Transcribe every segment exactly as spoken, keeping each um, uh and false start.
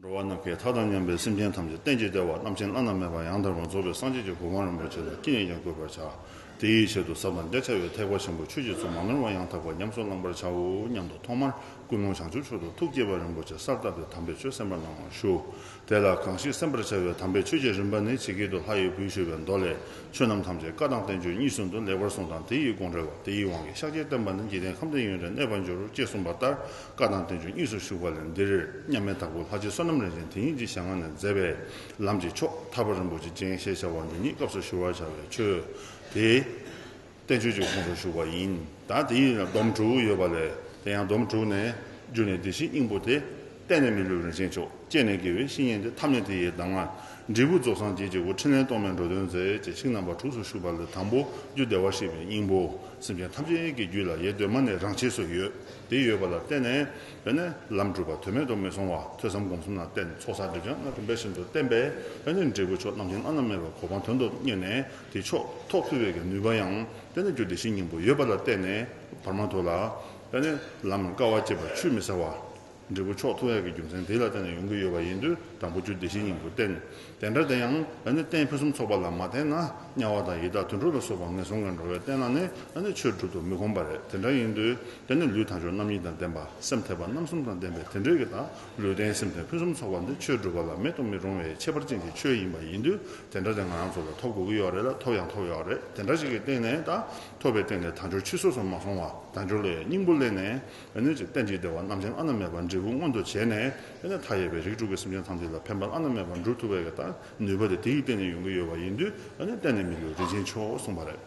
འགྲོ་བ་ནམ་མཁའི་མཐའ་དང་མཉམ་པའི་སེམས་ཅན་ཐམས་ཅད་རྟེན་ཅིང་འབྲེལ་བ་རྣམ་མཁྱེན་བླ་ན་མེད་པ་ཡང་དག་པར་རྫོགས་པའི་སངས་རྒྱས་ཀྱི་གོ་འཕང་རིན་པོ་ཆེ་ལ་ཅི་ནས་ཀྱང་འགོད་པར་བྱ། དེའི་ཆེད་དུ་ཟབ་དང་རྒྱ་ཆེ་བའི་ཐེག་པ་ཆེན་པོ་ཆོས་ཀྱི་ཚོགས་མ་ནོར་བ་ཡང་དག་པར་ཉམས་སུ་བླང་བར་བྱའོ་སྙམ་དུ་ཐོག་མར་ཀུན་སློང་བྱང་ཆུབ་མཆོག་ཏུ་ཐུགས་བསྐྱེད་པ་རིན་པོ་ཆེ་གསལ་བཏབ་སྟེ་དམ་པའི་ཆོས་གསན་པར་གནང་བར་ཞུ། དེ་ལ་གང་ཞིག་གསན་པར་བྱ་བའི་དམ་པའི་ཆོས་ཀྱི་རིམ་པ་ནི་ཇི་སྐད་དུ་ལྷ་ཡིས་འབུལ་ཞུས་པའི་མདོ་ལས། ཆོས་རྣམས་ཐམས་ཅད་བཀའ་དང་བསྟན་བཅོས་གཉིས་སུ་འདུ། ལེགས་པར་གསུངས་དང་དེ་ཡི་དགོངས་འགྲེལ་བ། དེ་ཡི་དབང་གིས་ཤཱཀྱའི་བསྟན་པ་ནི། འཇིག་རྟེན་ཁམས་འདིར་ཡུན་རིང་གནས་པར་འགྱུར། ཅེས་གསུངས་པ་ལྟར་བཀའ་དང་བསྟན་བཅོས་གཉིས་སུ་བཞུགས་པ་ལས། འདིར་མཉམ་མེད་དྭགས་པོ་ལྷ་རྗེ་བསོད་ནམས་རིན་ཆེན་དེ་ཉིད་ཀྱི་ཞལ་སྔ་ནས་མཛད་པའི་ལམ་གྱི་མཆོག་ཐར་པ་རིན་པོ་ཆེ་ཅན་ཞེས་བྱ་བ་འདི་ཉིད་སྐབས་སུ་ཞུ་བར་བྱ་བའི་ཆོས་དེ། བསྟན་བཅོས་ཀྱི་ཁོངས་སུ་ཞུགས་པ་ཡིན། ད་དེའི་སྡོམ་དྲུག་ཡོད་པ་ལས། དེ་ཡང་སྡོམ་དྲུག་ནས། རྒྱུ་ནི་བདེ་གཤེགས་སྙིང་པོ་སྟེ། རྟེན་ནི་མི་ལུས་རིན་ཆེན་མཆོག། རྐྱེན་ནི་དགེ་བའི་བཤེས་གཉེན་ཏེ། ཐབས་ནི་དེ་ཡི་གདམས་ངག། འབྲས་བུ་རྫོགས་སངས་རྒྱས་ཀྱི་སྐུ། ཕྲིན་ལས་རྟོག་མེད་འགྲོ་དོན་མཛད། ཅེས་ཚིག་རྣམ་པ་དྲུག་ཏུ་ཞུགས་པ་ལས། དང་པོ་རྒྱུ་བདེ་བར་གཤེགས་པའི་སྙིང་པོ། སེམས་ཅན་ཐམས་ཅད་ཀྱི་རྒྱུད་ལ་ཡེ་གདོད་མ་ནས་རང་ཆས་སུ་ཡོད། དེ་ཡོད་པ་ལ་བརྟེན་ནས། དེ་ནི་ལམ་སྒྲུབ་པ་དོན་མེད་དུ་མི་སོང་བ། ཐོས་བསམ་སྒོམ་གསུམ་ལ་བརྟེན། ཚོགས་བསགས་སྒྲིབ་སྦྱང་རྣམས་རིམ་པས་བཞིན་དུ་བསྟེན་པས། དེ་ནི་འབྲས་བུ་མཆོག་རྣམ་མཁྱེན་བླ་ན་མེད་པའི་གོ་འཕང་དོན་དུ་གཉེར་ནས། དེ་མཆོག་ཐོབ་ཐུབ་པའི་གི་ནུས་པ་ཡང་། དེ་ནི་རྒྱུ་བདེ་གཤེགས་སྙིང་པོ་ཡོད་པ་ལ་བརྟེན་ནས། བར་མ་དོ་ལ། དེ་ནི་ལམ་དཀའ་བ་སྤྱད་པ་ཆུད་མི་ཟ་བ། འབྲས་བུ་མཆོག་ཐོབ་ཡག་གི་རྒྱུ་མཚན་དེ་ལ་བརྟེན་ནས་ཡོང་གི་ཡོད་པ་ཡིན་དུས། དང་པོ་རྒྱུ་བདེ་གཤེགས་སྙིང་པོ་བསྟེན། དེ་འདྲ་དེ་ཡང་། དེ་ནི་རྟེན་ཕུན་སུམ་ཚོགས་པ་ལ་མ་བརྟེན་ན། དམྱལ་བ་དང་ཡི་དྭགས་དུད་འགྲོ་ལ་སོགས་པ་ངན་སོང་གི་འགྲོ་བའི་རྟེན་ལ་ནི། དེ་ནི་ཆོས་སྒྲུབ་ཏུ་མི་ཁོམ་པ་རེད། དེ་འདྲ་ཡིན་དུས། དེ་ནི་ལུས་དལ་འབྱོར་རྣམ་གཉིས་དང་ལྡན་པ། སེམས་དད་པ་རྣམ་གསུམ་དང་ལྡན་པའི་དེ་འདྲའི་གི་ད་ལུས་རྟེན་སེམས་རྟེན་ཕུན་སུམ་ཚོགས་པ་འདི་ཆོས་སྒྲུབ་པ་ལ་མེད་དུ་མི་རུང་བའི་ཁྱད་པར་ཅན་གྱི་ཆོས་ཡིན་པ་ཡིན་དུས། དེ་འདྲ་དེ་ང་རང་ཚོ་ལ་ཐོབ་དགོས་ཀྱི་ཡོད་རེད་ལ། ཐོབ་ཡང་ཐོབ་ཡོད་རེད། དེ་འདྲ་ཞིག་གི་སྟེང་ནས་ད་ཐོབ་པའི་སྟེང་ནས་དལ་འབྱོར་ཕྱིར་སོ་སོར་མ་སོང་བ། དལ་འབྱོར་ལ་ཡང་སྙིང་པོ་ལེན་ནས། ཨ་ནི་ཅིག་རྟེན་ཅིང་འབྲེལ་བ་རྣམ་མཁྱེན་བླ་ན་མེད་པ་འབྲས་བུ་མངོན་དུ་བྱས་ནས། ཨ་ནི་མཐའ་ཡས་པའི་རིགས་དྲུག་གི་སེམས་ཅན་ཐམས་ཅད་ལ་ཕན་པ་བླ་ན་མེད་པ་འགྲུབ་ཐུབ་པའི་གི་ད་ནུས་པ་དེ་དེའི་སྟེང་ནས་ཡོང་གི་ཡོད་པ་ཡིན་དུས། ཨ་ནི་རྟེན་ནི་མི་ལུས་རིན་ཆེན་མཆོག་གསུངས་པ་རེད།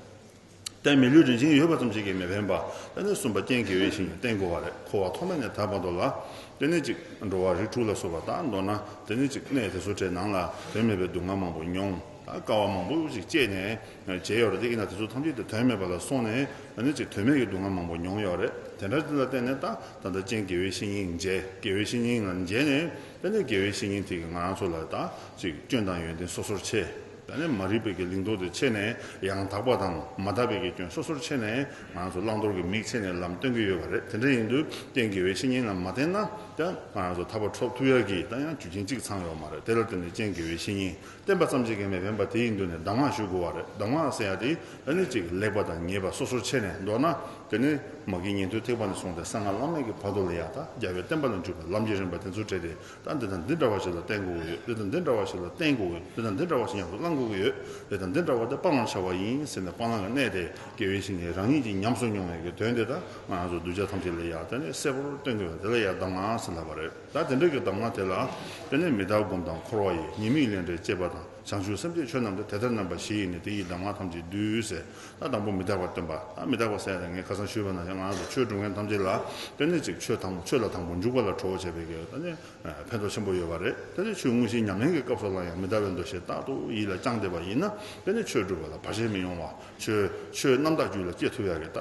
རྟེན་མི་ལུས་རིན་ཆེན་ཡོད་པ་ཙམ་ཞིག་གིས་མི་ཕན་པ། ཨ་ནི་གསུམ་པ་རྐྱེན་དགེ་བའི་བཤེས་གཉེན་བསྟེན་དགོས་པ་རེད། འཁོར་བ་ཐོག་མེད་ནས་ད་བར་དུ་ལ། དེ་ནས་ཅིག་འགྲོ་བ་རིགས་དྲུག་ལ་སོགས་པ་དང་མདོར་ན། དེ་ནས་ཅིག་གནས་དེ་ཚོ་དེའི་ནང་ལ་དོན་མེད་པའི་སྡུག་བསྔལ་མང་པོ་མྱོང་། ད་དཀའ་བ་མང་པོ་ཞིག་སྤྱད་ནས་བྱས་ཡོད་རེད། དེ་ཡིན་ན་དེ་ཚོ་ཐམས་ཅད་དེ་དོན་མེད་པ་ལ་སོང་ནས། ཨ་ནི་ཅིག་དོན་མེད་ཀྱི་སྡུག་བསྔལ་མང་པོ་མྱོང་ཡོད་རེད། དེ་འདྲ་དེ་ལ་བརྟེན་ནས་ད་ད་ལྟ་རྐྱེན་དགེ་བའི་བཤེས་གཉེན་མཇལ། དགེ་བའི་བཤེས་གཉེན་ལ་མཇལ་ནས། དེ་ནས་དགེ་བའི་བཤེས་གཉེན་དེ་གིས་ང་རང་ཚོ་ལ་ད་ཅིག་སྐྱོན་དང་ཡོན་ཏན་སོ་སོར་ཕྱེ། ད་ནི་མ་རིག་པའི་གི་ལིང་ཏོག་དེ་ཕྱེ་ནས། ཡང་དག་པ་དང་མ་དག་པའི་གི་སྐྱོན་སོ་སོར་ཕྱེ་ནས། ང་རང་ཚོ་བླང་དོར་གྱི་མིག་ཕྱེ་ནས་ལམ་སྟོན་གྱི་ཡོད་པ་རེད། དེ་འདྲ་ཡིན་དུས་རྐྱེན་དགེ་བའི་བཤེས་གཉེན་ལ་མ་བརྟེན་ན། ད་ང་རང་ཚོ་ཐར་པ་ཐོབ་ཐུབ་ཡག་གི་ད་ཡང་རྒྱུ་རྐྱེན་གཅིག་ཚང་ཡོད་མ་རེད། དེ་ལ་བརྟེན་ནས་རྐྱེན་དགེ་བའི་བཤེས་གཉེན་བསྟེན་པ་ཙམ་ཞིག་གིས་མི་ཕན་པ་དེ་ཡིན་དུས་ནས་གདམས་ངག་ཞུ་དགོས་པ་རེད། གདམས་ངག་ཟེར་ཡག་དེ་ཨ་ནི་ཅིག་ལེགས་པ་དང་ཉེས་པ་སོ་སོར་ཕྱེ་ནས། མདོར་ན་དེ་ནི་མ་གི་ཉན་ཐོས་ཐེག་པ་ནས་བཟུང་སྟེ་གསང་སྔགས་བླ་མེད་ཀྱི་བར་དུ་ལ་ཡ། ད་རྒྱལ་བའི་བསྟན་པ་ལ་འཇུག་པའི་ལམ་གྱི་རིམ་པ་དེ་ཚོ་བྲལ་ཏེ། ད་འདི་དང་འདི་འདྲ་བ་ཞིག་ལ་བརྟེན་དགོས་ཀྱི་ཡོད། འདི་དང་འདི་འདྲ་བ་ཞིག་ལ་བརྟེན་དགོས་ཀྱི་ཡོད། འདི་དང་འདི་འདྲ་བ་ཞིག་ཉམས་སུ་བླང་དགོས་ཀྱི་ཡོད། འདི་དང་འདི་འདྲ་བ་དེ་སྤང་བར་བྱ་བ་ཡིན་ཟེར་ནས་སྤང་བླང་གི་གནད་དེ་དགེ་བའི་བཤེས་གཉེན་རང་ཉིད་ཀྱིས་ཉམས་སུ་མྱོང་བའི་གི་དོན་དེ་ད་ང་རང་ཚོ་གདུལ་བྱ་ཐམས་ཅད་ལ་ཡ་དེ་ནས་གསལ་པོར་སྟོན་དགོས་པ་དེ་ལ་ཡ་གདམས་ངག་ཟེར་ལབ་པ་རེད། ད་དེ་འདྲ་གི་གདམས་ངག་དེ་ལ་དེ་ནས་མི་རྟག་སྒོམ་དང་འཁོར་བ་ཡི། ཉེས་དམིགས་ལས་འབྲས་དཔྱད་པ་དང་། བྱང་ཆུབ་སེམས་བསྐྱེད་ཆོས་རྣམས་ཏེ། དེ་ལྟར་རྣམ་པ་བཞི་ཡིས་ནི། དེ་ཡི་གདམས་ངག་ཐམས་ཅད་བསྡུས་ཟེར། ད་དང་པོ་མི་རྟག་པ་སྟོན་པ། ད་མི་རྟག་པ་ཟེར་ཡ་དེ་ངས་ཁ་སང་ཞུས་པ་ནང་བཞིན་ང་རང་ཚོ་ཆོས་སྒྲུབ་མཁན་ཐམས་ཅད་ལ་དེ་ནི་ཅིག་ཆོས་དང་ཆོས་ལ་དང་པོ་འཇུག་པ་ལ་གྲོགས་བྱས་པའི་གི་ད་ནི་ཕན་ཐོགས་ཆེན་པོ་ཡོད་པ་རེད། དེ་ནི་ཆོས་དངོས་གཞིའི་ཉམས་ལེན་གྱི་སྐབས་སུ་ལ་ཡང་མི་རྟག་པའི་འདུ་ཤེས་རྟག་ཏུ་ཡིད་ལ་བཅངས་བསྡད་པ་ཡིན་ན། དེ་ནི་ཆོས་སྒྲུབ་པ་ལ་བར་ཆད་མི་ཡོང་བ། ཆོས་ཆོས་རྣམ་དག་རྒྱུད་ལ་སྐྱེ་ཐུབ་ཡ་གི་ད་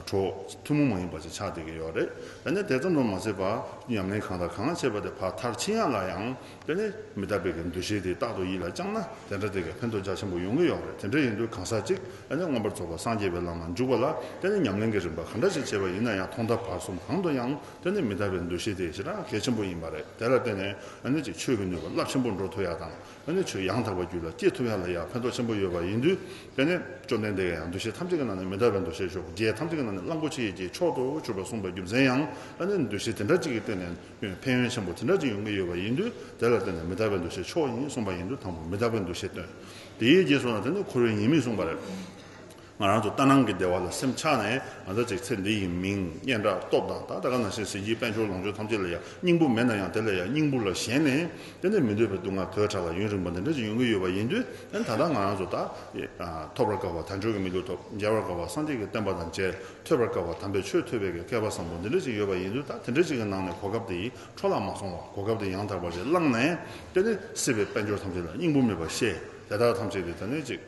གྲོགས་ཐུན་མོང་མ་ཡིན་པ་ཞིག་ཆགས་བསྡད་ཀྱི་ཡོད་རེད། དེ་ནས་དེ་ཙམ་དུ་མ་ཟད་པར་ཉམས་ལེན་གང་དང་གང་བྱས་པ་དེ་ཕར་མཐར་ཕྱིན་ཡ་ལ་ཡང་དེ་ནས་མི་རྟག་པའི་གི་འདུ་ཤེས་དེ་རྟག་ཏུ་ཡིད་ལ་བཅངས་ན། དེ་འདྲ་དེ་གའི་ཕན་ཐོགས་རྒྱ་ཆེན་པོ་ཡོང་གི་ཡོད་རེད། དེ་འདྲ་ཡིན་དུས་གང་ཟག་གཅིག་དེ་ནས་མངོན་པར་རྫོགས་པ་སངས་རྒྱས་པའི་ལམ་ལ་འཇུག་པ་ལ་དེ་ནས་ཉམས་ལེན་གྱི་རིམ་པ་ག་འདྲ་ཞིག་བྱས་པ་ཡིན་ན་ཡང་། ཐོག་མཐའ་བར་གསུམ་གང་དུ་ཡང་དེ་ནས་མི་རྟག་པའི་འདུ་ཤེས་དེ་ཞེ་དྲག་གལ་ཆེན་པོ་ཡིན་པ་རེད། དེ་ལ་བརྟེན་ནས་དེ་ནས་ཅིག་ཆོས་ཀྱི་ནུས་པ་རླབས་ཆེན་པོ་འགྲོ་ཐུབ་ཡ་དང་། ཨ་ནི་ཆོས་ཡང་དག་པ་རྒྱུད་ལ་སྐྱེ་ཐུབ་ཡ་ལ་ཡང་ཕན་ཐོགས་ཆེན་པོ་ཡོད་པ་ཡིན་དུས། དེ་ནས་བཅོམ་ལྡན་འདས་ཀྱིས་ཡང་འདུ་ཤེས་ཐམས་ཅད་ཀྱི་ནང་ནས་མི་རྟག་པའི་འདུ་ཤེས་ཞོག་རྒྱལ་ཐམས་ཅད་ཀྱི་ནང་ནས་གླང་པོ་ཆེ་ཡི་རྒྱལ་མཆོག་ཏུ་གྱུར་པ་གསུངས་པའི་རྒྱུ་མཚན་ཡང་། ཨ་ནི་འདུ་ཤེས་དེ་འདྲ་ཅིག་གི་སྟེང་ནས་ཕན་ཡོན་ཆེན་པོ་དེ་འདྲ་ཅིག་ཡོང་གི་ཡོད་པ་ཡིན་དུས། དེ་ལ་བརྟེན་ནས་མི་རྟག་པའི་འདུ་ཤེས་མཆོག་ཡིན་གསུངས་པ་ཡིན་དུས། དང་པོ་མི་རྟག་པའི་འདུ་ཤེས་བཏོན། དེའི་རྗེས་སུ་ན་དེ་ནི་འཁོར་བའི་ཉེས་དམིགས་གསུངས་པ་རེད། ང་རང་ཚོ་ལྟར་སྣང་གི་བདེ་བ་ལ་སེམས་ཆགས་ནས། ང་ཚོ་ཅིག་ཚེ་འདི་ཡི་མིང་སྙན་གྲགས་སྟོབས་དང་། ད་ད་ག་ནང་བཞིན་གཟི་བརྗིད་དཔལ་འབྱོར་ལོངས་སྤྱོད་ཐམས་ཅད་ལ་ཡང་སྙིང་པོ་མེད་ན་ཡང་། དེ་ལ་ཡང་སྙིང་པོ་ལ་ཞེན་ནས། དེ་ནས་མི་འདོད་པའི་སྡུག་བསྔལ་དོས་དྲག་ལ་ཡུན་རིང་པོ་འདི་འདྲ་ཅིག་ཡོང་གི་ཡོད་པ་ཡིན་དུས། ཨ་ནི་ད་ལྟ་ང་རང་ཚོ་ད་ཐོབ་པར་དཀའ་བ་དལ་འབྱོར་གྱི་མི་ལུས་ཐོབ། མཇལ་བར་དཀའ་བ་སངས་རྒྱས་ཀྱི་བསྟན་པ་དང་མཇལ། ཐོས་པར་དཀའ་བ་དམ་པའི་ཆོས་ཐོས་པའི་གི་སྐལ་པ་བཟང་པོ་འདི་འདྲ་ཅིག་ཡོད་པ་ཡིན་དུས། ད་དེ་འདྲ་ཅིག་གི་ནང་ནས་གོ་སྐབས་དེ་ཡི་འཕྲོ་བརླག་མ་སོང་བར། གོ་སྐབས་དེ་ཡང་དག་པ་ཞིག་བླངས་ནས། དེ་ནས་སྲིད་པའི་དཔལ་འབྱོར་ཐམས་ཅད་ལ་སྙིང་པོ་མེད་པར་ཤེས། དེ་དག་ཐམས་ཅད་དེ་ད་ནས་ཅིག་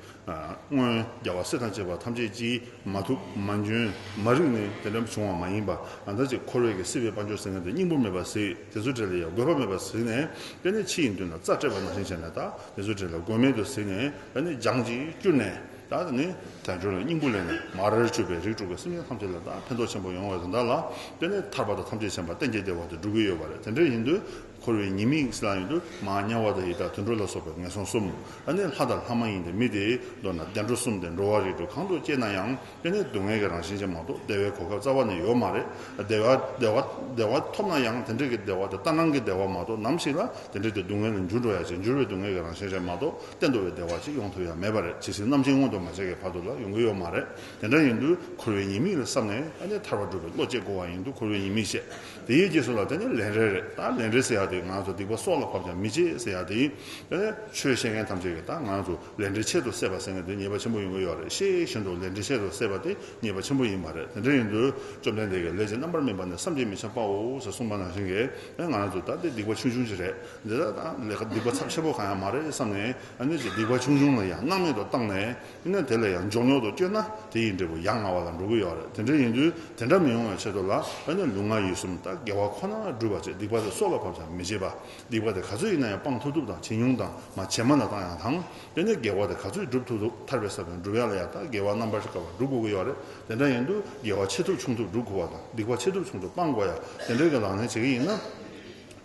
སྔོན་རྒྱལ་བ་སྲས་དང་བཅས་པ་ཐམས་ཅད་ཀྱིས་མ་ཐུབ་མ་འཇོན་མ་རིག་ནས་དེ་འདྲ་བྱུང་བ་མ་ཡིན་པ། ཨ་ད་ཅིག་འཁོར་བའི་གི་སྲིད་པའི་དཔལ་འབྱོར་ཟེར་མཁན་དེ་སྙིང་པོ་མེད་པ་ཟིག་དེ་ཚོ་གྲས་ལ་ཡང་དགོས་པ་མེད་པ་ཟིག་ནས། དེ་ནས་ཕྱི་ཡི་མདུན་ལ་རྩྭ་སྤྲད་པ་ནང་བཞིན་བྱས་ནས། ད་དེ་ཚོ་གྲས་ལ་དགོས་མེད་དུ་ཟིག་ནས། དེ་ནས་རྒྱང་གཅིག་བསྐྱུར་ནས། ད་དེ་ནས་དལ་འབྱོར་ལ་སྙིང་པོ་ལེན་ནས་མར་སྤྱོད་པའི་རིགས་དྲུག་གི་སེམས་ཅན་ཐམས་ཅད་ལ་ད་ཕན་ཐོགས་ཆེན་པོ་ཡོང་བའི་དོན་དག་ལ། དེ་ནས་ཐར་པ་དང་ཐམས་ཅད་མཁྱེན་པ་གཏན་གྱི་བདེ་བ་དེ་སྒྲུབ་ཀྱི་ཡོད་པ་རེད། དེ་འདྲ་ཡིན་དུས། འཁོར་བའི་ཉེས་དམིགས་ཟེར་ཡང་ཡོད་དུས་མར་དམྱལ་བ་དང་ཡི་དྭགས་དུད་འགྲོ་ལ་སོགས་པའི་ངན་སོང་གསུམ། ཨ་ནི་ལྷ་དང་ལྷ་མ་ཡིན་ཏེ་མི་དེའི་མདོར་ན་བདེ་འགྲོ་གསུམ་སྟེ་འགྲོ་བ་རིགས་དྲུག་གང་དུ་སྐྱེས་ན་ཡང་དེ་ནི་སྡུག་བསྔལ་གྱི་རང་བཞིན་ཅན་མ་གཏོགས་བདེ་བའི་གོ་སྐབས་རྩ་བ་ནས་ཡོད་མ་རེད། བདེ་བ་བདེ་བ་བདེ་བ་ཐོབ་ན་ཡང་དེ་འདྲ་གི་བདེ་བ་དང་ལྟ་སྣང་གི་བདེ་བ་མ་གཏོགས་ནམ་ཞིག་ལ་དེ་འདྲ་དེ་སྡུག་བསྔལ་ལ་འགྱུར་འགྲོ་ཡ་ཅིག་འགྱུར་བའི་སྡུག་བསྔལ་གྱི་རང་བཞིན་ཅན་མ་གཏོགས་གཏན་དུ་བའི་བདེ་བ་ཅིག་ཡོང་ཐུབ་ཡ་མེད་པ་རེད། ཇི་སྲིད་རྣམ་མཁྱེན་མངོན་དུ་མ་བྱས་ཀྱི་བར་དུ་ལ་ཡོང་གི་ཡོད་མ་རེད། དེ་འདྲ་ཡིན་དུས་འཁོར་བའི་ཉེས་དམིགས་ལ་བསམ་ནས་ཨ་ནི་ཐར་པ་སྒྲུབ་པའི་བློ་སྐྱེ་དགོས་པ་ཡིན་དུས་འཁོར་བའི་ཉེས་དམིགས་བཤད། དེའི་རྗེས་སུ་ལ་དེ་ནི་ལས་འབྲས་རེད། ད་ལས་འབྲས་ཟེར་ཡ་དེ་ང་ཚོ་སྡིག་པ་སྲོག་ལ་བབ་ཀྱང་མི་བྱེད་ཟེར་ཡ་དེ་ཡིན། དེ་ནི་ཆོས་བཤད་མཁན་ཐམས་ཅད་ཀྱིས་ད་ང་ཚོ་ལས་འབྲས་ཆེད་དུ་བསད་པ་ཟེར་མཁན་དེ་ཉེས་པ་ཆེན་པོ་ཡོང་གི་ཡོད་རེད། ཤེས་བཞིན་དུ་ལས་འབྲས་ཆེད་དུ་བསད་པ་དེ་ཉེས་པ་ཆེན་པོ་ཡིན་པ་རེད། དེ་འདྲ་ཡིན་དུས་བཅོམ་ལྡན་འདས་ཀྱིས་ལས་ཀྱི་རྣམ་པར་སྨིན་པ་ནི་བསམ་གྱིས་མི་ཁྱབ་པའོ་ཞེས་གསུངས་པ་ནང་བཞིན་གྱིས་ང་ཚོ་ད་དེ་སྡིག་པ་ཆུང་ཆུང་ཞིག་རེད། འདི་ལ་ད་ལས་ཀ་སྡིག་པ་ཚབས་ཆེན་པོ་གང་ཡང་མ་རེད་བསམ་ནས་ཨ་ནི་ཅིག་སྡིག་པ་ཆུང་ཆུང་ལ་ཡང་སྣང་མེད་དུ་བཏང་ནས། ཡིན་ན་དེ་ལ་ཡང་མགྱོགས་མྱུར་དུ་བསྐྱོད་ན་དེ་ཡི་འབྲས་བུ་ཡ་ང་བ་ལ་འགྲོ་གི་ཡོད་རེད། དེ་འདྲ་ཡིན་དུས་དེ་འདྲ་མི་ཡོང་བའི་ཆེད་དུ་ལ་ཨ་ནི་ལུས་ངག་ཡིད་གསུམ་དང་དགེ་བ་ཁོ་ན་སྒྲུབ་པ་བྱེད། སྡིག་པ་དེ་སྲོག་ལ་བབ་ཀྱང་མི་བྱེད་པ། སྡིག་པ་དེ་ག་ཚོད་ཡིན་ན་ཡང་སྤང་ཐུབ་ཐུབ་དང་ཇེ་ཉུང་དང་མ་ཇེ་དམའ་ལ་བཏང་ཡང་དང་། དེ་ནས་དགེ་བ་དེ་ག་ཚོད་སྒྲུབ་ཐུབ་ཐུབ་ཐར་པའི་ས་བོན་སྒྲུབ་ཡ་ལ་ཡང་ད་དགེ་བ་རྣམ་པར་དཀར་བ་སྒྲུབ་དགོས་ཀྱི་ཡོད་རེད། དེ་འདྲ་ཡིན་དུས་དགེ་བ་ཆེ་ཐུབ་ཆུང་ཐུབ་སྒྲུབ་དགོས་པ་དང་སྡིག་པ་ཆེ་ཐུབ་ཆུང་ཐུབ་སྤང་དགོས་ཡ་དེ་འདྲའི་གི་ལག་ལེན་བྱེད་ཀྱི་ཡིན་ན།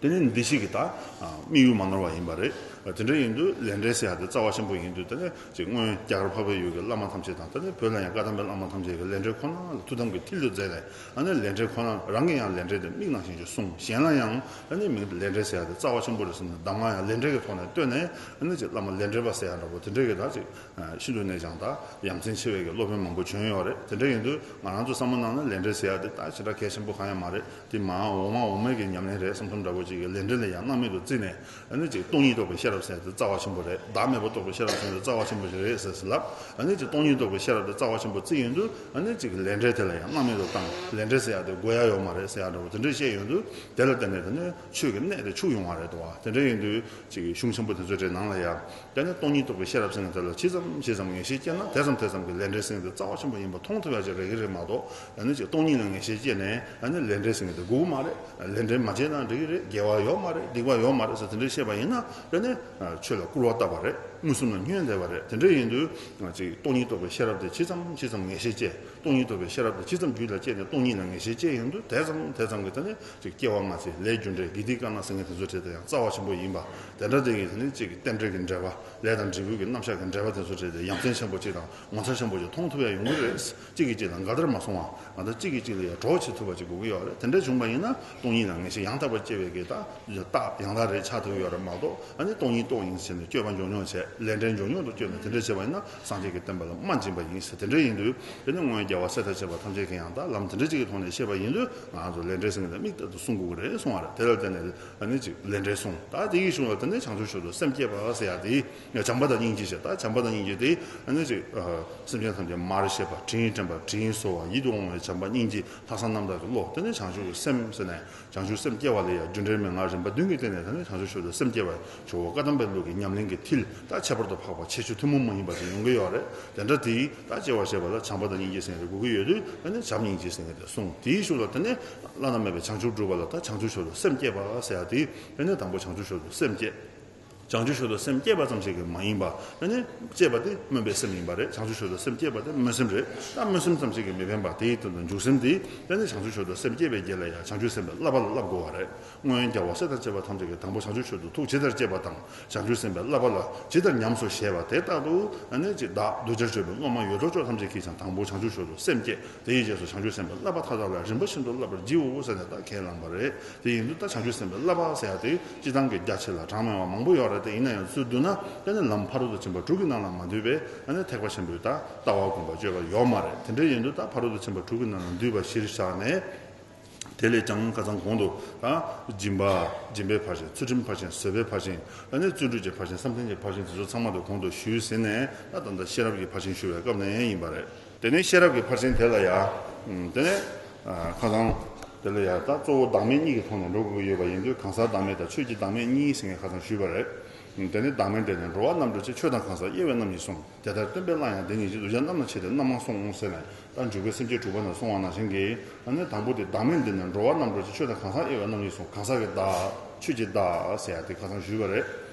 དེ་ནི་འདི་ཞིག་གི་ད་དམིགས་ཡུལ་མ་ནོར་བ་ཡིན་པ་རེད། དེ་འདྲ་ཡིན་དུས་ལས་འབྲས་ཟེར་ཡ་དེ་རྩ་བ་ཆེན་པོ་ཡིན་དུས་དེ་ནི་ཅིག་སྔོན་རྒྱ་གར་འཕགས་པའི་ཡུལ་གྱི་བླ་མ་ཐམས་ཅད་དང་དེ་ནི་བོད་ལ་ཡང་བཀའ་གདམས་པའི་བླ་མ་ཐམས་ཅད་ཀྱིས་ལས་འབྲས་ཁོ་ན་ལ་ཐུགས་དམ་གྱི་མཐིལ་དུ་མཛད་ནས་ཨ་ནི་ལས་འབྲས་ཁོ་ན་རང་གིས་ཡང་ལས་འབྲས་དེ་མིག་ནང་བཞིན་གྱི་གསུངས། གཞན་ལ་ཡང་ཨ་ནི་མིང་དེ་ལས་འབྲས་ཟེར་ཡ་དེ་རྩ་བ་ཆེན་པོ་རེད་ཟེར་ནས་གདམས་ངག་ཡང་ལས་འབྲས་ཀྱི་ཐོག་ནས་བཏོན་ནས་ཨ་ནི་ཅིག་བླ་མ་ལས་འབྲས་པ་ཟེར་ཡ་འདྲ་པོ་དེ་འདྲ་གི་ད་ཅིག་ཤིན་ཏུ་ནས་ཀྱང་ད་ཡ་མཚན་ཆེ་བའི་གི་སློབ་དཔོན་མང་པོ་བྱོན་ཡོད་རེད། དེ་འདྲ་ཡིན་དུས་ང་རང་ཚོ་བསམ་བློ་ནང་ན་ལས་འབྲས་ཟེར་ཡ་དེ་ད་ཞེ་དྲག་གལ་ཆེན་པོ་གང་ཡང་མ་རེད། དེ་མ་འོངས་མ་འོངས་མའི་གི་ཉམས་ལེན་རེད་བསམ་བསམ་འདྲ་པོ་ཅིག་གི་ལས་འབྲས་ལ་ཡང་སྣང་མེད་དུ་བརྩིས་ནས་ཨ་ནི་ཅིག་སྟོང་ཉིད་རྟོགས་པའི་ཤེས་རབ་ཟེར་ཡ་དེ་རྩ་བ་ཆེན་པོ་རེད། བདག་མེད་པ་རྟོགས་པའི་ཤེས་རབ་ཟེར་ཡ་དེ་རྩ་བ་ཆེན་པོ་ཞིག་རེད་ཟེར་ཟེར་ལབ། ཨ་ནི་ཅིག་སྟོང་ཉིད་རྟོགས་པའི་ཤེས་རབ་དེ་རྩ་བ་ཆེན་པོ་བརྩིས་ཡོང་དུས་ཨ་ནི་ཅིག་ལས་འབྲས་དེ་ལ་ཡང་སྣང་མེད་དུ་བཏང་། ལས་འབྲས་ཟེར་ཡ་དེ་དགོས་ཡ་ཡོད་མ་རེད་ཟེར་ཡ་འདྲ་པོ་དེ་འདྲ་བཤད་ཡོང་དུས་དེ་ལ་བརྟེན་ནས་དེ་ནི་ཆོས་ཀྱི་གནད་དེ་འཆུག་ཡོང་བ་རེད་དོ། དེ་འདྲ་ཡིན་དུས་ཅིག་གཞུང་ཆེན་པོ་དེ་ཚོ་འདྲའི་ནང་ལ་ཡང་། དེ་ནས་སྟོང་ཉིད་རྟོགས་པའི་ཤེས་རབ་ཟེར་མཁན་དེ་ལ་ཇི་ཙམ་ཇི་ཙམ་ངེས་ཤེས་སྐྱེས་ན་དེ་ཙམ་དེ་ཙམ་གྱི་ལས་འབྲས་ཟེར་མཁན་དེ་རྩ་བ་ཆེན་པོ་ཡིན་པ་མཐོང་ཐུབ་ཡ་ཅིག་རེག་གི་རེད་མ་གཏོགས། ཡང་ན་ཅིག་སྟོང་ཉིད་ལ་ངེས་ཤེས་སྐྱེས་ནས་ཡང་ན་ལས་འབྲས་ཟེར་མཁན་དེ་དགོས་ཀྱི་མ་རེད། ལས་འབྲས་མ་སྐྱེས་ན་འགྲིག་གི་རེད། དགེ་བ་ཡོད་མ་རེད། སྡིག་པ་ཡོད་མ་རེད་ཟེར་དེ་འདྲའི་བཤད་པ་ཡིན་ན་དེ་ནི་ཆོས་ལ་སྐུར་བ་བཏབ་པ་རེད། མངོན་སུམ་ལ་བསྙོན་འདེབས་པ་རེད། དེ་འདྲ་ཡིན་དུས་ཅིག་སྟོང་ཉིད་རྟོགས་པའི་ཤེས་རབ་དེ་ཇི་ཙམ་ཇི་ཙམ་ངེས་ཤེས་སྐྱེས། སྟོང་ཉིད་རྟོགས་པའི་ཤེས་རབ་དེ་ཇི་ཙམ་རྒྱུད་ལ་སྐྱེས་ནས་སྟོང་ཉིད་ལ་ངེས་ཤེས་སྐྱེས་ཡོང་དུས་དེ་ཙམ་དེ་ཙམ་གྱིས་དེ་ནི་ཅིག་སྐྱེ་བ་སྔ་ཕྱི་ལས་རྒྱུ་འབྲས་དགེ་སྡིག་དཀར་ནག་ཟེར་མཁན་དེ་ཚོ་འབྲེལ་དེ་ཡང་རྩ་བ་ཆེན་པོ་ཡིན་པ། དེ་འདྲ་དེ་གིས་དེ་ནི་གཅིག་གི་རྟེན་འབྲེལ་གྱི་འབྲེལ་བ། ལས་དང་འབྲས་བུ་གི་རྣམ་གཞག་གི་འབྲེལ་བ་དེ་ཚོ་འབྲེལ་ཏེ་ཡ་མཚན་ཆེན་པོ་གཅིག་དང་ངོ་མཚར་ཆེན་པོ་གཅིག་མཐོང་ཐུབ་ཡ་ཡོང་གི་རེད། གཅིག་གིས་གཅིག་ལ་འགལ་ཟླར་མ་སོང་བ། ང་ཚོ་གཅིག་གིས་གཅིག་ལ་ཡ་གྲོགས་བྱེད་ཐུབ་པ་ཅིག་དགོས་ཀྱི་ཡོད་རེད། དེ་འདྲ་བྱུང་བ་ཡིན་ན་སྟོང་ཉིད་ལ་ངེས་ཤེས་ཡང་དག་པར་སྐྱེ་བའི་གི་ད་རྟགས་ཡང་དག་རེད་ཆགས་ཐུབ་ཀྱི་ཡོད་རེད་མ་གཏོགས། ཨ་ནི་སྟོང་ཉིད་རྟོགས་ཡིན་ཟེར་ནས་སྤྱོད་པ་མགྱོགས་མྱུར་བྱས། ལས་འབྲས་མགྱོགས་མྱུར་དུ་སྤྱོད་ནས་དེ་འདྲ་བྱས་པ་ཡིན་ན་སངས་རྒྱས་ཀྱི་བསྟན་པ་ལ་རྨ་འབྱིན་པ་ཡིན་ཟེར། དེ་འདྲ་ཡིན་དུས་དེ་ནི་སྔོན་རྒྱལ་བ་སྲས་དང་བཅས་པ་ཐམས་ཅད་ཀྱིས་ཡང་དག་ལམ་དེ་འདྲ་ཅིག་གི་ཐོག་ནས་བཤད་པ་ཡིན་དུས་ང་ཚོ་ལས་འབྲས་ཟེར་མཁན་དེ་མིག་ལྟར་དུ་བསྲུང་དགོས་ཀྱི་རེད་གསུང་བ་རེད། དེ་ལ་བརྟེན་ནས་ཨ་ནི་ཅིག་ལས་འབྲས་བསྲུང་། ད་དེ་ཡི་གཞུང་ལ་དེ་ནས་བྱང་ཆུབ་མཆོག་ཏུ་སེམས་བསྐྱེད་པ་ཟེར་ཡ་དེ་བྱམས་པ་དང་སྙིང་རྗེ་ཞེས། ད་བྱམས་པ་དང་སྙིང་རྗེ་དེ་ཨ་ནི་ཅིག་སེམས་ཅན་ཐམས་ཅད་མར་ཤེས་པ། དྲིན་དྲན་པ། དྲིན་གཟོ་བ། ཡིད་དུ་འོང་བའི་བྱམས་པ་སྙིང་རྗེ། ལྷག་བསམ་རྣམ་དག་གི་བློ། དེ་ནས་བྱང་ཆུབ་ཀྱི་སེམས་ཟེར་ནས། བྱང་ཆུབ་སེམས་བསྐྱེད་པ་ལ་ཡང་རྒྱུ་འབྲས་མན་ངག་རིམ་པ་བདུན་གྱི་སྟེང་ནས་དེ་ནས་བྱང་ཆུབ་མཆོག་ཏུ་སེམས་བསྐྱེད་པ་ཇོ་བོ་བཀའ་གདམས་པའི་ལུགས་ཀྱི་ཉམས་ལེན་གྱི་མཐིལ། ད་ཁྱད་པར་དུ་འཕགས་པ་ཁྱད་ཆོས་ཐུན་མོང་མ་ཡིན་པ་ཅིག་ཡོང་གི་ཡོད་རེད། དེ་འདྲ་དེའི་ད་སྐྱེ་བར་བྱེད་པ་ལ་བྱམས་པ་དང་སྙིང་རྗེ་ཟེར་མཁན་དེ་དགོས་ཀྱི་ཡོད་དུས་དེ་ནས་བྱམས་སྙིང་རྗེ་ཟེར་མཁན་དེ་གསུངས། དེའི་གཞུག་ལ་དེ་ནས་བླ་ན་མེད་པའི་བྱང་ཆུབ་སྒྲུབ་པ་ལ་ད་བྱང་ཆུབ་མཆོག་ཏུ་སེམས་བསྐྱེད་པ་ཟེར་ཡ་དེ་དེ་ནས་དང་པོ་བྱང་ཆུབ་མཆོག་ཏུ་སེམས་བསྐྱེད། བྱང་ཆུབ་མཆོག་ཏུ་སེམས་བསྐྱེད་པ་ཙམ་ཞིག་གིས་མ་ཡིན་པ། ཨ་ནི་བསྐྱེད་པ་དེ་སྨོན་པའི་སེམས་ཡིན་པ་རེད། བྱང་ཆུབ་མཆོག་ཏུ་སེམས་བསྐྱེད་པ་དེ་སྨོན་སེམས་རེད། ད་སྨོན་སེམས་ཙམ་ཞིག་གིས་མི་ཕན་པ། དེའི་དོན་དུ་འཇུག་སེམས་དེ་ཨ་ནི་བྱང་ཆུབ་མཆོག་ཏུ་སེམས་བསྐྱེད་པའི་རྗེས་ལ་ཡང་བྱང་ཆུབ་སེམས་དཔའི་བསླབ་པ་ལ་བསླབ་དགོས་པ་རེད། སྔོན་རྒྱལ་བ་སྲས་དང་བཅས་པ་ཐམས་ཅད་ཀྱིས་དང་པོ་བྱང་ཆུབ་མཆོག་ཏུ་ཐུགས་ཇི་ལྟར་བསྐྱེད་པ་དང་། བྱང་ཆུབ་སེམས་དཔའི་བསླབ་པ་ལ་ཇི་ལྟར་ཉམས་སུ་བཞེས་པ་དེ་ལྟར་དུ་ཨ་ནི་ཅིག་བདག་གདུལ་བྱར་གྱུར་པའི་སློབ་མ་ཡོད་དོ་ཅོག་ཐམས་ཅད་ཀྱིས་ཀྱང་དང་པོ་བྱང་ཆུབ་མཆོག་ཏུ་སེམས་བསྐྱེད། དེའི་རྗེས་སུ་བྱང་ཆུབ་སེམས་དཔའི་བསླབ་པ་མཐའ་དག་ལ་རིམ་པ་བཞིན་དུ་བསླབ་པར་བགྱིའོ་ཟེར་ནས་ད་ཁས་བླངས་པ་རེད། དེ་ཡིན་དུས་ད་བྱང་ཆུབ་སེམས་དཔའི་བསླབ་པ་ཟེར་ཡ་དེ་སྤྱིར་བཏང་གི་རྒྱ་ཆེ་ལ་གྲངས་མང་བ་མང་པོ་ཡོད་རེད། དེ་ཡིན་ན་ཡང་ཚུར་བསྡུ་ན་དེ་ནི་ལམ་ཕ་རོལ་ཏུ་ཕྱིན་པ་དྲུག་གི་ནང་ལ་མ་འདུས་པའི་ཨ་ནི་ཐེག་པ་ཆེན་པོའི་ད་ལྟ་བ་བསྒོམ་པ་སྤྱོད་པ་ཡོད་མ་རེད། དེ་འདྲ་ཡིན་དུས་ད་ཕ་རོལ་ཏུ་ཕྱིན་པ་དྲུག་གི་ནང་ལ་འདུས་པ་གཞིར་བཞག་ནས། དེ་ལས་ཀྱང་ཁ་སང་གོང་དུ་ད་སྦྱིན་པ། སྦྱིན་པའི་ཕར་ཕྱིན། ཚུལ་ཁྲིམས་ཕར་ཕྱིན། བཟོད་པའི་ཕར་ཕྱིན། ཨ་ནི་བརྩོན་འགྲུས་ཀྱི་ཕར་ཕྱིན། བསམ་གཏན་གྱི་ཕར་ཕྱིན་དེ་ཚོ་ཚང་མ་དེ་གོང་དུ་ཞུས་ཟིན་ནས་ད་ད་ལྟ་ཤེས་རབ་ཀྱི་ཕར་ཕྱིན་ཞུ་བའི་སྐབས་ནས་ཡིན་པ་རེད། དེ་ནས་ཤེས་རབ་ཀྱི་ཕར་ཕྱིན་དེ་ལ་ཡང་། དེ་ནས་ཁ་སང་དེ་ལ་ཡང་ད་གཙོ་བོ་བདག་མེད་གཉིས་ཀྱི་ཐོག་ནས་འགྲོ་དགོས་ཀྱི་ཡོད་པ་ཡིན་དུས་གང་ཟག་བདག་མེད་དང་ཆོས་ཀྱི་བདག་མེད་གཉིས་ཟེར་མཁན་ཁ་སང་ཞུས་པ་རེད། དེ་ནས་བདག་མེད་དེ་ནི་འགྲོ་བ་རྣམ་གྲོལ་ཕྱིར། ཆོས་དང་གང་ཟག་དབྱེ་བས་རྣམ་གཉིས་གསུངས། དེ་ལྟར་སྟོན་པས་སླར་ཡང་དེ་ཉིད་ཀྱིས། གདུལ་བྱ་རྣམས་ལ་ཕྱེ་སྟེ་རྣམ་སྣང་གསུངས་ཟེར་ནས་ད་འཇུག་པའི་སེམས་བསྐྱེད་དྲུག་པ་ན་གསུངས་པ་ནང་བཞིན་གྱི་ཨ་ནི་དང་པོ་དེ་བདག་མེད་འདི་ནི་འགྲོ་བ་རྣམ་གྲོལ་ཕྱིར། ཆོས་དང་གང་ཟག་དབྱེ་བས་རྣམ་གཉིས་གསུངས། གང་ཟག་གི་བདག་ཆོས་ཀྱི་བདག་ཟེར་ཡ་དེ་ཁ་སང་ཞུས་པ་རེད།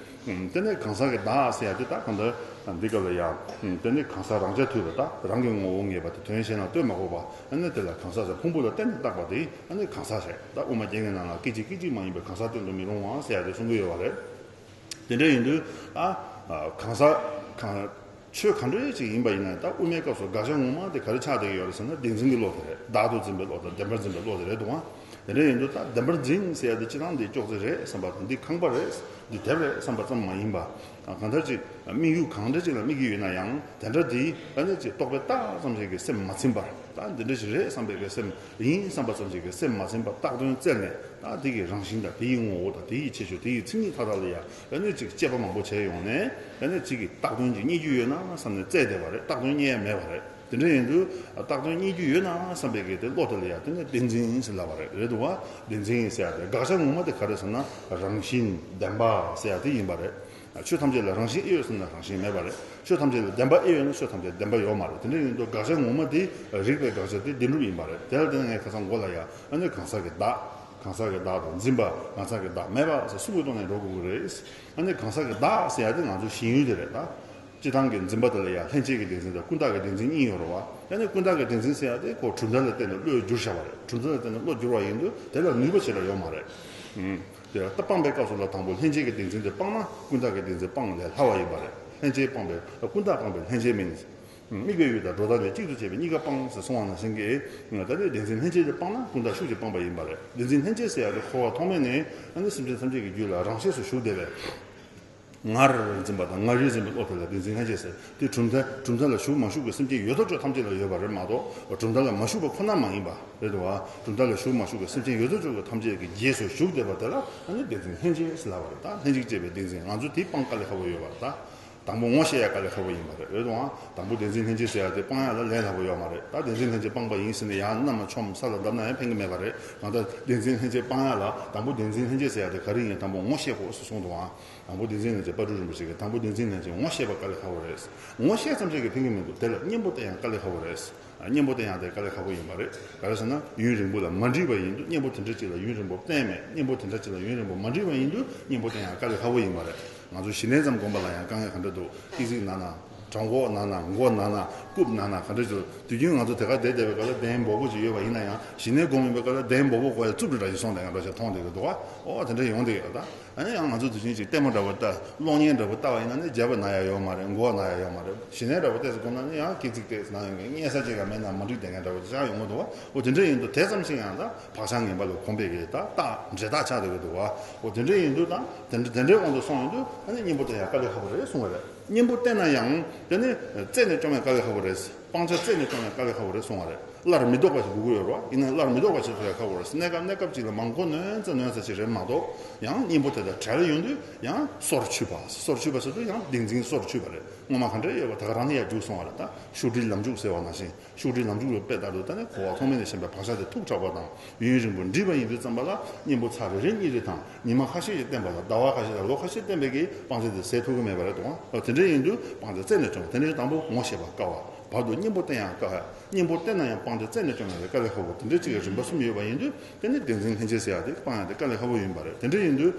ཨུམ། དེ་ནས་གང་ཟག་གི་བདག་ཟེར་ཡ་དེ་ད་གང་ལྟར་འདི་སྐབས་ལ་ཡང་། ཨུམ། དེ་ནས་གང་ཟག་རང་རྐྱ་ཐུབ་པ་ད་རང་གི་ངོ་བོ་ངེས་པ་དེ་དོན་གཞན་ལ་ལྟོས་མ་དགོས་པ། ཨ་ནི་དེ་ལ་གང་ཟག་ཟེར་ཕུང་པོ་ལ་བརྟེན་ནས་བཏགས་པ་དེ་ཨ་ནི་གང་ཟག་རེད། ད་དབུ་མ་རྒྱན་གྱི་ནང་ལ་སྐད་ཅིག་སྐད་ཅིག་མ་ཡིན་པའི་གང་ཟག་བསྟན་དུ་མི་རུང་བ་ཟེར་ཡ་དེ་གསུང་གི་ཡོད་པ་རེད། དེ་འདྲ་ཡིན་དུས་ད་གང་ཟག་གང་ཆོས་ག་འདྲ་ཅིག་ཡིན་པ་ཡིན་ན་ད་དབུ་མའི་སྐབས་སུ་དགག་བྱ་ངོ་མ་དེ་ག་རེ་ཆགས་བསྡད་ཀྱི་ཡོད་རེད་ཟེར་ན། བདེན་འཛིན་གྱི་བློ་དེ་རེད། བདག་ཏུ་འཛིན་པའི་བློ་དང་བདེན་པར་འཛིན་པའི་བློ་དེ་རེད་འདུག་ཨ། དེ་འདྲ་ཡིན་དུས་ད་བདེན་པར་འཛིན་ཟེར་ཡ་དེ་སྤྱིར་བཏང་འདི་ཅོག་ཙེ་རེད་བསམ་པ་དང་། འདི་ཁང་པ་རེད། འདི་དེབ་རེད་བསམ་པ་ཙམ་མ་ཡིན་པ། གང་ལྟར་ཅིག་དམིགས་ཡུལ་གང་འདྲ་ཅིག་ལ་དམིགས་ཀྱི་ཡོད་ན་ཡང་། དེ་འདྲ་དེ་ཨ་ནི་ཅིག་རྟོག་པས་བཏགས་ཙམ་ཞིག་གི་སེམས་མ་ཚིམ་པར། ད་འདི་འདྲ་ཞིག་རེད་བསམ་པའི་གི་སེམས། ཡིན་བསམ་པ་ཙམ་ཞིག་གི་སེམས་མ་ཚིམ་པར་བཏགས་དོན་བཙལ་ནས། ད་དེ་གི་རང་བཞིན་དང་དེ་ཡི་ངོ་བོ་དང་དེ་ཡི་ཁྱད་ཆོས། དེ་ཡི་མཚན་ཉིད་མཐའ་དག་ལ་ཡང་ཨ་ནི་ཅིག་དཔྱད་པ་མང་པོ་བྱས་ཡོང་ནས། ཨ་ནི་ཅིག་གི་བཏགས་དོན་ཅིག་རྙེད་རྒྱུ་ཡོད་ན་བསམ་ནས་བཙལ་བསྡད་པ་རེད། བཏགས་དོན་རྙེད་ཡ་མེད་པ་རེད། དེ་འདྲ་ཡིན་དུས་བཏགས་དོན་རྙེད་རྒྱུ་ཡོད་ན་བསམ་པའི་གི་དེ་བློ་དེ་ལ་ཡང་དེ་ནི་བདེན་འཛིན་ཟེར་ལབ་པ་རེད། རེད་འདུག་བ། བདེན་འཛིན་ཟེར་ཡ་དེ་དགག་བྱ་ངོ་མ་དེ་ག་རེ་ཟེར་ན། རང་བཞིན་བདེན་པ་ཟེར་ཡ་དེ་ཡིན་པ་རེད། ཆོས་ཐམས་ཅད་ལ་རང་བཞིན་ཨེ་ཡོད་ཟེར་ན་རང་བཞིན་མེད་པ་རེད། ཆོས་ཐམས་ཅད་ལ་བདེན་པ་ཨེ་ཡོད་ན་ཆོས་ཐམས་ཅད་བདེན་པ་ཡོད་མ་རེད། དེ་འདྲ་ཡིན་དུས་དགག་བྱ་ངོ་མ་དེ་རིགས་པས་དགག་བྱ་དེ་བདེན་གྲུབ་ཡིན་པ་རེད། དེ་ལ་བརྟེན་ནས་ངས་ཁ་སང་མགོ་ལ་ཡ་ཨ་ནི་གང་ཟག་གི་བདག་གང་ཟག་གི་བདག་དང་འཛིན་པ། གང་ཟག་གི་བདག་མེད་པ་ཟེར་གསུམ་གྱི་ཐོག་ནས་འགྲོ་དགོས་ཀྱི་རེད། ཨ་ནི་གང་ཟག་གི་བདག་ཟེར་ཡ་དེ་ང་ཚོ་ཞེན་ཡུལ་དེ་རེད་ད། སྤྱིར་བཏང་གི་འཛིན་པ་དེ་ལ་ཡང་ལྷན་སྐྱེས་ཀྱི་བདེན་འཛིན་དང་ཀུན་བརྟགས་ཀྱི་བདེན་འཛིན་གཉིས་ཡོད་རེད་བ། ཡང་ན་ཀུན་བརྟགས་ཀྱི་བདེན་འཛིན་ཟེར་ཡ་དེ་ཁོ་གྲུབ་མཐའ་ལ་བརྟེན་ནས་བློས་བསྒྱུར་བཞག་པ་རེད། གྲུབ་མཐའ་ལ་བརྟེན་ནས་བློ་བསྒྱུར་བ་ཡིན་དུས་དེ་ལ་ནུས་པ་ཞེ་དྲག་ཡོད་མ་རེད། ཨུམ། དེ་ལ་ད་སྤངས་པའི་སྐབས་སུ་ལ་དང་པོ་ལྷན་སྐྱེས་ཀྱི་བདེན་འཛིན་དེ་སྤངས་ན་ཀུན་བརྟགས་ཀྱི་བདེན་འཛིན་སྤངས་ལས་སླ་བ་ཡིན་པ་རེད། ལྷན་སྐྱེས་སྤངས་པའི་ཀུན་བརྟགས་སྤངས་པའི་ལྷན་སྐྱེས་མིན། དམིགས་པའི་ཡུལ་དང་སྒྲོ་བཏགས་ལས་གཅིག་ཏུ་བྱས་པའི་གཉིས་ཀ་སྤངས་ཟེར་གསུངས་པ་ནང་བཞིན་གྱི། ད་ལྟའི་བདེན་འཛིན་ལྷན་སྐྱེས་དེ་སྤངས་ན་ཀུན་བརྟགས་ཤུགས་ཀྱིས་སྤངས་པ་ཡིན་པ་རེད། བདེན་འཛིན་ལྷན་སྐྱེས་ཟེར་ཡ་དེ་འཁོར་བ་ཐོག་མེད་ནས་ཨ་ནི་སེམས་ཅན་ཐམས་ཅད་ཀྱི་རྒྱུད་ལ་རང་ཆས་སུ་ཞུགས་བསྡད་པའི། ངར་འཛིན་པ་དང་ངར་རེ་འཛིན་པའི་བློ་དེ་ལ་བདེན་འཛིན་ལྷན་སྐྱེས་ཟེར། དེ་གྲུབ་མཐའ་གྲུབ་མཐའ་ལ་ཞུགས་མ་ཞུགས་ཀྱི་སེམས་ཅན་ཡོད་དོ་ཅོག་ཐམས་ཅད་ལ་ཡོད་པ་རེད་མ་གཏོགས། གྲུབ་མཐའ་ལ་མ་ཞུགས་པ་ཁོ་ན་མ་ཡིན་པ་རེད་དོ། གྲུབ་མཐའ་ལ་ཞུགས་མ་ཞུགས་ཀྱི་སེམས་ཅན་ཡོད་དོ་ཅོག་གི་ཐམས་ཅད་ཀྱི་རྗེས་སུ་ཞུགས་བསྡད་པ་དེ་ལ་ཨ་ནི་བདེན་འཛིན་ལྷན་སྐྱེས་ཟེར་ལབ་པ་རེད། ད་ལྷན་ཅིག་སྐྱེས་པའི་བདེན་འཛིན། ང་ཚོ་དེ་སྤང་དཀའ་ལས་ཁག་པོ་ཡོད་པ་རེད་ད། དང་པོ་ངོ་ཤེས་ཡ་དཀའ་ལས་ཁག་པོ་ཡིན་པ་རེད། རེད་དོ། དང་པོ་བདེན་འཛིན་ལྷན་སྐྱེས་ཟེར་ཡ་དེ་སྤང་ཡ་ལ་ལས་སླ་པོ་ཡོད་མ་རེད། ད་བདེན་འཛིན་ལྷན་སྐྱེས་སྤངས་པ་ཡིན་ཟེར་ནས་ཡར་གནམ་ལ་མཆོངས་ས་ལ་བརྡབ་ན་ཡང་ཕན་གྱི་མེད་པ་རེད། གང་ལྟར་བདེན་འཛིན་ལྷན་སྐྱེས་སྤང་ཡ་ལ་དང་པོ་བདེན་འཛིན་ལྷན་སྐྱེས་ཟེར་ཡ་དེ་ག་རེ་ཡིན། དང་པོ་ངོ་ཤེས་དགོས་ཟེར་གསུངས་འདུག་ཨང་། དང་པོ་བདེན་འཛིན་ལྷན་སྐྱེས་དཔལ་སྤྲུལ་རིན་པོ་ཆེ་གིས་དང་པོ་བདེན་འཛིན་ལྷན་སྐྱེས་ངོ་ཤེས་པ་དཀའ་ལས་ཁག་པོ་རེད། ངོ་ཤེས་ཙམ་ཞིག་གིས་ཕན་གྱི་མི་འདུག་དེ་ལ་གཉེན་པོ་བསྟེན་ཡ་དཀའ་ལས་ཁག་པོ་རེད། གཉེན་པོ་བསྟེན་ཡ་དེ་དཀའ་ལས་ཁག་པོ་ཡིན་པ་རེད། ག་རེ་ཟེར་ན་ཡུན་རིང་པོ་ལ་མ་འདྲིས་པ་ཡིན་དུས་གཉེན་པོ་དེ་འདྲ་ཅིག་ལ་ཡུན་རིང་པོ་བསྟེན་མེད། གཉེན་པོ་དེ་འདྲ་ཅིག་ལ་ཡུན་རིང་པོ་མ་འདྲིས་པ་ཡིན་དུས་གཉེན་པོ་བསྟེན་ཡ་དཀའ་ལས་ཁག་པོ་ཡིན་པ་རེད། ང་ཚོ་ཞི་གནས་ཙམ་སྒོམ་པ་ལ་ཡང་དཀའ་ངལ་ག་འདྲ་འདུག་ཏི་ཙིག་ན་ན། བྲང་ཁོག་ན་ན། མགོ་ན་ན། རྐུབ་ན་ན། ག་འདྲ་ཅིག་འདུག་དུས་རྒྱུན་ང་ཚོ་དེ་ག་བསྡད་བསྡད་པའི་སྐབས་ལ་གདན་འབོག་པོ་ཅིག་ཡོད་པ་ཡིན་ན་ཡང་། ཞི་གནས་སྒོམ་ཡིན་པའི་སྐབས་ལ་གདན་འབོག་པོ་ཁོ་ཡ་རྩུབ་རེ་འདྲ་ཞིག་སོང་དེ་ང་འདྲ་ཞིག་མཐོང་བསྡད་ཀྱི་འདུག་བ། ཨོ་དེ་འདྲ་ཡོང་བསྡད་ཡོད་ད། ཨ་ནི་ཡང་ང་ཚོ་དུས་རྒྱུན་ཅིག་ལྟད་མོ་འདྲ་པོ་ལྟ། གློག་བརྙན་འདྲ་པོ་ལྟ་བ་ཡིན་ན་ནི་རྒྱབ་པ་ན་ཡ་ཡོད་མ་རེད། མགོ་ན་ཡ་ཡོད་མ་རེད། ཞི་གནས་འདྲ་པོ་ཏོག་ཙམ་སྒོམ་ན་ནི་ཡང་སྐེ་ཚིགས་ཏོག་ཙམ་ན་ཡོང་མཁན། གཉན་ས་ཅིག་ག་མེད་ན་མ་འགྲིག་བསྡད་མཁན་འདྲ་པོ་ཅིག་ཡོང་གི་འདུག་བ། ཨོ་དེ་འདྲ་ཡིན་དུས་དེ་ཙམ་ཞིག་ཡང་ད་བག་ཆགས་ངན་པ་ལ་གོམས་པའི་གི་ད་རྟགས་འབྲེལ་ཐག་ཆགས་བསྡད་ཀྱི་འདུག་བ། ཨོ་དེ་འདྲ་ཡིན་དུས་ད་དེ་འདྲ་དེ་འདྲའི་དབང་དུ་སོང་ཡོང་དུས་ཨ་ནི་གཉེན་པོ་བསྟེན་ཡ་དཀའ་ལས་ཁག་པོ་རེད་གསུང་བ་རེད། གཉེན་པོ་བསྟེན་ན་ཡང་དེ་ནི་རྩད་ནས་བཅོམ་ཡ་དཀའ་ལས་ཁག་པོ་རེད། སྤང་བྱ་རྩད་ནས་བཅོམ་ཡ་དཀའ་ལས་ཁག་པོ་རེད་གསུང་བ་རེད། སླར་མི་ལྡོག་པ་ཞིག་དགོས་ཀྱི་ཡོད་རེད་བ། ཡིན་ན་སླར་མི་ལྡོག་པ་ཞིག་ཐོབ་ཡ་ཁག་པོ་རེད། གནས་སྐབས་གནས་སྐབས་ཅིག་ལ་མ་མགོ་ནོན་ཙམ་ནོན་ཙམ་ཞིག་རེད་མ་གཏོགས། ཡང་གཉེན་པོ་དེ་དང་བྲལ་ཡོང་དུས་ཡང་སོར་ཆུད་པ། སོར་ཆུད་པ་ཟེར་དུས་ཡང་བདེན་འཛིན་སོར་ཆུད་པ་རེད། སྔོན་མ་ག་འདྲ་ཡོད་པ་དེ་ག་རང་ནས་ཡར་རྒྱུགས་སོང་བ་རེད། ད་ཤུགས་དྲིལ་ལམ་འཇུག་ཟེར་བ་ནང་བཞིན། ཤུགས་དྲིལ་ལམ་འཇུག་ལ་དཔེ་ལྟར་དུ་ད་ནི་འཁོར་བ་ཐོག་མེད་ནས་ཞེན་པའི་བག་ཆགས་དེ་ཐུག་དྲགས་པ་དང་ཡུན་རིང་པོ་འདྲིས་པ་ཡིན་དུས་ཙམ་པ་ལ་གཉེན་པོ་ཚར་རེ་རེ་གཉིས་རེ་དང་ཉི་མ་ཁ་ཤས་ཀྱི་བསྟེན་པ་ལ་ཟླ་བ་ཁ་ཤས་དང་ལོ་ཁ་ཤས་བསྟེན་པའི་གི་སྤང་བྱ་དེ་ཟད་ཐུབ་ཀྱི་མེད་པ་རེད་དོ། དེ་འདྲ་ཡིན་དུས་སྤང་བྱ་རྩད་ནས་བཅོམ་པ་དེ་འདྲ་དང་པོ་ངོ་ཤེས་པ་དཀའ་བ། བར་དུ་གཉེན་པོ་བསྟེན་ཡང་དཀའ་བ། གཉེན་པོ་བསྟེན་ན་ཡང་སྤང་བྱ་རྩད་ནས་བཅོམ་ཡང་དཀའ་ལས་ཁག་པོ་དེ་འདྲ་གཅིག་གི་རིམ་པ་གསུམ་ཡོད་པ་ཡིན་དུས། དེ་ནི་བདེན་འཛིན་ལྷན་སྐྱེས་ཟེར་ཡ་དེ་སྤང་ཡ་དེ་དཀའ་ལས་ཁག་པོ་ཡིན་པ་རེད། དེ་འདྲ་ཡིན་དུས།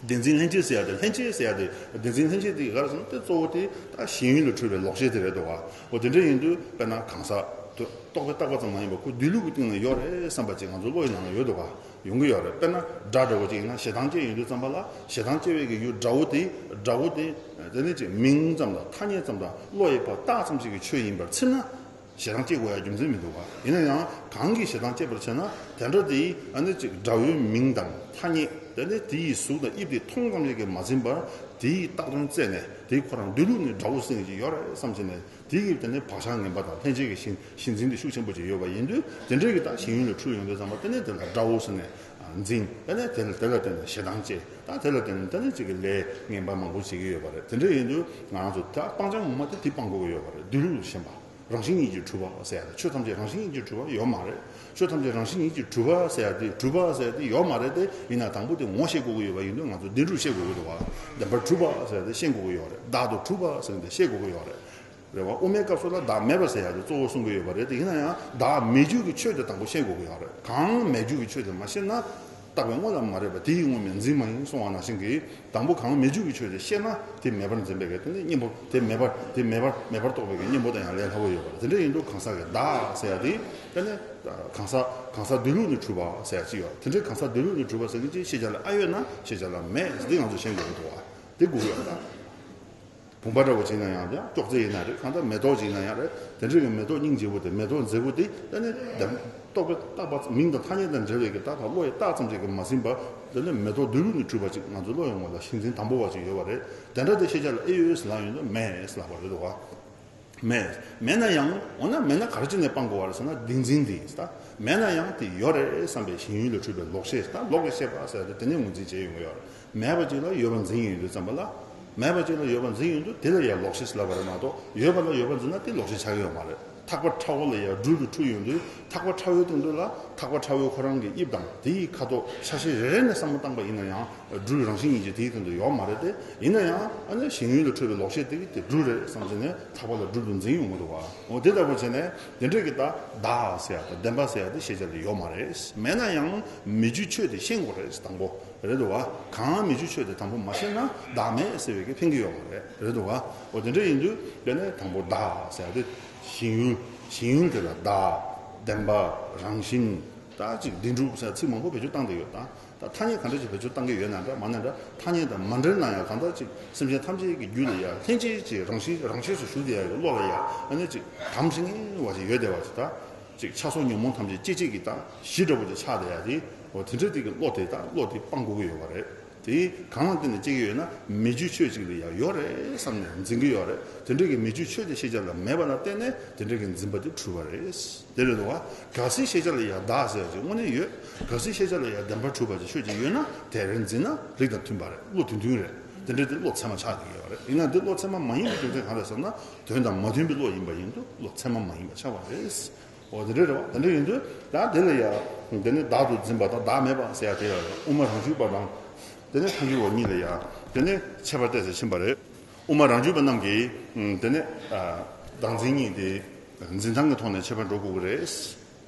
བདེན་འཛིན་ལྷན་སྐྱེས་ཟེར་ཡ་དེ། ལྷན་སྐྱེས་ཟེར་ཡ་དེ། བདེན་འཛིན་ལྷན་སྐྱེས་དེ་ག་རེ་ཟེར་ན་དེ་གཙོ་བོ་དེ་ད་ཞེན་ཡུལ་ལ་འཁྲུལ་བའི་ལོག་བྱེད་དེ་རེད་དོ། འོ་དེ་འདྲ་ཡིན་དུས་དཔེར་ན་གང་ཟག་དེ་རྟོག་པས་བཏགས་པ་ཙམ་མ་ཡིན་པར་ཁོ་སྡོད་ལུགས་ཀྱི་སྟེང་ལ་ཡོད་རེད་བསམ་པ་ཅིག་ང་ཚོ་བློ་ཡི་ནང་ལ་ཡོད་དོ་ག་ཡོང་གི་ཡོད་རེད། དཔེར་ན་དགྲ་འདྲ་བོ་ཅིག་ཡིན་ན་ཞེ་སྡང་སྐྱེ་ཡོང་དུས་ཙམ་པ་ལ་ཞེ་སྡང་སྐྱེ་བའི་གི་ཡུལ་དགྲ་བོ་དེ། དགྲ་བོ་དེ་དེ་ནི་ཅིག་མིང་ཙམ་དང་ཐ་སྙད་ཙམ་དང་བློ་ཡི་བར་བཏགས་ཙམ་ཞིག་གི་ཆོས་ཡིན་པར་ཚིམ་ན། ཞེ་སྡང་སྐྱེ་དགོས་ཡ་རྒྱུ་མཚན་མི་འདུག་ག་ཡིན་ན་ཡང་གང་གིས་ཞེ་སྡང་སྐྱེ་བར་བྱེད་ན་དེ་འདྲ་དེའི་ཨ་ནི་ཅིག་དགྲ་བོའི་མིང་དང་ཐ་སྙད། དེ་ནི་དེའི་གཟུགས་དང་དབྱིབས་དེ་མཐོང་ཙམ་ཞིག་གིས་མ་ཚིམ་པར་དེའི་བཏགས་དོན་བཙལ་ནས་དེའི་ཁོ་རང་སྡོད་ལུགས་ནི་དགྲ་བོ་ཟེར་ནས་ཅིག་ཡོད་རེད་བསམ་བྱས་ནས་དེ་གི་དེ་ནི་བག་ཆགས་ངན་པ་དང་ལྷན་སྐྱེས་ཀྱི་ཞེན་ཞེན་འཛིན་དེ་ཤུགས་ཆེན་པོ་ཅིག་ཡོད་པ་ཡིན་དུས། དེ་འདྲའི་གི་ད་ཞེན་ཡུལ་ལ་འཁྲུལ་ཡོང་དུས་ཙམ་པ་དེ་ནི་དེ་ལ་དགྲ་བོ་ཟེར་ནས་འཛིན། དེ་ནི་དེ་ལ་དེ་ལ་བརྟེན་ནས་ཞེ་སྡང་སྐྱེ། ད་དེ་ལ་བརྟེན་ནས་དེ་ནི་ཅིག་གི་ལས་ངན་པ་མང་པོ་བྱེད་ཀྱི་ཡོད་པ་རེད། དེ་འདྲ་ཡིན་དུས་ང་རང་ཚོ་ད་སྤང་བྱ་ངོ་མ་དེ་དེ་སྤང་དགོས་ཀྱི་ཡོད་པ་རེད། སྡོད་ལུགས་ལ་ཞེན་པ། རང་བཞིན་ཉིད་ཀྱིས་གྲུབ་པ་ཟེར་ཡ་དེ། ཆོས་ཐམས་ཅད་རང་བཞིན་ཉིད་ཀྱིས་གྲུབ་པ་ཡོད་མ་རེད། ཆོས་ཐམས་ཅད་རང་བཞིན་ཉིད་ཀྱིས་གྲུབ་པ་ཟེར་ཡ་དེ། གྲུབ་པ་ཟེར་ཡ་དེ་ཡོད་མ་རེད་དེ། ཡིན་ན་དང་པོ་དེ་ངོ་ཤེས་དགོས་ཀྱི་ཡོད་པ་ཡིན་དུས་ང་ཚོ་བདེན་གྲུབ་ཤེས་དགོས་ཀྱི་འདུག་བ། བདེན་པར་གྲུབ་པ་ཟེར་ཡ་དེ་ཤེས་དགོས་ཀྱི་ཡོད་རེད། བདག་ཏུ་གྲུབ་པ་ཟེར་ཡ་དེ་ཤེས་དགོས་ཀྱི་ཡོད་རེད། རེད་བ། དབུ་མའི་སྐབས་སུ་ལ་བདག་མེད་པ་ཟེར་ཡ་དེ་གཙོ་བོ་གསུང་གི་ཡོད་པ་རེད་དེ། ཡིན་ན་ཡང་བདག་མེད་རྒྱུ་གི་ཆོས་དེ་དང་པོ་ཤེས་དགོས་ཀྱི་ཡོད་རེད། གང་མེད་རྒྱུ་གི་ཆོས་དེ་མ་ཤེས་ན། བཏགས་པའི་དངོས་ལ་མ་རེག་པ་དེ་ཡི་དངོས་མིང་འཛིན་མ་ཡིན་གསུངས་པ་ནང་བཞིན་གྱི། དང་པོ་གང་མི་འཇུག་གི་ཆོས་དེ་ཤེས་ན་དེ་མེད་པར་འཛིན་པའི་གི་དེ་ནི་གཉེན་པོ་དེ་མེད་པར་དེ་མེད་པར་མེད་པར་རྟོགས་པའི་གི་གཉེན་པོ་དང་ཡང་ལས་སླ་པོ་ཡོད་པ་རེད། དེ་འདྲ་ཡིན་དུས་གང་ཟག་གི་བདག་ཟེར་ཡ་དེ་དེ་ནི་གང་ཟག་གང་ཟག་སྡོད་ལུགས་ནི་གྲུབ་པ་ཟེར་ཡ་ཅིག་ཡོད། དེ་འདྲའི་གང་ཟག་སྡོད་ལུགས་ནི་གྲུབ་པ་ཟེར་མཁན་ཅིག་ཤེས་བྱ་ལ་ཨ་ཡོད་ན་ཤེས་བྱ་ལ་མེད་ཟེར་དེ་ང་ཚོ་ཤེས་དགོས་ཀྱི་འདུག་བ། དེ་དགོས་ཀྱི་ཡོད་ད། བུམ་པ་འདྲ་བོ་ཅིག་ཡིན་ན་ཡང་ཡང་ཅོག་ཙེ་ཡིན་ན་རེད། གང་ལྟར་མེ་ཏོག་ཅིག་ཡིན་ན་ཡང་རེད། དེ་འདྲའི་གི་མེ་ཏོག་སྙིང་རྗེ་པོ་དེ་མེ་ཏོག་མཛེས་པོ་དེ་ད་ནི་བདེན་རྟོག་པས་བཏགས་པ་མིང་དང་ཐ་སྙད་དང་འབྲེལ་བའི་གི་ད་ག་བློ་ཡིས་བཏགས་ཙམ་ཅིག་གིས་མ་ཟིན་པ། དེ་ནི་མེ་ཏོག་སྡོད་ལུགས་ནི་གྲུབ་པ་ཅིག་ང་ཚོ་བློ་ཡི་ངོ་ལ་གཞི་འཛིན་དང་པོ་བ་ཅིག་ཡོད་པ་རེད། དེ་འདྲ་དེ་ཤེས་བྱ་ལ་ཨེ་ཡོད་ཟེར་ལབ་ཡོང་དུས་མེད་ཟེར་ལབ་པ་རེད་འདུག་ག་མེད། མེད་ན་ཡང་འོ་ན་མེད་ན་ག་རེ་བྱས་ནས་སྤང་དགོས་པ་རེད་ཟེར་ན་བདེན་འཛིན་དེ་ད་མེད་ན་ཡང་དེ་ཡོད་རེད་བསམ་པའི་ཞེན་ཡུལ་ལ་འཁྲུལ་པའི་ལོག་ཤེས་ད་ལོག་གི་ཤེས་པ་ཟེར་ཏེ་དེ་ནས་ངོས་འཛིན་བྱས་ཡོང་གི་ཡོད་རེད། མེད་པ་ཅིག་ལ་ཡོད་པ་འཛིན་ཡོང་དུས་ཙམ་པ་ལ། མེད་པ་ཅིག་ལ་ཡོད་པ་འཛིན་ཡོང་དུས་དེ་ལ་ཡང་ལོག་ཤེས་ལབ་པ་རེད་མ་གཏོགས་ཡོད་པ་ལ་ཡོད་པ་འཛིན་ན་དེ་ལོག་ཤེས་ཆགས་ཀྱི་ཡོད་མ་རེད། ཐག་པ་ཁྲ་བོ་ལ་ཡང་སྦྲུལ་དུ་འཁྲུལ་ཡོང་དུས་ཐག་པ་ཁྲ་བོའི་སྟེང་དུ་ལ་ཐག་པ་ཁྲ་བོའི་ཁོ་རང་གི་དབྱིབས་དང་དེའི་ཁ་དོག་ཆ་ཤས་རེ་རེ་ནས་བསམ་བློ་བཏང་པ་ཡིན་ན་ཡང་སྦྲུལ་རང་བཞིན་ཉིད་ཀྱིས་དེའི་སྟེང་དུ་ཡོད་མ་རེད་དེ། ཡིན་ན་ཡང་ཨ་ནི་ཞེན་ཡུལ་ལ་འཁྲུལ་པའི་ལོག་ཤེས་དེ་གིས་དེ་སྦྲུལ་རེད་བསམ་བྱས་ནས་ཐག་པ་ལ་སྦྲུལ་དུ་འཛིན་ཡོང་གི་འདུག་བ། འོ་དེ་ལྟ་བུ་བྱས་ནས་དེ་འདྲ་གི་ད་བདག་ཟེར་ཡ་དང་བདེན་པ་ཟེར་ཡ་དེ་ཤེས་བྱ་ལ་ཡོད་མ་རེད། མེད་ན་ཡང་མི་རྒྱུ་ཆོས་དེ་ཤེས་དགོས་རེད་དང་པོ། རེད་འདུག་བ། གང་མི་རྒྱུ་ཆོས་དེ་དང་པོ་མ་ཤེས་ན་བདག་མེད་ཟེར་བའི་གི་ཕན་གྱི་ཡོད་མ་རེད། རེད་འདུག་བ། འོ་དེ་འདྲ་ཡིན་དུས་དེ་ནས་དང་པོ་བདག་ཟེར་ཡ་དེ་ཞེན་ཡུལ། ཞེན་ཡུལ་དེ་ལ་བདག་བདེན་པ། རང་བཞིན། ད་ཅིག་བདེན་གྲུབ་ཟེར་ཚིག་མང་པོ་བེད་སྤྱོད་བཏང་བསྡད་ཡོད་ད། ད་ཐ་སྙད་ག་འདྲ་ཅིག་བེད་སྤྱོད་བཏང་གི་ཡོད་ན་འདྲ་མ་ན་འདྲ་ཐ་སྙད་དང་མ་འབྲེལ་ན་ཡང་གང་ལྟར་ཅིག་སེམས་ཅན་ཐམས་ཅད་ཀྱི་རྒྱུད་ལ་ཡང་ལྷན་སྐྱེས་ཀྱི་རང་བཞིན་རང་ཆས་སུ་ཞུགས་བསྡད་ཡ་གི་བློ་ལ་ཡང་ཨ་ནི་ཅིག་དམ་ཞིང་ངེས་པ་ཅིག་ཡོད་བསྡད་པ་ཅིག་ད། ཅིག་ཆགས་སོགས་ཉོན་མོངས་ཐམས་ཅད་སྐྱེ་བྱེད་ཀྱི་ད་གཞི་འདྲ་པོ་ཅིག་ཆགས་བསྡད་ཡ་དེ། འོ་དེ་འདྲ་དེ་གི་བློ་དེ་ད་བློ་དེ་སྤང་དགོས་ཀྱི་ཡོད་པ་རེད། དེ་གང་ལ་བརྟེན་ནས་སྐྱེ་གི་ཡོད་ན་མི་རྒྱུ་ཆོས་ཅིག་ལ་ཡང་ཡོད་རེད་བསམ་ནས་འཛིན་གི་ཡོད་རེད། དེ་འདྲ་གི་མི་རྒྱུ་ཆོས་དེ་ཤེས་བྱ་ལ་མེད་པ་ལ་བརྟེན་ནས་དེ་འདྲ་གི་འཛིན་པ་དེ་གྲུབ་པ་རེད། དེ་རེད་འདུག་བ། གལ་སྲིད་ཤེས་བྱ་ལ་ཡང་བདག་ཟེར་ཡ་ཅིག་དངོས་གནས་ཡོད། གལ་སྲིད་ཤེས་བྱ་ལ་ཡང་བདེན་པར་གྲུབ་པ་ཅིག་ཆོས་ཅིག་ཡོད་ན་དེ་རེ་འཛིན་ན་རིགས་དང་མཐུན་པ་རེད། བློ་དོན་མཐུན་རེད། དེ་འདྲ་དེ་བློ་ཚད་མ་ཆགས་བསྡད་ཀྱི་ཡོད་རེད། ཡིན་ན་འདི་བློ་ཚད་མ་མ་ཡིན་པའི་རྒྱུ་མཚན་གང་རེད་ཟེར་ན། དོན་དང་མ་མཐུན་པའི་བློ་ཡིན་པ་ཡིན་དུས་བློ་ཚད་མ་མ་ཡིན་པ་ཆགས་པ་རེད། འོ་དེ་འདྲ་རེད་བ། དེ་འདྲ་ཡིན་དུས་ད་དེ་ལ་ཡང་དེ་ནི་བདག་ཏུ་འཛིན་པ་དང་བདག་མེད་པ་ཟེར་ཡ་དེ་ཡང་དབུ་མ་རང་རྒྱུད་པ་དང་། དེ་ནི་ཐལ་འགྱུར་བ་གཉིས་ལ་ཡང་དེ་ནི་ཁྱད་པར་ཏོག་ཙམ་ཕྱིན་པ་རེད། དབུ་མ་རང་རྒྱུད་པ་རྣམས་ཀྱིས་དེ་ནི་བདག་འཛིན་གཉིས་དེ་འཛིན་སྟངས་ཀྱི་ཐོག་ནས་ཁྱད་པར་འགྲོ་དགོས་ཀྱི་རེད།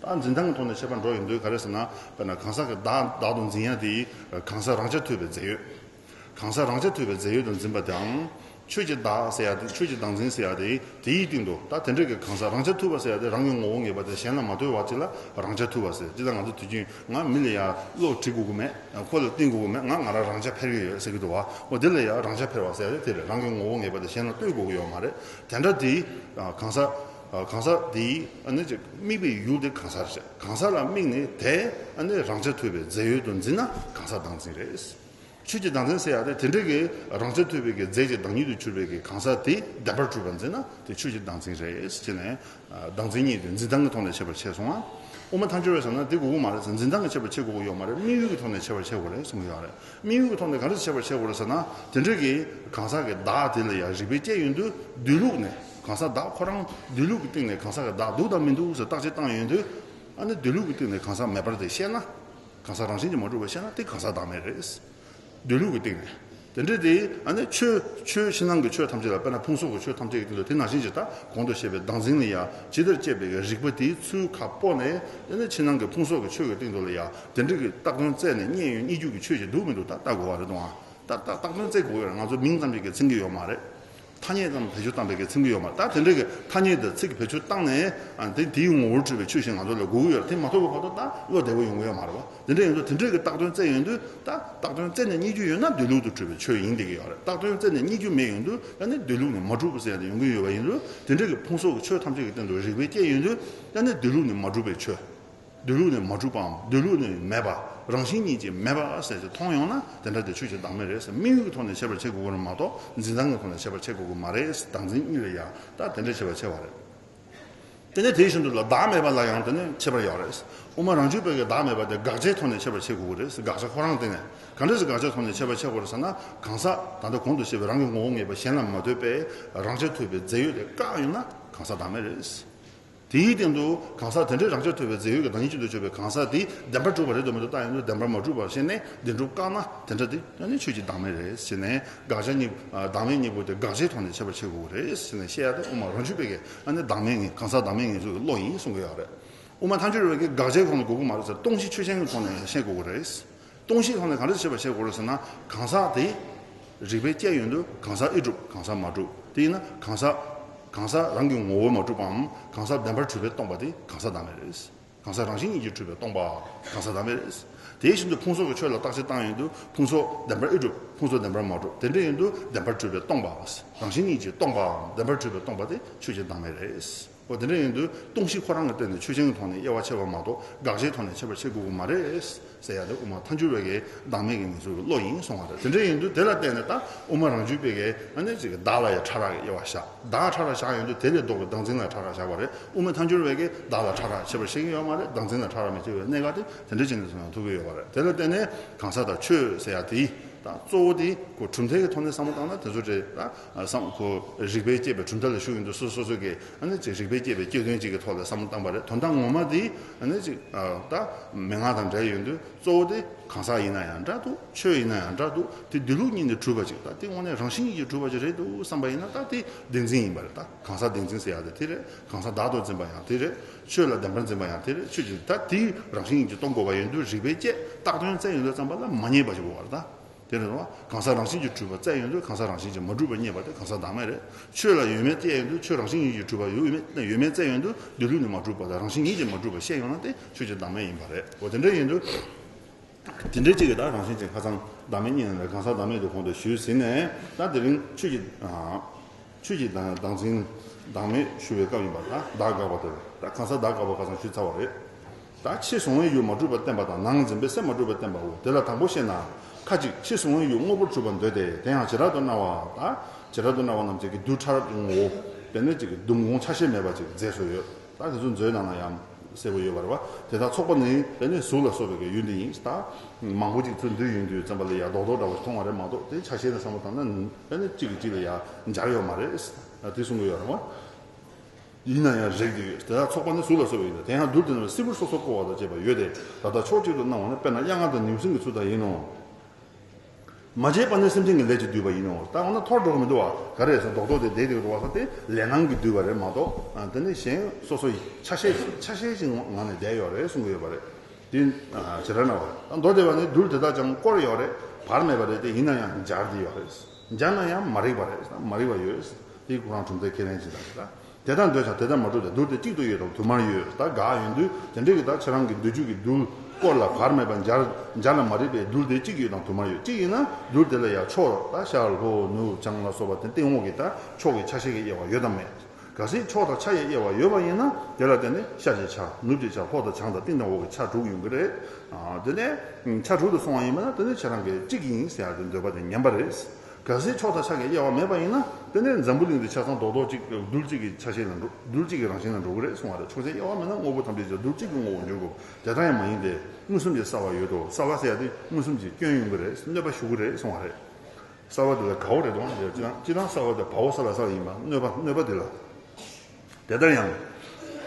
ད་འཛིན་སྟངས་ཀྱི་ཐོག་ནས་ཁྱད་པར་འགྲོ་ཡོང་དུས་ག་རེ་ཟེར་ན། དཔེར་ན་གང་ཟག་གི་བདག་བདག་ཏུ་འཛིན་ཡ་དེ་གང་ཟག་རང་རྐྱ་ཐུབ་པའི་རྫས་ཡོད། གང་ཟག་རང་རྐྱ་ཐུབ་པའི་རྫས་ཡོད་དུ་འཛིན་པ་དང་། ཆོས་ཀྱི་བདག་ཟེར་ཡ་དེ་ཆོས་ཀྱི་བདག་འཛིན་ཟེར་ཡ་དེ་དེའི་སྟེང་དུ་ད་དེ་འདྲ་གི་གང་ཟག་རང་རྐྱ་ཐུབ་པ་ཟེར་ཡ་དེ་རང་གི་ངོ་བོ་ངེས་པ་དེ་གཞན་ལ་མ་ལྟོས་པ་ཅིག་ལ་རང་རྐྱ་ཐུབ་པ་ཟེར། ཅི་ལྟར་ང་ཚོ་དུས་རྒྱུན་ང་མི་ལ་ཡ་བློ་འདྲི་དགོས་ཀྱི་མེད། ཁོ་ལ་བསྟུན་དགོས་ཀྱི་མེད། ང་ང་རང་རང་རྐྱ་འཕེར་གྱི་ཡོད་ཟེར་གྱི་འདུག་བ། འོ་དེ་ལ་ཡ་རང་རྐྱ་འཕེར་བ་ཟེར་ཡ་དེ་རེད། རང་གི་ངོ་བོ་ངེས་པ་དེ་གཞན་ལ་ལྟོས་དགོས་ཀྱི་ཡོད་མ་རེད། དེ་འདྲ་དེ་གང་ཟག་གང་ཟག་དེ་ཨ་ནི་ཅིག་དམིགས་པའི་ཡུལ་དེ་གང་ཟག་རེད། གང་ཟག་ལ་དམིགས་ནས་དེ་ཨ་ནི་རང་རྐྱ་ཐུབ་པའི་རྫས་ཡོད་དུ་འཛིན་ན་གང་ཟག་བདག་འཛིན་རེད། ཆོས་ཀྱི་བདག་འཛིན་ཟེར་ཡ་དེ་དེ་འདྲ་གི་རང་རྐྱ་ཐུབ་པའི་གི་རྫས་ཀྱི་བདག་ཉིད་དུ་གྱུར་པའི་གི་གང་ཟག་དེ་བདེན་པར་གྲུབ་པར་འཛིན་ན་དེ་ཆོས་ཀྱི་བདག་འཛིན་རེད་ཟེར་ནས། བདག་འཛིན་གཉིས་དེ་འཛིན་སྟངས་ཀྱི་ཐོག་ནས་ཁྱད་པར་ཕྱེ་སོང་ང་། དབུ་མ་ཐལ་འགྱུར་བས་ཟེར་ན་དེ་དགོས་ཀྱི་མ་རེད་ཟེར། འཛིན་སྟངས་ཀྱི་ཁྱད་པར་ཕྱེ་དགོས་ཀྱི་ཡོད་མ་རེད། དམིགས་ཡུལ་གྱི་ཐོག་ནས་ཁྱད་པར་ཕྱེ་དགོས་རེད་གསུང་གི་ཡོད་རེད། དམིགས་ཡུལ་གྱི་ཐོག་ནས་ག་འདྲ་ཁྱད་པར་ཕྱེ་དགོས་རེད་ཟེར་ན། དེ་འདྲ་གི་གང་ཟག་གི་བདག་དེ་ལ་ཡང་རིགས་པས་དཔྱད་ཡོང་དུས་སྡོད་ལུགས་ནས་གང་ཟག་བདག་ཁོ་རང་སྡོད་ལུགས་ཀྱི་སྟེང་ནས་གང་ཟག་གི་བདག་འདུག་དང་མི་འདུག་ཟེར་བརྟག་དཔྱད་བཏང་ཡོང་དུས། ཨ་ནི་སྡོད་ལུགས་ཀྱི་སྟེང་ནས་གང་ཟག་མེད་པར་དེ་ཤེས་ན། གང་ཟག་རང་བཞིན་གྱིས་མ་གྲུབ་པ་ཤེས་ན་དེ་གང་ཟག་བདག་མེད་རེད། སྡོད་ལུགས་ཀྱི་སྟེང་ནས། དེ་འདྲ་དེ་ཨ་ནི་ཆོས་ཆོས་ཕྱི་ནང་གི་ཆོས་ཐམས་ཅད་ལ་དཔེར་ན་ཕུང་སོགས་ཀྱི་ཆོས་ཐམས་ཅད་ཀྱི་སྟེང་དུ་དེ་ནང་བཞིན་གྱི་ད་གོང་དུ་བཤད་པའི་བདག་འཛིན་ལ་ཡང་ཇི་ལྟར་དཔྱད་པའི་རིགས་པ་དེའི་ཚུལ་ཁ་སྤོ་ནས། དེ་ནི་ཕྱི་ནང་གི་ཕུང་སོགས་ཀྱི་ཆོས་ཀྱི་སྟེང་དུ་ལ་ཡང་དེ་འདྲ་གི་བཏགས་དོན་བཙལ་ནས་རྙེད་ཡོང་རྙེད་རྒྱུ་གི་ཆོས་ཅིག་འདུག་མི་འདུག་ད་ལྟ་དགོས་པ་རེད་དང་། ད་ད་བཏགས་དོན་བཙལ་དགོས་ཡོད་རེད། ང་ཚོ་མིང་ཙམ་ཞིག་གིས་ཚིམ་གྱི་ཡོད་མ་རེད། ཐ་སྙད་ཙམ་བེད་སྤྱོད་བཏང་པའི་གི་ཚིམ་གྱི་ཡོད་མ་རེད། ད་དེ་འདྲའི་གི་ཐ་སྙད་དང་ཚིག་བེད་སྤྱོད་བཏང་ནས་ཨ་དེ་དེའི་ངོ་བོར་གྲུབ་པའི་ཆོས་ཤིག་ང་ཚོ་ལ་དགོས་ཀྱི་ཡོད་རེད། དེ་མ་ཐོབ་པའི་བར་དུ་ད་བློ་བདེ་པོ་ཡོང་གི་ཡོད་མ་རེད་བ། དེ་འདྲ་ཡིན་དུས་དེ་འདྲའི་གི་བཏགས་དོན་བཙལ་ཡོང་དུས་ད་བཏགས་དོན་བཙལ་ནས་རྙེད་རྒྱུ་ཡོད་ན་སྡོད་ལུགས་དུ་གྲུབ་པའི་ཆོས་ཡིན་བསྡད་ཀྱི་ཡོད་རེད། བཏགས་དོན་བཙལ་ནས་རྙེད་རྒྱུ་མེད་ཡོང་དུས་ཡང་ནི་སྡོད་ལུགས་ནས་མ་གྲུབ་པ་ཟེར་ཡ་དེ་ཡོང་གི་ཡོད་པ་ཡིན་དུས། དེ་འདྲའི་གི་ཕུང་སོགས་ཀྱི་ཆོས་ཐམས་ཅད་ཀྱི་སྟེང་དུ་རིགས་པས་དཔྱད་ཡོང་དུས་ཡང་ནི་སྡོད་ལུགས་ནས་མ་གྲུབ་པའི་ཆོས། སྡོད་ལུགས་ནས་མ་གྲུབ་པའམ་སྡོད་ལུགས་ནས་མེད་པ། རང་བཞིན་ཉིད་ཀྱིས་མེད་པ་ཟེར་ཏེ་མཐོང་ཡོང་ན་དེ་འདྲ་དེ་ཆོས་ཀྱི་བདག་མེད་རེད་ཟེར། དམིགས་ཡུལ་གྱི་ཐོག་ནས་ཁྱད་པར་ཕྱེ་དགོས་ཀྱི་རེད་མ་གཏོགས་འཛིན་སྟངས་ཀྱི་ཐོག་ནས་ཁྱད་པར་ཕྱེ་དགོས་ཀྱི་མ་རེད། བདག་འཛིན་གཉིས་ལ་ཡང་ད་དེ་འདྲ་ཁྱད་པར་ཕྱེ་བ་རེད། དེ་ནས་དེའི་བཞིན་དུ་ལ་བདག་མེད་པ་ལ་ཡང་དེ་ནས་ཁྱད་པར་ཡོད་རེད། དབུ་མ་རང་རྒྱུད་པའི་གི་བདག་མེད་པ་དེ་དགག་བྱའི་ཐོག་ནས་ཁྱད་པར་ཕྱེ་དགོས་ཀྱི་རེད་ཟེར། དགག་བྱ་ཁོ་རང་སྟེང་ནས་ག་འདྲ་ཟེར་དགག་བྱའི་ཐོག་ནས་ཁྱད་པར་ཕྱེ་དགོས་རེད་ཟེར་ན། གང་ཟག་ད་ལྟ་གོང་དུ་བཤད་པའི་རང་གི་ངོ་བོ་ངེས་པ་གཞན་ལ་མ་ལྟོས་པའི་རང་རྐྱ་ཐུབ་པའི་རྫས་ཡོད་དེ་བཀག་ཡོང་ན་གང་ཟག་བདག་མེད་རེད། དེའི་སྟེང་དུ་གང་ཟག་དེ་འདྲའི་རང་རྐྱ་ཐུབ་པའི་རྫས་ཡོད་ཀྱི་བདག་ཉིད་གཅིག་ཏུ་གྱུར་པའི་གང་ཟག་དེ་བདེན་པར་གྲུབ་པ་རེད་འདུག་མི་འདུག་བརྟག་ཡོང་དུས་བདེན་པར་མ་གྲུབ་པར་ཤེས་ནས་བདེན་གྲུབ་བཀག་ན་དེ་འདྲ་དེ་ནི་ཆོས་ཀྱི་བདག་མེད་རེད་ཟེར་ནས། དགག་བྱ་གཉིས་བདག་མེད་གཉིས་པོ་དེ་དགག་བྱའི་ཐོག་ནས་ཁྱད་པར་ཕྱེ་དགོས་ཀྱི་རེད་ཟེར་ནས་བཤད་ཡ་དེ་དབུ་མ་རང་རྒྱུད་པའི་གི་ཨ་ནི་བདག་མེད་ངེས་གང་ཟག་བདག་མེད་ངེས་ཚུལ་གྱི་བློ་ཡིན་གསུང་གི་ཡོད་རེད། དབུ་མ་ཐལ་འགྱུར་བའི་གི་དགག་བྱའི་ཁོངས་ལ་དགོས་ཀྱི་མ་རེད་ཟེར། སྟོང་གཞི་ཆོས་ཅན་གྱི་ཐོག་ནས་ཡང་བཤད་དགོས་ཀྱི་རེད། སྟོང་གཞིའི་ཐོག་ནས་ག་འདྲ་བྱེད་པ་བྱེད་དགོས་རེད་ཟེར་ན། གང་ཟག་དེ་རིགས་པས་དཔྱད་ཡོང་དུས་གང་ཟག་ཨེ་གྲུབ། གང་ཟག་མ་གྲུབ། དེ་ཡིན་ན་གང་ཟག་གང་ཟག་རང་གི་ངོ་བོ་མ་གྲུབ་པའམ། གང་ཟག་བདེན་པར་གྲུབ་པས་སྟོང་པ་དེ་གང་ཟག་བདག་མེད་རེད། གང་ཟག་རང་བཞིན་ཉིད་ཀྱིས་གྲུབ་པས་སྟོང་པ་གང་ཟག་བདག་མེད་རེད། དེ་བཞིན་དུ་ཕུང་སོགས་ཀྱི་ཆོས་ལ་བརྟག་དཔྱད་བཏང་ཡོང་དུས་ཕུང་སོགས་བདེན་པར་ཨེ་གྲུབ། ཕུང་སོགས་བདེན་པར་མ་གྲུབ། དེ་འདྲ་ཡིན་དུས་བདེན་པར་གྲུབ་པས་སྟོང་པ། རང་བཞིན་ཉིད་ཀྱིས་སྟོང་པའམ་བདེན་པར་གྲུབ་པས་སྟོང་པ་དེ་ཆོས་ཅན་བདག་མེད་རེད། འོ་དེ་འདྲ་ཡིན་དུས་སྟོང་གཞི་ཁོ་རང་གི་སྟེང་ནས་ཆོས་ཅན་གྱི་ཐོག་ནས་དབྱེ་བ་ཕྱེ་བ་མ་གཏོགས་དགག་བྱའི་ཐོག་ནས་ཕྱེ་བར་བྱེད་དགོས་ཀྱི་མ་རེད་ཟེར་ཡ་དེ་དབུ་མ་ཐལ་འགྱུར་བའི་གི་བདག་མེད་ཀྱི་ངེས་ཚུལ་གྱི་བློ་ཡིན་གསུང་བ་རེད། དེ་འདྲ་ཡིན་དུས་དེ་ལ་བརྟེན་ནས་ད་དབུ་མ་རང་རྒྱུད་པའི་གི་ཨ་ནི་ཅིག་བདག་ལ་ཡང་ཕྲ་རགས་ཀྱི་དབྱེ་བ་བཞག་བདག་ཕྲ་རགས་བཞག་ཡོང་དུས་དེ་ལས་ལྡོག་པའི་བདག་འཛིན་ལ་ཕྲ་རགས་བཞག་པ་རེད། དབུ་མ་ཐལ་འགྱུར་བའི་གི་བདག་ལ་ཕྲ་རགས་ཕྱེ་བར་བཤད་ཀྱི་ཡོད་མ་རེད། བདག་འཛིན་ལ་ཕྲ་རགས་མི་ཕྱེ་བའི་གནད་འགག་དེ་དེ་འདྲ་བྱས་ནས་སོང་ཡང་ཐུག་གི་ཡོད་པ་རེད། དེ་ལ་བརྟེན་ནས་གང་ཟག་དང་ཆོས་ཟེར་ཡ་དེ་ད་གཙོ་བོ་དེ་ཁོ་གྲུབ་མཐའི་གི་ཐོག་ནས་བསམ་བློ་བཏང་ན་དེ་ཚོ་རེད། ད་བསམ་ཁོ་རིགས་པས་དཔྱད་པའི་གྲུབ་མཐའ་ལ་ཞུགས་ཡོང་དུས་སོ་སོ་སོ་གི་ཨ་ནི་ཅིག་རིགས་པས་དཔྱད་པའི་དཔྱད་དོན་ཅིག་གི་ཐོག་ལ་བསམ་བློ་བཏང་པ་རེད། དོན་དག་ངོ་མ་དེ་ཨ་ནི་ཅིག་ད་མན་ངག་དང་འབྲེལ་ཡོང་དུས་གཙོ་བོ་དེ་གང་ཟག་ཡིན་ན་ཡང་འདྲ་འདུག་ཆོས་ཡིན་ན་ཡང་འདྲ་འདུག་དེ་འདི་ལུགས་གཉིས་ནས་གྲུབ་པ་ཅིག་ད་དེ་དངོས་གནས་རང་བཞིན་གྱིས་གྲུབ་པ་ཅིག་རེད་འདུག་བསམ་པ་ཡིན་ན་ད་དེ་བདེན་འཛིན་ཡིན་པ་རེད། ད་གང་ཟག་བདེན་འཛིན་ཟེར་ཡ་དེ་དེ་རེད། གང་ཟག་བདག་ཏུ་འཛིན་པ་ཡང་དེ་རེད། ཆོས་ལ་བདེན་པར་འཛིན་པ་ཡང་དེ་རེད། ཆོས་ཀྱི་ད་དེའི་རང་བཞིན་གྱིས་སྟོང་དགོས་པ་ཡིན་དུས་རིགས་པས་དཔྱད་བཏགས་དོན་བཙལ་ཡོང་དུས་ཙམ་པ་ལ་མ་ངེས་པ་ཞིག་དགོས་པ་རེད། ད་དེ་རེད་བ། གང་ཟག་རང་བཞིན་གྱིས་གྲུབ་པ་བཙལ་ཡོང་དུས་གང་ཟག་རང་བཞིན་གྱིས་མ་གྲུབ་པ་རྙེད་པ་དེ་གང་ཟག་བདག་མེད་རེད། ཆོས་ལ་ཡོད་མེད་བལྟས་ཡོང་དུས་ཆོས་རང་བཞིན་ཉིད་ཀྱིས་གྲུབ་པ་ཡོད་མེད་ཡོད་མེད་བཙལ་ཡོང་དུས་སྡོད་ལུགས་ནི་མ་གྲུབ་པ་དང་རང་བཞིན་ཉིད་ཀྱིས་མ་གྲུབ་པ་བཤད་ཡོང་ན་དེ་ཆོས་ཅན་བདག་མེད་ཡིན་པ་རེད། འོ་དེ་འདྲ་ཡིན་དུས། དེ་འདྲའི་ཅིག་གི་ད་རང་བཞིན་ཅན་ཁ་སང་བདག་མེད་གཉིས་ནང་ལ་གང་ཟག་བདག་མེད་དུ་གོང་དུ་ཞུས་ཟིན་ནས། ད་དེ་རིང་ཆོས་ཀྱི་ཆོས་ཀྱི་བདག་བདག་འཛིན་བདག་མེད་ཞུ་བའི་སྐབས་ཡིན་པ། ད་བདག་དགག་པ་དེ་ད་གང་ཟག་བདག་དགག་པ་ཁ་སང་ཞུས་ཚར་བ་རེད། ད་ཕྱི་གཟུང་བའི་ཡུལ་མ་གྲུབ་པར་བསྟན་པ་དང་ནང་འཛིན་པའི་སེམས་མ་གྲུབ་པར་བསྟན་པའོ། དེ་ལ་དང་པོ་བཤད་ན། ཁ་ཅིག་ཕྱི་གཟུང་བའི་ཡུལ་དངོས་པོར་གྲུབ་པར་འདོད་དེ། དེ་ཡང་བྱེ་བྲག་ཏུ་སྨྲ་བ། ད་བྱེ་བྲག་ཏུ་སྨྲ་བ་རྣམས་ཀྱིས་རྡུལ་ཕྲ་རབ་ཀྱི་ངོ་བོ། དེ་ནི་ཅིག་གི་སྡུག་མོ་ཆ་ཤས་མེད་པ་ཅིག་མཛད་སྲོལ་ཡོད། ད་དེ་ཚོ་མཛོད་ནང་ལ་ཡང་གསལ་པོ་ཡོད་པ་རེད་བ། དེ་དག་ཚོགས་པ་ནི་དེ་ནི་གཟུགས་ལ་སོགས་པའི་གི་ཡུལ་འདི་ཡིན། ད་མང་པོ་ཅིག་ཚུར་འདུས་ཡོང་དུས་ཙམ་པ་ལ་ཡང་རྡོག་རྡོག་འདྲ་བོ་ཞིག་མཐོང་བ་རེད་མ་གཏོགས། དེ་ཆ་ཤས་ལ་བསམ་བློ་བཏང་ན་དེ་ནི་གཅིག་གིས་གཅིག་ལ་ཡང་འབྱར་ཡོད་མ་རེད། ད་དེ་གསུང་གི་ཡོད་རེད་བ། ཡིན་ན་ཡང་རེག་བསྡད་ཡོད། དེ་དག་ཚོགས་པ་ནི་གཟུགས་ལ་སོགས་པ་ཡིན་ཏེ། དེ་ཡང་རྡུལ་དེ་རྣམས་སིལ་བུར་སོ་སོར་བསྐོར་བ་དང་བཅས་པ་ཡོད་དེ། ད་ལྟ་ཕྱོགས་གཅིག་ཏུ་སྣང་བ་ནི་དཔེར་ན་གཡག་རྔ་དང་ནེའུ་གསིང་གི་ཚུལ་ལྟར་ཡིན་ནོ། མ་བྱས་པ་ནི་སེམས་ཅན་གྱི་ལས་ཀྱིས་བསྡུས་པ་ཡིན་ནོ། ད་འོ་ན་འཐོར་འགྲོ་གི་མི་འདུག་བ། ག་རེ་ཟེར་རྡོག་རྡོག་དེ་བསྡད་དེ་འདུག་བ་ཟེར་ཏེ་ལས་སྣང་གིས་བསྡུས་པ་རེད་མ་གཏོགས། ཨ། དེ་ནི་གཞན་སོ་སོ་ཆ་ཤས་ཆ་ཤས་ཤིག་ངང་ནས་བསྡད་ཡོད་རེད་གསུང་གི་ཡོད་པ་རེད། དེ་བྱེ་བྲག་སྨྲ་བ་རེད། མདོ་སྡེ་པ་ནི་རྡུལ་དེ་དག་ཀྱང་བསྐོར་ཡོད་རེད། བར་མེད་པ་རེད་དེ། ཡིན་ན་ཡང་འབྱར་ཏེ་ཡོད་རེད། འབྱར་ན་ཡང་མ་རིག་པ་རེད། མ་རིག་པ་ཡོད། དེ་ཁོ་རང་གྲུབ་མཐའི་ཁས་ལེན་བྱེད་སྟངས་རེད། དེ་ལྟར་འདོད་ཀྱང་དེ་ལྟར་མ་གྲུབ་སྟེ། རྡུལ་དེ་གཅིག་ཏུ་ཡོད་དང་དུ་མར་ཡོད། ད་དགག་ཡོང་དུས་དེ་འདྲའི་གི་ད་ཁྱེད་རང་གི་འདོད་རྒྱུ་གི་རྡུལ་བསྐོར་ལ་བར་མེད་པ་འབྱར་འབྱར་ལ་མ་རིག་པའི་རྡུལ་དེ་གཅིག་ཡོད་དང་དུ་མར་ཡོད། གཅིག་ཡིན་ན་རྡུལ་དེ་ལ་ཡང་ཕྱོགས་ད་ཤར་ལྷོ་ནུབ་བྱང་ལ་སོགས་པ་དེ་སྟེང་འོག་གི་ད་ཕྱོགས་ཀྱི་ཆ་ཤས་ཀྱི་དབྱེ་བ་ཡོད་དམ་མེད། གལ་སྲིད་ཕྱོགས་དང་ཆ་ཡི་དབྱེ་བ་ཡོད་པ་ཡིན་ན། དེ་ལ་བརྟེན་ནས་ཤར་གྱི་ཆ། ནུབ་ཀྱི་ཆ། ལྷོ་དང་བྱང་དང་སྟེང་དང་འོག་གི་ཆ་དྲུག་ཡོང་གི་རེད། ཨ། དེ་ནས་ཆ་དྲུག་ཏུ་སོང་བ་ཡིན་པ་ན་དེ་ནི་ཁྱེད་རང་གིས་གཅིག་ཡིན་ཟེར་ཡག་དེ་འདོད་པ་དེ་ངན་པ་རེད། གལ་སྲིད་ཕྱོགས་དང་ཆ་གི་དབྱེ་བ་མེད་པ་ཡིན་ན། དེ་ནས་འཛམ་བུ་གླིང་འདི་ཆ་ཚང་རྡོག་རྡོག་གཅིག་རྡུལ་གཅིག་གི་ཆ་ཤས་ལ་འགྲོ། རྡུལ་གཅིག་གི་རང་བཞིན་ལ་འགྲོ་གི་རེད་གསུང་བ་རེད། ཕྱོགས་ཆའི་དབྱེ་བ་མེད་ན་དངོས་པོ་ཐམས་ཅད་ཀྱང་རྡུལ་གཅིག་གི་ངོ་བོར་འགྱུར་དགོས། དེ་ལྟར་ཡང་མ་ཡིན་ཏེ། མངོན་སུམ་གྱི་གསལ་བ་ཡོད་དོ། གསལ་བ་ཟེར་ཡག་དེ་མངོན་སུམ་གྱིས་སྐྱོན་ཡོང་གི་རེད། གནོད་པ་ཞུགས་ཀྱི་རེད་གསུང་བ་རེད། གསལ་བ་དེ་ལ་དགའ་བོ་རེད་དོ། སྤྱིར་བཏང་སྤྱིར་བཏང་གསལ་བ་དེ་བའོ་ས་ལ་ས་ལ་ཡིན་པ། གནོད་པ་གནོད་པ་དེ་ལ། དེ་ལྟར་ཡང་།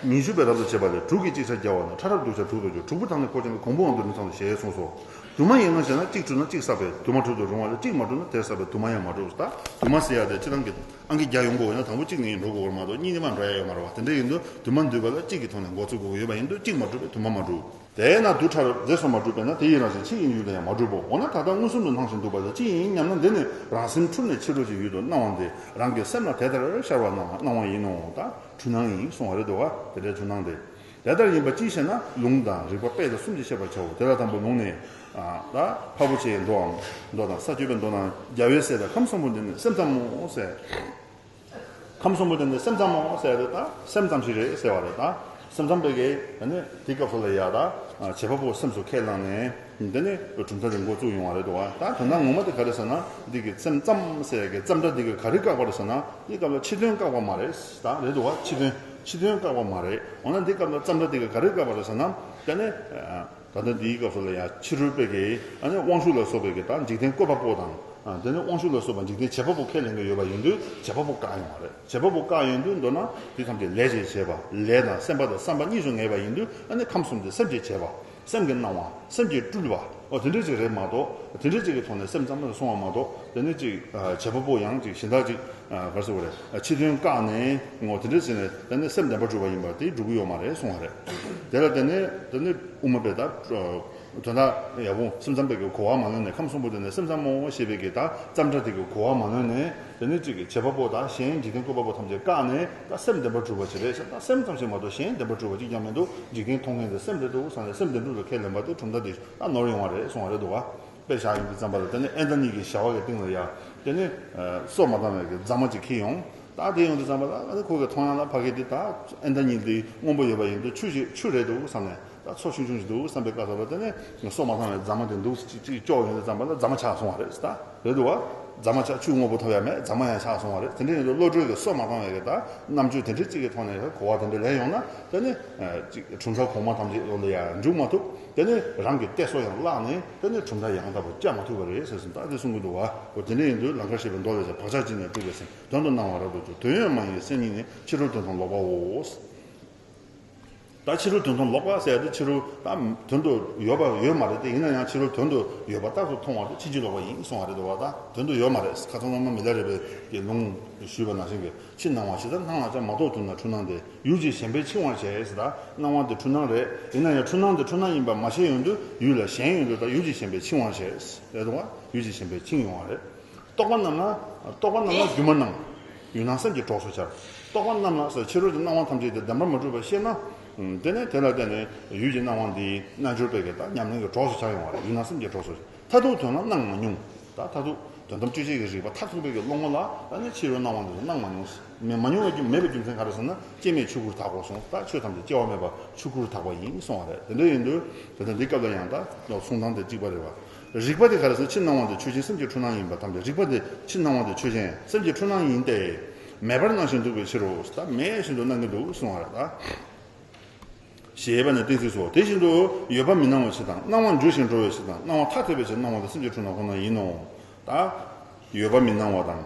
ཉི་ཤུ་པའི་རབ་ཏུ་བྱེད་པ་ལས། དྲུག་གིས་གཅིག་ཆར་བརྒྱབ་པ་ན། ཕྲ་རབ་རྡུལ་ཆ་དྲུག་ཏུ་འགྱུར། དྲུག་པོ་དག་ནི་འཁོར་ཅན་ལ། གོང་བུའང་རྡུལ་ནི་ཚང་དུ་ཞེས་གསུངས་སོ། དུ་མ་ཡིན་ནམ་ཞེ་ན། གཅིག་གྲུབ་ན་གཅིག་བསགས་པས་དུ་མ་གྲུབ་ཏུ་རུང་བ་ལས། གཅིག་མ་གྲུབ་ན་དེ་བསགས་པས་དུ་མ་ཡང་མ་གྲུབ། ད་དུ་མ་ཟེར་ཡག་དེ་སྤྱིར་བཏང་གི་ཨང་ཀི་བརྒྱ་ཡོང་དགོས་ཡོད་ན་དང་པོ་གཅིག་ནས་འགྲོ་དགོས་པ་མ་གཏོགས་གཉིས་ནས་མར་འགྲོ་ཡག་ཡོད་མ་རེད་བ། དེ་འདྲ་ཡིན་དུས་དུ་མ་འདུས་པ་ལ་གཅིག་གི་ཐོག་ནས་འགོ་ཚུགས་དགོས་ཀྱི་ཡོད་པ་ཡིན་དུས་གཅིག་མ་གྲུབ་པས་དུ་མ་མ་གྲུབ། དེས་ན་རྡུལ་ཕྲ་རབ་རྫས་སུ་མ་གྲུབ་པས་ན། དེ་ཡི་རང་བཞིན་ཕྱི་ཡི་ཡུལ་དུ་ཡང་མ་གྲུབ་བོ། འོ་ན་ད་ལྟ་མངོན་སུམ་དུ་སྣང་ཞིང་འདུག་པ་ལ་ཕྱི་ཡིན་སྙམ་ན། འདི་ནི་རང་སེམས་འཁྲུལ་ནས་ཕྱི་རོལ་གྱི་ཡུལ་དུ་སྣང་བ་འདི་རང་གི་སེམས་ལ་དེ་ལྟར་ཤར་བ་སྣང་བ་སྣང་བ་ཡིན་ནོ། ད་འཁྲུལ་སྣང་ཡིན་གསུང་བ་རེད་འདུག་བ། དེ་འདྲའི་འཁྲུལ་སྣང་དེ། དེ་ལྟར་ཡིན་པ་ཅིའི་ཕྱིར་ན། ལུང་དང་རིགས་པ་དཔེ་དང་གསུམ་གྱིས་ཤེས་པར་བྱའོ། དེ་ལ་དང་པོ་ལུང་ནས། ཨ། ད་འཕགས་པོ་ཆེའི་མདོའམ། མདོ་དང་ས་སྤྱོད་པའི་མདོ་ནང་རྒྱལ་བའི་སྲས་དང་ཁམས་གསུམ་པོ་འདི་ནི་སེམས་ཙམ་མོ་ཟེར། ཁམས་གསུམ་པོ་དེ་ནི་སེམས་ཙམ་མོ་ཟེར་རེད། ད་སེམས་ཙམ་ཞིག་རེད་ཟེར་བ་རེད། ད་སེམས་ཙམ་པའི་གི་ནི་དེའི་སྐབས་སུ་ལ་ཡ་ད་བྱེད་པ་པོ་སེམས་སུ་ཁས་བླངས་ནས་དེ་ནི་གྲུབ་མཐའ་དེ་འགོ་བཙུགས་ཡོང་བ་རེད་འདུག་བ། ད་དོན་དག་ངོ་མ་དེ་ག་རེ་ཟེར་ན། འདི་གི་སེམས་ཙམ་ཟེར་གི་ཙམ་སྒྲ་འདི་གི་ག་རེ་བཀག་པ་རེད་ཟེར་ན། འདིའི་སྐབས་ལ་ཕྱི་དོན་བཀག་པ་མ་རེད། ད་རེད་འདུག་བ། ཕྱི་དོན་ཕྱི་དོན་བཀག་པ་མ་རེད། འོ་ན་འདིའི་སྐབས་ལ་ཙམ་སྒྲ་འདི་གི་ག་རེ་བཀག་པ་རེད་ཟེར་ན། དེ་ནི། ད་ལྟ་འདིའི་སྐབས་སུ་ལ་ཡང་ཕྱི་རོལ་པའི་གི་ཨ་ནི་དབང་ཕྱུག་ལ་སོགས་པའི་གི་ད་འཇིག་རྟེན་བཀོད་པ་པོ་དང་། ཨ། དེ་ནི་དབང་ཕྱུག་ལ་སོགས་པ་འཇིག་རྟེན་བྱེད་པ་པོ་ཁས་ལེན་གྱི་ཡོད་པ་ཡིན་དུས་བྱེད་པ་པོ་བཀག་ཡོང་བ་རེད། བྱེད་པ་པོ་བཀག་ཡོང་དུས་མདོར་ན་དེ་ཐམས་ཅད་ལས་ཀྱི་བྱེད་པ། ལས་དང་སེམས་པ་དང་བསམ་པ་གཉིས་སུ་ངེས་པ་ཡིན་དུས་ཨ་ནི་ཁམས་གསུམ་དེ་སེམས་ཀྱི་བྱེད་པ། སེམས་ཀྱི་སྣང་བ། སེམས་ཀྱི་སྤྲུལ་པ། འོ་དེ་འདྲ་ཅིག་རེད་མ་གཏོགས། དེ་འདྲ་ཅིག་གི་ཐོག་ནས་སེམས་ཙམ་ལ་སོང་བ་མ་གཏོགས། དེ་ནི་ཅིག་ཨ། བྱེད་པ་པོ་ཡང་ཅིག་གཞན་དག་ཅིག་ཨ། ག་རེ་ཟེར་དགོས་རེད། ཨ། ཕྱི་དོན་བཀག་ནས་ངོ་དེ་འདྲ་ཟེར་ནས་དེ་ནི་སེམས་བདེན་པར་གྲུབ་པ་ཡིན་པ་དེ་འགྲུབ་ཀྱི་ཡོད་མ་རེད་གསུང་བ་རེད། དེ་ལ་དེ་ནི་དེ་ནི་དབུ་མ་པས་ད། ཨ། དོན་དག་ཡག་པོ་སེམས་ཙམ་པའི་གི་གོ་བ་མ་ལོན་ནས། ཁམས་གསུམ་པོ་དེ་ནས་སེམས་ཙམ་མོ་ཞེས་པའི་གི་ད་ཙམ་སྒྲ་དེ་གི་གོ་བ་མ་ལོན་ནས། དེ་ནི་གཅིག་གི་བྱེད་པ་པོ་དང་གཞན་འཇིག་རྟེན་བཀོད་པ་པོ་ཐམས་ཅད་བཀག་ནས། ད་སེམས་བདེན་པར་གྲུབ་པ་ཅིག་རེད་ཟེར། ད་སེམས་ཙམ་ཞིག་མ་གཏོགས་གཞན་བདེན་པར་གྲུབ་པ་གཅིག་ཀྱང་མི་འདུག་འཇིག་རྟེན་མཐོང་མཁན་དེ་སེམས་རེད་འདུག་བསམ་ནས། སེམས་བདེན་གྲུབ་ལ་ཁས་ལེན་པ་དེ་གྲུབ་མཐའ་དེ་ད་ནོར་ཡོང་བ་རེད་གསུང་བ་རེད་འདུག་ག་དཔེ་བཞག་ཡོང་དུས་ཙམ་པ་ལ། དེ་ནི་ཨེ་ད་གཉིས་ཀྱི་བྱ་བ་གི་སྟེང་ལ་ཡ། དེ་ནི་སོ་མ་བཏང་བའི་གི་རྫ་མ་ཅིག་འཁྱེར་ཡོང་། ད་དེ་ཡོང་དུས་ཙམ་པ་ལ་ཨ་ནི་ཁོ་གི་མཐོང་ཡང་ལ་ཕ་གི་དེ་ད་ཨེ་ད་གཉིས་དེ་སྔོན་པོ་ཡོད་པ་ཡིན་དུས་ཆུ་ཞིག་ཆུ་རེད་འདུག་བསམ་ནས། ད་མཚོ་ཆུང་ཆུང་ཞིག་འདུག་བསམ་པའི་སྐབས་སུ་ལ། དེ་ནས་སོ་མ་བཏང་བའི་རྫ་མ་དེ་འདུག་ཅིག་ཅིག་བཅོས་ཡོང་དུས་ཙམ་པ་ལ་རྫ་མ་ཆགས་སོང་བ་རེད། ད་རེད་འདུག་བ། རྫ་མ་ཆགས། ཆུ་སྔོན་པོ་ཐོབ་ཡ་མེད། རྫ་མ་ཡང་ཆགས་སོང་བ་རེད། དེ་འདྲ་ཡིན་དུས་བློ་གྲོས་ཀྱིས་སོ་མ་བཏང་བའི་གི་ད་རྣམ་དཔྱོད་དེ་འདྲ་ཅིག་གི་ཐོག་ནས་གོ་བ་དེ་འདྲ་ལེན་ཡོང་ན། དེ་ནི་ཅིག་གྲུབ་མཐའ་གོང་མ་ཐམས་ཅད་ལོ་ལ་ཡ་འཇུག་མ་ཐུབ། དེ་ནི་རང་གི་གཏད་སོ་ཡང་བརླག་ནས། དེ་ནི་གྲུབ་མཐའ་ཡང་དག་པར་བཅའ་མ་ཐུབ་པ་རེད་ཟེར་སོང་། ད་དེ་གསུང་གི་འདུག་བ། འོ་དེ་འདྲ་ཡིན་དུས་ལང་ཀར་གཤེགས་པའི་མདོ་ལས་ཀྱང་། བག་ཆགས་ཅི་ནས་བཏུལ་བའི་སེམས། དོན་དུ་སྣང་བ་རབ་ཏུ་འཇུག་དོན་ཡོད་མ་ཡིན་སེམས་ཉིད་ནི། ཕྱི་རོལ་དོན་མཐོང་ལོག་པའོ། ད་ཕྱི་རོལ་དོན་མཐོང་ལོག་པ་ཟེར་ཡ་དེ། ཕྱི་རོལ་ད་དོན་དུ་ཡོད་པ་ཡོད་མ་རེད་དེ། ཡིན་ན་ཡང་ཕྱི་རོལ་དོན་དུ་ཡོད་པ་རྟག་ཏུ་མཐོང་བ་དེ་ཕྱིན་ཅི་ལོག་པ་ཡིན་གསུང་བ་རེད་འདུག་བ། ད་དོན་དུ་ཡོད་མ་རེད། ཁ་སང་སློབ་མ་མི་ལ་རས་པའི་གི་ལུང་ཞུས་པ་ནང་བཞིན་གྱི། ཕྱི་སྣང་བ་ཇི་ལྟར་སྣང་ལགས་ཀྱང་། མ་རྟོགས་དུས་ན་འཁྲུལ་སྣང་སྟེ། ཡུལ་གྱིས་ཞེན་པས་འཆིང་བར་བྱེད་ཟེར། ད་སྣང་བ་དེ་འཁྲུལ་སྣང་རེད། ཡིན་ན་ཡང་འཁྲུལ་སྣང་དེ་འཁྲུལ་སྣང་ཡིན་པ་མ་ཤེས་ཡོང་དུས་ཡུལ་ལ་ཞེན་ཡོང་དུས། ད་ཡུལ་གྱིས་ཞེན་པས་འཆིང་བར་བྱེད་རེད་འདུག་བ། ཡུལ་གྱིས་ཞེན་པས་འཆིང་ཡོང་བ་རེད། རྟོག་པ་རྣམས་ལ། རྟོག་པ་རྣམས་ལ་སྒྱུ་མ་སྣང་། ཡུལ་སྣང་སེམས་ཀྱི་གྲོགས་སུ་འཆར། རྟོག་པ་རྣམས་ལ་ཟེར། ཕྱི་རོལ་གྱི་སྣང་བ་ཐམས་ཅད་དེ་བདེན་པར་མ་གྲུབ་པར་ཤེས་ན། ཨུམ། དེ་ནས་དེ་ལ་བརྟེན་ནས་ཡུལ་གྱི་སྣང་བ་འདིའི་རྣལ་འབྱོར་པའི་གི་ད་ཉམས་ལེན་གྱི་གྲོགས་སུ་འཆར་ཡོང་བ་རེད། ཡུལ་སྣང་སེམས་ཀྱི་གྲོགས་སུ། མཐར་ཐུག་དོན་ལ་སྣང་མ་མྱོང་། ད་མཐར་ཐུག་དོན་དམ་དཔྱོད་བྱེད་ཀྱི་རིག་པ་མཐར་ཐུག་པའི་གི་སློབ་ངོ་ལ། ད་ནི་ཕྱི་རོལ་སྣང་བ་འདི་ཚོ་སྣང་མ་མྱོང་། མེད། མ་མྱོང་བའི་རྒྱུ། མེད་པའི་རྒྱུ་མཚན་ག་རེ་ཟེར་ན། སྐྱེ་མེད་ཆོས་སྐུར་དག་གོ་གསུངས། ད་ཆོས་ཐམས་ཅད་སྐྱེ་བ་མེད་པ་ཆོས་སྐུར་དག་པ་ཡིན་གསུངས་པ་རེད། དེ་འདྲ་ཡིན་དུས་ད་ལྟ་འདི་སྐབས་ལ་ཡང་ད་གསུང་སྟངས་དེ་གཅིག་པ་རེད་བ། རིག་པ་དེ་ག་རེ་ཟེར། ཕྱི་སྣང་བ་དེ་ཆོས་ཅན། སེམས་ཀྱི་འཁྲུལ་སྣང་ཡིན་པ་ཐམས་ཅད། རིག་པ་དེ་ཕྱི་སྣང་བ་དེ་ཆོས་ཅན། སེམས་ཀྱི་འཁྲུལ་སྣང་ཡིན་ཏེ། མེད་པར་སྣང་ཞིང་འདུག་པའི་ཕྱིར་རོ། ད་མེད་བཞིན་དུ་སྣང་གི་འདུག་གསུང་བ་རེད་ད། ཞེས་པ་ནས་གཏན་ཚིགས་སོ། དེ་བཞིན་དུ་ཡོད་པ་མི་སྣང་བ་ཇི་ལྟར། སྣང་བ་འགྱུ་ཞིང་འགྲོ་བའི་ཕྱིར་དང་། སྣང་བ་ཐ་དད་པའི་ཕྱིར། སྣང་བ་དེ་སེམས་ཀྱི་འཁྲུལ་སྣང་ཁོ་ན་ཡིན་ནོ། ད་ཡོད་པ་མི་སྣང་བ་དང་།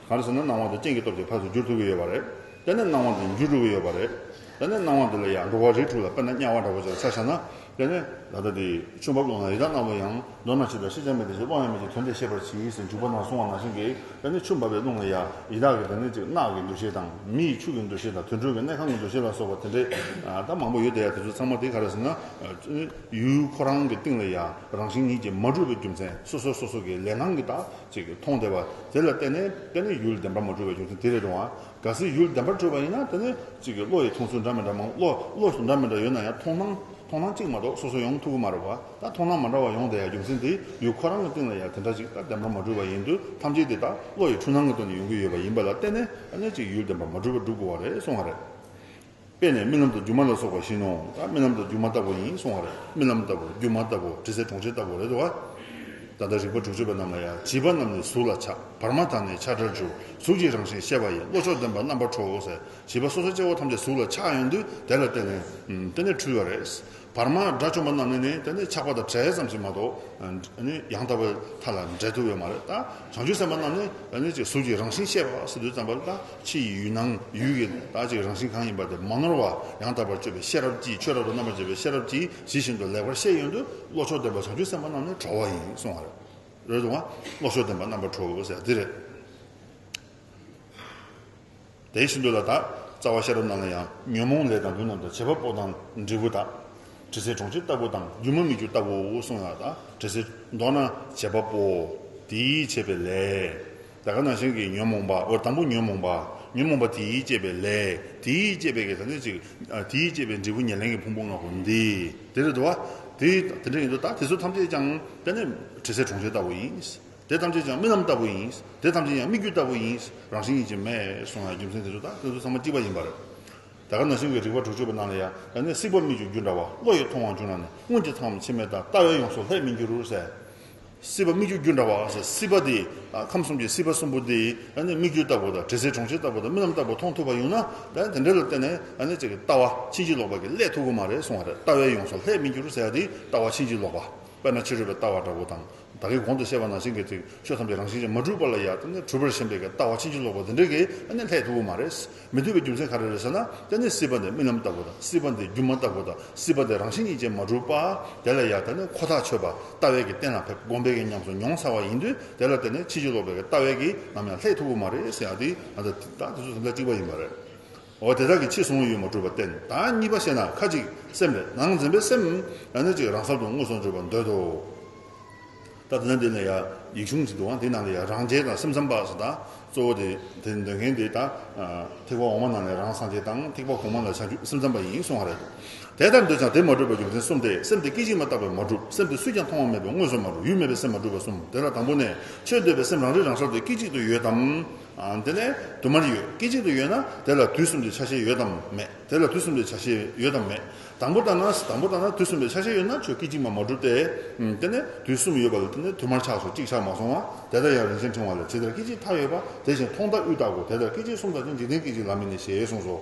ག་རེ་ཟེར་ན། སྣང་བ་དེ་རྐྱེན་གྱི་སྟོབས་ཀྱིས་ཕར་ཚུར་འགྱུར་ཐུབ་ཀྱི་ཡོད་པ་རེད། དེ་ནས་སྣང་བ་དེ་འགྱུར་འགྲོ་གི་ཡོད་པ་རེད། དེ་ནས་སྣང་བ་འདི་ལ་ཡང་འགྲོ་བ་རིགས་དྲུག་ལ། དཔེར་ན་དམྱལ་བ་འདྲ་བོ་ཅིག་ལ་ཆ་བཞག་ན། དེ་ནས་ད་ལྟ་དེ་ཆུ་འབབ་ཀླུང་ན་ཡི་དྭགས་རྣམས་ལ་ཡང་། མདོར་ན་ཇི་ལྟར་ཤེས་བྱ་མེད་དེ་བཞིན། ཀློང་ཡང་མེད་ཅིང་དོན་དེ་ཤེས་པར་གྱིས་ཟེར། འཇུག་པ་ན་གསུངས་པ་ནང་བཞིན་གྱི། དེ་ནས་ཆུ་འབབ་པའི་ཀླུང་ལ་ཡང་ཡི་དྭགས་ཀྱི་དེ་ནས་ཅིག་རྣག་གི་འདུ་ཤེས་དང་། མི་ཡི་ཆུ་གི་འདུ་ཤེས་དང་། དུད་འགྲོ་གི་གནས་ཁང་གི་འདུ་ཤེས་ལ་སོགས་པ་དེ་འདྲའི་ད་མང་པོ་ཡོད་དེ། ཡ་དེ་ཚོ་ཚང་མ་དེ་ག་རེ་ཟེར་ན། ཡུལ་ཁོ་རང་གི་སྟེང་ལ་ཡང་རང་བཞིན་ཉིད་ཀྱིས་མ་གྲུབ་པའི་རྒྱུ་མཚན། སོ་སོ་སོ་སོ་གི་ལས་སྣང་གིས་ད་ཅིག་མཐོང་བསྡད་པ་དེ་ལ་བརྟེན་ནས། དེ་ནི་ཡུལ་བདེན་པར་མ་གྲུབ་པའི་རྒྱུ་མཚན་དེ་རེད་འགྲོ་བ། གལ་སྲིད་ཡུལ་བདེན་པར་གྲུབ་པ་ཡིན་ན། དེ་ནི་ཅིག་གི་བློ་ཡི་མཐོང་ཚུལ་འདྲ་མི་འདྲ་མང་། བློ་བློ་འདྲ་མི་འདྲ་ཡོད་ན་ཡང་། མཐོང་སྣང་མཐོང་སྣང་གཅིག་མ་གཏོགས་སོ་སོ་ཡོང་ཐུབ་ཀྱི་མ་རེད་བ། ད་མཐོང་སྣང་མ་འདྲ་བ་ཡོང་བསྡད་ཡ་རྒྱུ་མཚན་དེ་ཡུལ་ཁོ་རང་གི་སྟེང་ལ་ཡ་དེ་འདྲ་ཅིག་ད་བདེན་པར་མ་གྲུབ་པ་ཡིན་དུས། ཐམས་ཅད་དེ་ད་བློ་ཡི་འཁྲུལ་སྣང་གི་སྟེང་ནས་ཡོང་གི་ཡོད་པ་ཡིན་པ་ལ་བརྟེན་ནས། ཨ་ནི་ཅིག་ཡུལ་བདེན་པར་མ་གྲུབ་པར་སྒྲུབ་དགོས་པ་རེད་གསུང་བ་རེད། དཔེ་ནི་རྨི་ལམ་དང་སྒྱུ་མ་ལ་སོགས་པ་བཞིན་ནོ། ད་རྨི་ལམ་དང་སྒྱུ་མ་ལྟ་བུ་ཡིན་གསུང་བ་རེད། རྨི་ལམ་ལྟ་བུ་སྒྱུ་མ་ལྟ་བུ། དྲི་ཟའི་གྲོང་ཁྱེར་ལྟ་བུ་རེད་དོ། ད་ལྟ་རིག་པ་དྲུག་ཅུ་པ་རྣམས་ལ་ཡང་། བྱིས་པ་རྣམས་ནི་གཟུགས་ལ་ཆགས། བར་མ་དག་ནི་ཆགས་བྲལ་འགྱུར། གཟུགས་ཀྱི་རང་བཞིན་ཤེས་པ་ཡིས། བློ་མཆོག་ལྡན་པ་རྣམ་པར་གྲོལ་ཟེར། བྱིས་པ་སོ་སོ་སྐྱེ་བོ་ཐམས་ཅད་གཟུགས་ལ་ཆགས་ཡོང་དུས། དེ་ལ་བརྟེན་ནས་དེ་ནས་འཁྲུལ་བ་རེད། བར་མ་དགྲ་བཅོམ་པ་རྣམས་ནི་ནི་དེ་ནི་ཆགས་པ་དང་བྲལ་ཙམ་ཞིག་མ་གཏོགས། ཨ་ནི་ཡང་དག་པའི་མཐའ་ལ་འབྲེལ་ཐུབ་ཡོད་མ་རེད། ད་བྱང་ཆུབ་སེམས་དཔའ་རྣམས་ནི་ཨ་ནི་ཅིག་གཟུགས་ཀྱི་རང་བཞིན་ཤེས་པ་ཟེར་དུས་ཙམ་པ་ལ། ད་ཕྱི་ཡི་ཡུལ་སྣང་ཡུལ་གྱི་ད་ཅིག་རང་བཞིན་གང་ཡིན་པ་དེ་མ་ནོར་བ། ཡང་དག་པར་དཔྱོད་པའི་ཤེས་རབ་ཀྱིས། ཆོས་རབ་ཏུ་རྣམ་པར་འབྱེད་པའི་ཤེས་རབ་ཀྱིས་ཇི་བཞིན་དུ་ལེགས་པར་ཤེས་ཡོང་དུས། བློ་མཆོག་ལྡན་པ་བྱང་ཆུབ་སེམས་དཔའ་རྣམས་ནི་གྲོལ་བ་ཡིན་གསུང་བ་རེད། རེད་འདུག་བ། བློ་མཆོག་ལྡན་པ་རྣམ་པར་གྲོལ་ཟེར་འདི་རེད། དེ་བཞིན་དུ་ལ། ད་རྩ་བ་ཤེས་རབ་རྣམས་ལ་ཡང་། ཉོན་མོངས་ལས་དང་ལུས་རྣམས་དང་། བྱེད་པ་པོ་དང་འབྲས་བུ་དག། དྲི་ཟའི་གྲོང་ཁྱེར་ལྟ་བུ་དང་། སྒྱུ་མ་སྨིག་རྒྱུ་ལྟ་བུའོ་གསུངས་ཡ། ད་དྲི་ཟའི། མདོར་ན་བྱེད་པ་པོ། དེས་བྱས་པའི་ལས། ད་ག་ནང་བཞིན་གྱི་ཉོན་མོངས་པ། འོ་དང་པོ་ཉོན་མོངས་པ། ཉོན་མོངས་པ་དེས་བསྐྱེད་པའི་ལས། དེས་བསྐྱེད་པའི་གི་ད་ནི་ཅིག་ཨ། དེས་བསྐྱེད་པའི་འབྲས་བུ་ཉེར་ལེན་གྱི་ཕུང་པོ་ལྔ་པོ་འདི། དེ་རེད་དོ། དེ་དེ་འདྲ་ཡིན་དུས། ད་དེ་ཚོ་ཐམས་ཅད་ཀྱང་དེ་ནི་དྲི་ཟའི་གྲོང་ཁྱེར་ལྟ་བུ་ཡིན། དེ་ཐམས་ཅད་ཀྱང་རྨི་ལམ་ལྟ་བུ་ཡིན། དེ་ཐམས་ཅད་ཀྱང་སྨིག་རྒྱུ་ལྟ་བུ་ཡིན། རང་བཞིན་ཉིད་ཀྱིས་མེད་གསུང་ཡ་རྒྱུ་མཚན་དེ་ཚོ། ད་དེ་ཚོ་ཚང་མ་གཅིག་པ་ཡིན་པ་རེད། ད་ག་ནང་བཞིན་གྱི་རིག་པ་དྲུག་ཅུ་པའི་ནང་ལ་ཡང་། ཨ་ནི་སྲིད་པ་སྨིག་རྒྱུ་རྒྱུ་འདྲ་བ། བློ་ཡིས་མཐོང་བ་འགྱུར་ན་ནི། སྔོན་གྱི་མཐའ་རྣམས་ཕྱི་མའི་བདག། ལྟ་བས་ཡོངས་སུ་བསླད་མི་འགྱུར་ཟེར། སྲིད་པ་སྨིག་རྒྱུ་རྒྱུ་འདྲ་བ་ཟེར། སྲིད་པ་དེ། ཨ། ཁམས་གསུམ་གྱི་སྲིད་པ་གསུམ་པོ་དེ། ཨ་ནི་སྨིག་རྒྱུ་ལྟ་བུ་དང་། དྲི་ཟའི་གྲོང་ཁྱེར་ལྟ་བུ་དང་། རྨི་ལམ་ལྟ་བུ་མཐོང་ཐུབ་པ་ཡོང་ན། ད་དེ་འདྲ་ལ་བརྟེན་ནས་ཨ་ནི་ཅིག་གི་ལྟ་བ་ཕྱིན་ཅི་ལོག་པ་གིས་བསླད་ཐུབ་ཀྱི་མ་རེད་གསུང་བ་རེད། ལྟ་བས་ཡོངས་སུ་བསླད་མི་འགྱུར་ཟེར་ཡ་དེ། ལྟ་བ་ཕྱིན་ཅི་ལོག་པ། དཔེར་ན་ཕྱི་རོལ་པའི་ལྟ་བ་འདྲ་བོ་དང་། ད་གིན་གོང་དུ་བཤད་པ་ནང་བཞིན་གྱི་ཚིག་ཆོས་ཐམས་ཅད་རང་བཞིན་གྱིས་མ་གྲུབ་པ་ལ་ཡ། དེ་ནི་གྲུབ་པར་ཞེན་པའི་གི་ལྟ་བ་ཕྱིན་ཅི་ལོག་པ་དེ་འདྲ་གིས་ཨ་ནི་བསླད་ཐུབ་ཀྱི་མ་རེད། མི་ཐུབ་པའི་རྒྱུ་མཚན་ག་རེ་རེད་ཟེར་ན། དེ་ནི་སྲིད་པ་འདི་རྨི་ལམ་ལྟ་བུ་དང་། སྲིད་པ་འདི་སྒྱུ་མ་ལྟ་བུ་དང་། སྲིད་པ་འདི་རང་བཞིན་ཉིད་ཀྱིས་མ་གྲུབ་པ། དེ་ལ་ཡ་དེ་ནི་ཁོ་ཐག་ཆོད་པ། ལྟ་བས་ཀྱི་གཏན་ལ་ཕེབས། སྒོམ་པས་ཀྱི་ཉམས་སུ་མྱོང་ཚར་བ་ཡིན་དུས། དེ་ལ་བརྟེན་ནས་ཕྱིན་ཅི་ལོག་པའི་གི་ལྟ་བས་ཀྱིས་ནམ་ཡང་བསླད་ཐུབ་ཀྱི་མ་རེད་ཟེར་ཡ་དེ། ད་དེ་ཚོ་དེ་འདྲ་གཅིག་པ་ཡིན་པ་རེད། འོ་དེ་དག་གི་ཕྱི་གཟུང་ཡུལ་མ་གྲུབ་པར་བསྟན། ད་གཉིས་པ་བཤད་ན་ཁ་ཅིག་སེམས་རེད། ནང་འཛིན་པའི་སེམས་ཨ་ནི་ཅིག་རང་སར་དུ་མངོན་སུམ་གྲུབ་པར་འདོད་དོ། ད་དེ་ན་འདི་ལ་ཡ་ཡིག་ཆུང་ཅིག་འདུག་ཨང་། དེའི་ནང་ལ་ཡ་རང་རྒྱལ་དང་སེམས་ཙམ་པ་ཟེར། ད་གཙོ་བོ་དེ་དེ་འདོན་མཁན་དེ་ད་ཨ་ཐེག་པ་འོག་མ་ནང་ལ་རང་སངས་རྒྱས་དང་ཐེག་པ་གོང་མ་ལ་བྱང་ཆུབ་སེམས་ཙམ་པ་ཡིན་གསུང་བ་རེད། དེ་ལྟར་འདོད་ཀྱང་དེ་མ་གྲུབ་པའི་རྒྱུ་མཚན་གསུམ་སྟེ། སེམས་དེ་སྐད་ཅིག་མ་བཏགས་པས་མ་གྲུབ། སེམས་དེ་སུས་ཀྱང་མཐོང་བ་མེད་པས་མངོན་སུམ་མ་གྲུབ། ཡུལ་མེད་པའི་སེམས་མ་གྲུབ་པ་གསུམ། དེ་ལ་དང་པོ་ནས། ཆོས་འདོད་པའི་སེམས་རང་རིག་རང་གསལ་དེ་སྐད་ཅིག་ཏུ་ཡོད་དམ། ཨ་དེ་ནས་དུ་མར་ཡོད། སྐད་ཅིག་ཏུ་ཡོད་ན་དེ་ལ་དུས་གསུམ་གྱི་ཆ་ཤས་ཡོད་དམ་མེད། དེ་ལ་དུས་གསུམ་གྱི་ཆ་ཤས་ཡོད་དམ་མེད། དང་པོ་ལྟར་ན། དང་པོ་ལྟར་ན་དུས་གསུམ་གྱི་ཆ་ཤས་ཡོད་ན་ཆོས་སྐད་ཅིག་མ་མ་གྲུབ་སྟེ། ཨ་དེ་ནས་དུས་གསུམ་ཡོད་པ་ལ་དེ་ནས་དུ་མར་ཆགས་སོ། གཅིག་ཆགས་མ་སོང་བ། དེ་ལྟར་ཡང་རིན་ཆེན་ཕྲེང་བ་ལས། ཇི་ལྟར་སྐད་ཅིག་མཐའ་ཡོད་པ། དེ་བཞིན་མཐོང་ལྟ་དབུས་བཏགས་སྒོ། དེ་ལྟར་སྐད་ཅིག་གསུམ་དག་ཀྱང་། འཇིག་རྟེན་སྐད་ཅིག་ལམ་མིན་ནི་ཞེས་གསུངས་སོ།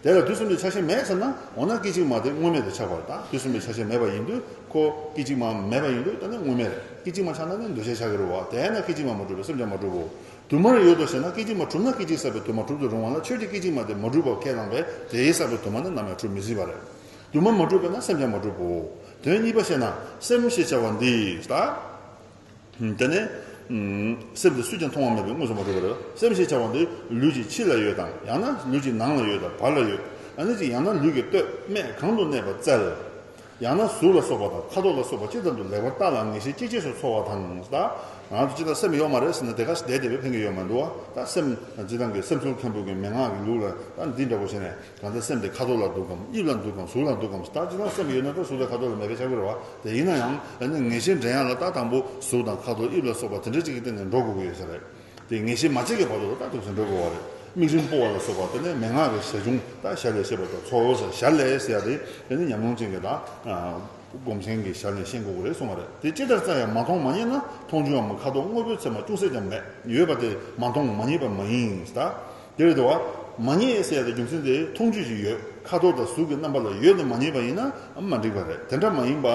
དེ་ལ་དུས་གསུམ་གྱི་ཆ་ཤས་མེད་ཟེར་ན། འོ་ན་སྐད་ཅིག་མ་དེ་དངོས་མེད་དུ་ཆགས་པར་ད་དུས་གསུམ་གྱི་ཆ་ཤས་མེད་པ་ཡིན་དུས། ཁོ་སྐད་ཅིག་མ་མེད་པ་ཡིན་དུས་ད་ནི་དངོས་མེད་རེད། སྐད་ཅིག་མ་ཆགས་ན་ནི་འདུ་བྱེད་ཆགས་ཀྱི་རེད་བ། དེས་ན་སྐད་ཅིག་མ་མ་གྲུབ་པས་སེམས་ཀྱང་མ་གྲུབ་བོ། དུ་མར་ཡོད་དོ་ཞེ་ན། སྐད་ཅིག་མ་གྲུབ་ན་སྐད་ཅིག་ཟད་པའི་དུ་མ་གྲུབ་ཏུ་རུང་བ་ལ། ཆོས་ཀྱི་སྐད་ཅིག་མ་དེ་མ་གྲུབ་པ་ཁས་བླངས་པས་དེའི་ཟད་པའི་དུ་མ་ནི་ནམ་ཡང་གྲུབ་མི་སྲིད་པ་རེད། དུ་མ་མ་གྲུབ་པས་ན་སེམས་ཀྱང་མ་གྲུབ་བོ། དོན་གཉིས་པ་བཤད་ན། སེམས་ཞེས་བྱ་བ་འདི་ད། དེ་ནས་ཨུམ་སེམས་དེ་སུས་ཀྱང་མཐོང་བ་མེད་པས་མངོན་སུམ་མ་གྲུབ་པ་རེད། སེམས་ཞེས་བྱ་བ་འདི་ལུས་ཀྱི་ཕྱི་ལ་ཡོད་དམ། ཡང་ན་ལུས་ཀྱི་ནང་ལ་ཡོད་དམ་བར་ལ་ཡོད། ཨ་ནི་ཅིག་ཡང་ན་ལུས་ཀྱི་སྟོད་སྨད་གང་དུ་གནས་པ་བཙལ། ཡང་ན་གཟུགས་ལ་སོགས་པ་དང་ཁ་དོག་ལ་སོགས་པ་ཅི་ཙམ་དུ་ལེགས་པར་བརྟགས་ལ་ངེས་ཤེས་སྐྱེ་སྐྱེས་སུ་ཚོར་བ་དང་། ད་ང་ཚོ་ཅི་ལྟར་སེམས་ཡོད་མ་རེད་ཟེར་ན་དེ་ག་ཞིག་བསྡད་བསྡད་པས་ཕན་གྱི་ཡོད་མ་འདུག་བ། ད་སེམས་ཇི་ལྟར་གྱི་སེམས་ཚོར་མཁན་པོ་གི་མན་ངག་གི་ལུགས་ལ་ད་འདི་འདྲ་པོ་བྱས་ནས། གང་ལྟར་སེམས་དེ་ཁ་དོག་ལ་འདུག་གམ། དབྱིབས་ལ་འདུག་གམ། གཟུགས་ལ་འདུག་གམ། ད་ཅི་ན་སེམས་ཡོད་ན་ད་གཟུགས་དང་ཁ་དོག་ལ་མེད་པའི་ཆགས་ཀྱི་རེད་བ། དེ་ཡིན་ན་ཡང་ཨ་ནི་ངེས་ཤེས་འདྲེན་ཡག་ལ་ད་དང་པོ་གཟུགས་དང་ཁ་དོག་དབྱིབས་ལ་སོགས་པ་དེ་འདྲ་ཅིག་གི་སྟེང་ནས་འགྲོ་དགོས་ཀྱི་ཡོད་ས་རེད། དེ་ངེས་ཤེས་མ་སྐྱེས་ཀྱི་བར་དུ་ད་འདུག་སེ་འགྲོ་དགོས་པ་རེད། དམིགས་རིམ་སྤོ་བ་ལ་སོགས་པ་དེ་ནས་མན་ངག་གི་ཞལ་ཆུང་ད་ཞལ་ལས་བཤད་པ་དང་ཚོགས་ཟེར་ཞལ་ལས་ཟེར་ཡ་དེ་དེ་ནི་ཉམས་མྱོང་ཅན་གྱི་ད་སྒོམ་ཆེན་གྱི་ཞལ་ནས་ཤེས་དགོས་ཀྱི་རེད་གསུངས་པ་རེད། དེ་ཅི་ལྟར་བཙལ་ཡང་མ་མཐོང་མ་རྙེད་ན། མཐོང་ཆོས་འམ་ཁ་དོག་དངོས་པོའི་ཚད་མ་ཅུང་ཟད་ཀྱང་མེད། ཡོད་པ་དེ་མ་མཐོང་མ་རྙེད་པ་མ་ཡིན་ད། དེ་རེད་དོ། མ་རྙེད་ཟེར་ཡ་དེ་རྒྱུ་མཚན་དེ་མཐོང་ཆོས་ཤིག་ཡོད། ཁ་དོག་དང་གཟུགས་ཀྱི་རྣམ་པ་ལ་ཡོད་དུ་མ་རྙེད་པ་ཡིན་ན་མ་འགྲིག་པ་རེད། དེ་འདྲ་མ་ཡིན་པ།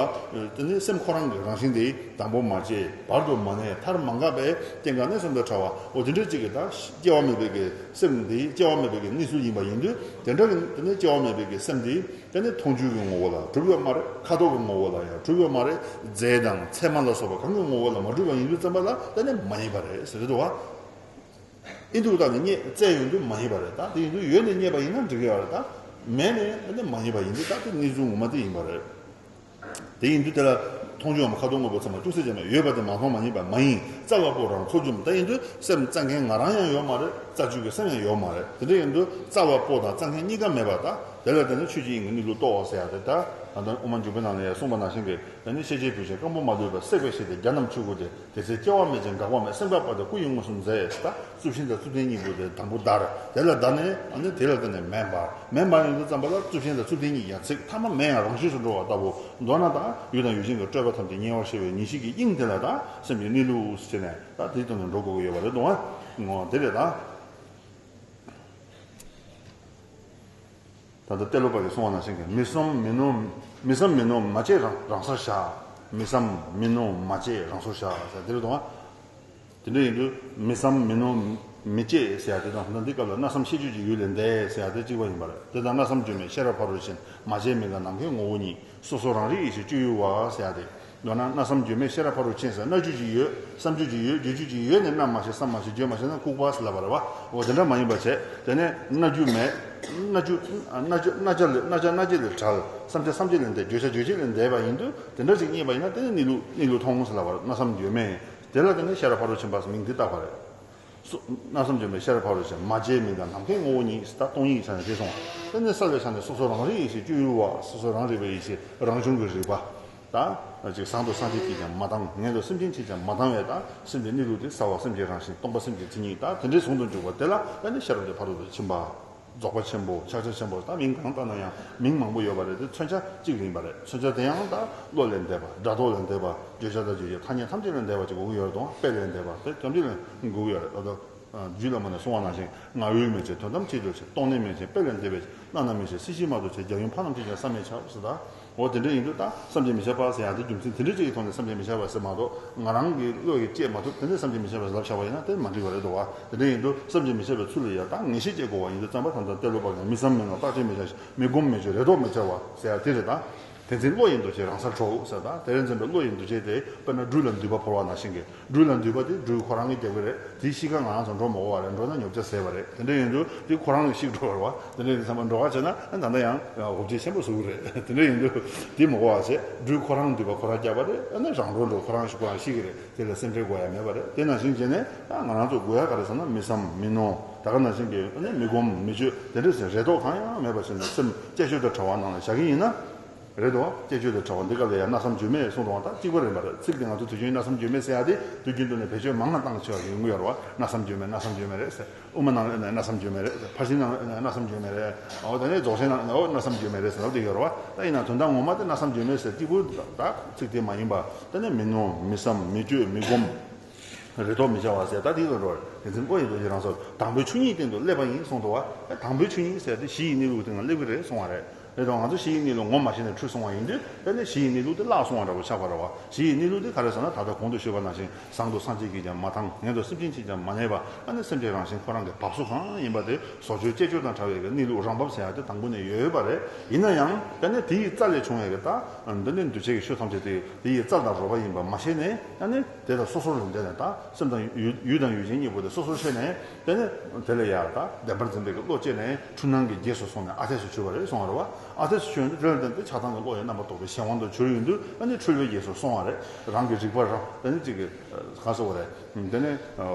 དེ་ནི་སེམས་ཁོ་རང་གི་རང་བཞིན་དེ་དང་པོ་མ་སྐྱེས། བར་དུ་མ་གནས། མཐར་མ་འགག་པའི་རྐྱེན་གང་གནས་སུ་འདི་འཕྲ་བ། འོ་དེ་འདྲ་ཅིག་གི་ད་སྐྱེ་བ་མེད་པའི་གི་སེམས་དེ་སྐྱེ་བ་མེད་པའི་གི་གནས་ཚུལ་ཡིན་པ་ཡིན་དུས། དེ་འདྲ་གི་དེ་ནི་སྐྱེ་བ་མེད་པའི་གི་སེམས་དེ་དེ་ནི་མཐོང་ཆོས་ཀྱི་ངོ་བོ་ལ་གྲུབ་ཡོད་མ་རེད། ཁ་དོག་གི་ངོ་བོ་ལ་ཡང་གྲུབ་ཡོད་མ་རེད། རྫས་དང་ཚད་མ་ལ་སོགས་པ་གང་གི་ངོ་བོ་ལ་མ་གྲུབ་པ་ཡིན་དུས་ཙམ་པ་ལ་དེ་ནི་མ་རྙེད་པ་རེད་ཟེར་གི་འདུག་བ། ཨིན་དུ་བཏང་ནས་རྙེད་བཙལ་ཡོང་དུས་མ་རྙེད་པ་རེད། ད་དེ་ཡིན་དུས་ཡོད་ནས་རྙེད་པ་ཡིན་ན་འགྲིག་གི་ཡོད་རེད། ད་མེད་ནས་ཨ་ནི་མ་རྙེད་པ་ཡིན་དུས་ད་དེ་གནས་ཚུལ་ངོ་མ་དེ་ཡིན་པ་རེད། དེ་ཡིན་དུས་དེ་ལ་མཐོང་ཆོས་འམ་ཁ་དོག་དངོས་པོའི་ཚད་མ་ཅུང་ཟད་ཀྱང་མེད། ཡོད་པ་དེ་མ་མཐོང་མ་རྙེད་པ་མ་ཡིན། བཙལ་བ་པོ་རང་ཚོར་རྒྱུ་མ། ད་ཡིན་དུས་སེམས་བཙལ་མཁན་ང་རང་ཡང་ཡོད་མ་རེད། བཙལ་བཅུག་གི་སེམས་ཡང་ཡོད་མ་རེད། དེ་འདྲ་ཡིན་དུས་བཙལ་བ་པོ་དང་བཙལ་མཁན་གཉིས་ཀ་མེད་པ། ད་དེ་ལ་བརྟེན་ནས་ཆོས་ཀྱི་དབྱིངས་ཀྱི་གནས་ལུགས་རྟོགས་ཟེར་ཡ་དེ། ད་ད་དུང་དབུ་མ་འཇུག་པའི་ནང་ལ་ཡང་གསུངས་པ་ནང་བཞིན་གྱི། ད་ནི་ཤེས་བྱའི་བུ་ཆེན་སྐམ་པོ་མ་ལུས་པ། བསྲེགས་པའི་ཤེས་དེ་རྒྱ་རྣམས་ཆོས་སྐུ་སྟེ། དེ་ཚེ་སྐྱེ་བ་མེད་ཅིང་འགག་པ་མེད། སེམས་འགག་པ་དེ་སྐུ་ཡི་མངོན་སུམ་མཛད། ད་གཙུབ་ཆེན་དང་གཙུབ་རྟེན་གཉིས་པོ་དེ་དང་པོ་བརྡར། དེ་ལ་བརྡར་ནས་ཨ་ནི་དེ་ལ་བརྟེན་ནས་མེ་འབར། མེ་འབར་ཡོང་དུས་ཙམ་པ་ལ་གཙུབ་ཆེན་དང་གཙུབ་རྟེན་གཉིས་ཡར་ཚིག་ཐ་མ་མེ་ཡང་རང་བཞིན་དུ་འགྲོ་བ་ལྟ་བུ། མདོར་ན་ད་ཡུལ་དང་ཡུལ་ཅན་གྱི་སྤྲོས་པ་ཐམས་ཅད་ཉེ་བར་ཤེས་པའི་ངེས་ཤེས་ཀྱི་དབྱིངས་དེ་ལ་ད་སེམས་ཀྱི་གནས་ལུགས་ཟེར་ནས་ད་དེའི་སྟེང་ནས་འགྲོ་དགོས་ཀྱི་ཡོད་པ་རེད་འདུག་ཨ། ངོ་དེ་རེད་ད། ད་ལྟ་ཏེ་ལོ་པ་གིས་གསུངས་པ་ནང་བཞིན་གྱི་མི་བསམ་མི་མནོ། མི་བསམ་མི་མནོ་མ་སྐྱེས་རང་རང་སར་བཞག། མི་བསམ་མི་མནོ་མ་སྐྱེས་རང་སོར་བཞག་ཟེར་དེ་རེད་དོ། དེ་འདྲ་ཡིན་དུས་མི་བསམ་མི་མནོ་མི་སྐྱེས་ཟེར་ཡ་དེ་དང་། ད་འདི་སྐབས་ལ་མནོ་བསམ་ཤེས་བརྗོད་ཀྱི་ཡུལ་ལས་འདས་ཟེར་ཡ་དེ་གཅིག་པ་ཡིན་པ་རེད། དེ་དང་མནོ་བསམ་བརྗོད་མེད་ཤེས་རབ་ཕ་རོལ་ཕྱིན། མ་སྐྱེས་མི་འགག་ནམ་མཁའི་ངོ་བོ་ཉིད། སོ་སོ་རང་རིག་ཡེ་ཤེས་སྤྱོད་ཡུལ་བ་ཟེར་ཡ་དེ། མདོར་ན་མནོ་བསམ་བརྗོད་མེད་ཤེས་རབ་ཕ་རོལ་ཕྱིན་ཟེར། མནོ་རྒྱུ་ཅིག་ཡོད། བསམ་རྒྱུ་ཅིག་ཡོད། བརྗོད་རྒྱུ་ཅིག་ཡོད་ནས་མནོ་མ་ཤེས། བསམ་མ་ཤེས། བརྗོད་མ་ཤེས་ན་ལྐུགས་པ་ཟེར་ལབ་པ་རེད་བ། འོ་དེ་འདྲ་མ་ཡིན་པ་བྱས། དེ་ནས་མནོ་རྒྱུ་མེད། མནོ་རྒྱུ་མནོ་རྒྱུ་མནོ་བྱ་ལས། མནོ་བྱ་མནོ་བྱེད་ལས་བྲལ། བསམ་བྱ་བསམ་བྱེད་ལས་འདས། བརྗོད་བྱ་བརྗོད་བྱེད་ལས་འདས་པ་ཡིན་དུས། དེ་འདྲ་ཅིག་རྙེད་པ་ཡིན་ན་དེ་ནི་གནས་ལུགས་གནས་ལུགས་མཐོང་ཟེར་ལབ་པ་རེད། མནོ་བསམ་བརྗོད་མེད། དེ་ལ་དེ་ནས་ཤེས་རབ་ཕ་རོལ་ཕྱིན་པ་ཟེར་མིང་འདི་བཏགས་པ་རེད། སོ། མནོ་བསམ་བརྗོད་མེད་ཤེས་རབ་ཕ་རོལ་ཕྱིན། མ་སྐྱེས་མི་འགག་ནམ་མཁའི་ངོ་བོ་ཉིད་ཟེར། ད་སྟོང་ཉིད་ཆ་ནས་དེ་སོང་བ། དེ་ནས་གསལ་བའི་ཆ་ནས་སོ་སོ་རང་རིག་ཡེ་ཤེས་སྤྱོད་ཡུལ་བ། སོ་སོ་རང་རིག་པའི་ཡེ་ཤེས་རང་བྱུང་གི་རིག་པ། ད་ཅིག་བཟང་དུ་སངས་རྒྱས་ཀྱིས་ཀྱང་མ་བཏང་། ངན་དུ་སེམས་ཅན་གྱིས་ཀྱང་མ་བཏང་བས། ད་སེམས་ཀྱི་གནས་ལུགས་དེ་གསལ་བ་སེམས་ཀྱི་རང་བཞིན། སྟོང་པ་སེམས་ཀྱི་མཚན་ཉིད། ད་དེ་འདྲའི་ཟུང་དུ་འཇུག་པ་དེ་ལ་ཨ་ནི་ཤེས་རབ་ཀྱི་ཕ་རོལ་ཏུ་ཕྱིན་པ། རྫོགས་པ་ཆེན་པོ། ཕྱག་རྒྱ་ཆེན་པོ། ད་མིང་གང་བཏགས་ན་ཡང་མིང་མང་པོ་ཡོད་པ་རེད་དེ། མཚོན་བྱ་གཅིག་ཡིན་པ་རེད། མཚོན་བྱ་དེ་ཡང་ད་བློ་ལས་འདས་པ། སྒྲ་རྟོག་ལས་འདས་པ། བརྗོད་བྱ་དང་རྗོད་བྱེད་ཐ་སྙད་ཐམས་ཅད་ལས་འདས་པ་ཅིག་དགོས་ཀྱི་ཡོད་རེད་དོ། དཔེ་ལས་འདས་པ་དེ་ཐམས་ཅད་ལས་དགོས་ཀྱི་ཡོད་རེད། ད་ལྟ་རྒྱུད་བླ་མ་ནས་གསུངས་པ་ནང་བཞིན། ངའི་དངོས་མེད་ཅིང་དོན་དམ་ཆོས་རྡོ་ཆེ། སྟོང་གནས་མེད་ཅིང་དཔེ་ལས་འདས་པའི། བླ་ན་མེད་ཅིང་སྲིད་ཞིའི་རྨ་རྡོ་ཆེ། རྒྱ་ཡུམ་ཕ་རྣམས་ཀྱིས་ཀྱང་བསམ་མི་ཁྱབ་ཟེར། ད་འོ་དེ་འདྲ་ཡིན་དུས་ད་བསམ་གྱིས་མི་ཁྱབ་པ་ཟེར་ཡ་དེ་རྒྱུ་མཚན་དེ་འདྲ་ཅིག་གི་ཐོག་ནས་བསམ་གྱིས་མི་ཁྱབ་པ་ཟེར་མ་གཏོགས། ང་རང་གི་བློ་ཡིས་དཔྱད་མ་ཐུབ། དེ་འདྲ་བསམ་གྱིས་མི་ཁྱབ་པ་ཟེར་ལབ་བཞག་པ་ཡིན་ན་དེ་མ་འགྲིག་པ་རེད་དོ་བ། དེ་འདྲ་ཡིན་དུས་བསམ་གྱིས་མི་ཁྱབ་པའི་ཚུལ་ལ་ཡ་ད་ངེས་ཤེས་སྐྱེ་དགོས་པ་ཡིན་དུས་ཙམ་པ། ད་ལྟ་ཏེ་ལོ་པ་གིས་མི་བསམ་མི་མནོ། བརྟག་དཔྱད་མི་བྱ་ཞིང་། མི་སྒོམ་མི་བྱ། རེ་དོགས་མི་འཆར་བ་ཟེར་ཡ་དེ་རེད་ད། དེ་འཛིན་བློ་ཡི་འདུ་བྱེད་རང་སར་གྲོལ་ཟེར། ད་དེ་རིང་འཛིན་པའི་བློ་ཡི་འདུ་བྱེད་དེ་དཔེར་ན་སྦྲུལ་ལ་འདུས་པ་བོར་བ་ནང་བཞིན་གྱི། སྦྲུལ་ལ་འདུས་པ་དེ་སྦྲུལ་ཁོ་རང་གིས་རྒྱབ་ཀྱི་རེད། དེའི་གཤིས་ཀ་ང་རང་ཚོ་འགྲོ་མི་དགོས་པ་རེད། འགྲོ་ན་ཉོབ་ཆ་ཟད་པ་རེད། དེ་འདྲ་ཡིན་དུས་དེ་ཁོ་རང་གིས་ཤི་འགྲོ་བ་རེད་བ། དེ་འདྲ་ཡིན་དུས་ཚང་མ་འགྲོ་ག་བྱས་ན་ཨ་ད་ལྟ་ཡང་འོ་བརྒྱལ་ཆེན་པོ་བཟོ་གི་རེད། དེ་འདྲ་ཡིན་དུས་དེ་མི་དགོས་པ་བྱས། སྦྲུལ་ཁོ་རང་འདུས་པ་ཁོ་རང་རྒྱབ་པ་རེད། ཨ་ནི་རང་འགྲོ་འགྲོ་ཁོ་རང་ཤི་ཁོ་རང་ཤི་གི་རེད། དེ་ལ་སེམས་ཁྲལ་དགོས་ཡ་མེད་པ་རེད། དེ་ནང་བཞིན་བྱས་ནས་ཨ་ང་རང་ཚོ་དགོས་ཡ་ག་རེ་ཟེར་ན་མི་བསམ་མི་ནོར། ད་ག་ནང་བཞིན་གྱི་ཨ་ནི་མི་སྒོམ་མི་སྤྱོད། དེ་འདྲ་ཟེར་རེ་དོགས་གང་ཡང་མེད་པ་བྱས་ནས་སེམས་བསྐྱེད་ཆོས་དང་བྲལ་བ་ནང་ལ་བཞག་གི་ཡིན་ན། རེད་དོ། བསྐྱེད་ཆོས་དང་བྲལ་བ་འདི་ག་ལ་ཡང་མནོ་བསམ་བརྗོད་མེད་གསུངས་འདུག་བ། ད་གཅིག་པ་རེད་མ་རེད། ཚིག་དེ་ང་ཚོ་དུས་རྒྱུན་མནོ་བསམ་བརྗོད་མེད་ཟེར་ཡ་དེ་དུས་རྒྱུན་དུ་ནས་བེད་སྤྱོད་མང་ང་བཏང་ཆོག་གི་ཡོང་གི་ཡོད་རེད་བ། མནོ་བསམ་བརྗོད་མེད། མནོ་བསམ་བརྗོད་མེད་རེད་ཟེར། དབུ་མ་ནང་ལ་ཡོད་ན་མནོ་བསམ་བརྗོད་མེད་རེད་ཟེར། ཕར་ཕྱིན་ནང་ལ་ཡོད་ན་མནོ་བསམ་བརྗོད་མེད་རེད། འོ་དེ་ནས་རྫོགས་ཆེན་ནང་ལ་ཡོད་ན་མནོ་བསམ་བརྗོད་མེད་རེད་ཟེར་ལབ་བསྡད་ཡོད་རེད་བ། ད་ཡིན་ན་དོན་དག་ངོ་མ་དེ་མནོ་བསམ་བརྗོད་མེད་ཟེར་གཅིག་པུ་ད་ཚིག་དེ་མ་ཡིན་པ། དེ་ནས་མི་ནོར་མི་བསམ་མི་སྤྱོད་མི་སྒོམ། རེ་དོགས་མི་བྱ་བ་ཟེར། ད་དེ་ལ་འགྲོ་བ་རེད། དེ་འཛིན་བློ་ཡི་འདུ་བྱེད་རང་སར། དང་པོའི་ཆོས་ཉིད་སྟེང་དུ་སླེབས་པ་ཡིན་གསུངས་འདུག་བ། དང་པོའི་ཆོས་ཉིད་ཟེར་དེ་གཞི་ཡི་གནས་ལུགས་སྟེང་ལ་སླེབས་ཀྱི་རེད་གསུངས་པ་རེད། རེད་དོ། ང་ཚོ་གཞི་ཡི་གནས་ལུགས་ངོ་མ་ཤེས་ནས་འཁྲུལ་སོང་བ་ཡིན་དུས། དེ་ནས་གཞི་ཡི་གནས་ལུགས་དེ་བརླག་སོང་བ་འདྲ་པོ་ཆགས་པ་རེད་བ། གཞི་ཡི་གནས་ལུགས་དེ་ག་རེ་ཟེར་ན། ད་ལྟ་གོང་དུ་ཞུས་པ་ནང་བཞིན་བཟང་དུ་སངས་རྒྱས་ཀྱིས་ཀྱང་མ་མཐོང་། ངན་དུ་སེམས་ཅན་གྱིས་ཀྱང་མ་མནོས་པ། ཨ་ནི་སེམས་ཅན་རང་བཞིན་ཁོ་རང་གི་བབས་སོ་གང་ཡིན་པ་དེ་བཟོ་བཅོས་བསྐྱེད་ཆོས་དང་བྲལ་བའི་གི་གནས་ལུགས་རང་བབས་ཟེར་ཡ་དེ་དང་པོ་ནས་ཡོད་པ་རེད། ཡིན་ན་ཡང་དེ་ནས་དེ་ཡི་རྩ་ལས་བྱུང་བའི་གི་ད་འདི་ནི་འདུས་བྱས་ཀྱི་ཆོས་ཐམས་ཅད་དེ་དེ་ཡི་རྩལ་དང་རོལ་པ་ཡིན་པ་མ་ཤེས་ནས། ཨ་ནི་དེ་དང་སོ་སོར་འདྲེས་ནས། ད་སེམས་དང་ཡུལ་ཡུལ་དང་ཡུལ་ཅན་གཉིས་པོ་དེ་སོ་སོར་ཤེས་ནས། དེ་ནས་དེ་ལ་ཡང་ད་བདེན་པར་འཛིན་པའི་གི་བློ་སྐྱེས་ནས་འཁྲུལ་སྣང་གི་རྗེས་སུ་སོང་ནས་ཨ་འཐས་སུ་གྱུར་པ་རེད་གསུངས་པ་རེད་བ། ཨ་འཐས་སུ་གྱུར་ཡོང་དུས་དེ་ལ་བརྟེན་ཏེ་ཆགས་སྡང་གི་བློ་ཡི་རྣམ་པ་རྟོག་པའི་གཞན་དབང་དུ་གྱུར་ཡོང་དུས། ཨ་ནི་འཁྲུལ་བའི་རྗེས་སུ་སོང་བ་རེད། རང་གི་རིག་པ་རང་དེ་ནི་གཅིག་གི་ག་ཟེར་བ་རེད། དེ་ནི་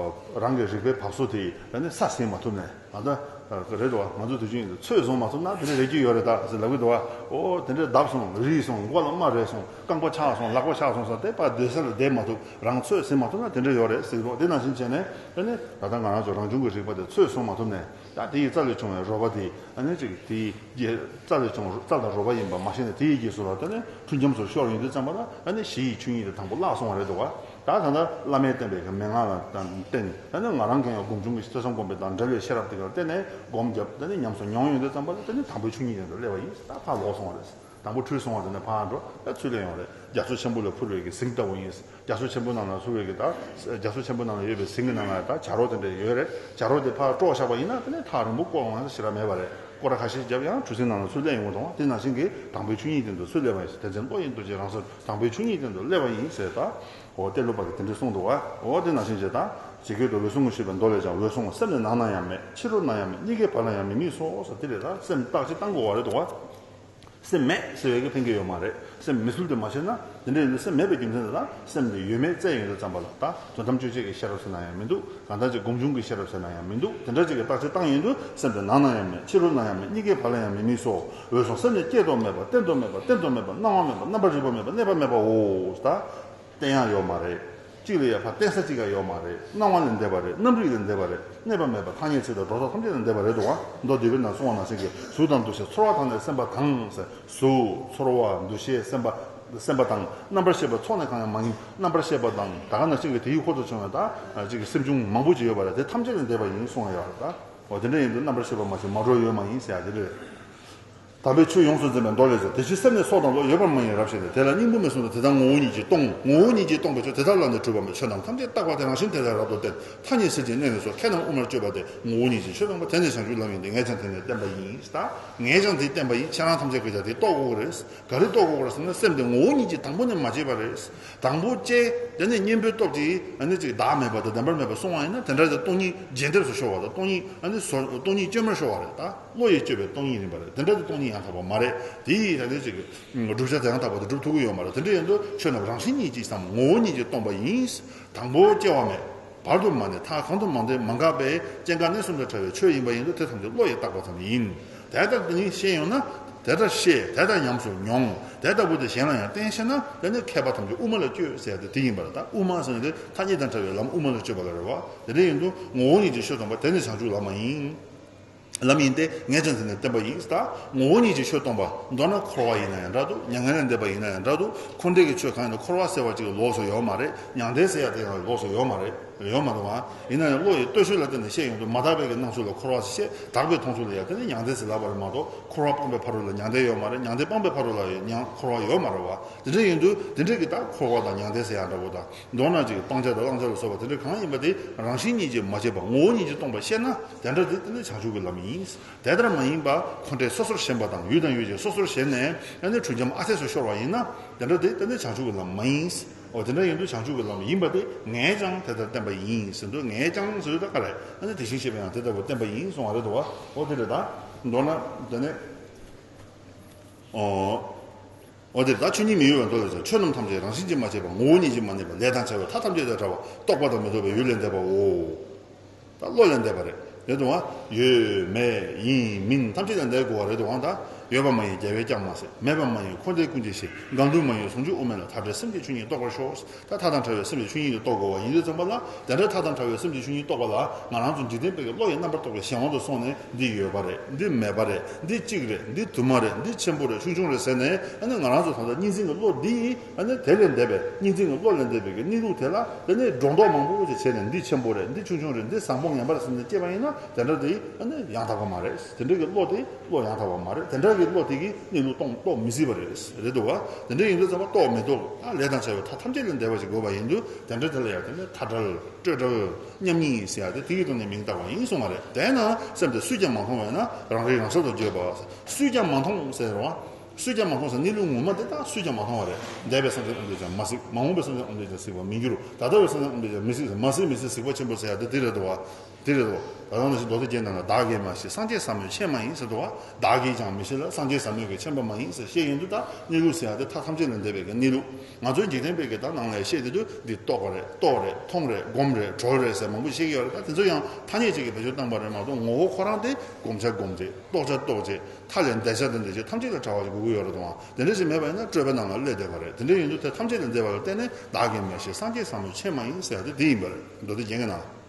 རང་གི་རིག་པའི་བབས་སོ་དེ་ཡིས་དེ་ནི་ས་ཟིན་མ་ཐུབ་ནས། ད་ལྟ་རེད་དོ། ང་ཚོ་དུས་རྒྱུན་ཚོད་བཟུང་མ་ཐུབ་ན་དེ་འདྲ་རེག་གི་ཡོད་རེད་ད་ཟེར་ལབ་གི་འདུག་བ། ཨོ་དེ་འདྲ་བརྡབ་སོང་། རིལ་སོང་། མགོ་ལ་རྨ་རེག་སོང་། རྐང་པ་ཆག་སོང་། ལག་པ་ཆག་སོང་ཟེར་དེ་ཕར་སྡོད་ས་ལ་བསྡད་མ་ཐུབ། རང་ཚོད་ཟིན་མ་ཐུབ་ན་དེ་འདྲ་ཡོད་རེད་ཟེར་གི་འདུག་དེ་ནང་བཞིན་བྱས་ནས་དེ་ནི་ད་ལྟ་ང་རང་ཚོ་རང་བྱུང་གི་རིག་པ་དེ་ཚོད་བཟུང་མ་ཐུབ་ནས། ད་དེ་ཡི་རྩལ་ལས་བྱུང་བའི་རོལ་པ་དེ་ཨ་ནི་གཅིག་དེ་ཡི་རྩལ་ལས་བྱུང་། རྩལ་དང་རོལ་པ་ཡིན་པ་མ་ཤེས་ནས། དེ་ཡི་རྗེས་སུ་ལ་དེ་ནི་འཁྲུལ་འབྱམས་སུ་ཤོར་ཡོང་དུས་ཙམ་པ་ལ། ཨ་ནི་གཞི་ཡི་ཆོས་ཉིད་དེ་དང་པོ་བརླག་སོང་བ་རེད་འདུག་བ། ད་ད་ལྟ་བླ་མས་བསྟན་པའི་གི་མན་ངག་ལ་བརྟེན། ད་ནི་ང་རང་གི་ཡང་སྒོམ་བྱུང་གི་ཐོས་བསམ་སྒོམ་པ་དང་འབྲེལ་བའི་ཤེས་རབ་དེ་གར་བརྟེན་ནས་སྒོམ་བརྒྱབ། ད་ནི་ཉམས་སུ་མྱོང་ཡོང་དུས་ཙམ་པ་ལ་དེ་ནི་དང་པོའི་ཆོས་ཉིད་དེ་ལ་སླེབས་པ་ཡིན། ད་ཕར་ལོག་སོང་བ་རེད། དང་པོ་འཁྲུལ་སོང་བ་དེ་ནས་ཕར་འགྲོ། ད་ཚུར་སླེབས་ཡོང་རེད། རྒྱ་མཚོ་ཆེན་པོ་ལས་འཕུར་བའི་གི་གཟིངས་ལྟ་བུ་ཡིན། རྒྱ་མཚོ་ཆེན་པོ་ནང་ལ་འཕུར་བའི་གི་ད་རྒྱ་མཚོ་ཆེན་པོ་ནང་ལ་ཡོད་པའི་གཟིངས་ཀྱི་ནང་ལ་ད་བྱ་རོག་དེ་འདྲ་ཡོད་རེད། བྱ་རོག་དེ་ཕར་དཀྲོགས་བཞག་པ་ཡིན་ན་དེ་ནས་ཐག་རིང་པོ་བསྐོར་འོང་ཡ་ཞེ་དྲག་མེད་པ་རེད། སྐོར་ར་ཁ་ཤས་བརྒྱབ་ཡང་གྲུ་གཟིངས་ནང་ལ་ཚུར་སླེབས་ཡོང་གི་འདུག་བ། དེ་ནང་བཞིན་གྱི་དང་པོའི་ཆོས་ཉིད་དེ་ཚོ་ཚུར་སླེབས་པ་ཡིན། དེ་འཛིན་བློ་ཡི་འདུ་བྱེད་རང་སར། དང་པོའི་ཆོས་ཉིད་དེ་ཚོ་སླེབས་པ་ཡིན་ཟེར། ད་འོ་གཏེར་ལུགས་པ་གིས་དེ་འདྲ་གསུངས་འདུག་བ། འོ་དེ་ནང་བཞིན་བྱས། ད་ཇི་སྐད་དུ་འོད་སྲུང་གིས་ཞུས་པའི་མདོ་ལས་ཀྱང་། འོད་སྲུང་སེམས་ནི་ནང་ན་ཡང་མེད། ཕྱི་རོལ་ན་ཡང་མེད། གཉིས་ཀའི་བར་ལ་ཡང་མི་དམིགས་སོ་ཟེར། དེ་ལས་ད་སེམས་བརྟག་དཔྱད་བཏང་དགོས་བ་རེད་འདུག་བ། སེམས་མེད་ཟེར་བའི་གི་ཕན་གྱི་ཡོད་མ་རེད། སེམས་མེད་ཚུལ་དེ་མ་ཤེས་ན། དེ་འདྲ་ཡིན་དུས་སེམས་མེད་པའི་རྒྱུ་མཚན་དེ་དང་སེམས་དེ་ཡོད་མེད་བཙལ་ཡོང་དུས་ཙམ་པ་ལ། ད་དོན་དམ་དཔྱོད་བྱེད་ཀྱི་ཤེས་རབ་ཟེར་ན་ཡང་མི་འདུག་གང་ལྟར་ཅིག་སྒོམ་བྱུང་གི་ཤེས་རབ་ཟེར་ན་ཡང་མི་འདུག་དེ་འདྲ་ཅིག་གིས་བརྟག་དཔྱད་བཏང་ཡོང་དུས། སེམས་དེ་ནང་ན་ཡང་མེད། ཕྱི་རོལ་ན་ཡང་མེད། གཉིས་ཀའི་བར་ལ་ཡང་མི་དམིགས་སོ། འོད་སྲུང་སེམས་ནི་བསྐྱེད་དུ་མེད་པ། བརྟན་དུ་མེད་པ། བརྟན་དུ་མེད་པ། སྣང་བ་མེད་པ། རྣམ་པར་རིག་པ་མེད་པ། གནས་པ་མེད་པའོ། ད་བརྟན་ཡག་ཡོད་མ་རེད། གཅིག་ལ་ཡང་ཕར་བརྟན་ས་གཅིག་ཀྱང་ཡོད་མ་རེད། སྣང་བ་ལས་འདས་པ་རེད། རྣམ་རིག་ལས་འདས་པ་རེད། གནས་པ་མེད་པ། ཐ་སྙད་ཚིག་དང་སྒྲོ་འདོགས་ཐམས་ཅད་ལས་འདས་པ་རེད་འདུག་བ། མདོ་སྡུད་པའི་ནང་གསུངས་པ་ནང་བཞིན་གྱི། གཟུགས་དང་འདུ་ཤེས་ཚོར་བ་དག་ནི་སེམས་པ་དང་ཟེར། གཟུགས་ཚོར་བ་འདུ་ཤེས་སེམས་པ། སེམས་པ་དང་། རྣམ་པར་ཤེས་པ་ཚོགས་ནི་གང་ཡང་མ་ཡིན། རྣམ་པར་ཤེས་པ་དང་། ད་ག་ནང་བཞིན་གྱི་དེའི་འཁོར་དུ་བྱུང་བའི་ད་ཅིག་གི་སེམས་བྱུང་མང་པོ་ཅིག་ཡོད་པ་རེད། དེ་ཐམས་ཅད་ལས་འདས་པ་ཡིན་གསུངས་ཡོད་རེད་ད། འོ་དེ་འདྲ་ཡིན་དུས་རྣམ་པར་ཤེས་པ་མ་བྱུང་མ་གྲོལ་ཡོད་མ་ཡིན་ཟེར་ཡ་དེ་རེད། དམ་པའི་ཆོས་ཡོངས་སུ་འཛིན་པའི་མདོ་ལས་ཟེར། དེ་ཕྱིར་སེམས་ནི་སྲོག་དང་ལོག་ཡོད་པར་མ་ཡིན་རབ་ཤེས་ཏེ། དེ་ལ་སྙིང་པོ་མེད་གསུངས་ཏེ། དེ་ལྟར་ངོ་བོ་ཉིད་ཀྱིས་སྟོང་། ངོ་བོ་ཉིད་ཀྱིས་སྟོང་པའི་ཆོས་དེ་ལྟར་བླངས་ཏེ་གྲུབ་པ་མེད། ཆོས་རྣམས་ཐམས་ཅད་རྟག་པ་དེ་རང་བཞིན་དེ་ལྟར་རབ་ཏུ་བསྟན། ཐ་སྙད་ཟིལ་གྱིས་མནན་ནས་སོ། ཁས་རྣམས་དབུ་མར་བསྐྱོད་པ་སྟེ། ངོ་བོ་ཉིད་ཀྱིས་ཆོས་སྟོང་པ། དེ་ནི་བྱང་ཆུབ་ལམ་ཡིན་ཏེ། ངས་ཀྱང་དེ་ནི་བསྟན་པ་ཡིན། ད་ངས་ཀྱང་དེ་བསྟན་པ་ཡིན། ཁྱེད་རང་ཐམས་ཅད་ཀྱིས་ཀྱང་དེ་རྟོགས་དགོས་ཀྱི་རེད། ག་རེ་རྟོགས་དགོས་ཀྱི་རེད་ཟེར་ན། སེམས་དེ་ངོ་བོ་ཉིད་ཀྱིས་དང་པོ་ནས་མ་སྐྱེས་པ་རེད། དང་པོ་སྐྱེས། དེ་ནས་གཉེན་པོའི་སྟོབས་ཀྱིས་ཨ་ནི་ཅིག་བདག་མེད་པ་དང་བདེན་པར་མེད་པ་གསུངས་པ་ཡིན་ན། དེ་འདྲ་དེ་སྟོང་ཉིད་རྗེས་འདེབས་སུ་ཤོར་བ་དང་། སྟོང་ཉིད་ཨ་ནི་བཟོ། སྟོང་ཉིད་བཅོས་མར་ཤོར་བ་རེད། ད་བློ་ཡིས་བཅོས་པའི་སྟོང་ཉིད་ཡིན་པ་རེད། དེ་འདྲ་དེ་སྟོང་ཉིད་ཡང་དག་པ་མ་རེད། དེ་ཡིས་ད་ནི་ཅིག་བསྒྲུབ་བྱ་དེ་ཡང་དག་པ་དེ་སྒྲུབ་ཐུབ་ཀྱི་ཡོད་མ་རེད། དེ་འདྲ་ཡིན་དུས་ཆོས་རྣམས་རང་བཞིན་ཉིད་ཀྱིས་སམ། ངོ་བོ་ཉིད་ཀྱིས་སྟོང་པ་ཡིན། དང་པོ་སྐྱེ་བ་མེད། བར་དུ་མ་གནས། མཐའ་གང་དུ་མ་འདས། མ་འགགས་པའི་སྐྱེ་འགག་གནས་གསུམ་ལས་བྲལ་བའི་ཆོས་ཡིན་པ་ཡིན་དུས། དེ་ཐམས་ཅད་བློ་ཡིས་བཏགས་པ་ཙམ་ཡིན། དེ་ལྟར་དེ་ཉིད་ཤེས་ཡོང་ན། དེ་ལྟར་ཤེས། དེ་ལྟར་ཉམས་སུ་མྱོང་། དེ་ལྟ་བུ་དེ་གཞན་ལ་ཡང་བསྟན་ཤེས་ན། དེ་ནི་མཁས་པ་ཐམས་ཅད་དབུ་མ་ལ་བསྐྱོད་ཟེར་ཏེ་དེ་ཡིན་པ་རེད། ད་དབུ་མ་ཟེར་ནས་དེ་ཐ་སྙད་དང་བྲལ་བའི་ལམ་དབུ་མ་ལ་བསྐྱོད་པ་ལ་རེད་བ། དེ་འདྲ་ཡིན་དུས་ངོ་བོ་ཉིད་ཀྱིས་ཆོས་སྟོང་པ། དེ་ནི་བྱང་ཆུབ་ལམ་ཡིན། ལམ་ཡིན་ཏེ། ངས་ཀྱང་དེ་ནི་བསྟན་པ་ཡིན། ད་ངོ་བོ་ཉིད་ཀྱིས་ཆོས་སྟོང་པ། མདོར་ན་འཁོར་བ་ཡིན་ན་ཡང་འདྲ་འདུག་མྱ་ངན་ལས་འདས་པ་ཡིན་ན་ཡང་འདྲ་འདུག་འཁོར་འདས་ཀྱི་ཆོས་གང་ཡིན་ན་འཁོར་བ་ཟེར་བ་ཅིག་ལོགས་སུ་ཡོད་མ་རེད། མྱང་འདས་ཟེར་ཡ་དེ་ཡང་ལོགས་སུ་ཡོད་མ་རེད། ཡོད་མ་རེད་བ། ཡིན་ན་ཡང་བློ་ཡི་ལྟོས་གཞི་ལ་བརྟེན་ནས་བཤད་ཡོང་དུས་མ་དག་པའི་གི་སྣང་ཚུལ་ལ་འཁོར་བ་ཞེས་བཤད། དག་པའི་མཐོང་ཚུལ་ལ་ཡང་དེ་ནི་མྱང་འདས་ཟེར་ལབ་པ་རེད་མ་གཏོགས། འཁོར་བ་སྤངས་པའི་ཕ་རོལ་ལ་མྱང་འདས་ཡོད་མ་རེད། མྱང་འདས་སྤངས་པའི་ཕ་རོལ་ལ་ཡང་འཁོར་བ་ཡོད་མ་རེད་བ། དེ་འདྲ་ཡིན་དུས་དེ་འདྲའི་གི་ད་འཁོར་བ་དང་མྱང་འདས་ཟེར་ཡ་འདྲ་བོ་དང་། མདོར་ན་ཅིག་སྤང་བྱ་དང་བླང་བྱ་ལ་སོགས་པ་དེ་འདྲ་གང་ཡིན་པ་དེ་རང་བཞིན་ཉིད་ཀྱིས་མ་བྱས་པ་ངོ་བོ་ཉིད་ཀྱིས་སྟོང་པར་ཤེས་ན། དེ་འདྲ་དེ་དེ་ནི་བྱང་ཆུབ་ཀྱི་ལམ་ཡིན། དེ་ལྟར་མ་ཡིན་པ་འཁོར་འདས་སོ་སོར་ཞེན་པ་དང་ཡུལ་དང་ཡུལ་ཅན་སོ་སོར་ཞེན་ནས་ཨ་ནི་གྲུལ་འབྱམས་ཨ་འཐས་སུ་ཤོར་བ་ཡིན་ན། དེ་འདྲ་དེ་དེ་ནི་བྱང་ཆུབ་ཀྱི་ལམ་མ་ཡིན། འོ་དེ་འདྲ་ཡིན་དུས་བྱང་ཆུབ་ཀྱི་ལམ་ཡིན་པ་དེ་ངས་ཀྱང་དེ་ལྟར་བསྟན་པ་ཡིན་ཟེར་དུས། ངས་ཀྱང་ཟེར་དུས་ད་ག་རེ། ཨ་ནི་དེ་བཞིན་གཤེགས་པས་ཡང་དེ་ལྟ་བུ་བསྟན་པ་ཡིན་གསུང་བ་རེད་དོ། འོ་དེ་རེད་ད། མདོར་ན་དེ་ནི། འོ། འོ་དེ་ལྟར་ཆོས་ཉིད་མི་གཡོ་བའི་མདོ་ལས་ཀྱང་ཆོས་རྣམས་ཐམས་ཅད་རང་བཞིན་གྱིས་མ་སྐྱེས་པ་ངོ་བོ་ཉིད་ཀྱིས་མ་གནས་པ་ལས་དང་བྱ་བའི་མཐའ་ཐམས་ཅད་དང་བྲལ་བ་རྟོག་པ་དང་མི་རྟོག་པའི་ཡུལ་ལས་འདས་པའོ། ད་བློ་ལས་འདས་པ་རེད། རེད་དོ། ཡོད་མེད་ཡིན་མིན་ཐམས་ཅད་ལས་འདས་དགོས་པ་རེད་དོ། ད་ཡོད་པ་མ་ཡིན་རྒྱལ་བས་ཀྱང་མ་ཟད། མེད་པ་མ་ཡིན་འཁོར་འདས་ཀུན་གྱི་གཞི། འགལ་འདུ་མ་ཡིན་ཟུང་འཇུག་དབུ་མ་ལས། མཐའ་བྲལ་སེམས་ཀྱི་ཆོས་ཉིད་རྟོགས་པར་ཤོག་ད་མཐའ་དང་བྲལ་བའི་སེམས་ཀྱི་ཆོས་ཉིད་དེ་རྟོགས་དགོས་པ་ཡིན་དུས་ཙམ་པ་ལ། དེ་འདྲའི་མཐའ་དང་བྲལ་བའི་སེམས་ཀྱི་ཆོས་ཉིད་རྟོགས་པ་ལ་ང་རང་ཚོ་འཇིག་རྟེན་པའི་གི་བློ་ཡི་རྣམ་པར་རྟོག་པའི་གཞན་དབང་དུ་སོང་ནས། འདི་ཡོད་པ་རེད། འདི་མེད་པ་རེད། འདི་གཅིག་རེད། འདི་དུ་མ་རེད། འདི་ཆེན་པོ་རེད། ཆུང་ཆུང་རེད་ཟེར་ནས། ཨ་ནི་ང་རང་ཚོ་ད་ལྟ་གཉིས་འཛིན་གྱི་བློ་འདི་ཡིས། ཨ་ནི་དེ་ལས་འདས་པའི། གཉིས་འཛིན་གྱི་བློ་ལས་འདས་པའི་གི་གནས་ལུགས་དེ་ལ། དེ་ནས་སྒྲོ་འདོགས་མང་པོ་ཞིག་བྱས་ནས། འདི་ཆེན་པོ་རེད། འདི་ཆུང་ཆུང་རེད། འདི་བཟང་པོ་ངན་པ་རེད་ཟེར་ནས་སྐྱེས་པ་ཡིན་ན། དེ་འདྲ་དེ་ཨ་ནི་ཡང་དག་པ་མ་རེད། དེ་འདྲ་གི་བློ་དེ་བློ་ཡང་དག་པ་མ་རེད། དེ་འདྲ་གི་བློ་དེ་གིས་གནས་ལུགས་སྟོང་རྟོགས་མི་སྲིད་པ་རེད། རེད་འདུག་བ། དེ་འདྲ་ཡིན་དུས་ཙམ་པ་རྟོགས་མི་རྟོགས། ད་ལས་དང་བྱ་བའི་མཐའ་ཐམས་ཅད་ལས་འདས་པ་ཞིག་དགོས་པ་ཡིན་དུས། དེ་འདྲ་དེ་ལ་ཡང་དེ་ནས་མཐའ་བྲལ་སྤྲོས་བྲལ་མཉམ་ཉིད་ཟེར་ཡ་དེ་དེ་གི་ཐོག་ནས་མིང་བཏགས་པ་ཡིན་གསུངས་པ་རེད། དེས་ན་སེམས་དེ་སུས་ཀྱང་མ་མཐོང་བས་ན། རང་རིག་རང་གསལ་དུ་བརྗོད་པ། སུས་ཀྱང་མ་མཐོང་ཟེར་བ། སུས་ཀྱང་མ་མཐོང་ཟེར། གནས་ལུགས་ངོ་མ་དེ་དག་སུས་ཀྱང་མ་མཐོང་བ་རེད། འདས་པའི་སེམས་ཅན་ཨ་འདོད་ཀྱང་མ་གཟིགས། མ་འོངས་པའི་སེམས་ཅན་ཨ་འདོད་ཀྱང་གཟིགས་པར་མི་འགྱུར། ད་ལྟ་བའི་སེམས་ཅན་ཨ་འདོད་ཀྱང་མི་གཟིགས་ཟེར། མ་གཟིགས་མི་གཟིགས། གཟིགས་པ་ཆེན་པོ་ཟེར་ཡ་དེ་དེ་རེད་འདུག་བ། དེ་རེད་འདུག་ད་ལྟ་ནང་བཞིན་མདོ་སྡེ་རྒྱན་ནང་ལ། བདག་གིས་མ་ཤེས་སངས་རྒྱས་ཟབ་མོས་མཁྱེན་མ་ཡིན་ཟེར་འདུག་བ། བདག་གིས་ཀྱང་མི་ཤེས་ལ། སངས་རྒྱས་ཟབ་མོས་ཀྱིས་མཁྱེན་པ་མ་ཡིན་ཟེར་བཤད་ཡོང་དུས། ད་གནས་ལུགས་ཟེར་ཡ་དེ་མཐའ་ཐམས་ཅད་ལས་འདས་པའི་གི་གནས་ལུགས། ང་ཚོའི་འཇིག་རྟེན་པའི་གི་ད་ནང་ལ་བཤད་བསྡད་དུས། འདི་རྟོགས་པ་རེད། རྟོགས་རེད། མཐོང་རེད། སྒོམ་རེད། གྲོལ་རེད་ཟེར་མང་པོ་བཤད་ཀྱི་ཡོད་རེད། ད་དེ་ཚོ་ཡང་ཐ་སྙད་ཅིག་གིས་བེད་སྤྱོད་བཏང་པ་རེད་མ་གཏོགས། ངོ་བོ་ཁོ་རང་དེ་སྒོམ་བྱ་སྒོམ་བྱེད། རྟོགས་བྱ་རྟོགས་བྱེད། མཐའ་ལས་འདས་བྱ་དང་འདས་བྱེད་ཐམས་ཅད་ལས་བྲལ་བ་ཞིག་དགོས་ཀྱི་ཡོད་རེད་དང་། དེ་འདྲ་ཞིག་མེད་པ་ཡིན་ན་སྤྲོས་པའི་ནང་ལ་སླེབས་བསྡད་པ་རེད། དེ་འདྲ་ཡིན་དུས་དེ་ཐམས་ཅད་ལས་འདས་པ་ལ་བརྟེན་ནས། བདག་གིས་མ་ཤེས་སངས་རྒྱས་ཟབ་མོས་མཁྱེན་མ་ཡིན་ཟེར་ཡ་དེ་དེ་ཡིན་པ་རེད། མདོ་སྡེ་རྒྱན་གྱི་ནང་ལ།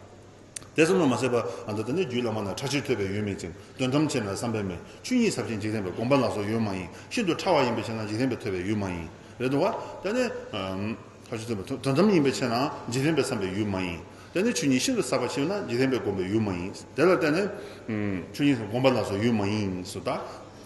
དེ་ཙམ་དུ་མ་ཟད་པར་ཨ་ནི་ད་ལྟ་ནི། རྒྱུད་བླ་མ་རྣམས་ཕྲ་ཕྱིར་ཐོས་པའི་ཡུལ་མིན་ཅིང་། དོན་དམ་ཕྱིར་ན་བསམ་པས་མེད། ཆོས་ཉིད་ཟབ་ཅིང་འཇིག་རྟེན་པའི། སྒོམ་པ་ལ་སོགས་ཡོད་མ་ཡིན། ཤིན་ཏུ་ཕྲ་བ་ཡིན་པའི་ཕྱིར་ན། འཇིག་རྟེན་པས་ཐོས་པའི་ཡུལ་མ་ཡིན། རེད་འདུག་བ། དེ་ནི་ཨམ། ཕྲ་ཕྱིར་ཐོས་པའི་དོན་དོན་དམ་ཡིན་པའི་ཕྱིར་ན་འཇིག་རྟེན་པས་བསམ་པའི་ཡུལ་མ་ཡིན། དེ་ནི་ཆོས་ཉིད་ཤིན་ཏུ་ཟབ་པ་ཕྱིར་ན། འཇིག་རྟེན་པས་བསྒོམ་པའི་ཡུལ་མ་ཡིན། དེ་ལ་བརྟེན་ནས། ཨམ། ཆོས་ཉིད་སྒོམ་པ་ལ་སོགས་ཡོད་མ་ཡིན་སོ། ད་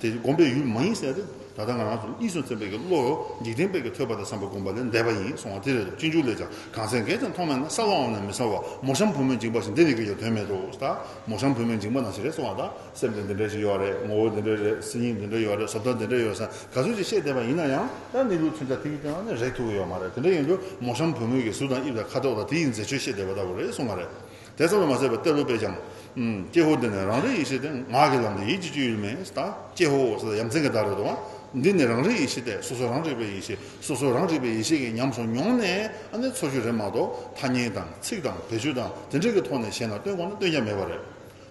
དེ་བསྒོམ་པའི་ཡུལ་མ་ཡིན་ཟེར་ཏེ། ད་ལྟ་ང་རང་ཚོ་གཉིས་སུ་འཛིན་པའི་གི་བློ་འཇིག་རྟེན་པའི་གི་ཐོས་པ་དང་བསམ་པ་བསྒོམ་པ་ལས་འདས་པ་ཡིན་གསུང་བ་དེ་རེད། སྤྱོད་འཇུག་ལས་ཀྱང་། གང་ཚེ་འགས་ཀྱང་མཐོང་མེད་ན། སལ་བའང་ནི་མི་སལ་བ། མོ་གཤམ་བུ་མོས་འཇིགས་པ་བཞིན། འདི་ནི་གིས་ཀྱང་དོན་མེད་དོ། ད་མོ་གཤམ་བུ་མོས་འཇིགས་པ་ནང་བཞིན་རེད་གསུང་བ། ད་སེམས་དེ་འདི་འདྲ་ཞིག་ཡོད་རེད། ངོ་བོ་འདི་འདྲ་རེད། སེམས་ཉིད་འདི་འདྲ་ཡོད་རེད། བཟོ་ལྟ་འདི་འདྲ་ཡོད་ཟེར་ག་ཚོད་ཅིག་བཤད་བསྡད་པ་ཡིན་ན་ཡང་། ད་གནས་ལུགས་མཚོན་ཆ་དེ་གི་སྟེང་ལ་ནི་རེག་ཐུབ་ཀྱི་ཡོད་མ་རེད། དེ་འདྲ་ཡིན་དུས་མོ་གཤམ་བུ་མོ་གི་གཟུགས་དང་དབྱིབས་དང་ཁ་དོག་དང་དེ་ཡི་མཛེས་ཆོས་བཤད་བསྡད་པ་ལྟ་བུ་རེད་གསུང་བ་རེད། དེ་ཙམ་དུ་མ་ཟད་པར་ཏེ་ལོ་པས་ཀྱང་། ཀྱེ་ཧོ། འདི་ནི་རང་རིག་ཡེ་ཤེས་ཏེ། ངག་གི་ལམ་འདི་ཡིད་ཀྱི་སྤྱོད་ཡུལ་མིན། ད་ཀྱེ་ཧོ་ཟེར་ཡ་མཚན་གྱི་བརྡ་རེད་དོ། འདི་ནི་རང་རིག་ཡེ་ཤེས་ཏེ། སོ་སོ་རང་རིག་པའི་ཡེ་ཤེས། སོ་སོ་རང་རིག་པའི་ཡེ་ཤེས་ཀྱིས་ཉམས་སུ་མྱོང་ནས། ཨ་ནི་ཚོར་ཤུགས་རེད་མ་གཏོགས། ཐ་སྙད་དང་ཚིག་དང་བེད་སྤྱོད་དང་དེ་འདྲ་གི་ཐོག་ནས་བཤད་ན། སྟོན་དགོས་ན་སྟོན་རྒྱུ་མེད་པ་རེད།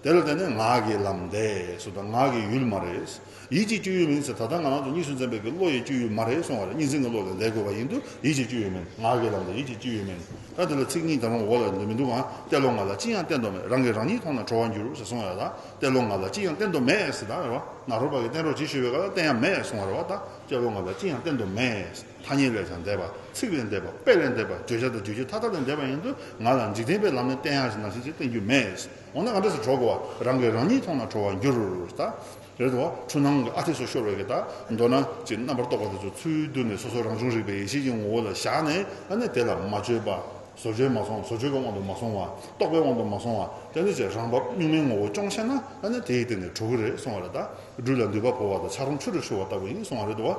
དེ་ལ་བརྟེན་ནས་ངག་གི་ལམ་འདས་སོ། ད་ངག་གི་ཡུལ་མ་རེད། ཡིད་ཀྱི་སྤྱོད་ཡུལ་མིན་ཟེར། ད་ལྟ་ང་རང་ཚོ་གཉིས་སུ་འཛིན་པའི་གི་བློ་ཡི་སྤྱོད་ཡུལ་མ་རེད་གསུང་བ་རེད། གཉིས་འཛིན་གྱི་བློ་ལས་འདས་དགོས་པ་ཡིན་དུས། ཡིད་ཀྱི་སྤྱོད་ཡུལ་མིན། ངག་གི་ལམ་དེ་ཡིད་ཀྱི་སྤྱོད་ཡུལ་མིན། ད་དེ་ལ་ཚིག་གཉིས་ད་རུང་འོག་ལ་འདི་མི་འདུག་ག། ཏེ་ལོ་ང་ལ་ཅི་ཡང་བསྟན་དུ་མེད། རང་གིས་རང་ཉིད་མཐོང་ན་གྲོལ་བར་འགྱུར་ཟེར་གསུངས་ཡོད་ད། ཏེ་ལོ་ང་ལ་ཅི་ཡང་བསྟན་དུ་མེད་ཟེར། ད་རེད་བ། ནཱ་རོ་པ་གིས་བསྟན་རོགས་གྱིས་ཞུས་པའི་སྐབས་ལ་བསྟན་ཡ་མེད་གསུངས་པ་རེད་བ། ད་ཏེ་ལོ་ང་ལ་ཅི་ཡང་བསྟན་དུ་མེད། ཐ་སྙད་ལས་ཀྱང་འདས་པ། ཚིག་ལས་འདས་པ། དཔེ་ལས་འདས་པ། བརྗོད་བྱ་དང་བརྗོད་བྱེད་མཐའ་དག་ལས་འདས་པ་ཡིན་དུས། ང་ལ་འཇིག་རྟེན་པའི་ལམ་ནས་བསྟན་ཡ་ནང་བཞིན་ཅིག་བསྟན་རྒྱུ་མེད། འོ་ན་ག་འདྲ་སེ་གྲོལ་དགོས་བ། རང་གིས་རང་ཉིད་མཐོང་ན་གྲོལ་བར་འགྱུར། ད་རེད་དོ། འཁྲུལ་སྣང་གི་ཨ་འཐས་སུ་ཤོར་བའི་གི། ད་མདོར་ན་ཅིག་རྣམ་པར་རྟོག་པ་དེ་ཚོ་ཚུར་བསྡུས་ནས་སོ་སོ་རང་བྱུང་རིག་པའི་ཡེ་ཤེས་ཀྱི་ངོ་བོ་ལ་བཞག་ནས། ཨ་ནི་དེ་ལ་མ་བཅོས་པ། བཟོ་བཅོས་མ་སོང་། བཟོ་བཅོས་ཀྱི་དབང་དུ་མ་སོང་བ། རྟོག་པའི་དབང་དུ་མ་སོང་བ། དེ་ནི་ཅིག་རང་བབས་གཉུག་མའི་ངོ་བོ་སྐྱོང་ཤེས་ན། ཨ་ནི་དེ་ཡི་སྟེང་ནས་གྲོལ་གི་རེད་གསུང་བ་རེད། ད་སྦྲུལ་ལ་མདུད་པ་ཕོག་པ་དང་། འཁྱགས་རོམ་ཆུ་རུ་ཤོར་བ་ལྟ་བུ་ཡིན་གསུང་བ་རེད་དོ།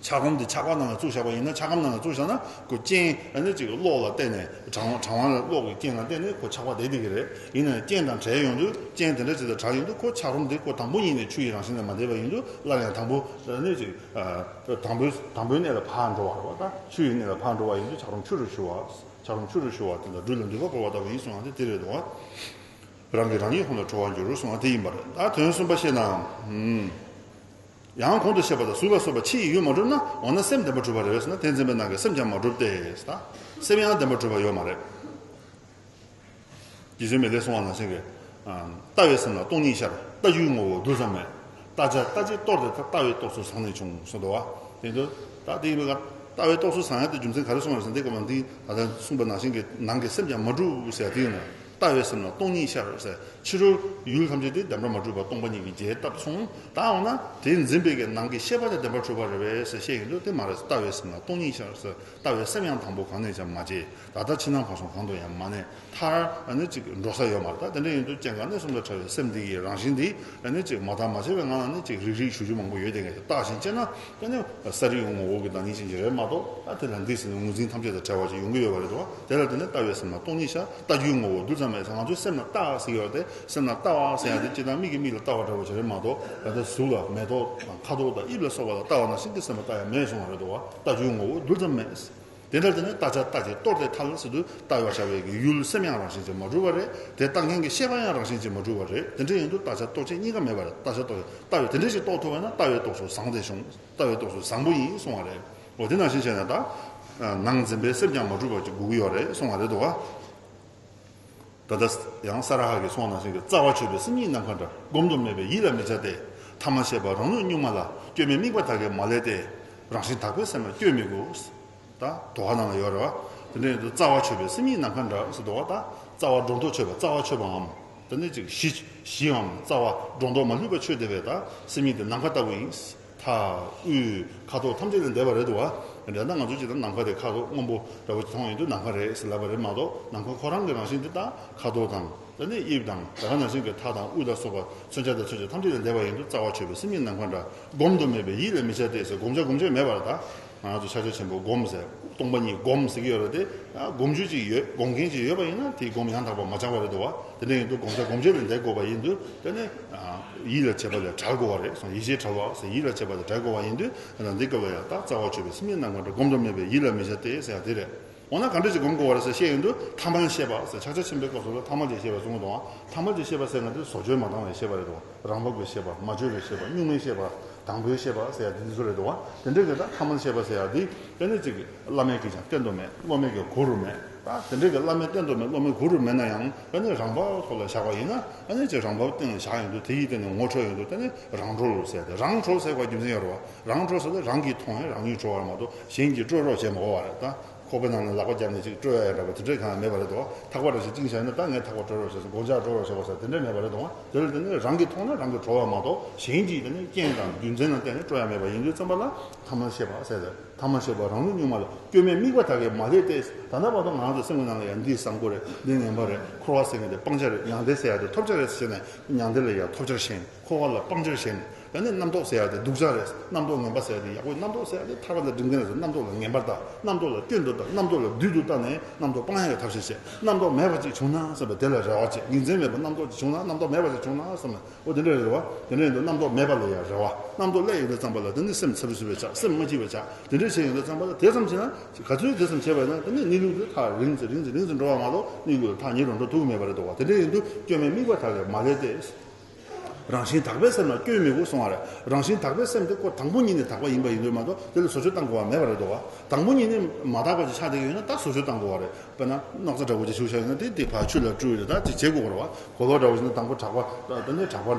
འཁྱགས་རོམ་འདི་ཆགས་པ་ནང་ལ་བཙུགས་བཞག་པ་ཡིན་ན། འཁྱགས་སྒམ་ནང་ལ་བཙུགས་བཞག་ན། ཁོ་རྐྱེན་ཨ་ནི་ཅིག་གློག་ལ་བརྟེན་ནས། གྲང་གྲང་བ་ལ་གློག་གི་རྐྱེན་ལ་བརྟེན་ནས་ཁོ་ཆགས་པ་བསྡད་བསྡད་ཀྱི་རེད། ཡིན་ན་རྐྱེན་དང་བྲལ་ཡོང་དུས། རྐྱེན་དེ་འདྲ་ཅིག་དང་བྲལ་ཡོང་དུས། ཁོ་འཁྱགས་རོམ་འདི་ཁོ་དང་པོ་ཉིད་ནས་ཆུ་ཡི་རང་བཞིན་ལས་མ་འདས་པ་ཡིན་དུས། སླར་ཡང་དང་པོ་ཨ་ནི་ཅིག་ཨ་དང་པོའི་དང་པོའི་གནས་ལ་ཕར་འགྲོ་བ་རེད་བ། ད་ཆུ་ཡི་གནས་ལ་ཕར་འགྲོ་བ་ཡིན་དུས། འཁྱགས་རོམ་ཆུ་རུ་ཤོར་བ། འཁྱགས་རོམ་ཆུ་རུ་ཤོར་བ་དེ་ལ་སྦྲུལ་ལ་མདུད་པ་ཕོག་པ་ལྟ་བུ་ཡིན་གསུང་བ་དེ་དེ་རེད་དོ། རང་གིས་རང་ཉིད་མཐོང་ན་གྲོལ་བར་འགྱུར་གསུང་བ་དེ་ཡིན་པ་རེད། ད་དོན་གསུམ་པ་བཤད་ན། ཨུམ། ཡང་གོང་དུ་བཤད་པ་ལྟར་གཟུགས་ལ་སོགས་པ་ཕྱི་ཡི་ཡུལ་མ་གྲུབ་ན། འོ་ན་སེམས་བདེན་པར་གྲུབ་པ་རེད་ཟེར་ན། དེ་འཛིན་པའི་ནང་གི་སེམས་ཀྱང་མ་གྲུབ་སྟེ། ད་སེམས་ཡང་བདེན་པར་གྲུབ་པ་ཡོད་མ་རེད། རྗེ་བཙུན་མི་ལས་གསུང་བ་ནང་བཞིན་གྱི། ལྟ་བའི་སེམས་ལ་སྟོང་ཉིད་ཤར། ལྟ་རྒྱུའི་ངོ་བོ་རྡུལ་ཙམ་མེད། ལྟ་བྱ་ལྟ་བྱེད་གཏོར་ཏེ་ལྟ། ལྟ་བའི་གཏོར་ཚུལ་ཟང་ནས་བྱུང་གསུངས་འདུག་བ། དེ་ཚོ་ད་དེ་ཡིན་པའི་ཁར། ལྟ་བའི་རྟོགས་ཚུལ་བཟང་ཡ་དེ་རྒྱུ་མཚན་ག་རེ་གསུངས་པ་རེད་ཟེར་ན། འདི་སྐབས་ལ་འདི་ད་ལྟ་གསུངས་པ་ནང་བཞིན་གྱི་ནང་གི་སེམས་ཀྱང་མ་གྲུབ་ཟེར་ཡ་དེ་ཡིན་ན། ལྟ་བའི་སེམས་ལ་སྟོང་ཉིད་ཤར་ཟེར། ཕྱི་རོལ་ཡུལ་ཐམས་ཅད་དེ་བདེན་པར་མ་གྲུབ་པ་སྟོང་པ་ཉིད་ཀྱི་རྒྱས་བཏབ་སོང་། ད་འོ་ན་དེ་འཛིན་པའི་གི་ནང་གི་ཤེས་པ་དེ་བདེན་པར་གྲུབ་པ་རེད་པས་ཟེར་བཤད་ཡོང་དུས། དེ་མ་རེད། ལྟ་བའི་སེམས་ལ་སྟོང་ཉིད་ཤར་ཟེར། ལྟ་བའི་སེམས་ཡང་དང་པོ་གང་ནས་ཀྱང་མ་སྐྱེས། ད་ལྟ་ཕྱི་ནང་བར་གསུམ་གང་དུ་ཡང་མ་གནས། མཐར་ཨ་ནི་ཅིག་འགྲོ་ས་ཡོད་མ་རེད། ད་དེ་འདྲ་ཡིན་དུས་སྐྱེ་འགག་གནས་གསུམ་ལ་བྲལ་བའི་སེམས་འདི་ཡི་རང་བཞིན་འདི་ཨ་ནི་ཅིག་མ་བརྟགས་མ་དཔྱད་པའི་ངང་ལ་ནི་ཅིག་རིག་རིག་ཞུ་རྒྱུ་མང་པོ་ཡོད། དེ་ངས་བརྟགས་ཤིང་དཔྱད་ན་ཨ་ནི་ས་རིག་ངོ་བོ་གི་བདག་ཉིད་ཅན་ཅིག་རེད་མ་གཏོགས། ད་དེ་ལ་འདི་ཟེར་ནས་ངོས་འཛིན་ཐམས་ཅད་དང་བྲལ་བ་ཅིག་ཡོང་གི་ཡོད་པ་རེད་དོ། དེ་ལ་བརྟེན་ནས་ལྟ་བའི་སེམས་ལ་སྟོང་ཉིད་ཤར། ལྟ་རྒྱུའི་ངོ་བོ་རྡུལ་ཙམ་མེད་ཟེར། ང་ཚོའི་སེམས་ལ་ལྟ་ཟེར་གྱི་ཡོད་རེད་དེ། སེམས་ལ་ལྟ་བ་ཟེར་ཡ་དེ་སྤྱིར་བཏང་མིག་གིས་མིག་ལ་ལྟ་བ་འདྲ་བོ་ཅིག་རེད་མ་གཏོགས། ད་ལྟ་གཟུགས་ལ་མེ་ཏོག་དང་ཁ་དོག་དང་དབྱིབས་ལ་སོགས་པ་ལ་ལྟ་བ་ནང་བཞིན་གྱི་སེམས་ལ་ལྟ་ཡ་མེད་གསུངས་པ་རེད་དོ། ལྟ་རྒྱུའི་ངོ་བོ་རྡུལ་ཙམ་མེད། དེ་འདྲ་དེ་ནི་བརྟག་བྱ་ལྟ་བྱེད་གཏོར་ཏེ་ཐལ་ཟེར་དུས། ལྟ་བར་བྱ་བའི་གི་ཡུལ་སེམས་ཡང་རང་བཞིན་གྱིས་མ་གྲུབ་པ་རེད། དེ་བརྟག་མཁན་གྱི་ཤེས་པ་ཡང་རང་བཞིན་གྱིས་མ་གྲུབ་པ་རེད། དེ་འདྲ་ཡིན་དུས་བརྟག་བྱ་གཏོར་བྱེད་གཉིས་ཀ་མེད་པ་རེད། བརྟག་བྱ་གཏོར་བྱེད་ལྟ་བའི་དེ་འདྲ་ཞིག་རྟོགས་ཐུབ་པ་ན་ལྟ་བའི་རྟོགས་ཚུལ་བཟང་སྟེ་བྱུང་། ལྟ་བའི་རྟོགས་ཚུལ་བཟང་པོ་ཡིན་གསུང་བ་རེད། འོ་དེ་ནང་བཞིན་བྱས་ན་ད་ནང་འཛིན་པའི་སེམས་ཀྱང་མ་གྲུབ་པ་ཅིག་དགོས་ཀྱི་ཡོད་རེད་གསུང་བ་རེད་དོ། ད་ལྟ་ཡང་ས་ར་ཧ་གིས་གསུངས་པ་ནང་བཞིན་གྱི། རྩ་བ་ཆོད་པའི་སེམས་ཉིད་ནམ་མཁའ་འདྲ། བསྒོམ་དུ་མེད་པས་ཡིད་ལ་མི་བྱ་སྟེ། ཐ་མལ་ཤེས་པ་རང་ལུས་གཉུག་མ་ལ། སྐྱོན་མེད་དམིགས་པ་དག་གིས་མ་བསླད་དེ། རང་བཞིན་དག་པའི་སེམས་ལ་སྐྱོན་མི་དགོས། ད་དོ་ཧ་ནང་ལ་ཡོད་རེད་བ། དེ་འདྲ་ཡིན་དུས་རྩ་བ་ཆོད་པའི་སེམས་ཉིད་ནམ་མཁའ་འདྲ་ཟེར་དོ་བ། ད་རྩ་བ་སྒྲོ་འདོགས་ཆོད་པ། རྩ་བ་ཆོད་པའམ། དེ་ནི་ཅིག་གཞི། གཞིའམ་རྩ་བ་སྒྲོ་འདོགས་མ་ལུས་པ་ཆོད་བསྡད་པས་ད་སེམས་ཉིད་དེ་ནམ་མཁའ་ལྟ་བུ་ཡིན། མཐའ། དབུས། ཁ་དོག་ཐམས་ཅད་ལས་འདས་པ་རེད་དོ་བ། དེ་འདྲ་ན་ང་ཚོ་ཅིག་ད་ནམ་མཁའ་དེ་ཁ་དོག་སྔོན་པོ་འདྲ་བོ་ཅིག་མཐོང་ཡོང་དུས་ནམ་མཁའ་རེད་ཟེར་ལབ་པ་རེད་མ་གཏོགས། ནམ་མཁའ་ཁོ་རང་གི་རང་བཞིན་དེ་ད་ཁ་དོག་དང་། དེ་ནས་དབྱིབས་དང་། དེ་ག་ནང་བཞིན་གྱི་མཐའ་དང་དབུས་ལ་སོགས་པ་མཚོན་བྱ་དང་མཚོན་བྱེད་ཐམས་ཅད་ལས་འདས་པ་ཡིན་དུས། རྩ་བ་ཆོད་པའི་སེམས་ཉིད་ནམ་མཁའ་འདྲ། བསྒོམ་དུ་མེད་པས་ཡིད་ལ་མི་བྱ་སྟེ་ཟེར། བསྒོམ་བྱ་སྒོམ་བྱེད་མེད་པར་ད། ང་ཚོ་ཕྱག་རྒྱ་ཆེན་པོ་སྒོམ་ཟེར། སྟོང་པ་ཉིད་སྒོམ་ཟེར་གྱི་ཡོད་རེད་དེ། སྒོམ་རྒྱུ་ཅིག་ཡོད། སྒོམ་མཁན་ཅིག་ཡོད་པ་ཡིན་ན་དེའི་སྒོམ་ཡང་དག་པ་མ་ཆགས་པ་རེད་དོ་བ། དེ་འདྲ་ཡིན་དུས་བསྒོམ་བྱ་སྒོམ་བྱེད་ལས་འདས་དགོས་པ་ཡིན་དུས། དེ་ནས་ཡིད་ལ་བྱེད་པ་ལས་བྲལ་དགོས་པ་རེད་གསུངས། ཡིད་བྱེད་བྲལ་བ་ཟེར། ཡིད་ལ་བྱེད་པ་ལས་བྲལ་དགོས་པ་ཡིན་དུས། ད་འདི་སྐབས་ལ་ཡང་ད་རྩ་བ་ཆོད་པའི་སེམས་ཉིད་ནམ་མཁའ་འདྲ། བསྒོམ་དུ་མེད་པས་ཡིད་ལ་མི་བྱ་སྟེ་ཟེར་ཡ་དེ་རེད། འོ་ན་ག་འདྲ་ཞིག་སྒོམ་དགོས་པ་རེད་ཟེར་བཤད་ཡོང་དུས། ཐ་མལ་ཤེས་པ་ཟེར། ཕྱག་རྒྱ་ཆེན་པོའི་སྐབས་སུ་ལ་ཐ་མལ་གྱི་ཤེས་པ་གསུང་གི་འདུག་ཨང་། ཐ་མལ་གྱི་ཤེས་པ་ཟེར་ང་ཚོས་བཟོ་བཅོས་མ་བཏང་བའི་ཤེས་པ་རེད་དོ། རང་བབས་ཀྱི་ཤེས་པ། མ་བཅོས་པའི་ཤེས་པ། གཉུག་མའི་ཤེས་པ། དང་པོའི་ཤེས་པ་ཟེར་ཡ་དེ་འདི་ཚོ་རེད་དོ། དེ་འདྲ་གི་ད་ཐ་མལ་ཤེས་པ་ཟེར་ཡ་དེ། དེ་ནི་ཅིག་བླ་མས་ཀྱིས་ཀྱང་བསྟན་དུ་མེད། སློབ་མས་ཀྱང་གོ་རུ་མེད། ད་དེ་འདྲ་གི་བླ་མས་བསྟན་དུ་མེད། སློབ་མས་གོ་རུ་མེད་ན་ཡང་། དེ་ནི་རང་བབས་ཐོག་ལ་བཞག་པ་ཡིན་ན། དེ་ནི་ཅིག་རང་བབས་སྟེང་ལ་བཞག་ཡོང་དུས། དེ་ཡི་སྟེང་ནས་ངོ་འཕྲོད་ཡོང་དུས། དེ་ནི་རང་གྲོལ་ཟེར་ཏེ། རང་གྲོལ་ཟེར་བ་རྒྱུ་མཚན་ཡོད་རེད་བ། རང་གྲོལ་ཟེར་ཏེ་རང་གིས་མཐོང་ཡང་རང་ཉིད་གྲོལ་བ་མ་གཏོགས། གཞན་གྱིས་སྤྲོད་རོགས་བྱེད་མ་དགོས་པ་རེད་ད། ཁོག་པའི་ནང་ནས་ལག་པ་བརྒྱབ་ནས་ཅིག་སྤྲོད་ཡ་ཡ་འདྲ་པོ་དེ་འདྲའི་གང་ཡང་མེད་པ་རེད་དོ། ཐག་པ་འདྲ་ཞིག་བཅིངས་བཞག་ན། ད་ངས་ཐག་པ་སྤྲོད་རོགས་བྱས་སོང་། སྒོ་ལྕགས་སྤྲོད་རོགས་བྱས་པ་ཟེར་དེ་འདྲ་མེད་པ་རེད་དོ། དེ་ལ་དེ་ནི་རང་གིས་མཐོང་ན་རང་གིས་གྲོལ་བ་མ་གཏོགས། གཞན་གྱིས་དེ་ནི་རྐྱེན་དང་རྒྱུ་མཚན་ལ་བརྟེན་ནས་སྤྲོད་ཡ་མེད་པ་ཡིན་དུས་ཙམ་པ་ལ་ཐ་མལ་ཤེས་པ་ཟེར་ཏེ། ཐ་མལ་ཤེས་པ་རང་ལུས་གཉུག་མ་ལ། སྐྱོན་མེད་དམིགས་པ་དག་གིས་མ་བསླད་དེ། ད་ལྟ་བར་དུ་ང་ཚོ་སེམས་ཀྱི་ནང་ལ་ཡང་འདི་བཟང་པོ་རེད། འདི་ངན་པ་རེད། འཁོར་བ་ཟེར་མཁན་དེ་སྤང་བྱ་རེད། མྱང་འདས་ཟེར་ཡ་དེ་ཐོབ་བྱ་རེད་ཟེར་ནས། མྱང་འདས་ལ་ཡང་ཐོབ་བྱར་ཞེན། འཁོར་བ་ལ་སྤང་བྱར་ཞེན། ད་ནི་རྣམ་རྟོག་ཟེར་ཡ་དེ་སྡུག་བྱ་རེད། རྣམ་རྟོག་ངན་པ་ཟེར་ཡ་དེ་ཡག་པོ། རྣམ་རྟོག་ཟེར་ཡ་དེ་ཐར་པ་དང་འགྲིག་མཁན་རེད་ཟེར། རྣམ་རྟོག་ལ་ངན་པར་ལྟ། རྣམ་རྟོག་ལ་སྐྱོན་དུ་ལྟ། རྣམ་རྟོག་ལ་བདུད་དུ་ལྟ་ནས་རྣམ་རྟོག་སྤང་ཡ་གི་ཐབས་ཤེས་བྱེད། རྣམ་རྟོག་མེད་པ་ཅིག་བྱུང་ན་བསམ་པའི་དེ་ལ་རེ་བ་བྱེད། ཉིན་མཚན་མེད་པར་རྣམ་རྟོག་ཅིག་བྱུང་ན། རྣམ་རྟོག་མེད་པ་ཅིག་བྱུང་ན་བསམ་ནས། འོ་དེ་འདྲ་རེད་བ། དེ་འདྲ་ཡིན་དུས་རྣམ་རྟོག་མེད་པ་ལ་ཡང་རེ་བ། རྣམ་རྟོག་སླེབས་ཡོང་དུས་ཙམ་པ་ལ་དེ་ནི་སེམས་འཚབ་འཚུབ་པའི་ཆ། སེམས་མ་སྐྱིད་པའི་ཆ། དེ་འདྲ་བྱས་ཡོང་དུས་ཙམ་པ་ལ། དེ་ཙམ་བྱས་ན། ག་ཚོད་དེ་ཙམ་བྱས་པ་ཡིན་ན། དེ་ནི་གནས་ལུགས་དེ་ཐག་རིང་ཙམ་རིང་ཙམ་རིང་ཙམ་འགྲོ་བ་མ་གཏོགས། གནས་ལུགས་ཐག་ཉེ་རུ་འགྲོ་ཐུབ་ཀྱི་མེད་པ་རེད་དོ། དེ་འདྲ་ཡིན་དུས་སྐྱོན་མེད་དམིགས་པ་དག་གིས་མ་བསླད་དེ། རང་བཞིན་དག་པའི་སེམས་ལ་སྐྱོན་མི་དགོས་གསུང་བ་རེད། རང་བཞིན་དག་པའི་སེམས་དེ་ཁོ་དང་པོ་ཉིད་ནས་དག་པ་ཡིན་པ་ཡིན་དུས་མ་གཏོགས། དེ་ལ་བཟོ་བཅོས་བཏང་དགོས་པ་མེད་པ་རེད་དོ། དང་པོ་ཉིད་ནས་མ་དག་པ་ཅིག་ཆགས་བསྡད་ཀྱི་ཡོད་ན་ད་བཟོ་བཅོས་བཏང་དགོས་པ་རེད། དཔེར་ན་སྣག་ཚ་འདྲ་བོ་ཅིག་བྱུགས་བཞག་ཡོད་ན། དེ་དེ་ཕར་ཆུ་ལ་བཀྲུས་ཡོད། ད་ཅིག་བྱེད་དགོས་རེད་བ། གོས་ལོག་འདྲ་བོ་ཞིག་ན་དང་པོ་གྲགས་པ། དེ་ནས་གྲགས་པ་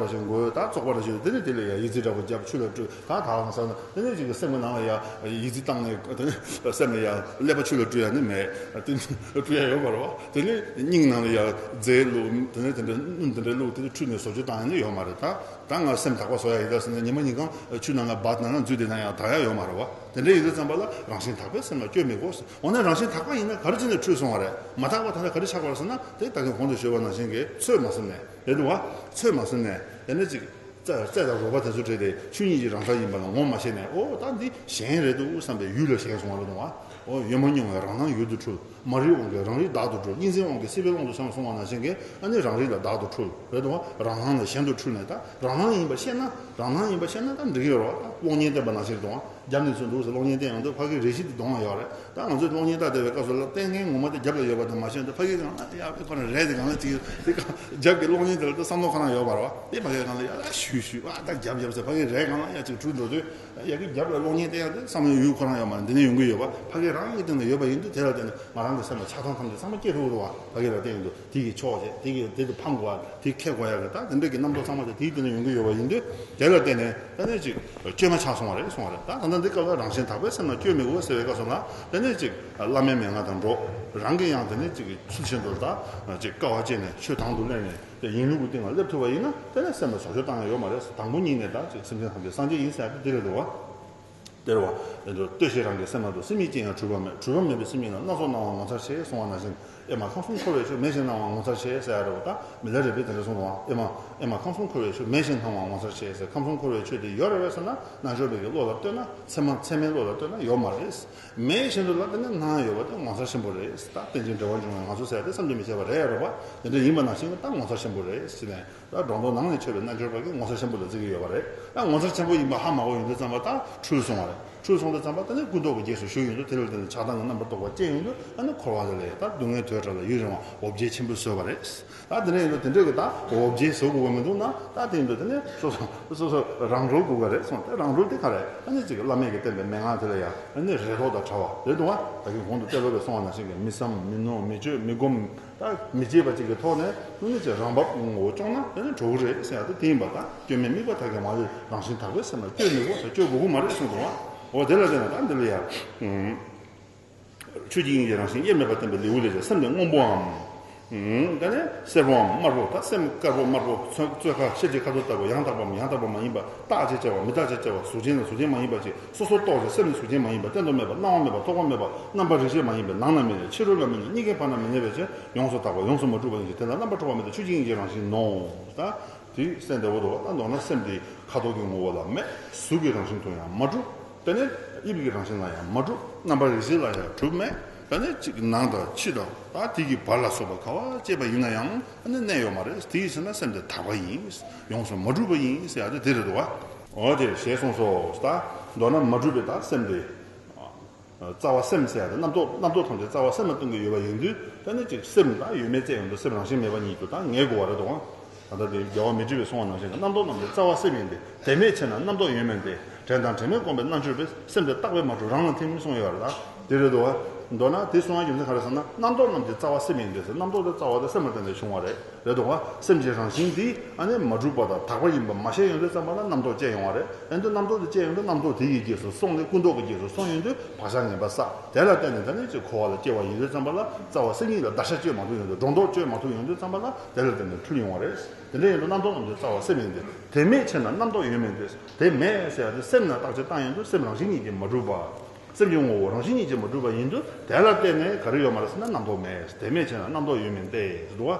འདྲ་ཞིག་དེ་ནས་དེ་ལ་ཡང་ཡི་ཙི་འདྲ་བོ་བརྒྱབ། ཆུ་ལ་བཀྲུས། ད་ད་ལ་ཟ་ན། དེ་ནས་ཅིག་སེམས་ཀྱི་ནང་ལ་ཡང་ཡི་ཙི་བཏང་ནས། དེ་ནས་སེམས་ལ་ཡང་ཀླད་པ་ཆུ་ལ་བཀྲུ་ཡ་ནི་མེད། དེ་ནས་བཀྲུ་ཡ་ཡོད་མ་རེད་བ། དེ་ནས་སྙིང་ནང་ལ་ཡང་རྫས་བླུགས། དེ་ནས་དེ་འདྲ་སྣུམ་དེ་འདྲ་བླུགས། དེ་ནས་འཁྲུད་ནས་བཟོ་བཅོས་བཏང་ཡ་ནི་ཡོད་མ་རེད། ད་ད་ང་སེམས་དག་པ་བཟོ་ཡ་ཡིན་ད་ཟེར་ནས་ཉི་མ་ཉིན་གང་ཆུ་ནང་ལ་བབས་ནང་ལ་འཛུལ་བསྡད་ན་ཡང་དག་ཡ་ཡོད་མ་རེད་བ། དེ་འདྲ་ཡིན་དུས་ཙམ་པ་ལ་རང་བཞིན་དག་པའི་སེམས་ལ་སྐྱོན་མི་དགོས། འོ་ན་རང་བཞིན་དག་པ་ཡིན་ན་ག་རེ་བྱས་ནས་འཁྲུལ་སོང་བ་རེད། མ་དག་པ་དེ་འདྲ་ག་རེ་ཆགས་པ་རེད་ཟེར་ན། དེ་ད་གིན་གོང་དུ་ཞུས་པ་ནང་བཞིན་གྱི་ཚོད་མ་ཟིན་ནས་རེད་འདུག་བ། ཚོད་མ་ཟིན་ནས་དེ་ནས་ཅིག་རྩ་རྩ་དང་རོ་བ་དེ་ཚོ་བྲལ་ཏེ་ཆོས་ཉིད་ཀྱི་རང་མཚན་ཡིན་པ་ལ་ངོ་མ་ཤེས་ནས། འོ་ད་འདི་གཞན་རེད་འདུག་བསམ་པའི་ཡུལ་ལ་ཞེན་སོང་བ་རེད་འདུག་བ། འོ་ཡོད་མ་མྱོང་བའི་རང་སྣང་ཡུལ་དུ་འཁྲུལ། མ་རིག་དབང་གིས་རང་རིག་བདག་ཏུ་འཁྲུལ། གཉིས་འཛིན་དབང་གིས་སྲིད་པའི་དབང་དུ་བྱས་ནས་སོང་བ་ནང་བཞིན་གྱི། ཨ་ནི་རང་རིག་ལ་བདག་ཏུ་འཁྲུལ་རེད་དོ། རང་སྣང་ལ་གཞན་དུ་འཁྲུལ་ནས། ད་རང་སྣང་ཡིན་པ་ཤེས་ན། རང་སྣང་ཡིན་པ་ཤེས་ན་ད་འགྲིག་གི་ཡོད་རེད་བ། ད་གློག་བརྙན་བསྟན་པ་ནང་བཞིན་རེད་དོ། རྒྱབ་ནས་ཚུར་འདུག་ཟེར་གློག་བརྙན་བསྟན་ཡོང་དུས་ཕ་གིའི་རེ་ཞིག་དེ་གདོང་ལ་ཡོད་རེད། ད་ང་ཚོས་གློག་བརྙན་ལྟ་བསྡད་པའི་སྐབས་སུ་ལ་བསྟན་མཁན་ངོ་མ་དེ་རྒྱབ་ལ་ཡོད་པ་དེ་མ་ཤེས་ན། ད་ཕ་གིའི་སྒང་ལ་ཡ་ཁོ་རང་རེད་དེ། སྒང་ལ་ཅིག་དེ་ག་རྒྱབ་ཀྱི་གློག་བརྙན་དེ་ལ་ད་བསམ་བློ་ཁོ་རང་ཡོད་པ་རེད་བ། དེ་ཕ་གིའི་སྒང་ལ་ཡ་ཨ་ཤུ་ཤུ་ཨ་ད་རྒྱབ་རྒྱབ་ཟེར་ཕ་གིའི་རེ་སྒང་ལ་ཡ་ཅིག་འཁྲུལ་འགྲོ་དུས། ཡ་གི་རྒྱབ་ལ་གློག་བརྙན་བསྟན་ཡ་དེ་བསམ་བློའི་ཡུལ་ཁོ་རང་ཡོད་མ་རེད། འདི་ནས་ཡོང་གི་ཡོད་པ། ཕ་གི་རང་གི་སྟེང་ལ་ཡོད་པ་ཡིན་དུས། དེ་ལ་བརྟེན་ནས་ང་རང་གི་སེམས་ལ་ཆགས་སྡང་ཐམས་ཅད་ཚང་མ་སྐྱེ་ཐུབ་འདུག་བ། ཕ་གི་ལ་བརྟེན་ཡོང་དུས་དེ་གི་ཕྱོགས་བྱས། དེ་གི་དེ་དུ་འཕང་དགོས་པ། དེ་ཁེགས་དགོས་ཡ་གི། ད་དེ་འདྲ་གི་རྣམ་རྟོག་ཚང་མ་དེ་དེའི་སྟེང་ནས་ཡོང་གི་ཡོད་པ་ཡིན་དུས། དེ་ལ་བརྟེན་ནས་ད་ནས་ཅིག་བཅོས་མ་ཆགས་སོང་བ་རེད་གསུང་བ་རེད། ད་ད་ འདི་སྐབས་ལ་རང་བཞིན་དག་པའི་སེམས་ལ་སྐྱོན་མི་དགོས་ཟེར་བའི་སྐབས་སུ་ན། དེ་ནས་ཅིག་བླ་མའི་མན་ངག་དང་འགྲོགས། རང་གིས་ཡང་དེ་ནས་ཅིག་ཚུལ་བཞིན་དུ་ད་ཅིག་དཀའ་བ་སྤྱད་ནས་ཆོས་དང་དུ་ལེན་ནས་དེ་ཡིན་ལུགས་ཀྱི་སྟེང་ལ་སླེབས་ཐུབ་པ་ཡིན་ན། དེ་ནས་སེམས་ལ་བཟོ་བཅོས་བཏང་ཡ་ཡོད་མ་རེད། དང་པོ་ཉིད་ནས་ད་ཅིག་སེམས་ཅན་ཐམས་ཅད་སངས་རྒྱས་ཡིན་ཟེར་ཡ་དེ་འདི་རེད་འདུག་བ། དེ་རེད་བ། དེ་ཚོ་ལྟོས་ཤིག་རང་གི་སེམས་ནང་དུ་སེམས་ཉིད་ཅན་ཡང་གྲུབ་པ་མེད། གྲུབ་པ་མེད་པའི་སེམས་ཉིད་ལ་སྣ་ཚོགས་སྣང་བ་ངོ་མཚར་ཆེ་གསུང་བ་ནང་བཞིན། ཨེ་མ་ཁམས་གསུམ་འཁོར་བའི་ཆོས་མེད་བཞིན་སྣང་བ་ངོ་མཚར་ཆེ་ཟེར་ཡ་རེད་བ། ད་མི་ལ་རས་པས་དེ་འདྲ་གསུངས་འདུག་བ། ཨེ་མ་ཨེ་མ་ཁམས་གསུམ་འཁོར་བའི་ཆོས་མེད་བཞིན་སྣང་བ་ངོ་མཚར་ཆེ་ཟེར། ཁམས་གསུམ་འཁོར་བའི་ཆོས་དེ་ཡོད་རེད་པས་ཟེར་ན། རྣལ་འབྱོར་པའི་གི་བློ་ལ་ལྟོས་ན། ཚད་མ་ཚད་མའི་བློ་ལ་ལྟོས་ན་ཡོད་མ་རེད། མེད་བཞིན་དུ་ལ་དེ་ནས་སྣང་ཡོད་པ་དེ་ངོ་མཚར་ཆེན་པོ་རེད། ད་རྟེན་ཅིང་འབྲེལ་བར་འབྱུང་བའི་ང་ཚོ་ཟེར་ཡ་དེ་བསམ་གྱིས་མི་ཁྱབ་པ་རེད་རེད་བ། དེ་འདྲ་ཡིན་པ་ནང་བཞིན་ད་ངོ་མཚར་ཆེན་པོ་རེད་ཟེར་ནས། ད་སྒྲོ་འདོགས་ནང་ནས་ཆོད་པའི་རྣལ་འབྱོར་པ་གིས་ངོ་མཚར་ཆེན་པོ་ལ་བརྩི་གི་ཡོད་པ་རེད། ད་ངོ་མཚར་ཆེན་པོ་ཡིན་པ་ཧ་མ་གོ་ཡོང་དུས་ཙམ་པ་ད་འཁྲུལ་སོང་བ་རེད། འཁྲུལ་སོང་དུས་ཙམ་པ་ད་ནི་ཀུན་རྟོག་གི་རྗེས་སུ་ཞུགས་ཡོང་དུས། དེ་ལ་བརྟེན་ནས་ཆགས་སྡང་གི་རྣམ་པར་རྟོག་པ་སྐྱེས་ཡོང་དུས། ཨ་ནི་འཁོར་བ་དེ་ལས་ད་སྡུག་བསྔལ་དོས་དྲག་ལ་ཡུན་རིང་བ་འོ་བརྒྱལ་ཆེན་པོ་བཟོས་པ་རེད། ད་དེ་འདྲ་ཡིན་དུས་དེ་འདྲ་གི་ད་འོ་བརྒྱལ་བཟོ་དགོས་པ་མི་འདུག་ན། ད་དེ་ཡིན་དུས་དེ་ནས་སོ་སོ་སོ་སོ་རང་གྲོལ་དགོས་པ་རེད་གསུངས། དེ་རང་གྲོལ་དེ་ག་རེད། ཨ་ནི་ཅིག་བླ་མས་ཀྱིས་བསྟན་པའི་མན་ངག་དེ་ལ་ཡང་ཨ་ནི་རེ་དོགས་དང་བྲལ་བ་རེད་འདུག་བ། ད་གིན་གོང་དུ་ཏེ་ལོ་པས་གསུངས་པ་ནང་བཞིན་གྱི་མི་བསམ་མི་མནོ་མི་དཔྱོད་མི་སྒོམ། ད་མི་བརྗེད་པ་ཅིག་གི་ཐོག་ནས་ནི་ཅིག་རང་བབས་ངོ་བོ་སྐྱོང་ན་དེ་ནི་གྲོལ་གི་རེད་ཟེར་ཡ་དེ་དེ་ཡིན་པ། ད་སྐྱོན་མེད་དམིགས་པ་མཐའ་དག་མ་ལུས་རང་བཞིན་དག་པའི་སེམས་ལ་སྐྱོན་མི་དགོས་ཟེར། སྐྱོན་དགོས་ཀྱི་མ་རེད་གསུངས་འདུག་བ། འོ་དེ་ལ་བརྟེན་ནས་ད་འདི་ལ་ཡང་ཆོས་ཀྱི་དབྱིངས་ཀྱི་རང་བཞིན་དབྱེར་མེད་པར་བསྟན་པའི་ལེའུ་ལས་ཀྱང་། སེམས་དེ་སྔོན་པོའམ། ད་ནི་སེར་པོའམ་དམར་པོ། ད་སེམས་དཀར་པོ་དམར་པོ། ཚོན་མཚོན་ཁ་ཤེལ་གྱི་ཁ་དོག་ལྟ་བུ་ཡང་དག་པའམ་ཡང་དག་པ་མ་ཡིན་པ། རྟག་ཅེས་བྱ་བ་མི་རྟག་ཅེས་བྱ་བ། གཟུགས་ཅན་དང་གཟུགས་ཅན་མ་ཡིན་པ་ཅིག་སོ་སོར་རྟོག་ཅིང་། སེམས་ནི་གཟུགས་ཅན་མ་ཡིན་པ། རྟེན་དུ་མེད་པ། སྣང་བ་མེད་པ། ཐོགས་པ་མེད་པ། རྣམ་པར་རིག་བྱེད་མ་ཡིན་པས། ནང་ན་མི་གནས། ཕྱི་རོལ་ལ་མི་གནས། གཉིས་ཀའི་བར་ན་མི་གནས་པའི་ཕྱིར། ཡོངས་སུ་དག་པ་ཡོངས་སུ་མ་གྲུབ་པ་ཡིན་ཞིང་། དེ་ལ་རྣམ་པར་འཁྲུལ་བ་མེད་དེ། ཆོས་ཀྱི་དབྱིངས་ཀྱི་རང་བཞིན་ནོ། ད་དེ་གསལ་འདེབས་འདུག་བ། ད་མདོར་ན་སེམས་དེ་ཁ་དོག་གི་ངོ་བོ་ལ་མེད། གཟུགས་ཀྱི་རང་བཞིན་དུ་ཡང་མ་གྲུབ། དེ་ནས་དབྱིབས་ཀྱི་རང་བཞིན་ལ་ཡང་མ་གྲུབ། རྣམ་པར་རིག་བྱེད་ལ་ཡང་གྲུབ་མེད། དེ་ནས་གཅིག་ནང་དང་ཕྱི་དང་ད་དེ་གི་བར་ལ་སོགས་པ་ག་པར་སྐྱེས་པ་ཡིན་ན་ཡང་གནས་ཡོད་མ་རེད། དེ་ཡིན་ཟེར་ན་སེམས་དེ་དག་པ་ཡིན། ཡོངས་སུ་མ་གྲུབ་པ་ཡིན་ཟེར་ཡ་དེ་དེ་རེད་འདུག་བ། འོ་དེ་ཞེས་གསུངས་སོ། ད་མདོར་ན་མ་གྲུབ་པའི་ད་སེམས་དེ། རྩ་བ་སེམས་ཟེར་ཡ་དེ་རྣམ་རྟོག་རྣམ་རྟོག་ཐམས་ཅད་རྩ་བ་སེམས་ལ་ལྟུང་གི་ཡོད་པ་ཡིན་དུས། དེ་ནི་ཅིག་སེམས་དང་ཡོད་མེད་བཙལ་ཡོང་དུས་སེམས་རང་བཞིན་མེད་པ་ཉིད་དུ་ད་ངེས་དགོས་པ་རེད་དོ། ད་ལྟ་དེ་རྒྱལ་བ་མཻ་ཏྲི་པས་གསུངས་པ་ནང་བཞིན་གྱི། རྣམ་རྟོག་རྣམས་ཀྱི་རྩ་བ་སེམས་ཡིན་ཏེ། དེ་མེད་ཕྱིར་ན་རྣམ་རྟོག་ཡོད་མིན་ཏེ། དྲན་དང་དྲན་མེད་བསྒོམས་པས་རྣལ་འབྱོར་པས། སེམས་དེ་རྟག་པས་མ་གྲུབ་རང་ལ་ཐིམ་གསུངས་ཡོད་པ་རེད། ད་དེ་རེད་དོ། མདོར་ན་དེ་གསུང་བའི་རྒྱུ་མཚན་ག་རེ་ཟེར་ན། རྣམ་རྟོག་རྣམས་ཀྱི་རྩ་བ་སེམས་ཡིན་ཏེ་ཟེར། རྣམ་རྟོག་དེ་རྩ་བ་དེ་སེམས་ལ་བརྟེན་ནས་བྱུང་བ་རེད། རེད་འདུག་བ། སེམས་ཀྱི་རང་བཞིན་འདི་ཨ་ནི་མ་གྲུབ་པ་དང་དག་པ་ཡིན་པ་མ་ཤེས་ཡོང་དུས་ཙམ་པ་ལ་རྣམ་རྟོག་སྐྱེ་ཡོང་བ་རེད། ཨ་ནི་རྣམ་རྟོག་དེ་སྐྱེ་ཡོང་དུས་རྣམ་རྟོག་དེ་ཡི་རྗེས་སུ་སོང་ནས་ཀུན་རྟོག་གི་རྗེས་སུ་སོང་ཡོང་དུས་བག་ཆགས་ངན་པ་བསགས། དེ་ལ་བརྟེན་ནས་ད་ནི་ཅིག་འཁོར་བ་ལ་སྐྱེ་བ་ཡིན་དུས་ཙམ་པ་ལ་རྩ་བ་སེམས་ཉིད་ལ་བརྡར་ཤ་གཅོད་མ་ཐུབ་ཡོང་དུས། སྒྲོ་འདོགས་གཅོད་མ་ཐུབ་ཡོང་དུས་ཙམ་པ་ལ་དེ་ལ་བརྟེན་ནས་འཁྲུལ་ཡོང་བ་རེད། དེ་འདྲ་ཡིན་དུས་རྣམ་རྟོག་རྣམས་ཀྱི་རྩ་བ་སེམས་ཡིན་ཏེ། དེ་མེད་ཕྱིར་ན་རྣམ་རྟོག་ཡོད་མིན་ཏེ། དེ་མེད་ཟེར་ཡ་དེ་སེམས་ནང་བརྟག་དཔྱད་བཏང་ཡོང་དུས་སེམས་རང་བཞིན་ཉིད་ཀྱིས་མ་གྲུབ་པ། སེམས་ཀྱི་ངོ་བོ་རང་བཞིན་ཉིད་ཀྱིས་མ་གྲུབ་པ་ཡིན་དུས། དེ་ལ་བརྟེན་ནས་ག་རེ་ཡོད་མ་རེད་ཟེར་ན་རྣམ་རྟོག་མེད། དེ་མེད་ཕྱིར་ན་རྣམ་རྟོག་ཡོད་མིན་ཏེ་ཟེར་འདུག་བ།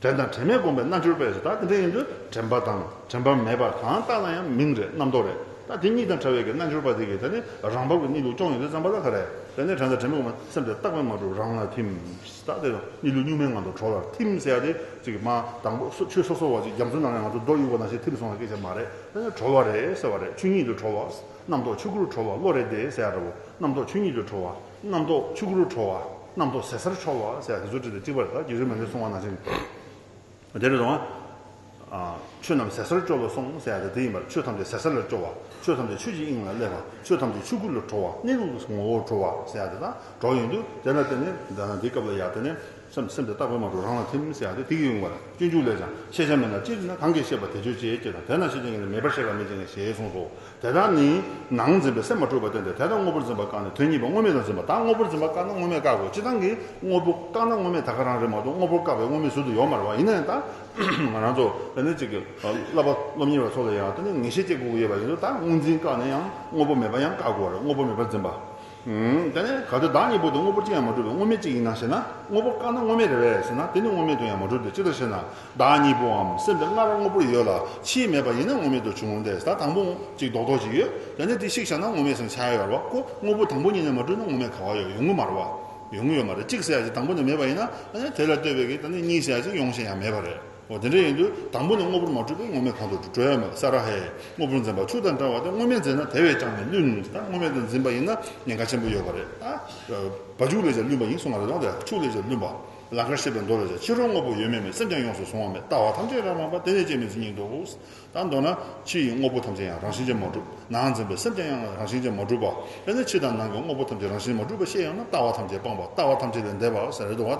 དྲན་དང་དྲན་མེད་བསྒོམས་པས་རྣལ་འབྱོར་པས་ཟེར། ད་དེ་འདྲ་ཡིན་དུས་དྲན་པ་དང་དྲན་པ་མེད་པ་གང་ལྟར་ན་ཡང་མིང་རེད། རྣམ་རྟོག་རེད། ད་དེ་གཉིས་དང་བྲལ་བའི་གི་རྣལ་འབྱོར་པ་དེ་གིས་དེ་ནི་རང་བབས་ཀྱི་གནས་ལུགས་སྐྱོང་ཡོང་དུས་ཙམ་པ་ལ་ག་རེ། དེ་ནི་དྲན་དང་དྲན་མེད་བསྒོམས་པས་སེམས་དེ་རྟག་པས་མ་གྲུབ་རང་ལ་ཐིམ། ད་དེ་གནས་ལུགས་གཉུག་མའི་ངང་དུ་གྲོལ་བར་ཐིམ་ཟེར་ཡ་དེ་ཅིག་མ་དང་པོ་ཆོས་སོ་སོ་བ་ཅིག་རྒྱ་མཚོའི་ནང་ནས་ང་ཚོ་རྡོ་གཡུགས་པ་ནང་བཞིན་ཐིམ་སོང་བ་སྐད་ཆ་མ་རེད། དེ་ནི་གྲོལ་བ་རེད་ཟེར་བ་རེད། ཆོས་ཉིད་དུ་གྲོལ་བ། རྣམ་རྟོག་ཆོས་སྐུར་གྲོལ་བ་བློ་རེད་དེ་ཟེར་ཡ་འདྲ་བོ། རྣམ་རྟོག་ཆོས་ཉིད་དུ་གྲོལ་བ། རྣམ་རྟོག་ཆོས་སྐུར་གྲོལ་བ། རྣམ་རྟོག་ཟད་སར་འཆོལ་བ་ཟེར་ཡ་དེ་ཚོ་བྲིས་ཏེ་གཅིག་པ་རེད། ད་རྗེ་བཙུན་མི་ལས་གསུངས་པ་ནང་བཞིན། དེ་རེད་དོ། ཨ། ཆོས་རྣམས་ཟད་སར་སྤྱོད་ལ་སོང་ཟེར་ཡ་དེ་དེ་ཡིན་པར། ཆོས་ཐམས་ཅད་ཟད་སར་ལ་སྤྱོད་པ། ཆོས་ཐམས་ཅད་ཆོས་ཀྱི་དབྱིངས་ལ་སླེབས་པ། ཆོས་ཐམས་ཅད་ཆོས་སྐུ་ལ་གྲོལ་བ། གནས་ལུགས་ངོ་བོར་གྲོལ་བ་ཟེར་ཡ་དེ་དང་གྲོལ་ཡོང་དུས། དེ་ལ་བརྟེན་ནས་ད་ནང་འདི་སྐབས་ལ་ཡ་དེ་ནས་སེམས་སེམས་དེ་རྟག་པས་མ་གྲུབ་རང་ལ་ཐིམ་ཟེར་ཡ་དེ་དེ་གི་ཡོང་བ་རེད། སྤྱོད་འཇུག་ལས་ཀྱང་། ཤེས་བྱ་མེད་ན་ཅི་རིག་ན། གང་གིས་ཤེས་པ་དེ་ཆོས་ཅན། ཅེས་དང་། དེ་ན་ཤེས་བྱའི་ངེས་ལེགས་མེད་པར་ཤེས་པ་མེད་ཅིང་ཞེས་གསུངས་སོ། དེ་དག་ནི་ནང་འཛིན་པས་སེམས་མ་གྲུབ་པར་བསྟན་ཏེ། དེ་དག་དངོས་པོར་འཛིན་པ་བཀག་ནས་དོན་གཉིས་པ་དངོས་མེད་དུ་འཛིན་པ། ད་དངོས་པོར་འཛིན་པ་བཀག་ན་དངོས་མེད་བཀག་དགོས། སྤྱིར་བཏང་གི་དངོས་པོ་བཀག་ན་དངོས་མེད་ད་ག་རང་རེད་མ་གཏོགས། དངོས་པོ་བཀག་པའི་དངོས་མེད་ཟུར་དུ་ཡོད་མ་རེད་བ། ཡིན་ན་ཡང་ད་ང་རང་ཚོ་དེ་ནས་ཅིག་གི་བསླབ་པ་སློབ་གཉེར་བ་ཚོ་ལ་ཡང་དེ་ནས་ངེས་ཤེས་སྐྱེ་དགོས་ཀྱི་ཡོད་པ་ཡིན་དུས། ད་དངོས་འཛིན་བཀག་ན་ཡང་དངོས་པོ་མེད་པ་ཡང་བཀག་དགོས་པ་རེད། དངོས་པོ་མེད་པར་འཛིན་པ། ཨུམ། དེ་ནས་གལ་ཏེ་བདག་གཉིས་པོ་དེ་དངོས་པོར་ཅི་ཡང་མ་གྲུབ་པའི་དངོས་མེད་ཅིག་ཡིན་ན་ཞེ་ན། དངོས་པོ་བཀག་ན་དངོས་མེད་རེད་པས་ཟེར་ན། དེ་ནི་དངོས་མེད་དུ་ཡང་མ་གྲུབ་སྟེ། ཅི་ལྟར་ཞེ་ན། བདག་གཉིས་པོའམ། སེམས་དེ་སྔར་དངོས་པོར་ཡོད་ལ་ཕྱིས་མེད་པ་ཡིན་ན་དངོས་མེད་དུ་བྱུང་སྟེ། ད་དང་པོ་ཅིག་རྡོག་རྡོག་ཅིག་ཡོད། དེ་ནས་དེ་བཤིག་བཞག་ན་དངོས་མེད་ཟེར་ཆགས་ཡོད་རེད་བ། ཁོ་དངོས་པོ་དང་པོ་ཉིད་ནས་མ་གྲུབ་ན་དངོས་མེད་ག་བ་ཡོད། ཡོང་གི་མ་རེད་བ། ཡོང་གི་ཡོད་མ་རེད། གཅིག་ཟེར་ཡ་ཅིག་དང་པོ་ནས་མེད་པ་ཡིན་ན། དེ་ལ་ལྟོས་པའི་གི་ད་ནི་གཉིས་ཟེར་ཡ་ཅིག་ཡོང་བཞིན་ཡང་མེད་པ་རེད། འོ། དེ་འདྲ་ཡིན་དུས་དང་པོ་ནས་དངོས་པོར་མ་གྲུབ་པས་དངོས་མེད་གང་དུ་གྲོལ་ཡོད་མེད། ས་ར་ཧའི། དངོས་པོར་འཛིན་པ་ཆུ་དང་འདྲ་བ་སྟེ། དངོས་མེད་འཛིན་ན་དེ་བས་ཀྱང་ནི་བླུན། ད་དངོས་མེད་དུ་འཛིན་པ་ཡིན་ན་ཉེན་ཁ་ཆེན་པོ་ཡོད་པ་རེད། ད་བ་ཕྱུགས་ལས་ཀྱང་བླུན་པ་ཡིན་གསུངས་པ་རེད། དང་དེ་ཕྱུགས་ལས་ཀྱང་བླུན་པ། ལང་ཀར་བཤད་པའི་མདོ་ལས་ཀྱང་། ཕྱི་རོལ་དངོས་པོ་ཡོད་མེད་མིན། སེམས་ཀྱང་ཡོངས་སུ་གཟུང་བ་མེད། ལྟ་བ་ཐམས་ཅད་རང་མངས་པ། དེ་ནས་སྐྱེ་མེད་མཚན་ཉིད་དོ། ད་མདོར་ན་ཕྱི་ཡི་དངོས་པོ་ཐམས་ཅད་ཡང་རང་བཞིན་གྱིས་མ་གྲུབ། ནང་འཛིན་པའི་སེམས་ཀྱང་ཡང་རང་བཞིན་གྱིས་མ་གྲུབ་པ། དེ་ནས་ཕྱི་དང་ནང་གི་དངོས་པོ་ཐམས་ཅད་རང་བཞིན་མ་གྲུབ་པ་ཤེས་ཡོང་ན། ལྟ་བ་ཐམས་ཅད་སྤངས་པ། ལྟ་བ་ཐམས་ཅད་ལས་འདས་པ་ཟེར་རེད་འདུག་བ།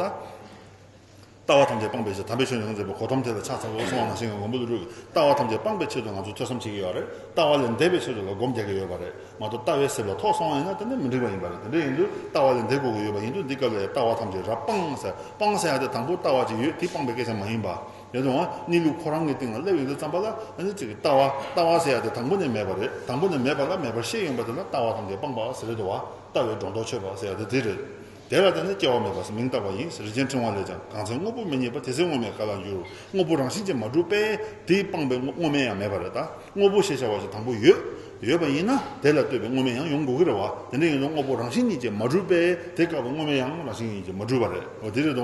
ད། ལྟ་བ་ཐམས་ཅད་སྤངས་པའི་ཕྱིར། དམ་པའི་ཆོས་ནི་ཡོངས་འཛིན་པའི་གོ་ཏམ་དེ་ལ་ཕྱག་འཚལ་ལོ་གསུངས་པ་ནང་བཞིན་གྱི་མགོན་པོ་ཀླུ་སྒྲུབ་ཀྱིས་ལྟ་བ་ཐམས་ཅད་སྤངས་པའི་ཆེད་དུ་ང་ཚོས་ཐོས་བསམ་བྱེད་ཀྱི་ཡོད་རེད། ལྟ་བ་ལས་འདས་པའི་ཆེད་དུ་ལ་སྒོམ་རྒྱག་གི་ཡོད་པ་རེད་མ་གཏོགས། ལྟ་བའི་གཟེབ་ལ་ཐོགས་སོང་བ་ཡིན་ན་དེ་ནི་མི་འགྲིག་པ་ཡིན་པ་རེད། དེ་འདྲ་ཡིན་དུས་ལྟ་བ་ལས་འདས་དགོས་ཀྱི་ཡོད་པ་ཡིན་དུས། འདི་སྐབས་ལ་ཡང་ལྟ་བ་ཐམས་ཅད་རབ་སྤངས་ཟེར། སྤངས་ཟེར་ཡ་དེ་དང་པོ་ལྟ་བ་ཅིག་ཡོད། དེ་སྤངས་པའི་སྐད་ཆ་མ་ཡིན་པ། རེད་དང་། གནས་ལུགས་ཁོ་རང་གི་སྟེང་ལ་སླེབས་ཡོང་དུས་ཙམ་པ་ལ་ཨ་ནི་ཅིག་ལྟ་བ། ལྟ་བ་ཟེར་ཡ་དེ་དང་པོ་ནས་མེད་པ་རེད། དང་པོ་ནས་མེད་པ་ལ་མེད་པར་ཤེས་ཡོང་པ་དེ་ལ་ལྟ་བ་ཐམས་ཅད་སྤངས་པ་ཟེར་རེད་དོ། ལྟ་བའི་སྒྲོ་འདོགས་ཆོད་པ་ཟེར་ཡ་དེ་དེ་རེད། དེ་ལ་བརྟེན་ནས་སྐྱེ་བ་མེད་པ་ཟེར་མིང་བཏགས་པ་ཡིན། རིན་ཆེན་ཕྲེང་བ་ལས་ཀྱང་། གང་ཚེ་དངོས་པོ་མི་རྙེད་པ། དེ་ཚེ་དངོས་མེད་ག་ལ་འགྱུར། དངོས་པོ་རང་བཞིན་གྱིས་མ་གྲུབ་པས། དེས་སྤངས་པའི་དངོས་དངོས་མེད་ཡང་མེད་པ་རེད། ད་དངོས་པོ་ཞེས་བྱ་བ་ཞིག་དང་པོ་ཡོད། ཡོད་པ་ཡིན་ན་དེ་ལ་ལྟོས་པའི་དངོས་མེད་ཡང་ཡོང་དགོས་ཀྱི་རེད་བ། དེ་འདྲ་ཡིན་ན་དངོས་པོ་རང་བཞིན་ཉིད་ཀྱིས་མ་གྲུབ་པས། དེ་སྐབས་དངོས་མེད་ཡང་རང་བཞིན་ཉིད་ཀྱིས་མ་གྲུབ་པ་རེད། འོ་དེ་རེད་དོ།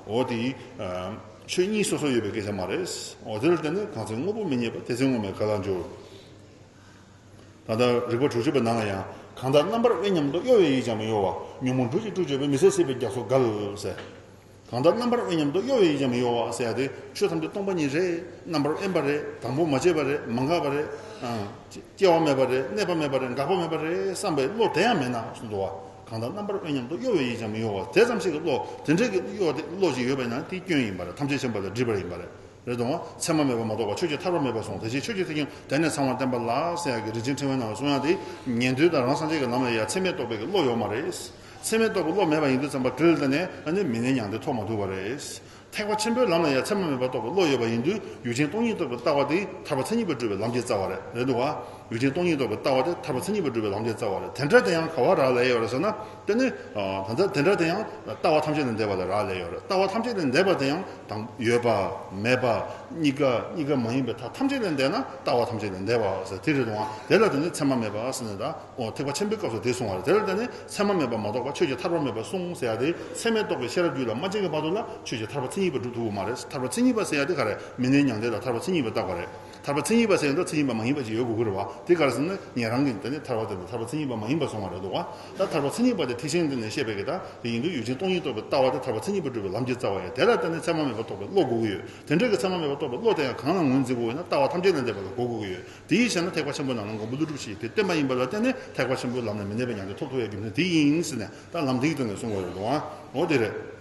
འོ་དེ། ཨ། ཆོས་གཉིས་སོ་སོ་ཡོད་པའི་སྐད་ཆ་མ་རེད། འོ་དེ་ལ་བརྟེན་ནས་གང་ཚེ་དངོས་པོ་མི་རྙེད་པ། དེ་ཚེ་དངོས་མེད་ག་ལ་འགྱུར། ད་ལྟ་རིགས་པ་དྲུག་ཅུ་པའི་ནང་ལ་ཡང་། གང་ལྟར་རྣམ་པར་དབེན་སྙམ་དུ། གཡོ་བའི་ཡིད་ཀྱང་མི་གཡོ་བ། ཉོན་མོངས་དྲུག་གིས་དཀྲུགས་བྱས་པའི། མི་ཟད་སྲིད་པའི་རྒྱ་མཚོ་བརྒལ་ཟེར། གང་ལྟར་རྣམ་པར་དབེན་སྙམ་དུ། གཡོ་བའི་ཡིད་ཀྱང་མི་གཡོ་བ་ཟེར་ཡ་དེ་ཆོས་ཐམས་ཅད་སྟོང་པ་ཉིད་རེད། རྣམ་པར་དབེན་པ་རེད། དང་པོ་མ་སྐྱེས་པ་རེད། མ་འགགས་པ་རེད། ཨ། སྐྱེ་བ་མེད་པ་རེད། གནས་པ་མེད་པ་རེད། འགག་པ་མེད་པ་རེད་བསམ་པའི་བློ་དེ་ཡང་མེད་ན་གསུངས་འདུག་བ། གང་ལྟར་རྣམ་པར་དབེན་སྙམ་དུ། གཡོ་བའི་ཡིད་ཀྱང་མི་གཡོ་བ། དེ་ཙམ་ཞིག་གི་བློ། དེ་འདྲའི་གི་གཡོ་དེ་བློ་ཞིག་ཡོད་པ་ཡིན་ན་དེ་སྐྱོན་ཡིན་པ་རེད། ཐམས་ཅད་མཁྱེན་པ་ལ་སྒྲིབ་པ་ཡིན་པ་རེད། རེད་དང་། མཚན་མ་མེད་པ་མ་གཏོགས་པ། ཆོས་ཀྱི་ཐར་པ་མེད་པར་གསུངས། དེ་བཞིན་ཆོས་ཀྱི་ཐེག་ཆེན་དེ་ནས་ཚང་བར་བསྟན་པ་ལགས་ཟེར་ཡག་གི་རིན་ཆེན་ཕྲེང་བའི་ནང་ལ་གསུང་ཡག་དེ། ཉན་ཐོས་དང་རང་སངས་རྒྱས་ཀྱི་ལམ་ལ་ཡ་མཚན་མེད་རྟོགས་པའི་གི་བློ་ཡོད་མ་རེད། མཚན་མེད་རྟོགས་པའི་བློ་མེད་པ་ཡིན་དུས་ཙམ་པ། དེ་ལ་བརྟེན་ནས་ཨ་ནི་མི་གནས་མྱང་འདས་ཐོབ་མ་ཐུབ་པ་རེད། ཐེག་པ་ཆེན་པོའི་ལམ་ལ་ཡ་མཚན་མ་མེད་པར་རྟོགས་པའི་བློ་ཡོད་པ་ཡིན་དུས། ཡུལ་ཅན་སྟོང་ཉིད་རྟོགས་པའི་ལྟ་བ་དེ་ཐར་པ་མཚན་ཉིད་པར་སྒྲུབ་པའི་ལམ་གྱི་རྩ་བ་རེད། རེད་འདུག་བ། ཡུལ་ཅན་སྟོང་ཉིད་རྟོགས་པའི་ལྟ་བ་དེ་ཐར་པ་མཚན་ཉིད་པར་སྒྲུབ་པའི་ལམ་གྱི་རྩ་བ་རེད། དེ་འདྲ་དེ་ཡང་ག་བ་རག་ལས་ཡོད་རེད་ཟེར་ན། དེ་ནི། ཨ། ད་ལྟ་དེ་འདྲ་དེ་ཡང་ལྟ་བ་ཐམས་ཅད་ལས་འདས་པ་ལ་རག་ལས་ཡོད་རེད། ལྟ་བ་ཐམས་ཅད་ལས་འདས་པ་དེ་ཡང་དང་ཡོད་པ་མེད་པ་གཉིས་ཀ་གཉིས་ཀ་མ་ཡིན་པའི་མཐའ་ཐམས་ཅད་ལས་འདས་ན་ལྟ་བ་ཐམས་ཅད་ལས་འདས་པ་ཟེར་དེ་རེད་དང་། དེ་ལ་བརྟེན་ནས་མཚན་མ་མེད་པ་ཟེར་ནས། ད་འོ་ཐེག་པ་ཆེན་པོའི་སྐབས་སུ་དེ་གསུང་བ་རེད། དེ་ལ་བརྟེན་ནས་མཚན་མ་མེད་པ་མ་གཏོགས་པ་ཆོས་ཀྱི་ཐར་པ་མེད་པར་གསུངས་ཟེར་ཡ་དེ། མཚན་མེད་རྟོགས་པའི་ཤེས་རབ་རྒྱུད་ལ་མ་སྐྱེས་ཀྱི་བར་དུ་ལ་ཆོས་ཀྱི་ཐར་པ་མཚན་ཉིད་པར་སྒྲུབ་ཐུབ་ཀྱི་མ་རེད། ཐར་པ་མཚན་ཉིད་པ་ཟེར་ཡ་དེ་ག་རེ། མི་གནས་མྱང་འདས་དང་ཐར་པ་མཚན་ཉིད་པར་བཏགས་པ་རེད། ཐར་པ་མཚན་ཉིད་པ་ཟེར་ཡ་འདི་མཚན་ཉིད་པ་མ་ཡིན་པ་ཅིག་ཡོད་དགོས་ཀྱི་རེད་བ། དེ་ག་རེ་ཟེར་ན་ཉན་རང་གིས་དེ་ནི་ཐར་པ་དེ་ལ་ཐར་པ་མཚན་ཉིད་པ་མ་ཡིན་པ་གསུང་བ་རེད་འདུག་བ། ད་ཐར་པ་མཚན་ཉིད་པ་དེ་ཐེག་ཆེན་འདི་ནས་བཤད་པའི་གི་ད་དེ་ཡིན་དུས། ཡུལ་ཅན་སྟོང་ཉིད་རྟོགས་པའི་ལྟ་བ་དེ་ཐར་པ་མཚན་ཉིད་པར་སྒྲུབ་པའི་ལམ་གྱི་རྩ་བ་ཡིན། དེ་ལ་བརྟེན་ནས་མཚན་མ་མེད་པར་རྟོགས་པའི་བློ་དགོས་ཀྱི་ཡོད། དེ་འདྲ་གི་མཚན་མ་མེད་པར་རྟོགས་པའི་བློ་དེ་ཡང་གང་ལ་ངོས་འཛིན་དགོས་ཡོད་ན། ལྟ་བ་ཐམས་ཅད་ལས་འདས་པ་ལ་གོ་དགོས་ཀྱི་ཡོད། དེའི་ཕྱིར་ན་ཐེག་པ་ཆེན་པོའི་ནང་ན་མགོན་པོ་ཀླུ་སྒྲུབ་ཞེས་དེ་བསྟན་པ་ཡིན་པ་ལ་བརྟེན་ནས། ཐེག་པ་ཆེན་པོའི་ལམ་ནས་མི་གནས་པའི་མྱང་འདས་ཐོབ་ཐུབ་ཡ་རྒྱུ་མཚན་དེ་ཡིན་ཟེར་ནས། ད་ལམ་འདི་གི་སྟེང་ནས་གསུང་བ་རེད་འདུག་ཨ། འོ་དེ་རེད།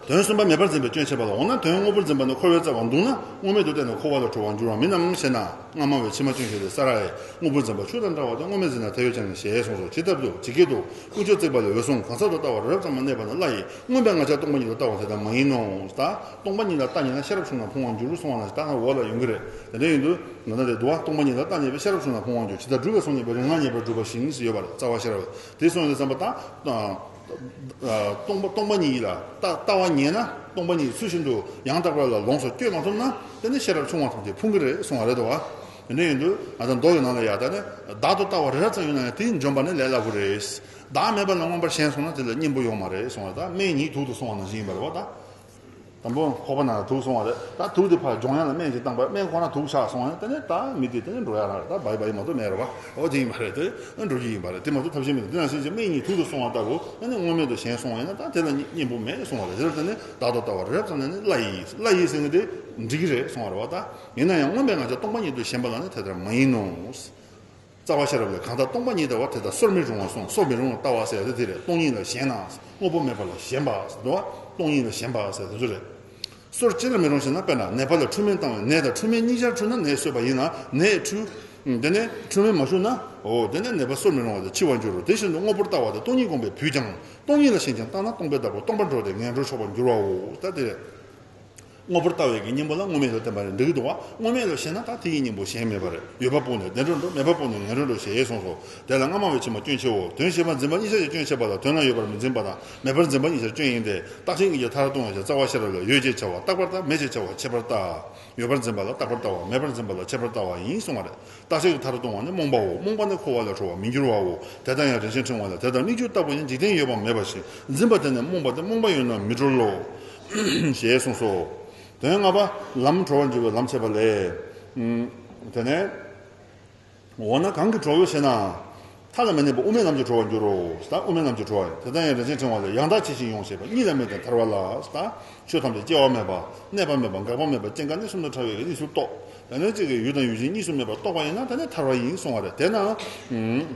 དོན་གསུམ་པ་མེད་པར་འཛིན་པའི་སྐྱོན་བྱེད་པ་ལ། འོ་ན་དོན་དངོས་པོར་འཛིན་པ་ནི་འཁོར་བའི་རྩ་བར་འདུག་ན། དངོས་མེད་དུ་བལྟས་ན་འཁོར་བ་ལས་གྲོལ་བར་འགྱུར་བ་མིན་ནམ་ཞེ་ན། སྔ་མ་བས་ཕྱི་མ་སྐྱོན་བྱེད་དེ། ས་ར་ཧེ། དངོས་པོར་འཛིན་པ་ཆུ་དང་འདྲ་བ་དང་། དངོས་མེད་འཛིན་ན་དེ་ཡོད་ཀྱང་ཞེས་གསུངས་སོ། ཇི་ལྟར་དུ། ཇི་སྐད་དུ། ཀུན་སྤྱོད་བརྩེགས་པ་ལས་འོད་སྲུང་། གང་ཟག་ཏུ་ལྟ་བ་རི་རབ་ཙམ་ལ་གནས་པ་ནི་སླ་ཡི། མངོན་པའི་ངང་ཚུལ་སྟོང་པ་ཉིད་དུ་ལྟ་བ་དེ་ལྟར་མ་ཡིན་ནོ། ད་སྟོང་པ་ཉིད་ལ་ལྟ་ཉན་ན་ཤེས་རབ་ཆུང་ན་ཕུང་བར་འགྱུར་གསུངས་པ་ན། ད་འོག་ལ་ཡོང་གི་རེད། དེ་འདྲ་ཡིན་དུས་ང་ད་འདི་འདུག་བ། སྟོང་པ་ཉིད་ལ་ལྟ་ཉན་པའི་ཤེས་རབ་ཆུང་ན་ཕུང་བར་འགྱུར། ཇི་ལྟར་སྒྲུབ་པའི་ཚོགས་གཉིས་པོ། རིགས་ལྔ་ངེས་པར་སྒྲུབ་པ་བཞིན་ཟེར་ཡོད་པ་རེད། རྩ་བ་ཤེས་རབ། དེ་གསུངས་ཡོད་ཙམ་པ་ད། ཨ། སྟོང་པ། སྟོང་པ་ཉིད་ལ་ལྟ་ལྟ་བ་ཉན་ན། སྟོང་པ་ཉིད་ཚུལ་བཞིན་དུ་ཡང་དག་པ་ལ་ལོངས་སུ་སྤྱོད་མ་ཐུབ་ན། དེ་ནི་ཤེས་རབ་ཆུང་བ་ཐམས་ཅད་ཕུང་གི་རེད་གསུང་བ་རེད་དོ། དེ་འདྲ་ཡིན་དུས་ང་ད་མདོ་ཡི་ནང་ལ་ཡ། ད་ནི་བདག་ཏུ་ལྟ་བ་རི་རབ་ཙམ་ཡོད་ན་ཡང་དེ་འཇོམས་པ་ནི་ལས་སླ་པོ་རེད། བདག་མེད་པ་ལ་མངོན་པར་ཞེན་སོང་ན་དེ་ལ་གཉེན་པོ་ཡོང་མ་རེད་གསུང་བ། ད་སྨན་ཉིད་དུག་ཏུ་སོང་བ་ནང་བཞིན་ཡིན་པ་རེད་བ། ད་དང་པོ་ཁོག་པ་ནང་ལ་དུག་སོང་བ་རེད། ད་དུག་དེ་ཕར་སྦྱོང་ཡག་ལ་སྨན་ཅིག་བཏང་པ། སྨན་ཁོ་ན་དུག་ཆགས་སོང་བ་ཡིན་ན། དེ་ནས་ད་མི་དེ་དེ་ནས་འགྲོ་ཡག་རང་རེད། ད་བའི་བའི་མ་གཏོགས་མེད་རེད་བ། འོ་དེ་ཡིན་པ་རེད། དེ་འགྲོ་རྒྱུ་ཡིན་པ་རེད། དེ་མ་གཏོགས་ཐབས་ཤེས་མེད། དེ་ནང་བཞིན་གྱི་སྨན་ཉིད་དུག་ཏུ་སོང་བ་ལྟ་བུ། ཨ་ནི་དངོས་མེད་དུ་ཞེན་སོང་བ་ཡིན་ན་ད་དེ་ལ་གཉེན་པོ་མེད་གསུང་བ་རེད། དེར་བརྟེན་ནས་བདག་ཏུ་ལྟ་བ་རི་རབ་ཙམ་ན་ནི་སླ་ཡིན། སླ་ཡིན་ཟེར་མཁན་དེ་འགྲིག་གི་རེད་གསུང་བ་རེད་བ། ད་ཡིན་ན་ཡང་མངོན་པའི་ངང་ཚུལ་སྟོང་པ་ཉིད་དུ་ཞེན་པ་ལ་ནི་དེ་ལྟར་མ་ཡིན་ནོ། རྩ་བ་ཤེས་རབ་ལས། གང་ལྟར་སྟོང་པ་ཉིད་ལྟ་བ་དེ་ལྟར་སོར་མི་རུང་བར་གསུངས། སོར་མི་རུང་བར་ལྟ་བ་ཟེར་ཡ་དེ་དེ་རེད། སྟོང་ཉིད་ལ་ཞེན་ན། དངོས་པོ་མེད་པ་ལ་ཞེན་པ་ཟེར་དུས། སྟོང་ཉིད་ལ་ཞེན་པ་ཟེར་དེ་ཚོ་རེད། སོར་ཅི་ལ་མི་རུང་ཞེ་ན། དཔེར་ན་ནད་པ་ལ་འཁྲུལ་སྨན་བཏང་བས་ནད་དང་འཁྲུལ་སྨན་གཉིས་ཆར་འཁྲུལ་ན་ནད་གསོས་པ་ཡིན་ན་ནད་འཁྲུལ། དེ་ནས་འཁྲུལ་སྨན་མ་ཞུགས་ན། འོ་དེ་ནས་ནད་པ་སོར་མི་རུང་བ་དང་འཆི་བར་འགྱུར་རོ། དེ་བཞིན་དུ་དངོས་པོར་ལྟ་བ་དེ་སྟོང་ཉིད་བསྒོམས་པས་བུད་ཀྱང་། སྟོང་ཉིད་ལ་ཞེན་ཅིང་བཏང་ན་སྟོང་པའི་བདག་པོ་སྟོང་པར་འགྲོ་སྟེ་ངན་འགྲོར་ཕྱོགས་པར་འགྱུར་བའོ། ད་དེ་རེད། དངོས་པོར་ལྟ་བའི་གི་གཉེན་པོ་ལ་དངོས་མེད་དུ་བསྟན་པ་རེད། འགྲིག་འདུག་བ། དངོས་མེད་ལ་ཞེན་ན་ད་དེ་ཡི་གཉེན་པོ་གཞན་མེད་པ་རེད། ཡོད་པ་སྤངས་ནས་བདེ་འགྲོར་འགྲོ། མེད་པ་སྤངས་ནས་ངན་འགྲོར་འགྲོ་ཞེས་གསུངས་སོ། དེ་ལ་སྔ་མ་བས་ཕྱི་མ་སྐྱོན་ཆེའོ། དོན་ཤེས་པར་འཛིན་པ་གཉིས་ཆར་གྱི་སྐྱོན་བྱེད་པ་དང་། དོན་ལ་ཡོད་པར་མི་འཛིན་པ་དང་མེད་པར་འཛིན་པ་གཉིས་ཆར་སྐྱོན་ཡིན་ཏེ། རྟག་ཆད་གཉིས་ཀྱི་མཐར་ལྟུང་བའི་ཕྱིར་རྩ་བ་ཤེས་རབ་ལས། ཡོད་ཅེས་བྱ་བ་རྟག་པར་ལྟ། མེད་ཅེས་བྱ་བ་ཆད་པར་ལྟ། ཡོད་པར་འཛིན་པ་ལ་རྟག་པར་ལྟ་བ། མེད་པར་འཛིན་པ་ལ་ཆད་པར་ལྟ་བ་ཡིན་གསུངས་པ་རེད། རྟག་ཆད་ཀྱི་མཐར་ལྟུང་བ་ནི་རྨོངས་པའོ། རྨོངས་པ་ནི་འཁོར་བ་ལས་གྲོལ་བར་མི་འགྱུར་བའོ། དེ་ལྟར་ཡང་རིན་ཆེན་ཕྲེང་བ་ལས། དེ་ལྟར་སྨིག་རྒྱུ་ལྟ་བུ་ཡང་འཇིག་རྟེན་ཡོད་པ་མེད་པ་བཞིན། འཛིན་པ་དེ་ནི་རྨོངས་པ་སྟེ། རྨོངས་པ་ཡོད་ན་མི་གྲོལ་ལོ། ཞེས་གསུངས་སོ། དོན་ལྔ་པ། ལམ་གྲོལ་བར་འགྱུར་བའི་ལམ་འཆད་པ་ལས། དེ་ནས། འོ་ན་གང་གིས་གྲོལ་ཞེ་ན། མཐའ་ལ་མི་གནས་པའི་དབུ་མའི་ལམ་གྱིས་གྲོལ་བར་འགྱུར་རོ། ད་དབུ་མའི་ལམ་གྱིས་གྲོལ་བ་ཡིན། དེ་ལྟར་ཡང་རིན་ཆེན་ཕྲེང་བ་ལས། ཡང་དག་ཇི་བཞིན་ཡོངས་ཤེས་པ། གཉིས་ལ་མིག་དང་ཐལ་བ་ལ། ད་ཆོས་ཐམས་ཅད་སྐྱེ་བ་མེད་པ། གནས་པ་མེད་པ། འགག་པ་མེད་པ། སྐྱེ་འགག་གནས་གསུམ་དང་བྲལ་བའི་གནས་སུ་རྟོགས། དེ་ནས་གཅིག་གིས་ཡུལ་དང་ཡུལ་ཅན་གཉིས་སུ་མེད་པར་རྟོགས་པ་ཡིན་ན་དེ་ནི་ཐལ་བ་ཡིན་གསུང་བ་རེད། དེས་ན།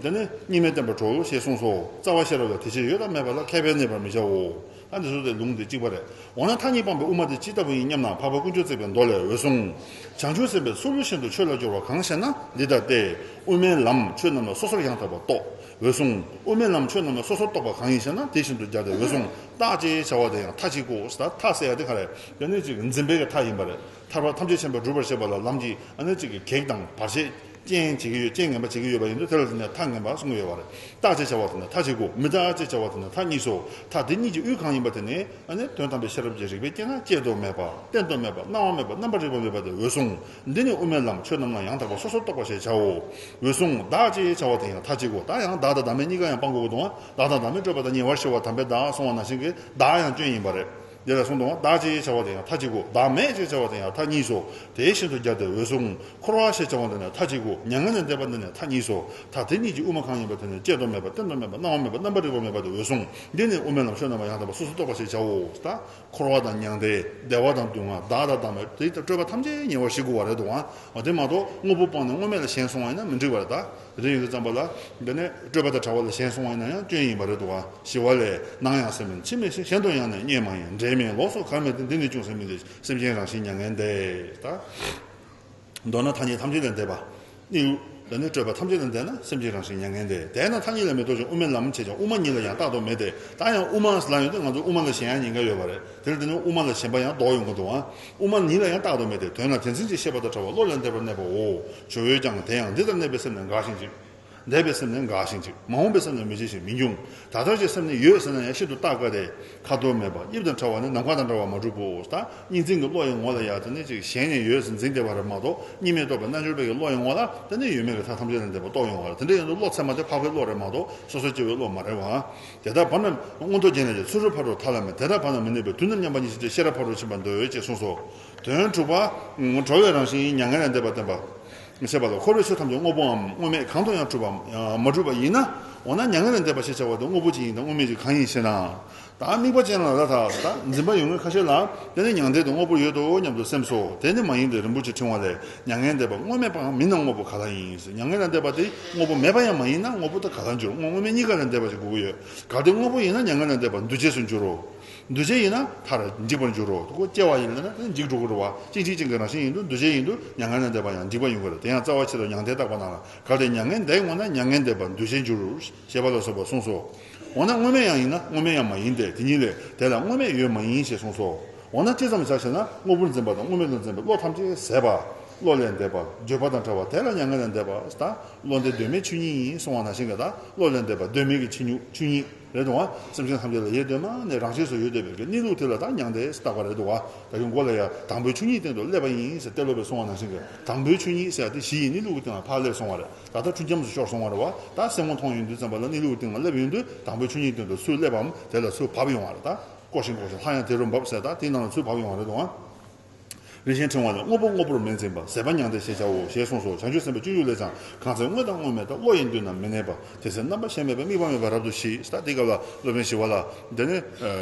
དེ་ནི་གཉིས་མེད་བསྟན་པར་གྲོལ་ཞེས་གསུངས་སོ། རྩ་བ་ཤེས་རབ་ལ། དེ་ཕྱིར་ཡོད་དང་མེད་པ་ལ་མཁས་པས་གནས་པར་མི་བྱའོ། ད་འདི་ཚོ་དེ་ལུང་དེ་གཅིག་པ་རེད། འོ་ན་མཐའ་གཉིས་སྤངས་པའི་དབུ་མ་དེ་ཇི་ལྟ་བུ་ཡིན་སྙམ་ན། འཕགས་པ་དཀོན་མཆོག་བརྩེགས་པའི་མདོ་ལས། འོད་སྲུང་། བྱང་ཆུབ་སེམས་དཔའི་ཚུལ་བཞིན་དུ་ཆོས་ལ་སྦྱོར་བ་གང་ཞེ་ན། འདི་ལྟ་སྟེ། དབུ་མའི་ལམ་ཆོས་རྣམས་ལ་སོ་སོར་ཡང་དག་པར་རྟོག། འོད་སྲུང་། དབུ་མའི་ལམ་ཆོས་རྣམས་ལ་སོ་སོར་རྟོག་པ་གང་ཡིན་ཞེ་ན། དེ་བཞིན་དུ་སྦྱར་ཏེ། འོད་སྲུང་། རྟག་ཅེས་བྱ་བ་དེ་ཡང་མཐའ་གཅིག་གོ། ད་མཐའ་ཟེར་ཡ་དེ་ག་རེ། དེ་ནི་ཅིག་འཛིན་པའི་གི་མཐའ་ཡིན་པ་རེད། ཐར་པ་ཐམས་ཅད་མཁྱེན་པ་སྒྲུབ་པར་བྱེད་པ་ལ་ལམ་གྱི་ཨ་ནི་ཅིག་གི་གེགས་དང་བར་ཆད། རྐྱེན་བྱེད་ཀྱི་ཡོད། རྐྱེན་ངན་པ་བྱེད་ཀྱི་ཡོད་པ་ཡིན་དུས། དེ་ལ་བརྟེན་ནས་མཐའ་ངན་པ་གསུང་གི་ཡོད་པ་རེད། རྟག་ཅེས་བྱ་བ་དེ་ནི་མཐའ་གཅིག་གོ། མི་རྟག་ཅེས་བྱ་བ་དེ་ནི་མཐའ་གཉིས་སོ། མཐའ་དེ་གཉིས་ཀྱི་དབུས་གང་ཡིན་པ་དེ་ནི་ཨ་ནི་དོན་དམ་པའི་ཤེས་རབ་ཀྱི་རིགས་པས་དཔྱད་ན་དཔྱད་དུ་མེད་པ། བསྟན་དུ་མེད་པ། སྣང་བ་མེད་པ། རྣམ་པར་རིག་པ་མེད་པ་སྟེ། འོད་སྲུང་། འདི་ནི་དབུ་མའི་ལམ་ཆོས་རྣམས་ལ་ཡང་དག་པར་སོ་སོར་རྟོག་པ་ཞེས་བྱའོ། འོད་སྲུང་། བདག་ཅེས་བྱ་བ་དེ་ཡང་མཐའ་གཅིག་གོ། ད་ཡང་བདག་དང་བདག་མེད་གཉིས་ཀ་ཡང་སྤང་དགོས་ཀྱི་འདུག་ཨ། བདག་དང་བདག་མེད་སྤྲོས་པ་དང་ཉེ་བར་ཞི་བ་དམ་པའི་བདག་གསུང་བ་ནང་བཞིན་གྱི་བདག་ཡང་སྐྱོན་ཡིན་པ་རེད། དེ་ལ་གསུངས་འདུག་བ། བདག་ཅེས་བྱ་བ་དེ་ཡང་མཐའ་གཅིག་གོ། བདག་མེད་ཅེས་བྱ་བ་དེ་ཡང་མཐའ་གཉིས་སོ། དེ་བཞིན་དུ་སྦྱར་ཏེ། འོད་སྲུང་། འཁོར་བ་ཞེས་བྱ་བ་འདི་ནི་མཐའ་གཅིག་གོ། མྱ་ངན་ལས་འདས་པ་འདི་ནི་མཐའ་གཉིས་སོ། མཐའ་དེ་གཉིས་ཀྱི་དབུ་མ་གང་ཡིན་པ་དེ་ནི་དཔྱད་དུ་མེད་པ། བསྟན་དུ་མེད་པ། སྣང་བ་མེད་པ། རྣམ་པར་རིག་པ་མེད་པ་སྟེ། འོད་སྲུང་། འདི་ནི་དབུ་མའི་ལམ་ཆོས་རྣམས་ལ་ཡང་དག་པར་སོ་སོར་རྟོག་པ་ཞེས་བྱའོ། ད་འཁོར་བ་དང་མྱང་འདས། བདེ་བ་དང་སྡུག་བསྔལ། བདག་དང་བདག་མེད། དེ་ལྟར་སྤྲོས་པ་ཐམས་ཅད་ཉེ་བར་ཞི་དགོས་པ་རེད་འདུག་ཨ། འོ་དེ་མ་གཏོགས་དངོས་པོ་སྤངས་ནས་དངོས་མེད་ལ་ཞེན་སོང་བ་ཡིན་ན་མི་འགྲིག་པ་རེད་ད། དེ་འདྲ་ཡིན་དུས་ཙམ་པ་ལ། འདི་ནི་སྤྲོས་པ་དང་བྲལ་བ་ལ་ཞེན་སོང་བ་ཡིན་ན་ཡང་སྐྱོན་ཡིན་པ་རེད་འདུག་བ། ཞི་བ་ལས། ནམ་ཡང་སེམས་མེད། འཆི་མེད་ཕྱིར། གཞན་དུ་ཡང་ནི་རྙེད་མ་ཡིན། འབྲལ་མེད་ལོགས་སུ་གར་མེད་དེ། འདི་ནི་ཅུང་ཟད་མིན་ཏེ། སེམས་ཅན་རང་བཞིན་མྱ་ངན་འདས། ད། མདོར་ན་མཐའ་གཉིས་ཐམས་ཅད་ལས་འདས་པ། གཉིས། འདི་ནི་སྤྲོས་པ་ཐམས་ཅད་ལས་འདས་ན་སེམས་ཅན་རང་བཞིན་མྱ་ངན་འདས། དེས་ན་མཐའ་གཉིས་ལ་མི་རྟོག་ཅིང་། དབུ་མའི་ལམ་བྱེད་ཀྱང་དབུ་མ་ཉིད་ལ་ཡང་རྟག་ཏུ་མེད་དེ། ད་ཡང་དབུ་མ་ལ་ཡོད་དུས་ང་ཚོ་དབུ་མ་ལ་ཞེན་ཡ་ཉེན་ཁ་ཡོད་པ་རེད། དེར་བརྟེན་ནས་དབུ་མ་ལ་ཞེན་པ་ཡང་ལྡོག་ཡོང་གི་འདུག་ཨང་། དབུ་མ་ཉིད་ལ་ཡང་རྟག་ཏུ་མེད་དེ། དོན་ལ་དེ་འཛིན་གྱི་ཤེས་པ་དང་བྲལ་བ་བློ་ལས་འདས་པར་གནས་པའོ། ཇོ་བོས་ཀྱང་། དེ་ཡང་འདི་ལྟར་གནས་པའི་སེམས་ནི་འགགས་ཤིང་འཇིག་འདས་པའི་སེམས་ནི་འགགས་ཤིང་འཇིག་མ་འོངས་པའི་སེམས་ནི་མི་འཇིག་ཅིང་མི་འབྱུང་། ད་ལྟར་གྱི་སེམས་ནི་ཡོད་ཟེར་ན་ཡང་ཤིན་ཏུ་རྟག་པ་སྟེ། ཁ་དོག་མེད་པ། དབྱིབས་དང་བྲལ་བ་ནི་ནམ་མཁའ་དང་འདྲ་བར་མ་གྲུབ་བོ། ད་གཉིས་འཛིན་གྱི་བློ་ཡི་ངོ་ལ་ཡང་དེ་ནི་ཅིག་ཞེན་ནས་ཡོད་ཟེར་འཛིན་བསྡད་པ་རེད་མ་གཏོགས། གཉིས་མེད་རྟོགས་པའི་རྣལ་འབྱོར་པའི་གི་བློ་ཡི་ངོ་ལ་དེ་ནི་ཡོད་མེད་ཀྱི་མཐའ་ཐམས་ཅད་ལས་འདས་པ་རྟོགས་ཡོང་བ་རེད། དེ་འདྲ་ཡིན་དུས་བློ་ཚད་མ་དེ་འཕགས་པའི་བློ་རེད་མ་གཏོགས་སོ་སོ་སྐྱེ་བོའི་བློ་མ་རེད་བ། དེ་ལྟར་བར་ན་མངོན་རྟོགས་རྒྱན་ལས་ཀྱི། ཚུ་རོལ་ཕ་རོལ་མཐའ་ལ་མེད། དེ་ལྟར་བར་ན་མི་གནས་པའི། དུས་རྣམས་མཉམ་པ་ཉིད་ཅེས་བྱ། ཤེས་རབ་ཕ་རོལ་ཕྱིན་པར་འདོད་ཅེས་གསུངས་སོ། དོན་དྲུག་པ། གྲོལ་བའི་རང་བཞིན་མྱ་ངན་ལས་འདས་པ་བསྟན་པ། ཞེས་པ་ལ། འཁོར་བའི་ཆོས་ཐམས་ཅད་དངོས་པོའམ་དངོས་མེད་གང་དུ་ཡང་གྲུབ་པའམ་མ་གྲུབ་པ་ཡིན་ན། འོ་ན་མྱ་ངན་ལས་འདས་པ་ཞེས་བྱ་བ་དེ་དངོས་པོ་ཅི་ཡིན་དང་དངོས་མེད་ཅི་གང་ཡིན་ཞེ་ན། ད་དམིགས་པ་ཅན་ལ་ལ་ད་ད་འཛིན་པ་ཡོད་མཁན་ཁ་ཤས་ལ་དེ་ནི་མྱང་འདས་དེ་དངོས་པོར་ཡོད་དོ་སྙམ་དུ་སེམས་སོ། དེ་ནི་མ་ཡིན་ཏེ། རིན་པོ་ཆེའི་ཕྲེང་བ་ལས། མྱ་ངན་འདས་པ་དངོས་མེད་པའང་མིན་ན་དངོས་པོ་ག་ལ་ཡིན། མྱ་ངན་ལས་འདས་པ་དེ་དངོས་པོ་མེད་པ་ཡང་མ་ཡིན་ན་དངོས་པོ་དེ་ག་ལ་འགྱུར། དངོས་དངོས་མེད་གཉིས་ཀ་ལས་འདས་པ་ཞིག་དགོས་ཀྱི་ཡོད། གལ་ཏེ་དངོས་པོ་ཡིན་ན་མྱ་ངན་ལས་འདས་པ་འདུ་བྱེད་སུ་འགྱུར་རོ། འདུ་བྱེད་ཡིན་ན་མཐར་འཇིག་པར་འགྱུར་རོ། ཁོ་སྐྱེ་བ་ཡིན་ན་དེ་འཇིག་འགྲོ་གི་རེད་བ། གཅིག་གཅིག་ཅན་གྱི་རང་བཞིན་ཡིན་དུས་འདུ་བྱེད་ཡིན་དུས་མྱ་ངན་ལས་འདས་པ་ཡང་འཇིག་པ་ཡིན་དགོས་རེད། དེ་ཡང་རྩ་བ་ཆེ་དང་མྱང་འདས་བརྟག་པ་ནང་ལ། གལ་ཏེ་མྱ་ངན་འདས་ངོ་ན་མྱ་ངན་འདས་པ་འདུ་བྱེད་འགྱུར་ཞེས་པ་ལ་སོགས་པ་གསུངས་སོ། འོ་ན་དངོས་མེད་ཡང་ཡིན་ན་དངོས་མེད་ཡང་མ་ཡིན་ཏེ། དེ་ཉིད་ལས་དེ་ལ་དངོས་མེད་ཡོད་མ་ཡིན་ཞེས་གསུངས་སོ། འོ་ན་ཅི་ཙམ་བྱ་ཞེ་ན། དངོས་པོར་འཛིན་པ་དང་དངོས་མེད་དུ་འཛིན་པའི་བློ་ཐམས་ཅད་ཟད་པ། བློ་ལས་འདས་པ། འགྱོད་པ་དང་བྲལ་བ། དེ་ལ་མྱ་ངན་ལས་འདས་པ་ཟེར། ད་བློ་འདས་གདོད་མའི་ཆོས་ཉིད་ཡིན་གསུང་བ་ནང་བཞིན་གྱི་ད་བློ་ལས་འདས་པ་གདོད་མའི་གི་ཆོས་ཉིད་ཆོས་ཉིད་རེད་དོ། སེམས་ཅན་ཐམས་ཅད་ལ་ཡེ་གདོད་མ་ནས་རང་ཆས་སུ་ཡོད་བསྡད་པའི་གི་གནས་ལུགས་དེ་ལ་ད་མྱང་འདས་ཟེར་བཏགས་པ་རེད་དོ། ད་གི་མགོ་ལ་ཡ་དང་པོའི་ཆོས་ཉིད་སྟེང་དུ་སླེབས་པ་ཡིན་ཟེར་ཏེ་སློབ་པས་གསུང་བ་ནང་བཞིན་གྱི་དང་པོའི་ཆོས་ཉིད་ཟེར་ཡ་དེ་གཞི་ཡི་གནས་ལུགས་ཀྱི་སྟེང་ལ་ཕར་སླེབས་སོང་བ་རེད། ད་ལྟ་འཁྲུལ་འབྱམས་སུ་ཤོར་སོང་བ་རེད་བ། ད་སེམས་ངོ་མཐོང་ཡོང་དུས་ཙམ་པ་ལ་གནས་ལུགས་ཀྱི་སྟེང་ལ་སླེབས་ཡོང་དུས་དང་པོའི་ཆོས་ཉིད་སྟེང་དུ་ཚུར་སླེབས་པའམ་དེ་ལ་ཚུར་བབས་ཡོང་བ་རེད། ད་བསྐོར་ཞིང་བསྐོར་ཞིང་སླར་ཡང་དེ་རུ་བབས་ཟེར་ད་དེའི་ནང་ལ་ཚུར་བབས་ཡོང་བ་རེད་དོ། རིན་ཆེན་ཕྲེང་བ་ལས། དངོས་པོ་དངོས་པོར་མི་འཛིན་པ། ཟད་པ་མྱང་འདས་ཞེས་བྱའོ་ཞེས་གསུངས་སོ། བྱང་ཆུབ་སེམས་དཔའི་སྤྱོད་འཇུག་ལས་ཀྱང་། གང་ཚེ་དངོས་དང་དངོས་མེད་དག་བློ་ཡི་མདུན་ན་མི་གནས་པ། དེ་ཚེ་རྣམ་པར་ཞེན་མེད་པའི་དམིགས་པ་མེད་པར་རབ་ཏུ་ཞི། ད་དེ་སྐབས་ལ་སློབ་དཔོན་ཞི་བ་ལྷ་དེ་ནི་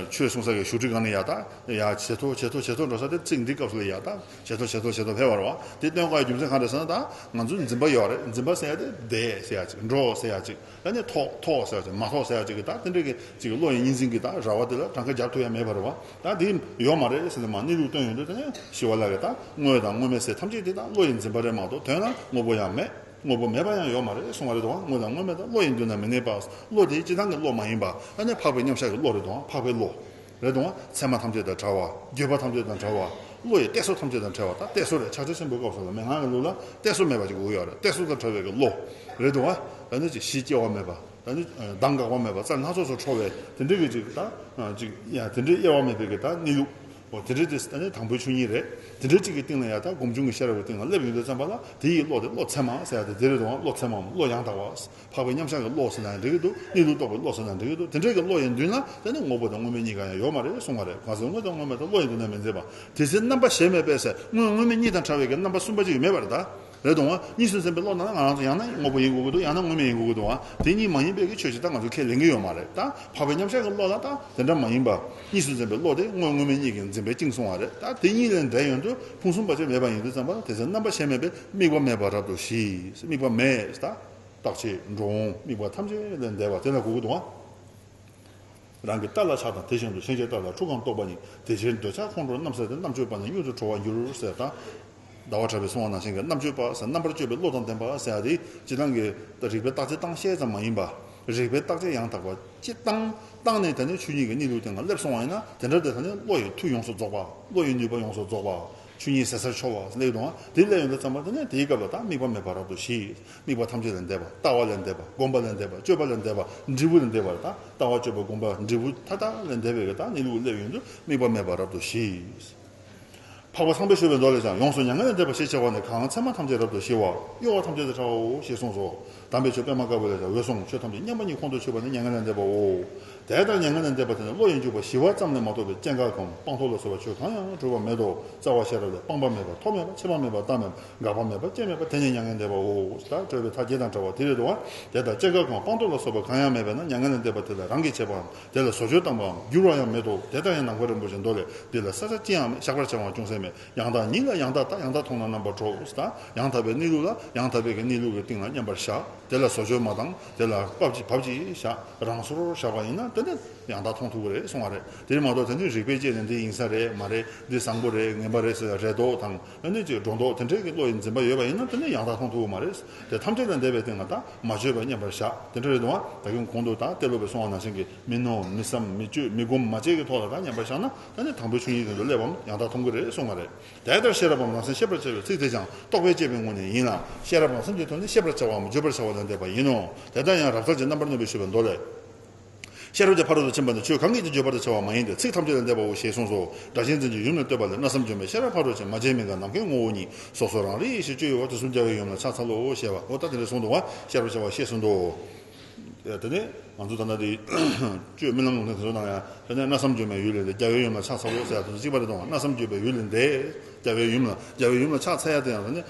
ཆོས་གསུང་ས་གི་བཞུགས་ཁྲི་སྒང་ནས་ཡར་ད་ཡར་ཇེ་མཐོ་ཇེ་མཐོ་ཇེ་མཐོ་འགྲོ་ས་དེ་ཚིག་འདི་སྐབས་སུ་ལ་ཡར་ད་ཇེ་མཐོ་ཇེ་མཐོ་ཇེ་མཐོ་འཕེལ་བ་རེད་བ། དེ་སྟོན་དགོས་ཡ་རྒྱུ་མཚན་གང་རེད་ཟེར་ན། ད་ང་ཚོ་འཛིན་པ་ཡོད་རེད། འཛིན་པ་ཟེར་ཡ་དེ་འདས་ཟེར་ཡ་ཅིག་འགྲོ་ཟེར་ཡ་ཅིག་ད་ནི་ཐོགས་ཐོགས་ཟེར་ཡ་ཅིག་མ་ཐོགས་ཟེར་ཡ་ཅིག་གི་ད་དེ་འདྲ་གི་ཅིག་བློ་ཡི་གཉིས་འཛིན་གྱི་ད་ར་བ་དེ་ལ་གྲངས་ཀ་རྒྱབ་ཐུབ་ཡ་མེད་པ་རེད་བ། ད་དེ་ཡོད་མ་རེད་ཟེར་ནས་མར་གནས་ལུགས་སྟོན་ཡོང་དུས་དེ་ནས་ཞི་བ་ལྷ་གིས་ད་དངོས་དང་དངོས་མེད་ཟེར་ཐམས་ཅད་དེ་ད་བློ་ཡི་འཛིན་པ་རེད་མ་གཏོགས་དོན་ལ་དངོས་པོ་ཡང་མེད། དངོས་པོ་མེད་པ་ཡང་ཡོད་མ་རེད་གསུང་བ་རེད་དོ། དངོས་དང་དངོས་མེད་ད་བློ་ཡི་མདུན་ན་མི་གནས་པ། བློ་དེ་སྤྱིར་བཏང་གི་བློ་མ་ཡིན་པ། ཨ་ནི་འཕགས་པའི་མཉམ་གཞག་གི་བློ་རེད་དོ། འཕགས་པའི་བློ་རེད་དོ། མཚན་མ་ཐམས་ཅད་དང་བྲལ་བ། འགྱོད་པ་ཐམས་ཅད་དང་བྲལ་བ། བློ་ཡི་གཏད་སོ་ཐམས་ཅད་དང་བྲལ་བ། ད་གཏད་སོ་རེད། ཕྱག་རྒྱ་ཆེན་པོའི་སྐབས་སུ་ལ་མན་ངག་གི་ལུགས་ལ་གཏད་སོ་མེད་པ་ཅིག་དགོས་ཀྱི་ཡོད་རེད། གཏད་སོ་དང་བྲལ་བའི་གི་བློ་རེད་དོ། ཨ་ནི་ཅིག་ཤི་སྐྱེ་བ་མེད་པ། ད་ནི་མདངས་འགག་པ་མེད་པ། རྩ་སྣ་ཚོགས་སུ་འཕྲོ་བའི་དེ་འདྲའི་གི་ཅིག་ད་ཅིག་ཡ་དེ་འདྲའི་དབྱེ་བ་མེད་པའི་གི་ད་གནས་ལུགས། འོ་དེ་འདྲའི་དེ་ད་ནི་དང་པོའི་ཆོས་ཉིད་རེད། དེ་འདྲའི་ཅིག་གི་སྟེང་ལ་ཡ་ད་སྒོམ་བྱུང་གི་ཤེས་རབ་ཀྱི་སྟེང་ལ་སླེབས་ཡོང་དུས་ཙམ་པ་ལ་དེ་ཡི་བློ་དེ་བློ་ཚད་མ་ཟེར་ཡ་དེ་དེ་རེད་དོ། བློ་ཚད་མའམ་བློ་ཡང་དག་པ། འཕགས་པའི་མཉམ་གཞག་གི་བློ་ཟེར་ན་ཡང་འགྲིག་གི་འདུག་གནས་ལུགས་རྟོགས་པའི་བློ་ཟེར་ན་འགྲིག་གི་འདུག་དེ་འདྲའི་གི་བློ་ཡི་མདུན་ལ་ད་ནི་དངོས་པོ་དང་དངོས་མེད་གཉིས་ཀ་ཡང་ཡོད་མ་རེད་གསུང་བ་རེད། གང་ཟེར་དངོས་དང་དངོས་མེད་དག་བློ་ཡི་མདུན་ན་མི་འཛིན་པ། དེ་ཚེ་རྣམ་པར་ཞེན་མེད་པས་ཟེར། དངོས་དངོས་མེད་གཉིས་དང་བྲལ་བའི་གི་རྣམ་པ་གསུམ་པ་ཅིག་མེད་པ་རེད་ད། རེད་དོ། གཉིས་སུ་འཛིན་པའི་བློ་ནང་ལ་ང་རང་ཚོ་ཡང་ན་དངོས་པོ་ཡིན་དགོས་ཀྱི་འདུག་ཡང་ན་དངོས་མེད་ཡིན་དགོས་ཀྱི་འདུག་དེ་གཉིས་མ་ཡིན་པའི་གི་ཆོས་ཅིག་ད་ང་ཚོ་ཁས་ལེན་གྱི་ཡོད་མ་རེད། ད་འཕགས་པའི་མཉམ་གཞག་གི་བློ་ལ་ད་དེ་འདྲ་མ་ཡིན་པ། གཉིས་སུ་འཛིན་པའི་བློ་དེ་དངོས་དངོས་མེད་གཉིས་ཀྱིས་འཛིན་པའི་གཅིག་མཚུངས་པ་རེད། ད་དེ་གཉིས་ལས་འདས་ཡོང་དུས་ཕུང་གསུམ་པ་ཅིག་མེད་པ་ཡིན་དུས་ཙམ་པ་ལ་དེ་ཚེ་རྣམ་པར་ཞེན་མེད་པའི་དམིགས་པ་མེད་པ་རབ་ཏུ་ཞི། དམིགས་པ་མེད་ད། རྟག་ཆད་འགྲོ་འོང་དམིགས་པ་ཐམས་ཅད་ལས་འདས་པ་དེ་ལ་གོ་གི་འདུག་ཨ། རང་གི་རྟ་ལ་ཆགས་དང་། དེ་བཞིན་དུ་གཤིན་རྗེའི་རྟ་ལ་འཁྲུག་གམ་རྟོགས་པ་ཉིད། དེ་ཕྱིར་འདོད་ཆགས་ཁོང་ཁྲོ་རྣམ་སེལ་ཏེ། རྣམ་དཔྱོད་པ་ནི་གཡུལ་དུ་གྲོལ་བར་འགྱུར་ཟེར། ད་ཟླ་བ་གྲགས་པས་གསུངས་པ་ནང་བཞིན་གྱི་རྣམ་དཔྱོད་པ་ཟེར། རྣམ་པར་དཔྱོད་པའི་བློ་དང་ལྡན་པ་ཟེར་ཡ་དེ་སྤྱིར་བཏང་གི་རིགས་པའི་བརྟག་དཔྱད་བཏང་ཤེས་ཙམ་མ་ཡིན་པ། རིགས་པའི་བརྟག་དཔྱད་ཡང་དག་པ་ཅིག་བཏང་བཏང་ནས། དེ་ནས་ཆོས་ཉིད་ཀྱི་གནས་ལུགས་སྟེང་ལ་སླེབས་སོང་བ་ཡིན་ན། དེ་འདྲ་དེ་ད་ནི་བློ་ཡི་མཐུ་ཡོངས་སུ་རྫོགས་པ། བློ་ཡི་ནུས་པ་ཡོངས་སུ་རྫོགས་པ། ཆོས་ཉིད་ཟད་སར་འཆོར་བ་སླེབས་དང་། དེ་སླེབས་ཡོང་དུས་ཙམ་པ་དེ་ནས་དེའི་སྐབས་ལ་ད་དམིགས་པ་མེད་པ་རབ་ཏུ་ཞི། དམིགས་པ་ཐམས་ཅད་ལས་འདས་པ། ལྟ་བ་ལས་འདས་པ། སྒོམ་པ་ལས་འདས་པ། སྤྱོད་པ་ལས་འདས་པ། འབྲས་བུ་ལས་འདས་པ། ད་ལྟ་བ་སྤྱོད་པ་སྒོམ་པ་འབྲས་བུ་མཐའ་དག་ལས་འདས་པའི་གི་ད་གནས་ལུགས་སླེབས་ཡོང་དུས་དམིགས་པ་མེད་པ་རབ་ཏུ་ཞི། འཕགས་པ་ཚངས་པས་ཞུས་པའི་མདོ་ལས་ཀྱང་། ཡོངས་སུ་མྱ་ངན་ལས་འདས་པ་ཞེས་བྱ་བ་ནི། གང་མཚན་མ་ཐམས་ཅད་རབ་ཏུ་ཞི་བ། གཡོ་བ་ཐམས་ཅད་དང་བྲལ་བའོ་ཞེས་གསུངས་སོ། དམ་པའི་ཆོས་པད་མ་དཀར་པོ་ལས་ཀྱང་། འོད་སྲུང་ཆོས་ཐམས་ཅད་མཉམ་པ་ཉིད་ཁོང་དུ་ཆུད་པ་ནི་མྱ་ངན་ལས་འདས་པའོ། དེ་ལྟར་མྱ་ངན་ལས་འདས་པ་དེ་ནི་བློ་ཡི་འཇུག་པ་ཞི་བ་ཙམ་ལས་མ་གཏོགས་པའི་སྐྱེ་འགག་གམ་སྤངས་རྟོགས་ལ་སོགས་པ་ཆོས་གང་ཡང་གྲུབ་པ་མེད་དོ། རྩ་བ་ཤེས་རབ་ལས། སྤངས་པ་མེད་པ། ཐོབ་མེད་པ། ཆད་པ་མེད་པ། རྟག་མེད་པ། འགག་པ་མེད་པ། སྐྱེ་མེད་པ། དེ་ནི་མྱ་ངན་འདས་པའོ། ད་སྤྲོས་པའི་མཐའ་བརྒྱད་དང་བྲལ་བ་དེ་རེད་དོ། དེ་ལྟར་སྐྱེ་འགག་གམ་སྤངས་རྟོགས་ལ་སོགས་པ་གང་ཡང་མེད་པས་ན་མྱ་ངན་ལས་འདས་པ་དེ་ལ་རང་གིས་བྱས་པའམ། དེ་ལ་བཟོ་བཅོས་བཏང་བའམ་བསྒྱུར་བ་ཡང་མེད་དོ། དེ་ལྟར་ཡང་ནམ་མཁའ་རིན་པོ་ཆེའི་མདོ་ལས། འདི་ལ་བསལ་བྱ་ཅི་ཡང་མེད། བཞག་པར་བྱ་བའང་ཅུང་ཟད་མེད། ཡང་དག་ཉིད་ལ་ཡང་དག་ལྟ། ཡང་དག་མཐོང་ན་རྣམ་པར་གྲོལ། ད་ཡང་དག་པའི་གནས་ལུགས་ལ་ཡང་དག་པའི་གི་གནས་ལུགས་ཀྱི་སྟེང་ལ་མཉམ་པར་བཞག་དེ་ལ་བཟོ་བཅོས་མ་བཏང་། དེ་ལ་བབ་ཅིག་བབ་ཅིག་བཞག་རང་སོར་བཞག་པ་ཡིན་ན་དེ་ནི་ཡང་དག་མཐོང་ཐུབ་ཀྱི་རེད་གསུང་བ་རེད། དེ་མ་གཏོགས་དེ་ནི་རིགས་པས་དཔྱད་ནས་འདི་ཡིན་ས་རེད་མ་རེད། འདི་བཟང་པོ་རེད། ངན་པ་རེད་ཟེར་རེ་དོགས་དང་། ཨ་ནི་ཅིག་སྒྲོ་འདོགས་དེ་འདྲའི་གི་བློ་ཡི་འཛིན་པ་ཡོད་པ་ཡིན་ན་དེ་ནི་ཡང་དག་མཐོང་ཐུབ་ཀྱི་མ་རེད། དེ་ཐམས་ཅད་ལས་འདས་པའི་སྟེང་ལ་ད་མ་བཅོས་པར་མཉམ་པར་བཞག་དེ་འདྲ་རེད་དོ། ད་གིན་གོང་དུ་ད་ཏེ་ལོ་པས་གསུངས་པ་ནང་བཞིན་གྱི་མི་སྣང་མི་བསམ་མི་སྤྱོད་མི་སྒོམ་མ་བྱས་ཀྱི་ཐོག་ལ་ད་མཉམ་པར་བཞག་ན་ད་ནི་དང་པོའི་ཆོས་ཉིད་དེ་ཚོ་སླེབས་པའམ་ཡང་དག་མཐོང་གི་རེད་གསུངས་པ་རེད། དེ་ལྟར་ཤེས་རབ་བམ་རང་སེམས་ཤེས་པར་བྱ་བའི་ཚིག་དེ་ཀྱང་རྟོག་པས་དཔྱད་པའི་ངོ་ནས་ཡིན་ལ། ཤེས་རབ་བམ་སེམས་ཀྱི་དོན་ནི་ཤེས་པར་བྱ་བའམ་བརྗོད་པར་བྱ་བ་ལས་འདས་པ་ཡིན་ནོ། དེ་ལྟར་ཡང་རབ་གསལ་གྱི་རྣམ་པར་གནོན་པས་ཞུས་པའི་མདོ་ལས། ཤེས་རབ་ཀྱི་ཕ་རོལ་ཏུ་ཕྱིན་པ་ནི་ཆོས་གང་གིས་ཀྱང་བརྗོད་པར་བྱ་བ་མ་ཡིན་ཏེ། ཚིག་ཐམས་ཅད་ལས་འདས་པའོ་ཞེས་གསུངས་སོ། སྒྲ་གཅན་འཛིན་གྱིས་ཡུམ་ལ་བསྟོད་པ་ལས། མནོ་བསམ་བརྗོད་མེད་ཤེས་རབ་ཕ་རོལ་ཕྱིན། མ་སྐྱེས་མི་འགག་ནམ་མཁའི་ངོ་བོ་ཉིད། སོ་སོ་རང་རིག་ཡེ་ཤེས་སྤྱོད་ཡུལ་བ། དུས་གསུམ་རྒྱལ་བའི་ཡུམ་ལ་ཕྱག་འཚལ་ལོ་ཞེས་པ། འོ་ད་དེ་འདྲ་གསུངས་འདུག་བ། ཤེས་རབ་བྱ་བ་ཤེས་གསུངས་འདུག་དེ་ནས་ང་ཚོ་ད་ལྟ་དེ་སྤྱོད་རྨི་ལམ་ལུང་དེ་ཚོ་ནང་ཡང་དེ་ནས་མནོ་བསམ་བརྗོད་མེད་ཡུལ་ལས་འདས། རྒྱལ་བའི་ཡུམ་ལ་ཕྱག་འཚལ་ལོ་ཟེར་ཡ་དེ་ཚོ་གཅིག་པ་རེད་དོ། མནོ་བསམ་བརྗོད་པའི་ཡུལ་ལས་འདས། རྒྱལ་བའི་ཡུམ་ལ་རྒྱལ་བའི་ཡུམ་ལ་ཕྱག་འཚལ་ཡ་དེ་ཡང་ད་ནི་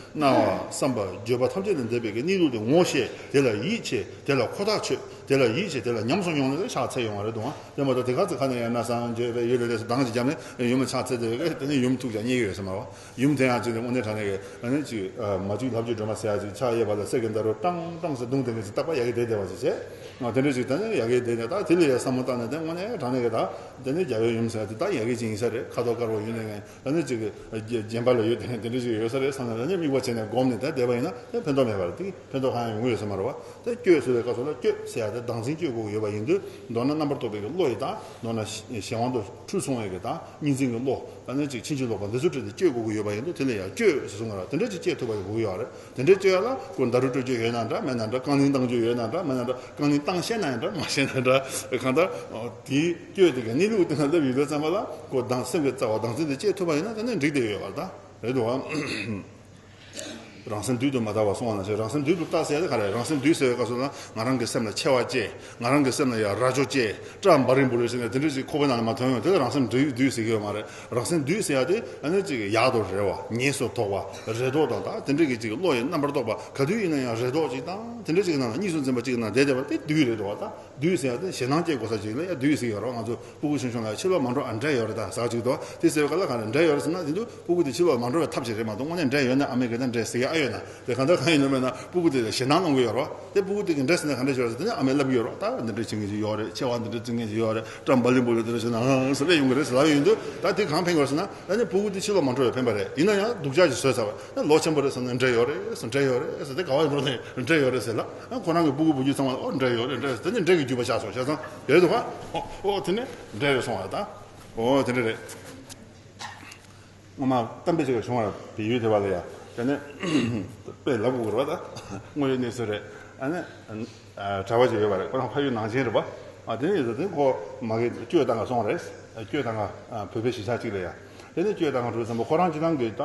སྣང་བ་བསམ་པ་བརྗོད་པ་ཐམས་ཅད་ལས་འདས་པའི་གི་གནས་ལུགས་དེ་ངོ་ཤེས། དེ་ལ་ཡིད་ཆེས། དེ་ལ་ཁོ་ཐག་ཆོད། དེ་ལ་ཡིད་ཆེས། དེ་ལ་ཉམས་སུ་མྱོང་ནས་ཕྱག་འཚལ་ཡོང་བ་རེད་དོ། དེ་མ་གཏོགས་དེ་ག་ཚོད་ཁ་ནས་ཡང་མནོ་བསམ་བརྗོད་པའི་ཡུལ་ལས་འདས་སུ་གདངས་ཅིག་བརྒྱབ་ནས་ཡུམ་ལ་ཕྱག་འཚལ་དེ་བས་དེ་ནི་ཡུམ་ཐུགས་ཀྱང་མཉེས་ཀྱི་ཡོད་ས་མ་རེད་བ། ཡུམ་དེ་ཡང་ཅིག་ནི་དངོས་གནས་དྲང་གནས་ཀྱི་ཨ་ནི་ཅིག་མ་གཅིག་ལབ་ཀྱི་སྒྲོལ་མ་ཟེར་ཡ་ཅིག་ཕྱག་གཡས་པ་ལ་གསེར་གྱི་མདའ་རུ་ཀྲང་ཀྲང་ཟེར་བརྡུངས་དེ་འདྲ་ཅིག་རྟག་པར་ཡ་གི་བསྡད་བསྡད་པ་ཅིག་བྱས། ཨ་དེ་འདྲ་ཅིག་ད་ནི་ཡ་གི་བསྡད་ནས་ད་དེ་ལ་ཡ་བསམ་བློ་བཏང་ནས་དེ་དངོས་གནས་དྲང་གནས་ཀྱི་ད་དེ་ནི་རྒྱལ་བའི་ཡུམ་ཟེར་ཡ་དེ་ད་ཡ་གི་ཅིག་ཡིན་ས་རེད། ཁ་དོག་དཀར་པོ་ཡོད་ནས། ཨ་ནི་ཅིག་རྒྱན་པ་ལ་ཡོད་དེ་དེ་འདྲ་ཅིག་ཡོད་ས་རེད་བསམ་ནས། ཨ་ནི་དམིགས་པ་བྱས་ནས་བསྒོམས་ནས་ད་བསྡད་པ་ཡིན་ན་དེ་ཕན་ཐོགས་མེད་པ་རེད། དེ་ཕན་ཐོགས་གང་ཡང་ཡོང་གི་ཡོད་ས་མ་རེད་བ། དེ་བསྐྱོད་ཟེར་བའི་སྐབས་སུ་ལ་བསྐྱོད་ཟེར་ཡ་དེ་བདག་འཛིན་བསྐྱོད་དགོས་ཀྱི་ཡོད་པ་ཡིན་དུས། མདོར་ན་རྣམ་པར་རྟོག་པའི་གི་བློ་ཡི་དང་། མདོར་ན་གཞན་དབང་དུ་འཁྲུལ་སོང་བའི་གི་དང་། གཉིས་འཛིན་གྱི་བློ། ཨ་ནི་ཅིག་ཕྱིན་ཅི་ལོག་པ་འདི་ཚོ་བྲལ་ཏེ་བསྐྱོད་དགོས་ཀྱི་ཡོད་པ་ཡིན་དུས། དེ་ལ་ཡང་བསྐྱོད་ཟེར་གསུང་གི་རེད། དེ་འདྲ་ཅིག་བསྐྱོད་ཐུབ་པ་ཡོང་གི་ཡོད་རེད། དེ་འདྲ་བསྐྱོད་ཡ་ལ་ཁོ་མདའ་རུ་སྤྲོད་རྒྱུ་ཡོད་ན་འདྲ་མེད་ན་འདྲ། རྐང་གླིང་བཏང་རྒྱུ་ཡོད་ན་འདྲ་མེད་ན་འདྲ། རྐང་གླིང་བཏང་ཤེས་ན་ཡང་འདྲ་མ་ཤེས་ན་འདྲ། གང་ལྟར་དེའི་བསྐྱོད་དེ་གི་གནས་ལུགས་དེ་ན་སླེབས་ཡོད་པའི་ཙམ་པ་ལ་ཁོ་དང་སེམས་ཀྱི་རྩ་བ་བདག་འཛིན་དེ་བསྐྱེད་ཐུབ་པ་ཡིན་ན་དེ་ནི་འགྲིག་བསྡད་ཡོད་པ་ད་རེད་འདུག་བ། རང་སེམས་བདུད་དུ་མ་ལྟ་བར་གསུངས་པ་ནང་བཞིན། རང་སེམས་བདུད་དུ་ལྟ་ཟེར་ཡ་དེ་ག་རེ་རེད། རང་སེམས་བདུད་ཟེར་བའི་སྐབས་སུ་ན་ང་རང་གི་སེམས་ལ་ཆེ་བ་བསྐྱེད། ང་རང་གི་སེམས་ལ་ཡང་རྭ་ཅོ་བསྐྱེད། སྐྲ་འབའ་རིང་པོ་རེ་བྱས་ནས་དེ་འདྲ་ཞིག་ཁོག་པའི་ནང་ལ་མ་ཐོན་ཡོང་། དེ་ལ་རང་སེམས་བདུད་བདུད་ཟེར་གྱི་ཡོད་མ་རེད། རང་སེམས་བདུད་ཟེར་ཡ་དེ་ཨ་ནི་ཅིག་ཡག་ཏུ་རེ་བ། ཉེས་སུ་དོགས་པ། རེ་དོགས་དང་། ད་དེ་འདྲ་གི་ཅིག་བློ་ཡི་རྣམ་པར་རྟོག་པ་ག་དུས་ཡིན་ན་ཡང་རེ་དོགས་ཅིག་དང་དེ་འདྲ་ཅིག་གི་ནང་ལ་གཉིས་སུ་འཛིན་པ་ཅིག་གི་ནང་བསྡད་བསྡད་པ་དེ་བདུད་རེད་འདུག་བ། ད་བདུད་ཟེར་ཡ་དེ་ཞེད་སྣང་སྐྱེ་དགོས་ས་ཅིག་ལ་ཡ་བདུད་ཟེར་གྱི་ཡོད་རེད། ང་ཚོ་སྤུ་གུ་ཆུང་ཆུང་ལ་ཕྱི་ལོགས་མ་འགྲོ་ཨ་འདྲ་ཡོད་རེད་ད་ཟེར་གྱི་འདུག་དེ་ཟེར་བའི་སྐབས་ལ་ག་རེ་འདྲ་ཡོད་རེད་ཟེར་ན། དེ་དུས་སྤུ་གུ་དེ་ཕྱི་ལོགས་མ་འགྲོ་བའི་ཐབས་ཤིག་རེད་མ་གཏོགས་དངོས་གནས་འདྲ་ཡོད་ན་ཨ་མས་ག་ད་འདྲ་ཟེར་གྱི་ཨ་ཡོད་ན། དེ་གང་ལྟར་གང་ཡིན་ནམ་ན་སྤུ་གུ་དེ་ལ་ཞེད་སྣང་གནང་གི་ཡོད་རེད། དེ་སྤུ་གུ་དེ་གིས་འདྲ་ཟེར་ན་ག་འདྲ་ཞིག་ཡོད་རེད་ཟེར་ན། ཨ་མས་ལབ་ཀྱི་ཡོད་རེད། ད་འདི་འདྲ་བྱེད་མཁན་ཞིག་ཡོད་རེད། ཆེ་བ་འདི་འདྲ་བརྩི་མཁན་ཞིག་ཡོད་རེད། སྐྲ་འབའ་རིང་པོ་ལ་འདི་འདྲ་བྱེད་ན་ཨང་ཟེར་ལབ་ཡོང་གི་རེད་ཟེར་ལབ་ཡོང་དུས། ད་དེ་གང་ཕན་གྱི་ཡོད་རེད་ཟེར་ན། ཨ་ནི་སྤུ་གུ་དེ་ཕྱི་ལོགས་མ་འགྲོ་བའི་ཕན་པ་རེད། ཡིན་ན་ཡང་སྡུག་ཅག་ཅིག་བཟོས་ཚར་བ། ཨ་ལོ་ཆེན་པོ་རེད་ཟེར་ན་འདྲ་ཡོད་རེད་ཟེར། འདྲ་ཡོད་རེད་ཟེར། དེ་ག་བ་ཡིན་པ་རེད། འདྲ་ཡོད་རེད་ཟེར་ལ། ཨ་ཁོ་རང་གི་སྤུ་གུ་བུ་རྒྱུད་ཚང་མ་ལ་ཨོ་འདྲ་ཡོད་རེད་འདྲ་ཡོད་རེད་ཟེར། དེ་ནི་འདྲ་གི་རྒྱུད་པ་ཆགས་སོང་བྱས་ཙང་ཡོད་རེད་འདུག་ག་ཨོ་ཨོ་དེ་ནི་འདྲ་ཡོད་སོང་བ་ད། ཨོ་དེ་འདྲ་རེད། སྔོན་མ་གཏམ་དཔེ་ཅིག་ལ་བྱུང་བ་རེད། བལ་ཡུལ་དེ་བ་ལ་ཡ། དེ་ནས་དཔེ་ལབ་དགོས་རེད་བ་ད། དངོས་ཡོད་གནས་ཚུལ་རེད། ཨ་ནི་གྲྭ་པ་ཅིག་ཡོད་པ་རེད། ཁོ་རང་ཕ་ཡུལ་ནང་ཆེན་རེད་བ། ཨ་དེ་ནས་ཡོད་ཚད་དེ་ཁོ་མ་གི་སྐྱོད་བཏང་ག་སོང་བ་རེད། སྐྱོད་བཏང་ག་བོད་པའི་གཞིས་ཆགས་ཅིག་ལ་ཡ། དེ་ནས་སྐྱོད་བཏང་ག་འགྲོ་ཙམ་པ་ཁོ་རང་སྤྱིར་བཏང་གི་ད་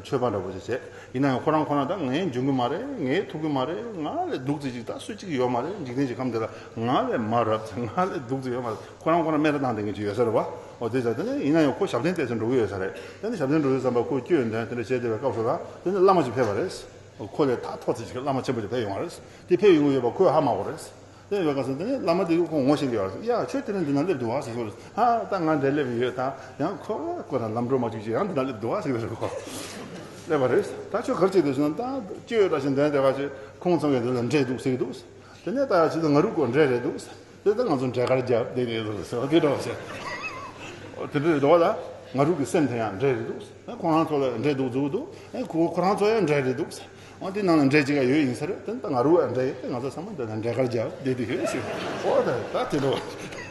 ཆོས་པ་འདྲ་པོ་ཅིག་བྱས། ཡིན་ན་ཡང་ཁོ་རང་ཁོ་རང་ད་ངས་འཇོན་གི་མ་རེད། ངས་ཐུབ་གི་མ་རེད། ང་ལས་སྡུག་ཙམ་ཅིག་ད་སུ་གཅིག་ཡོད་མ་རེད། འཇིག་རྟེན་གྱི་ཁམས་འདི་ལ་ང་ལས་མ་རབ་ཙམ་ང་ལས་སྡུག་ཙམ་ཡོད་མ་རེད། ཁོ་རང་ཁོ་རང་སྨད་ར་བཏང་བསྡད་མཁན་ཅིག་ཡོད་ས་རེད་བ། འོ་དེ་ཙང་དེ་ནས་ཡིན་ན་ཡང་ཁོ་ཞབས་བརྟན་ཏོག་ཙམ་འགྲོ་གི་ཡོད་ས་རེད། དེ་ནས་ཞབས་བརྟན་འགྲོ་དུས་ཙམ་པ་ཁོ་སྐྱོད་འདོན་དེ་འདྲ་བྱས་བསྡད་པའི་སྐབས་སུ་ལ་དེ་ནས་བླ་མ་ཅིག་ཕེབས་པ་རེད། ཁོ་ལས་ད་མཐོ་ཙམ་ཅིག་བླ་མ་ཆེན་པོ་ཅིག་ཕེབས་ཡོང་བ་རེད། དེ་ཕེབས་ཡོང་གི་ཡོད་པ་ཁོས་ཧ་མ་གོ་རེད། དེ་ཡོད་པའི་སྐབས་སུ་དེ་ནས་བླ་མ་དེ་གིས་ཁོ་ངོ་ཤེས་ཀྱི་ཡོད་རེད། ཡ་ཁྱོད་དེ་རིང་འདི་ན་སླེབས་འདུག་བ་ཟེར་གྱི་ཡོད་རེད། ཧ་ད་ང་འདིར་སླེབས་ཡོད། ད་ཡང་ཁོ་ཁོ་དང་ལམ་འགྲོ་མ་བཅུག་ཅིག་ཡང་འདི་ན་སླེབས་འདུག་བ་ཟེར་གྱི་རེད། ཁོ་སླེབས་པ་རེད། ད་ཁྱོད་ག་རེ་བྱེད་འདུག་ཟེར་ན། ད་སྐྱོད་འདྲ་ཞིག་འདོན་བསྡད་པ་ཅིག་ཁོང་ཚང་གི་འདི་ལ་འདྲེ་འདུག་ཟེར་གྱི་འདུག་དེ་ནས་ད་ཡ་ཇི་ལྟར་ང་རུ་ཀོ་འདྲེ་རེད་འདུག་དེ་ལྟར་ང་ཚོ་འབྲས་དཀར་རྒྱབ་བསྡད་ནས་ཟེར་བ་དེ་འདྲ་བ་ཟེར། དེ་འདྲ་རེད་འདུག་བ་ལ། ང་རང་གི་སེམས་དེ་ཡང་འབྲས་རེད་འདུག་ཁོ་རང་ཚོ་ལ་འབྲས་འདུག་འཛུགས་འདུག་ཁོ་ཁོ་རང་ཚོ་ཡང་འབྲས་རེད་འདུག་འོ་དེ་ནང་ལ་འབྲས་གཅིག་ཡོད་ཡིན་ས་རེད། དེ་ལྟར་ང་རང་ཡང་འབྲས་ཡིན། དེ་ང་ཚོ་ཚང་མ་འདི་ལ་འབྲས་དཀར་རྒྱབ་བསྡད་དེ་ཡོད་ཟེར། འོ་ད་ད་དེ་འདྲ་བ།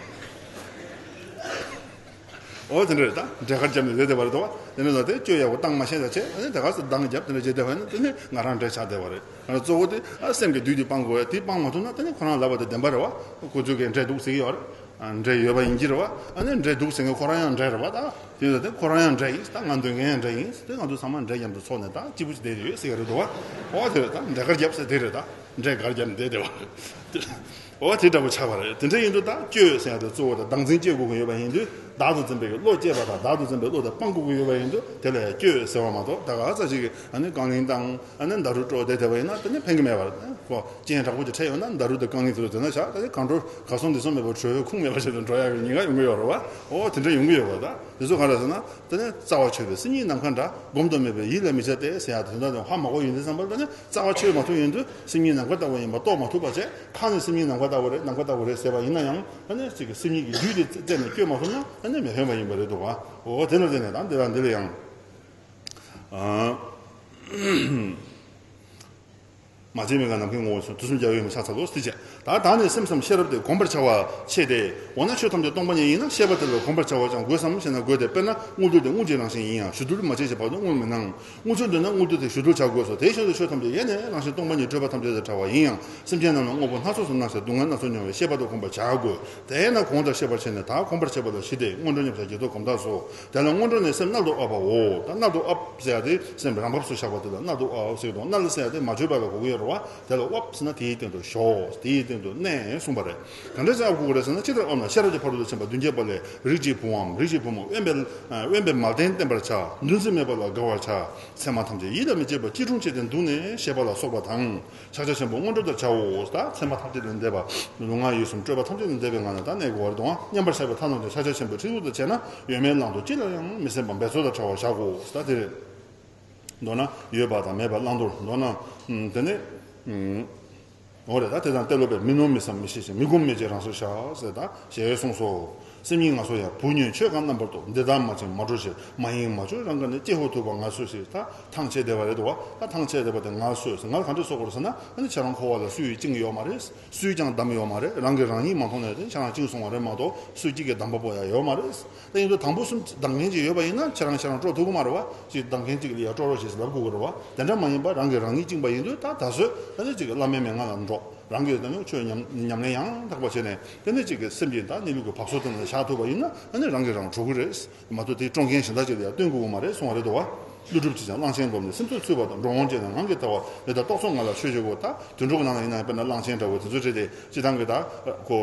འོ་དེ་འདྲ་རེད། ད་འབྲས་དཀར་རྒྱབ་ནས་བསྡད་བསྡད་པ་རེད་འདུག་བ། དེ་ནས་ད་དེ་སྤྱོད་ཡག་པོ་བཏང་མ་ཤེས་ད་བྱས། ཨ་ནི་དེ་ག་ཚོད་འདང་རྒྱབ་དེ་འདྲ་བྱས་བསྡད་པ་ཡིན་ན་དེ་ནི་ང་རང་འབྲས་ཆགས་བསྡད་པ་རེད། ང་ཚོ་གཙོ་བོ་དེ་ཨ་སེམས་ཀྱི་འདུས་དེ་སྤང་དགོས། དེ་སྤང་མ་ཐུབ་ན་དེ་ནི་ཁོ་རང་ལབ་པ་དེ་བདེན་པ་རེད་བ། ཁོ་ཚོས་ཀྱི་འབྲས་འདུག་ཟེར་གྱི་ཡོད་རེད། ཨ་འབྲས་ཡོད་པ་ཡིན་གྱི་རེད་བ། ཨ་ནི་འབྲས་འདུག་ཟེར་མཁན་ཁོ་རང་ཡང་འབྲས་རེད་བ། ད་དེ་ཡིན་ད་དེ་ཁོ་རང་ཡང་འབྲས་ཡིན། ད་ང་འདོན་མཁན་ཡང་འབྲས་ཡིན། དེ་ང་ཚོ་ཚང་མ་འབྲས་མཉམ་དུ་ཚོགས་ནས་ད་སྐྱིད་པོ་ཞིག་བསྡད་ཡོད་ཟེར་གྱི་རེད་འདུག་བ། འོ་དེ་རེད། ད་འབྲས་དཀར་རྒྱབ་ཟེར་དེ་རེད། ད་འབྲས་དཀར་རྒྱབ་ནས་བསྡད་བསྡད་པ་རེད། འོ་དེ་འདྲ་པོ་ཆགས་པ་རེད། དེ་འདྲ་ཡིན་དུས་ད་སྤྱོད་ཟེར་ཡ་དེ་གཙོ་བོ་ད་བདག་འཛིན་སྐྱེ་དགོས་ཀྱི་ཡོད་པ་ཡིན་དུས། བདག་ཏུ་འཛིན་པའི་བློ་སྐྱེས་པ་དང་བདག་ཏུ་འཛིན་པའི་བློ་དེ་སྤང་དགོས་ཀྱི་ཡོད་པ་ཡིན་དུས། དེ་ལ་ཡང་སྤྱོད་ཟེར་བ་མ་གཏོགས། ད་ག་ས་ཞིག་གིས་ཨ་ནི་རྐང་གླིང་བཏང་། ཨ་ནི་ཟླ་གྲོགས་དཀྲོག་བསྡད་བསྡད་པ་ཡིན་ན་དེ་ནི་ཕན་གྱི་མེད་པ་རེད། ཁོ་རྐྱེན་དྲག་པོ་ཅིག་འཕྲད་ཡོང་ན་ཟླ་གྲོགས་དེ་རྐང་གླིང་དེ་ཚོ་དེ་ན་བཞག་ད་ནི་གང་འགྲོ་གར་སོང་འདིར་སོང་མེད་པར་བྲོས་ཁུངས་མེད་པ་ཞིག་ཏུ་འགྲོ་ཡག་གི་ཉེན་ཁ་ཡོང་གི་ཡོད་རེད་བ། འོ་དེ་འདྲ་ཡོང་གི་ཡོད་པ། ད་དེ་ཚོ་ག་རེ་ཟེར་ན། དེ་ནི་རྩ་བ་ཆོད་པའི་སེམས་ཉིད་ནམ་མཁའ་འདྲ། སྒོམ་དང་མོས་པས་ཡིད་ལ་མི་བྱ་སྟེ་ཟེར་ཡག་དེ་དོན་དག་དེ་ཧ་མ་གོ་ཡོང་དུས་ཙམ་པར། དེ་ནི་རྩ་བ་ཆོད་མ་ཐུབ་ཡོང་དུས་སེམས་ཉིད་ནམ་མཁའ་ལྟ་བུ་ཡིན་པ་རྟོགས་མ་ཐུབ་པ་བྱས། ཁ་ནས་སེམས་ཉིད་ནམ་མཁའ་ལྟ་བུ་རེད། ནམ་མཁའ་ལྟ་བུ་རེད་ཟེར་བ་ཡིན་ན་ཡང་། ཨ་ནི་ཅིག་གི་སེམས་ཉིད་ཀྱི་རྒྱུད་དེ་རྩད་ནས་བཅད་མ་ཐུབ་ན་ཨ་ནི་མི་ཕན་པ་ཡིན་པ་རེད་འདུག་བ། འོ་དེ་ལ་བརྟེན་ནས་ད་འདི་ལ་འདི་ལ་ཡང་། ཨ། མ་བྱས་མི་དགའ་ནམ་མཁའི་ངོ་བོ་ཚོ། དུས་གསུམ་རྒྱལ་བའི་ཡུམ་ཆགས་ཚར་ལོ་སྟེ་བྱས། ད་བདག་ནི་སེམས་ཙམ་ཤེས་རབ་སྟེ། གོམས་པར་བྱ་བ་ཆེ་སྟེ། འོ་ན་ཆོས་ཐམས་ཅད་སྟོང་པ་ཉིད་ཡིན་ན། ཤེས་པ་དེ་ལ་གོམས་པར་བྱ་བ་ཀྱང་དགོས་སམ་ཞེ་ན་དགོས་ཏེ། དཔེར་ན་དངོས་རྟོགས་དེ་དངོས་ཀྱི་རང་བཞིན་ཡིན་ཡང་། ཞུ་བཏུལ་མ་བྱས་ཞེས་པ་ནི་དངོས་མི་སྣང་། དངོས་ཆོས་འདོད་ན་དངོས་རྟོགས་དེ་ཞུ་བཏུལ་བྱ་དགོས་སོ། དེ་བཞིན་དུ་ཆོས་ཐམས་ཅད་ཡེ་ནས་རང་བཞིན་སྟོང་པ་ཉིད་སྤྲོས་པ་ཐམས་ཅད་དང་བྲལ་བ་ཡིན་ཡང་། སེམས་ཅན་རྣམས་ལ་དངོས་པོ་སྣ་ཚོགས་སུ་སྣང་ཞིང་སྡུག་བསྔལ་སྣ་ཚོགས་མྱོང་བས་ཤེས་པ་དེ་གོམས་པར་བྱ་དགོས། དེས་ན་གོང་དུ་བཤད་པ་བྱས་ནས་ད་གོམས་པར་བྱེད་པ་ལ་ཞི་སྟེ་སྔོན་འགྲོ་ཉམས་བྱ་བགྱིས་རྟོག་གོམས་དག་སོ། དེ་ལ་སྔོན་འགྲོ་ནི་སེམས་རྣལ་དུ་དབབ་པའོ། ད་རྣལ་དུ་དབབ་ཟེར་ཡ་དེ་སེམས་རང་བབས་སུ་བཞག་པ་དེ་ལ་རྣལ་དུ་དབབ་ཟེར་དང་། རྣལ་ཟེར་ཡ་དེ་མ་བཅོས་པ་ལ་གོ་གི་ཡོད་རེད་བ། དེ་ལ་དབབ་ཟེར་ན་དེའི་སྟེང་དུ་ཞོག་དེའི་སྟེང་དུ་གནས་གསུངས་པ་རེད། ག་འདྲ་ཅིག་དབབ་དགོས་ཀྱི་རེད་ཟེར་ན། ཇི་ལྟར་དབབ་ན། ཤེས་རབ་ཀྱི་ཕ་རོལ་ཏུ་ཕྱིན་པ་བདུན་བརྒྱད་པ་ལས། རིགས་ཀྱི་བུའམ་རིགས་ཀྱི་བུ་མོ། དབེན་པའི་དབེན་པའི་མལ་སྟན་བསྟེན་པར་བྱ། འདུ་འཛི་མེད་པ་ལ་དགའ་བར་བྱ། མཚན་མ་ཐམས་ཅད་ཡིད་ལ་མི་བྱེད་པར། སྐྱིལ་ཀྲུང་བྱས་ཏེ་འདུག་ནས་ཞེས་པ་ལ་སོགས་པ་དང་། ཕྱག་རྒྱ་ཆེན་པོ་སྔོན་འགྲོ་ལྟར་བྱའོ། ད་མཚན་མ་ཐམས་ཅད་ལས་འདས་པ། ལུས་ངག་ཡིད་གསུམ་སྤྲོས་པ་ཐམས་ཅད་ལས་འདས་པའི་ངང་ནས་ད་གནས་དགོས་པ་རེད་དང་། མཉམ་པར་བཞག་པའི་མཐའ་རྣམས་ཀྱང་ཕྱག་རྒྱ་ཆེན་པོའི་ཁྲིད་ཐོག་ཏུ་བྱས་ན། ཡོད་མེད་བླང་དོར་ཅི་ལ་ཡང་མི་སེམས་པ་འབད་རྩོལ་དང་བྲལ་བར་བཞག་གོ། ད་དེ་རེད། མདོར་ན་ཡོད་པ་དང་མེད་པ་བླང་དོར། མདོར་ན་ཨུམ་དེ་ནས་ཨུམ་འོ་རེད། ད་དེ་དང་ཏེ་ལོ་པས། མི་ནོར་མི་བསམ་མི་ཤེས་ཤིང་། མི་སྒོམ་མི་བྱེད་རང་སོར་བཞག་ཟེར་ད་ཞེས་གསུངས་སོ། སེམས་ཉིད་ངལ་གསོ་ཡང་། བུ་ཉོན་ཆོས་གང་རྣམ་པར་རྟོག་འདི་དག་མ་བྱིན་མ་འགྲོ་ཕྱིར། མ་ཡེངས་མ་བཅོས་རང་ག་ནས། ཀྱེ་ཧོ་ཐུབ་པ་ངལ་གསོས་ཤིག་ད་ཐང་ཆད་བསྡད་པ་རེད་འདུག་བ། ད་ཐང་ཆད་བསྡད་པ་དེ་ངལ་གསོས་ཟེར། ངལ་ག་འདྲ་གསོ་དགོས་རེད་ཟེར་ན། ཨ་ནི་ཁྱེད་རང་འཁོར་བ་ལ་སུས་བཅིངས་ཡོད་མ་རེད། སུས་ཀྱང་བསྡམས་ཡོད་མ་རེད། རང་གིས་རང་ཉིད་མ་མཐོང་ནས་དེ་ཁྱེད་རང་བཅིངས་སོང་བ་རེད་མ་གཏོགས། སུས་གཅིག་གིས་བསྡམས་པ་པོ་ཡང་ཡོད་མ་རེད། དེ་ཡིན་དུས་དང་པོ་གསུམ་བསྡམས་མཁན་ཅིག་ཡོད་པ་ཡིན་ན་ཁྱེད་རང་ཁྱེད་རང་དཀྲོག་ཐུབ་ཀྱི་མ་རེད་བ། ཅིག་བསྡམས་མཁན་ཅིག་ལ་ཡ་དཀྲོག་རོགས་བྱེད་ཟེར་ལབ་དགོས་ཀྱི་རེད་བ། དེ་འདྲ་མ་ཡིན་པར་རང་གིས་རང་ཉིད་བཅིངས་པ་ཡིན་དུས། ད་ད་གཟོད་ཨ་ནི་ཅིག་བླ་མའི་མན་ངག་ལ་འགྲོ། རང་གིས་ད་ནི་ཆོས་ཉམས་ཉམས་ལེན་ཡང་དག་པ་བྱས་ནས། དེ་ནི་ཅིག་གི་སེམས་ཀྱི་ད་གནས་ལུགས་ཀྱི་བབས་སོ་དེ་ནང་བཞག་ཐུབ་པ་ཡིན་ན། ཨ་ནི་རང་གིས་རང་གྲོལ་གྱི་རེད། མ་གཏོགས་དེ་དཀྲོག་མཁན་གཞན་དག་ཅིག་ལ་ཡང་སྟོན་དགོས་ཀྱི་མ་རེད་གསུང་བ་རེད་འདུག་བ། ཀླུ་སྒྲུབ་ཀྱིས་ཀྱང་། གླང་ཆེན་བསྒོམས་ནས་སེམས་ཚོགས་ཚུད་པ་དང་། འགྲོ་འོང་བྱས་ནས་ངང་གིས་ཐར་བ། འདི་ལྟར་རྟོག་ཚོགས་ངང་ལ་ཆོས་བྱེད་དགོས། ད་དུད་འགྲོ་གི་ནང་ལ་ཡིན་ན་ཡང་དཔེར་ན་གླང་ཆེན་འདྲ་བོ་དེ་ཚོ་བྱས་ཏེ་སྤྱིར་བཏང་གི་ད་ཁོ་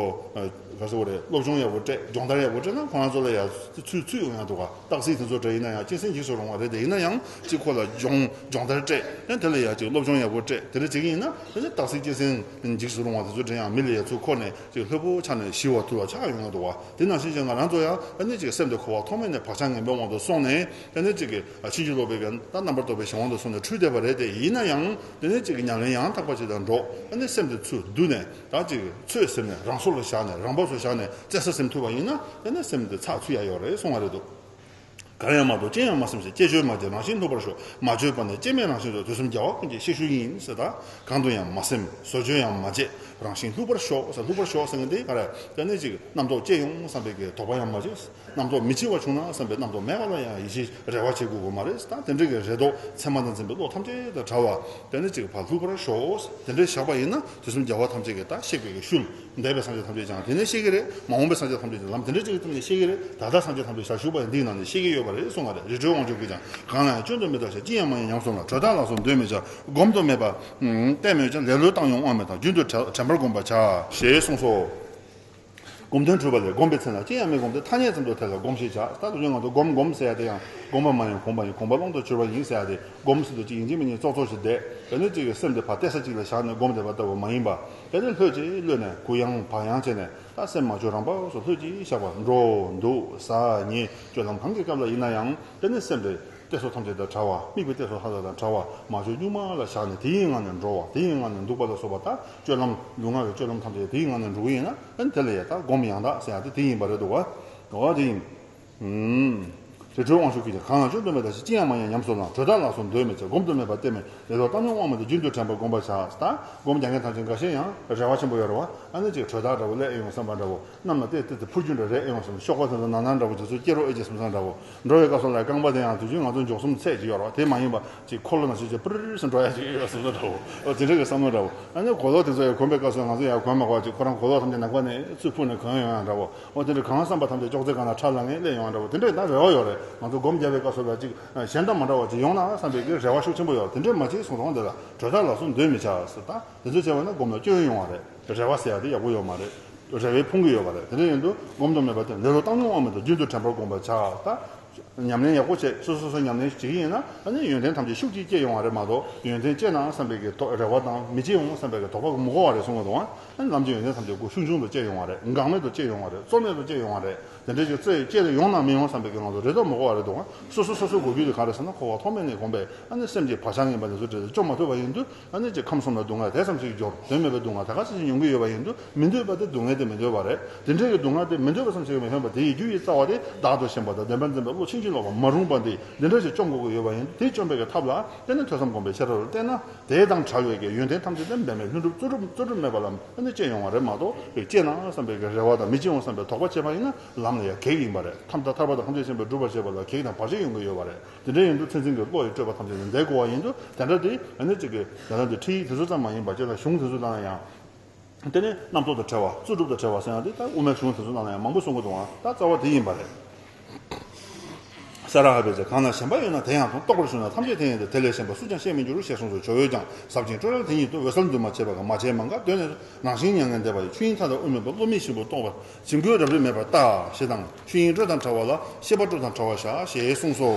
ག་ཟེར་བ་རེད། སློབ་སྦྱོང་ཡག་པོ་སྤྲད། སྦྱོང་བརྡར་ཡག་པོ་སྤྲད་ན་ཁོ་རང་ཚོ་ལ་ཡང་ཚུད་ཚུད་ཡོང་ཡག་འདུག་ག་རྟགས་གསལ་དེ་ཚོ་འདྲ་ཡིན་ན་ཡང་གཅན་གཟན་འཇིགས་སུ་རུང་བ་རེད། དེ་ཡིན་ན་ཡང་ཅིག་ཁོ་ལ་སྦྱོང་སྦྱོང་བརྡར་སྤྲད། ཡང་དེ་ལ་ཡང་ཅིག་སློབ་སྦྱོང་ཡག་པོ་སྤྲད། དེ་འདྲ་བྱེད་ཀྱི་ཡིན་ན། དེ་ནི་རྟགས་གསལ་གཅན་གཟན་འཇིགས་སུ་རུང་བ་དེ་ཚོ་འདྲ་ཡང་མི་ལ་ཡ་ཚུར་འཁོར་ནས་ཅིག་ལྷོད་པོ་ཆགས་ནས་ཞི་བ་དུལ་བ་ཆགས་ཡོང་ཡག་འདུག་བ། དེ་ནང་བཞིན་ཅིག་ང་རང་ཚོ་ཡང་ཨ་ནི་ཅིག་སེམས་དེ་འཁོར་བ་ཐོག་མེད་ནས་བག་ཆགས་ངན་པའི་དབང་དུ་སོང་ནས། དེ་ནི་ཅིག་ཕྱིན་ཅི་ལོག་པའི་གི་ད་རྣམ་པར་རྟོག་པའི་གཞན་དབང་དུ་སོང་ནས་འཁྲུལ་བསྡད་པ་རེད། དེ་ཡིན་ན་ཡང་དེ་ནི་ཅིག་ཉམས་ལེན་ཡང་དག་པ་ཅིག་དང་འགྲོགས། ཨ་ནི་སེམས་དེ་ཚུར་བསྡུས་ནས་ད་ཅིག་ཚོད་ཟིན་ནས་རང་སོ་ལ་བཞག་ནས་རང་བབས་སུ་བཞག་ནས་བཙལ་ས་ཟིན་ཐུབ་པ་ཡིན་ན། དེ་ནི་སེམས་དེ་ཚགས་ཚུད་ཡག་ཡོད་རེད་གསུང་བ་རེད་འདུག་གར་ཡང་མ་ལྡོག་ཅི་ཡང་མ་སེམས་ཤིང་། བཅས་བཅོས་མ་བྱས་རང་བཞིན་ལྷུག་པར་ཞོག་མ་བཅོས་པ་ནི་སྐྱེ་མེད་རང་བཞིན་དུ། དུས་གསུམ་རྒྱལ་བ་ཀུན་གྱི་གཤེགས་ཤུལ་ཡིན་ཟེར། ད་གང་དུ་ཡང་མ་སེམས་བཟོ་བཅོས་ཡང་མ་བྱས་རང་བཞིན་ལྷུག་པར་ཞོག་ཟེར། ལྷུག་པར་ཞོག་ཟེར་མཁན་དེ་ག་རེ། དེ་ནི་ཅིག་རྣམ་རྟོག་སྐྱེ་ཡོང་བསམ་པའི་གི་དོགས་པ་ཡང་མ་བྱེད། རྣམ་རྟོག་མི་འཆི་བ་བྱུང་ན་བསམ་པའི་རྣམ་རྟོག་མེད་པ་ལ་ཡང་ཡིད་ཆེས་རེ་བ་བྱེད་དགོས་ཀྱི་མ་རེད། ད་དེ་འདྲ་གི་རེ་དོགས་མཚན་མ་དང་འཛིན་པའི་བློ་ཐམས་ཅད་དང་བྲལ་བ། དེ་ནི་ཅིག་ཕར་ལྷུག་པར་ཞོག་དེ་འདྲ་བཞག་པ་ཡིན་ན། དུས་གསུམ་རྒྱལ་བ་ཐམས་ཅད་ཀྱིས་ད་གཤེགས་པའི་གི་ཤུལ། འདས་པའི་སངས་རྒྱས་ཐམས་ཅད་ཀྱང་དེ་ནས་གཤེགས་ཀྱི་རེད། མ་འོངས་པའི་སངས་རྒྱས་ཐམས་ཅད་ཀྱང་ལམ་དེ་འདྲ་ཅིག་གི་སྟེང་ནས་གཤེགས་ཀྱི་རེད། ད་ལྟ་སངས་རྒྱས་ཐམས་ཅད་ཞལ་བཞུགས་པ་ཡང་འདིའི་ནང་ནས་གཤེགས་ཀྱི་ཡོད་པ་རེད་གསུང་བ་རེད། རི་ཁྲོད་དབང་ཕྱུག་གིས་ཀྱང་། གང་ལ་ཡང་སྐྱོན་དུ་མི་ལྟ་ཞིང་། ཅི་ཡང་མ་ཡིན་ཉམས་སུ་ལེན། གྲོལ་དག་ལ་སོགས་འདོད་མི་བྱ། སྒོམ་དང་མོས་པ་གཏད་མོས་ཀྱང་། ལེ་ལོས་བཏང་ཡོང་དབང་མེད་དང་། རྒྱུན་དུ་དྲན་དྲན་པར་བསྒོམ་པར་བྱ། ཞེས་གསུངས་སོ། སྒོམ་དོན་གྲུབ་པ་ལས། སྒོམ་པའི་མཚན་ལ་ཅི་ཡང་མི་སྒོམ་སྟེ། ཐ་སྙད་ཙམ་དུ་དེ་ལ་སྒོམས་ཞེས་བྱ། ད་དུ་ཡང་ང་ཚོ་སྒོམ་སྒོམ་ཟེར་ཡ་དེ་ཡང་སྒོམ་པ་མ་ཡིན་གོམས་པ་ཡིན། གོམས་པ་ཀློང་དུ་གྱུར་པ་ཡིན་ཟེར་ཡ་དེ། སྒོམ་ཟེར་དུས་ཅིག་ཡིན་གཅིག་མིན་གཉིས་ཙོག་ཙོག་ཞིག་བསྡད། དེ་ནི་ཅིག་གི་སེམས་དེ་ཕར་གཏད་ས་གཅིག་ལ་བཞག་ནས་སྒོམ་བསྡད་པ་ལྟ་བུ་མ་ཡིན་པ། དེ་ནི་ལྷོད་ཅིག་གློད་ནས་གུ་ཡངས་བག་ཡངས་བྱས་ནས། ད་སེམས་མ་བཅོས་རང་བབས་སུ་ལྷོད་ཅིག་བཞག་པ། འགྲོ་འདུག་ཟ་ཉལ་སྤྱོད་ལམ་གང་གི་སྐབས་ལ་ཡིན་ན་ཡང་། དེ་ནི་སེམས་དེ་ གཏད་སོ་ཐམས་ཅད་དང་བྲལ་བ། དམིགས་པའི་གཏད་སོ་ལྷ་དང་བྲལ་བ། མ་བཅོས་གཉུག་མ་ལ་བཞག་ནས་དེའི་ངང་ནས་འགྲོ་བ། དེའི་ངང་ནས་འདུག་པ་ལ་སོགས་པ་དང་སྤྱོད་ལམ་ལུས་ངག་གི་སྤྱོད་ལམ་ཐམས་ཅད་དེའི་ངང་ནས་འགྲོ་གི་ཡིན་ན། ཨ་ནི་དེ་ལ་ཡང་ད་སྒོམ་ཡང་དག་ཟེར་ཡ་དེ་དེ་ཡིན་པ་རེད་འདུག་བ། འོ་དེ་ཡིན། ཨུམ། རི་ཁྲོད་དབང་ཕྱུག་གིས་ཀྱང་། གང་ལ་སྐྱོན་དུ་མེད་པ་ཞིག་ཅི་ཡང་མ་ཡིན་ཉམས་སུ་བླང་། གྲོལ་དག་ལ་སོགས་འདོད་མི་བྱ། སྒོམ་དུ་མེད་པ་གཏན་མེད་ཀྱང་། ལེ་ལོ་བཏང་སྙོམས་དབང་མེད་དུ་རྒྱུན་དུ་དྲན་པར་བསྒོམ་པར་བྱ། ད་སྒོམ་རྒྱག་མཁན་ཐམས་ཅད་འགའ་ཤས་ཡང་རེ་བ་ཆེན་པོ་ཡོད་རེད་བ། ཨ་ནི་ཅིག་གྲོལ་དག་འདྲ་བོ་སླེབས་ཨེ་ཡོང་བསམ་པ་འདྲ་བོ། གནམ་ལ་བལྟས་བལྟས་ཏེ་འཕུར་རྒྱུ་འདྲ་རེད་ཨེ་ཡོང་བསམ། ཤོག་ཁ་དེ་ཚོ་ནང་ནང་འདྲ་བོ་དེ་ཚོ་སྐྱེ་རོགས་ཨེ་ཅེས་བསམ་བསམ་འདྲ་བོ། འགྲོ་བའི་སྐབས་སུ་ལ་རྐང་པ་དེ་ཡང་དུས་རྒྱུན་ང་ཚོ་མགྱོགས་གསུམ་ཚད་ཅིག་ཡོད་རེད་བ། དེ་མ་ཡིན་པ་ཅིག་འཁོར་ལོ་ནང་བཞིན་ཅིག་པིར་ཟེར་འགྲོ་ཡ་ཅིག་ཨེ་ཡོད་བསམ་བསམ་འདྲ་བོ། འོ་དེ་འདྲ་གི་བསམ་བློ་འདྲ་བོ། ཨ་ནི་གོས་ལོག་དེ་ཚོ་ཡང་གོན་པའི་སྐབས་སུ་ང་ཚོ་ཡང་གོན་མ་དགོས་པ་ཅིག་ཁོ་རང་གོས་ལོག་ཐམས་ཅད་ནམ་མཁའ་ནས་ཚུར་འཕུར་ནས་གོན་ཡོང་ཡ་འདྲ་བོ། འོ་དེ་འདྲ་གང་བསམ་པ་ཐམས་ཅད་ཅོག་ཙེ་སྒང་ལ་ཁྲ་ལངས་ནས་སླེབས་ཡོང་བ་འདྲ་བོ། དེ་འདྲས་ད་རེ་བ་ཡོད་རེད། ང་ཚོ་སྒོམ་རྒྱབ་པའི་སྐབས་སུ་ལ་ཅིག་གཞན་དང་མ་འདྲ་བ་ཅིག་ཡོང་ན་བསམ་པའི་གི་རེ་བ་ཤུགས་ཆེན་པོ་ཡོད་རེད། དེ་འདྲས་མ་བྱེད་གསུངས་སོང་། དེ་ལ་གྲོལ་དག་ལ་སོགས་འདོད་མི་བྱ་ཟེར། ད་དེ་ཚོ་བྱས་པ་ན་སྒོམ་ལ་སྐྱོན་ཡོང་བ་རེད། རེ་བ་ཟེར་ཡ་དེ་ཡག་པོ་ཡོད་མ་རེད། རེ་བའི་ཕུང་གི་ཡོད་པ་རེད། དེ་འདྲ་ཡིན་དུས་སྒོམ་དུ་མེད་པ་དེ་ལེ་ལོ་བཏང་སྙོམས་དབང་མེད་དུ་རྒྱུན་དུ་དྲན་པར་བསྒོམ་པར་བྱ། ད་ཉམས་ལེན་ཡག་པོ་བྱེད། སོ་སོ་སོ་ཉམས་ལེན་བྱེད་ཀྱི་ཡིན་ན། ཨ་ནི་ཡོན་ཏན་ཐམས་ཅད་ཤུགས་ཀྱིས་སྐྱེ་ཡོང་བ་རེད་མ་གཏོགས། ཡོན་ཏན་སྐྱེ་ན་བསམ་པའི་གི་དོ་རེ་བ་དང་། མི་སྐྱེ་འོང་བསམ་པའི་གི་དོགས་པ་མི་དགོས་པ་རེད་གསུང་གི་འདུག་ཨ། ཨ་ནི་ལམ་གྱི་ཡོན་ཏན་ཐམས་ཅད་ཀུན་ཤུགས་འབྱུང་དུ་སྐྱེ་ཡོང་བ་རེད། རྩོལ་མེད་དུ་སྐྱེ་ཡོང་བ་རེད། དེ་འདྲའི་ཅིག་རྩོལ་སྐྱེ་ཡོང་ན་མི་ཡོང་བསམ་པའི་གི་ང་ཚོ་རེ་དོགས་མི་དགོས་པ་རེད་འདུག་ཨ། སོ་སོ་སོ་སོ་དགོས་རྒྱུ་དེ་ག་རེ་ཟེར་ན། འཁོར་བ་ཐོག་མེད་ནས་གོམས་པས་ཨ་ནི་སེམས་ཀྱི་བག་ཆགས་ངན་པ་དེ་ཚོ་བྲལ་ཏེ་སྐྱོབ་མ་ཐུབ་པ་ཡིན་དུས། ཨ་ནི་ཅིག་ཁམས་གསུམ་ལ་སྡུག་བསྔལ་དེ་ཙམ་ཞིག་འབྱོར། དོན་མེད་པའི་སྡུག་བསྔལ་ད་ག་ཙམ་ཞིག་མྱོང་གི་ཡོད་པ་ཡིན་དུས། མི་འདོད་པ་དེ་སྡུག་བསྔལ་དེ་མི་འདོད་པ་རེད། དེ་འདྲའི་གི་སྡུག་བསྔལ་དེ་མི་འདོད་པ་ཙམ་ཞིག་མི་ཕན་པ། དེ་ཡི་རྒྱུ་ཡི་རྩ་བ་དེ་བདག་ཏུ་ཞེན་པ་དང་བདེན་པར་འཛིན་པའི་བློ་ཕྱིན་ཅི་ལོག་པ་མ་རུངས་པ་འདི། འདི་འདྲ་ཞིག་བཅོམ་དགོས་ཀྱི་ཡོད་པ་ཡིན་དུས། དེ་བཅོམ་པའི་གི་ཐབས་ལ་བརྟེན་ནས་ཐོས་བསམ་སྒོམ་པའི་ཤེས་རབ་ལ་བརྟེན་ན། དེ་དང་བྲལ་བའི་གི་ཡོན་ཏན་ཐམས་ཅད་དེ་འབད་མེད་ལྷུན་གྲུབ་རྩོལ་སྒྲུབ་རྩོལ་སྒྲུབ་མེད་པ་ལ་ཨ་ནི་སྐྱེ་ཡོང་བ་རེད་མ་གཏོགས། སྐྱེ་ན་བསམ་པའི་གི་རེ་བ་དང་། མི་སྐྱེ་འོང་བསམ་པའི་དོགས་པ་བྱས་པ་ཡིན་ན་ལམ་ལ་ཡང་གེགས་ཡིན་པ་རེད། ཐར་པ་དང་ཐམས་ཅད་མཁྱེན་པས་སྒྲུབ་པར་བྱེད་པ་ལ་གེགས་དང་བར་ཆད་ཡོང་གི་ཡོད་པ་རེད། དེ་འདྲ་ཡིན་དུས་མཚན་འཛིན་གྱི་བློ་ཡི་སྤྲོས་པ་ཐམས་ཅད་ནི་འདས་དགོས་པ་ཡིན་དུས། དེ་འདྲ་དེ་ཨ་ནི་གཅིག་གི་ད་ལྟ་འདི་ཁྲིད་ཡིག་དེ་ཚོ་ཙམ་མ་ཡིན་པ་སྤྱིར་ན་གཞུང་དེ་ཚོ་ནང་ལ་ཡང་། དེ་ནས་རྣམ་རྟོག་དང་བྲལ་བ། རྩོལ་སྒྲུབ་དང་བྲལ་བ་ཟེར་ཡང་དེ་ད་དབུ་མའི་གཞུང་དེ་ཚོ་ནང་ལ་ཡང་མང་པོ་གསུང་གི་འདུག་ཨ། ད་རྩ་བ་དེ་ཡིན་པ་རེད། ས་ར་ཧ་པས་ཀྱང་། གང་ལ་ཞེན་པ་ཡོད་ན་དེ་ཡང་དང་། རྟོག་པར་ཞུགས་ན་ཐམས་ཅད་དེ་ཡིན་ཏེ། དེ་ལས་གཞན་པ་སུས་ཀྱང་བཤད་མི་འགྱུར་ཞེས་གསུངས་སོ། ཇོ་བོས་ཀྱང་ཟབ་ཅིང་སྤྲོས་བྲལ་དེ་ཉིད་དུ། འོད་གསལ་འདུས་མ་བྱས་པ་གང་མ་བྱས་མང་ག་གདོད་ནས། རང་བཞིན་མྱ་ངན་འདས་པ་ཡི། ཆོས་དབྱིངས་མཐའ་དག་དབུ་མེད་པ། བློ་མིག་ཞིག་པུར་རྟོགས་པ། བྱིང་རྒོད་རབ་རིབ་མེད་པར་ལྟ། ཞེས་དང་། ཆོས་དབྱིངས་སྤྲོས་དང་བྲལ་བ་ལ། ཤེས་པ་སྤྲོས་དང་བྲལ་བར་བཞག་ཞེས་གསུངས་སོ།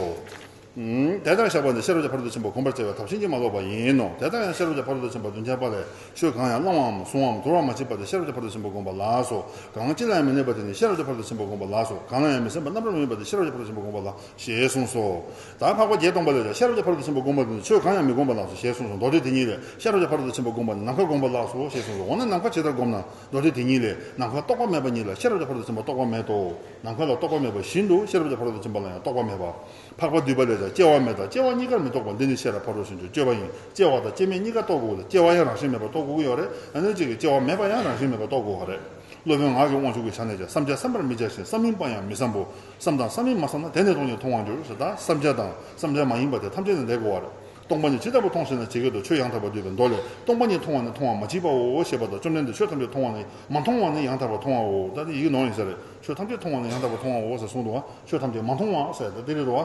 ཨུམ། དེ་ལྟར་བཞག་པ་ནི་ཤེས་རབ་ཀྱི་ཕ་རོལ་ཏུ་ཕྱིན་པ་བསྒོམ་པར་བྱ་བའི་ཐབས་ཕྱིན་ཅི་མ་ལོག་པ་ཡིན་ནོ། དེ་ལྟར་ཡང་ཤེས་རབ་ཀྱི་ཕ་རོལ་ཏུ་ཕྱིན་པ་རྒྱུན་ཆད་པ་ལས་ཆོས་གང་ཡང་བླང་བའམ་བཟུང་བའམ་དོར་བར་མ་བྱེད་པ་དེ་ཤེས་རབ་ཀྱི་ཕ་རོལ་ཏུ་ཕྱིན་པ་བསྒོམ་པ་ལགས་སོ། གང་ཅི་ལ་ཡང་མི་གནས་པ་དེ་ནི་ཤེས་རབ་ཀྱི་ཕ་རོལ་ཏུ་ཕྱིན་པ་བསྒོམ་པ་ལགས་སོ། གང་ལ་ཡང་མི་སེམས་པ་རྣམ་པར་མི་སྨིན་པ་དེ་ཤེས་རབ་ཀྱི་ཕ་རོལ་ཏུ་ཕྱིན་པ་བསྒོམ་པ་ལགས་ཞེས་གསུངས་སོ། ད་འཕགས་པ་བརྒྱད་སྟོང་པ་ལས་ཀྱང་། ཤེས་རབ་ཀྱི་ཕ་རོལ་ཏུ་ཕྱིན་པ་བསྒོམ་པ་དེ་ནི་ཆོས་གང་ཡང་མི་བསྒོམ་པ་ལགས་སོ་ཞེས་གསུངས་སོ། མདོ་སྡེ་དེ་ཉིད་ལས། ཤེས་རབ་ཀྱི་ཕ་རོལ་ཏུ་ཕྱིན་པ་བསྒོམ་པ་ནི་ནམ་མཁའ་བསྒོམ་པ་ལགས་སོ་ཞེས་གསུངས་སོ། འོ་ན་ནམ་མཁའ་ཇི་ལྟར་བསྒོམ་ན། མདོ་སྡེ་དེ་ཉིད་ལས། ནམ་མཁའ་རྟོག་པ་མེད་པ་ཉིད་ལ་ཤེས་རབ་ཀྱི་ཕ་རོལ་ཏུ་ཕྱིན་པ་རྟོག་པ་མེད་དོ། ནམ་མཁའ་ལ་རྟོག་པ་མེད་པ་བཞིན་དུ་ཤེས་རབ་ཀྱི་ཕ་རོལ་ཏུ་ཕྱིན་པ་ལ་ཡང་རྟོག་པ་མེད་པ། འཕགས་པ་འདུས་པ་ལས་ཀྱང་སྐྱེ་བ་མེད་དང་སྐྱེ་བ་གཉིས་ཀར་མི་རྟོག་པ་འདི་ནི་ཤེས་རབ་ཕ་རོལ་ཕྱིན་གྱི་སྤྱོད་པ་ཡིན། སྐྱེ་བ་དང་སྐྱེ་མེད་གཉིས་ཀ་རྟོགས་དགོས་ལ། སྐྱེ་བ་ཡང་རང་བཞིན་མེད་པར་རྟོགས་དགོས་ཀྱི་ཡོད་རེད། ཨ་ནི་གཅིག་གིས་སྐྱེ་བ་མེད་པ་ཡང་རང་བཞིན་མེད་པར་རྟོགས་དགོས་པ་རེད། སློབ་དཔོན་ངག་གི་དབང་ཕྱུག་གི་ཞལ་ནས་ཀྱང་། བསམ་བྱ་བསམ་པར་མི་བྱ་ཞིང་། བསམ་མིན་པ་ཡང་མི་བསམ་པོ། བསམ་དང་བསམ་མིན་མ་བསམ་ན། དེ་ནི་སྟོང་ཉིད་མཐོང་བར་འགྱུར་ཟེར། ད་བསམ་བྱ་དང་བསམ་བྱ་མ་ཡིན་པ་དེ་ཐམས་ཅད་ནི་འདས་དགོས་པ་རེད། སྟོང་པ་ཉིད་ཇི་ལྟ་བུར་མཐོང་ཞེ་ན། ཇི་སྐད་དུ། ཆོས་ཡང་དག་པར་འདུས་པའི་མདོ་ལས། སྟོང་པ་ཉིད་མཐོང་བ་ནི་མཐོང་བ་མ་མཆིས་པའོ་ཞེས་པ་དང་། བཅོམ་ལྡན་འདས་ཆོས་ཐམས་ཅད་མཐོང་བ་ནི། མ་མཐོང་བ་ནི་ཡང་དག་པར་མཐོང་བའོ། ད་དེ་ཡི་གེ་ནོར་ཡིན་ས་རེད། ཆོས་ཐམས་ཅད་མཐོང་བ་ནི་ཡང་དག་པར་མཐོང་བའོ་ཟེར་གསུངས་འདུག་བ། ཆོས་ཐམས་ཅད་མ་མཐོང་བ་ཟེར་ད་དེ་རེད་འདུག་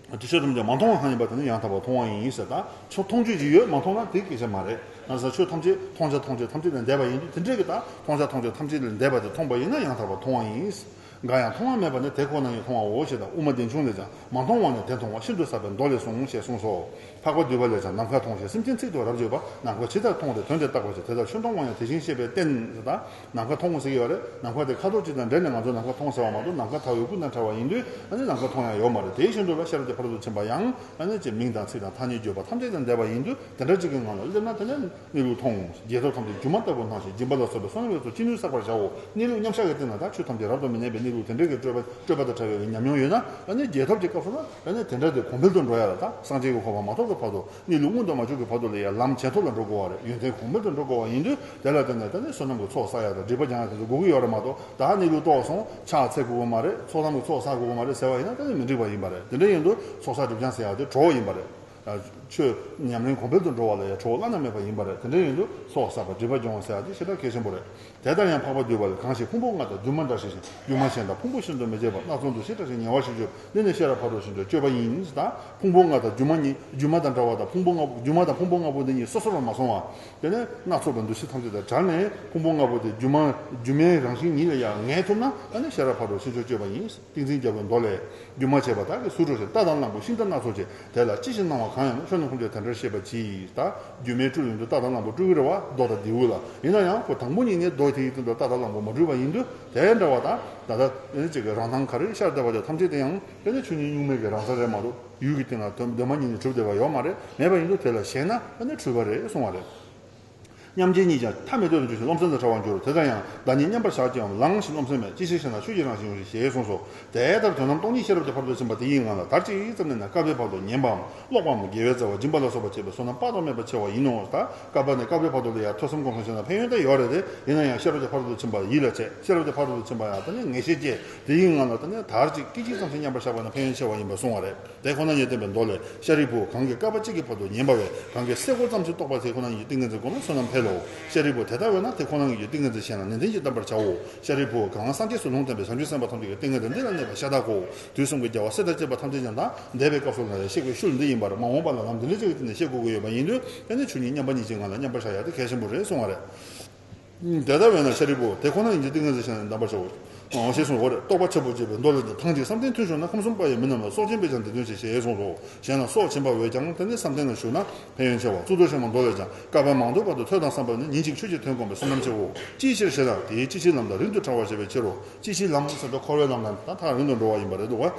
བ། དེ་ཆོས་ཐམས་ཅད་མ་མཐོང་བ་གང་ཡིན་པ་དེ་ནི་ཡང་དག་པར་མཐོང་བ་ཡིན་ཟེར། ད་ཆོས་མཐོང་རྒྱུ་ཅིག་ཡོད། མ་མཐོང་ན་དེ་སྐད་ཆ་མ་རེད། ང་ཚོ་ཆོས་ཐམས་ཅད་མཐོང་བྱ་མཐོང་བྱེད་ཐམས་ཅད་ལས་འདས་པ་ཡིན་དུས། དེ་འདྲའི་གི་ད་མཐོང་བྱ་མཐོང་བྱེད་ཐམས་ཅད་ལས་འདས་པ་དེ་མཐོང་པ་ཡིན་ན་ཡང་དག་པར་མཐོང་བ་ཡིན། འགའ་ཡང་མཐོང་བ་མེད་པ་ནི་དེ་ཁོ་ན་ཉིད་མཐོང་བའོ་ཞེས་དང་། དབུ་མ་བདེ་མཆོག་ལས་ཀྱང་། མ་མཐོང་བ་ནི་དེ་མཐོང་བ། ཤིན་ཏུ་ཟབ་པའི་མདོ་ལས་གསུངས་ཞེས་གསུངས་སོ། འཕགས་པ་འདུས་པ་ལས་ཀྱང་། ནམ་མཁའ་མཐོང་ཞེས་སེམས་ཅན་ཚིག་ཏུ་རབ་བརྗོད་པ། ནམ་མཁའ་ཇི་ལྟར་མཐོང་སྟེ་དོན་དེ་བརྟགས་པར་བྱ། དེ་ལྟར་ཆོས་མཐོང་བ་ཡང་དེ་བཞིན་ཤེས་པས་བསྟན་ཟེར། ད་ནམ་མཁའ་མཐོང་ཟེར་གྱི་ཡོད་རེད། ནམ་མཁའ་དེ་ཁ་དོག་གཅིག་དང་འབྲེལ་ནས་ང་ཚོ་ནམ་མཁའ་མཐོང་ཟེར་བ་མ་གཏོགས། ནམ་མཁའ་དག་པའི་ཀུན་དང་བྲལ་བ་ཡིན་དུས་ཨ་ནི་ནམ་མཁའ་མཐོང་ཡ་ཡོད་མ་རེད། དེ་བཞིན་དུ་ལ་ཤེས་རབ་ཀྱི་ཕ་རོལ་ཏུ་ཕྱིན་པ་ཡང་ཨ་ནི་ཅིག་མིང་དང་ཚིག་དང་ཐ་སྙད་བརྗོད་པ་ཐམས་ཅད་ཀྱང་འདས་པ་ཡིན་དུས། དེ་འདྲ་གཅིག་གི་ངང་ལ་སླེབས་ན་དེ་ནས་གནས་ལུགས་མཐོང་། རྒྱལ་ཐབས་ཐམས་ཅད་སྒྱུ་མ་ལྟ་བུར་སྣང་ཞིང་། སྦྱིན་པ་ལ་སོགས་པའི་བསོད་ནམས་ཀྱི་ཚོགས་ཅི་ནུས་བསགས་པར་བྱའོ། གནས་ལུགས་མཉམ་བཞག་གི་སྟེང་ན་ད་ཆོས་ཐམས་ཅད་རབ་ཏུ་མི་གནས་པའི་གནས་ལུགས་དེ་འདྲའི་གི་སྤྲོས་པ་སྤྲོས་པ་དང་བྲལ་བའི་ཉམས་མྱོང་ཡོད་ན། ཨ་ནི་རྒྱལ་ཐབས་ཀྱི་སྐབས་སུ་ལ་ཨ་ནི་དེ་འདྲ་དེ་གོང་འཕེལ་དུ་འགྲོ་ཡ་ལ། ད་སངས་རྒྱས་ཀྱི་གོ་འཕང་མ་ཐོབ་ཀྱི་བར་དུ་གནས་ལུགས་མངོན་དུ་མ་གྱུར་གྱི་བར་དུ་ལ་ཡ་ལམ་ཇེ་མཐོ་ལ་འགྲོ་དགོས་པ་རེད། ཡོན་ཏན་གོང་འཕེལ་དུ་འགྲོ་དགོས་པ་ཡིན་དུས། དེ་ལ་བརྟེན་ནས་ད་ནི་བསོད་ནམས་ཀྱི་ཚོགས་བསགས་ཡ་དང་སྒྲིབ་པ་སྦྱང་ཡ་དེ་ཚོ་དགོས་ཀྱི་ཡོད་རེད་མ་གཏོགས། ད་གནས་ལུགས་རྟོགས་སོང་། ཕྱག་འཚལ་དགོས་ཀྱི་མ་རེད། ཚོགས་ཐམས་ཀྱི་ཚོགས་བསགས་དགོས་ཀྱི་མ་རེད་ཟེར་བ་ཡིན་ན་ད་ནི་མི་འགྲིག་པ་ཡིན་པ་རེད། དེ་འདྲ་ཡིན་དུས་ཚོགས་བསགས་སྒྲིབ་སྦྱང་ཟེར་ཡ་དེ་གྲོགས་ཡིན་པ་རེད། ཆོས་ཉམས་ལེན་གོང་འཕེལ་དུ་འགྲོ་བ་ལ་ཡང་གྲོགས་བླ་ན་མེད་པ་ཡིན་པ་རེད། དེ་འདྲ་ཡིན་དུས་ཚོགས་བསགས་པ་སྒྲིབ་པ་སྦྱོང་བ་ཟེར་ཡ་དེ་ཞེ་དྲག་གལ་ཆེན་པོ་རེད། དེ་ལྟར་ཡང་འཕགས་པ་འདུས་པ་ལས། གང་ཞིག་ཕུང་པོ་ལྔ་དང་སྒྱུ་མ་འདྲ་ཞིག་ཅིང་། སྒྱུ་མ་གཞན་དག་ཕུང་པོ་ཤིན་ཏུ་མི་འབྱེད་པ། སྣ་ཚོགས་འདུ་ཤེས་བྲལ་ཞིང་ཉེ་བར་ཞི་སྤྱོད། འདི་ནི་ཤེས་རབ་ཕ་རོལ་ཕྱིན་གྱི་སྤྱོད་པ་ཡིན། ད་ཕུང་པོ་ལྔ་དང་སྒྱུ་མ་གཉིས། སྒྱུ་མ་དང་བྲལ་བ་དང་ཕུང་པོ་ལྔ། སྒྱུ་མ་དང་ཕུང་པོ་ལྔ་པོ་འདི་གཉིས་སོ་སོར་མ་སོང་བ། དེ་ནས་སྣ་ཚོགས་པའི་འདུ་ཤེས་ཐམས་ཅད་དང་བྲལ་ནས། ཕུང་པོ་ལྔ་པོ་དེ་སྒྱུ་མ་སྒྱུ་མའི་རང་བཞིན་ཉིད་ལ་ཡང་ངེས་ཐུབ་ན། ཨ་ནི་ཤེས་རབ་ཕ་རོལ་ཕྱིན་མཆོག་སྤྱོད་པ་ཡིན། ཏིང་འཛིན་རྒྱལ་པོའི་མདོ་ལས། སྒྱུ་མ་བྱས་པ་དག་གི་ཟུག་འགྲོ་ཞིང་། རྟ་དང་གླང་པོ་ཤིང་དང་སྣ་ཚོགས་ཀྱི། དེ་ལ་ཅི་ཞིག་སྣང་བ། གང་ཡང་ཆོས་རྣམས་ཐམས་ཅད་དེ་འདྲར་ཤེས་པར་གྱིས། ད་རྒྱུ་མེད་སྤྲུལ་ཡོང་དུས་རྟ་དང་གླང་པོ་སྤྲུལ་གྱི་རེད་བ། རྡོ་དང་རྡེའུ་ལ། ཡིན་ན་ཡང་ཁོ་དང་པོ་ཉིད་ནས་རྡོ་དེ་ཡི་སྟེང་དུ་རྟ་དང་གླང་པོ་མ་སྤྲུལ་བ་ཡིན་དུས། དེ་འདྲ་བ་དང་ད་ལྟ་ཨེ་ཅིག་གི་རང་སྣང་ག་རེ་ཤར་བསྡད་པ་དེ་ཐམས་ཅད་དེ་ཡང་དེ་ནི་ཆོས་ཉིད་གཉུག་མའི་གི་རང་ས་རེད་མ་གཏོགས། ཡུལ་གྱི་སྟེང་ལ་གདོད་མ་ཉིད་ནས་གྲུབ་བསྡད་པ་ཡོད་མ་རེད། མེད་པ་ཡིན་དུས་དེ་ལ་ཞེན་ན་ཨ་ནི་འཁྲུལ་པ་རེད་གསུང་བ་རེད། མཉམ་རྗེས་གཉིས་ཀྱང་ཐ་མི་དད་དུ་འགྱུར་ཞིང་རློམ་སེམས་དང་བྲལ་བར་འགྱུར། དེ་ལྟར་ཡང་བདག་ཉིད་མཉམ་པར་བཞག་ཅིང་ལངས་ཤིང་རློམ་སེམས་མེད། ཅི་ཕྱིར་ཞེ་ན་ཆོས་ཀྱི་རང་བཞིན་ཡོད་ཞེས་གསུངས་སོ། དེ་ལྟར་དོན་རྣམས་སྟོང་ཉིད་ཤེས་རབ་ཀྱི་ཕ་རོལ་ཏུ་ཕྱིན་པ་དེ་ཡི་ངང་ལ་དར་ཅིག་ཙམ་གནས་ན། བསྐལ་པའི་བར་དུ་ཉན་པའམ་ཀློག་པའམ་དགེ་བའི་རྩ་བ་སྦྱིན་པ་ལ་སོགས་པ་བྱེད་པའི་བསོད་ནམས་དཔག་ཏུ་མེད་པ་ཆེ་བ་ཡིན་ནོ། ད་བསྐལ་པ་ནས་བསྐལ་པའི་བར་དུ་ལ་ཡང་ཐོས་བསམ་སྒོམ་གསུམ་བྱས་ན་ཕན་ཡོན་དེ་ཡོད་རེད་དེ། ཡིན་ན་ཡང་ཤེས་རབ་ཀྱི་ཕ་རོལ་ཏུ་ཕྱིན་པ་ཡིད་ལ་བྱེད། ཤེས་རབ་ཀྱི་ཕ་རོལ་ཏུ་ཕྱིན་པ་ཡང་དེ་ནི་ངེས་ཤེས་སྐྱེ། དེ་ཡི་ངང་ལ་དེ་ནི་དར་ཅིག་སྐད་ཅིག་ཙམ་ཞིག་མཉམ་པར་བཞག་པ་ན་ཕན་ཡོན་ཆེ་བ་ཡིན་པར་གསུངས་པ་རེད། དེ་ཁོ་ན་ཉིད་བསྟན་པའི་མདོ་ལས། ཤཱ་རིའི་བུ། གང་གིས་བསྐལ་པ་གཅིག་གི་བར་དུ་ཉན་པ་བས། གང་གིས་སེ་གོལ་ཙམ་ཞིག་རྟོགས་པ་དེས་ཁོ་ན་ཉིད་ཀྱི་ཏིང་ངེ་འཛིན་བསྒོམས་ན་བསོད་ནམས་འཕེལ་ལོ། ཤཱ་རིའི་བུ། དེ་ལྟ་བས་ན་དེ་ཁོ་ན་ཉིད་ཀྱི་ཏིང་ངེ་འཛིན་ཞན་ན་ནན་ཏན་གྱིས་བསྟེན་པར་བྱའོ། ཤཱ་རིའི་བུ། གང་སངས་རྒྱས་སུ་ལུང་བསྟན་པའི་བྱང་ཆུབ་སེམས་དཔའ་ཐམས་ཅད་ཀྱི་ཏིང་ངེ་འཛིན་འདི་ལ་གནས་པ་ཤ་སྟག་གོ། དུས་གསུམ་གྱི་རྒྱལ་བ་སྲས་དང་བཅས་པ་ཐམས་ཅད་ཀྱང་ད་འདས་པའི་སྐབས་སུ་ལ་ཡང་གཤེགས་པའི་ཤུལ་འདི་ཡིན་པར་མ་འོངས་པ་ལ་ལམ་འདི་འདྲ་ཅིག་གི་སྟེང་ནས་ཤེས་དགོས་ཀྱི་ཡོད་པ་ཡིན་དུས། དེ་ནི་ཆོས་ཉིད་མཉམ་པ་ཉིད་ཀྱི་ངང་ལ་མཉམ་པར་བཞག་ཡ་དེ་གལ་ཆེན་པོ་རེད་གསུང་བ་རེད། དེ་ལྟ་བས་ན་ཤཱ་རིའི་བུ། དེ་ཁོ་ན་ཉིད་ཀྱི་ཏིང་ངེ་འཛིན་ཞན་ན་བསྟེན་པར་བྱའོ། ཞེས་གསུངས་པ་རེད། རྟོགས་པ་ཆེན་པོ་ཅེས་པའི་མདོ་ལས་ཀྱང་། ཐང་ཅིག་བསམ་གཏན་ཐུན་ཞུགས་ན། ཁམས་གསུམ་པ་ཡི་མི་རྣམས་ལ། སྲོག་ཆེན་པོས་ཀྱང་འདི་སྟོན་བྱེད། ཞེས་གསུངས་སོ། གཞན་ལ་སྲོག་ཆེན་པོ་བས་ཀྱང་དེ་ནི་བསམ་གཏན་ལ་ཞུགས་ན་ཕན་ཡོན་ཆེ་བ། གཙུག་ཏོར་ཆེན་པོའི་མདོ་ལས་ཀྱང་། བསྐལ་པ་མང་དུ་བར་དུ་ཐོས་དང་བསམ་པ་ནི། ཉིན་གཅིག་ཆོས་ཀྱི་དོན་བསྒོམ་པའི་བསོད་ནམས་ཆེའོ། ཅིའི་ཕྱིར་ཞེ་ན། དེས་ཅི་ཕྱིར་ལམ་དང་རིང་དུ་ཕྲ་བར་བྱེད་པའི་ཕྱིར་རོ། ཅི་ཕྱིར་ལམ་ཟེར་དུས་འཁོར་བའི་ལམ་དང་ད་ཐག་རིང་དུ་འགྲོ་བ་ཡིན་པ་རེད་འདུག་བ།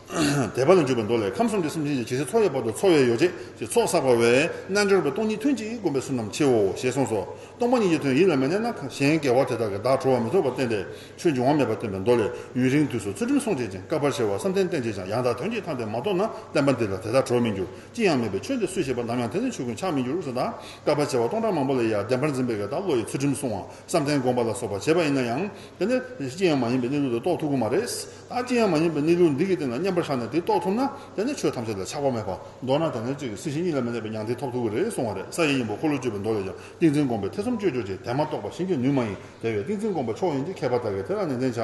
དད་པ་ལ་འཇུག་པའི་མདོ་ལས། ཁམས་གསུམ་གྱི་སེམས་ཅན་གྱི་ཇི་སྲིད་འཚོ་བའི་བར་དུ་འཚོ་བའི་ཡོ་བྱད་ཀྱི་ཚོགས་བསགས་པ་བས། རྣལ་འབྱོར་པས་སྟོང་ཉིད་ཐུན་གཅིག་བསྒོམ་པའི་བསོད་ནམས་ཆེའོ། ཞེས་གསུངས་སོ། སྟོང་པ་ཉིད་ཀྱི་དོན་ཡིད་ལ་མི་གནས་ན། གཞན་དགེ་བ་དེ་དག་གིས་བདག་གྲོལ་བར་མི་ཐུབ་པར་བསྟན་ཏེ། ཆོས་འབྱུང་བ་མེད་པར་བསྟན་པའི་མདོ་ལས། ཡུན་རིང་དུས་སུ་ཚུལ་ཁྲིམས་སྲུང་བྱེད་ཅིང་། བསྐལ་པར་བྱེ་བ་བསམ་གཏན་བསྟེན་བྱེད་ཀྱང་། ཡང་དག་དོན་གྱི་ཐ་དད་མ་རྟོགས་ན། བསྟན་པ་འདི་ལ་དེ་དག་གྲོལ་མི་འགྱུར། ཅི་ཡང་མེད་པའི་ཆོས་འདི་སུས་ཤེས་པ། ནམ་ཡང་དེ་ནི་ཆོས་ཀུན་ཆགས་མི་འགྱུར་ཟེར། ད་བསྐལ་པ་བྱེ་བ་སྟོང་ཕྲག་མང་པོ་ལ་ཡང་བདེན་པར་འཛིན་པའི་གི་ད་བློ་ཡིས་ཚུལ་ཁྲིམས་སྲུང་བ། བསམ་གཏན་བསྒོམ་པ་ལ་སོགས་པ་བྱས་པ་ཡིན་ན་ཡང་། དེ་ནི་ཅི་ཡང་མ་ཡིན་པའི་གནས་ལུགས་དེ་རྟོགས་ཐུབ་ཀྱི་མ་རེད། ད་ཅི་ཡང་མ་ཡིན་པའི་གནས་ལུགས་འདི་གི་སྟེང་ལ་མཉམ་པར་བཞག་ནས་དེ་རྟོགས་ཐུབ་ན། དེ་ནི་ཆོས་ཐམས་ཅད་ལ་ཆགས་པ་མེད་པ། མདོར་ན་དེ་ནི་གཅིག་སྲིད་ཞི་གཉིས་ལ་མི་གནས་པའི་མྱང་འདས་ཐོབ་ཐུབ་ཀྱི་རེད་གསུང་བ་རེད། ས་ཡི་དབྱིངས་པོ་འཁོར་ལོས་སྒྱུར་བའི་མདོ་ལས་ཀྱང་། ཏིང་འཛིན་སྒོམ་པས་ཐེ་ཚོམ་གཅོད་གྱུར་ཅིག་དེ་མ་རྟོགས་པར་གཞན་གྱིས་ནུས་མ་ཡིན། དེ་བས་ཏིང་འཛིན་སྒོམ་པ་མཆོག་ཡིན་གྱི། མཁས་པ་དག་གིས་དེ་ལ་ནན་ཏན་བྱ། ད་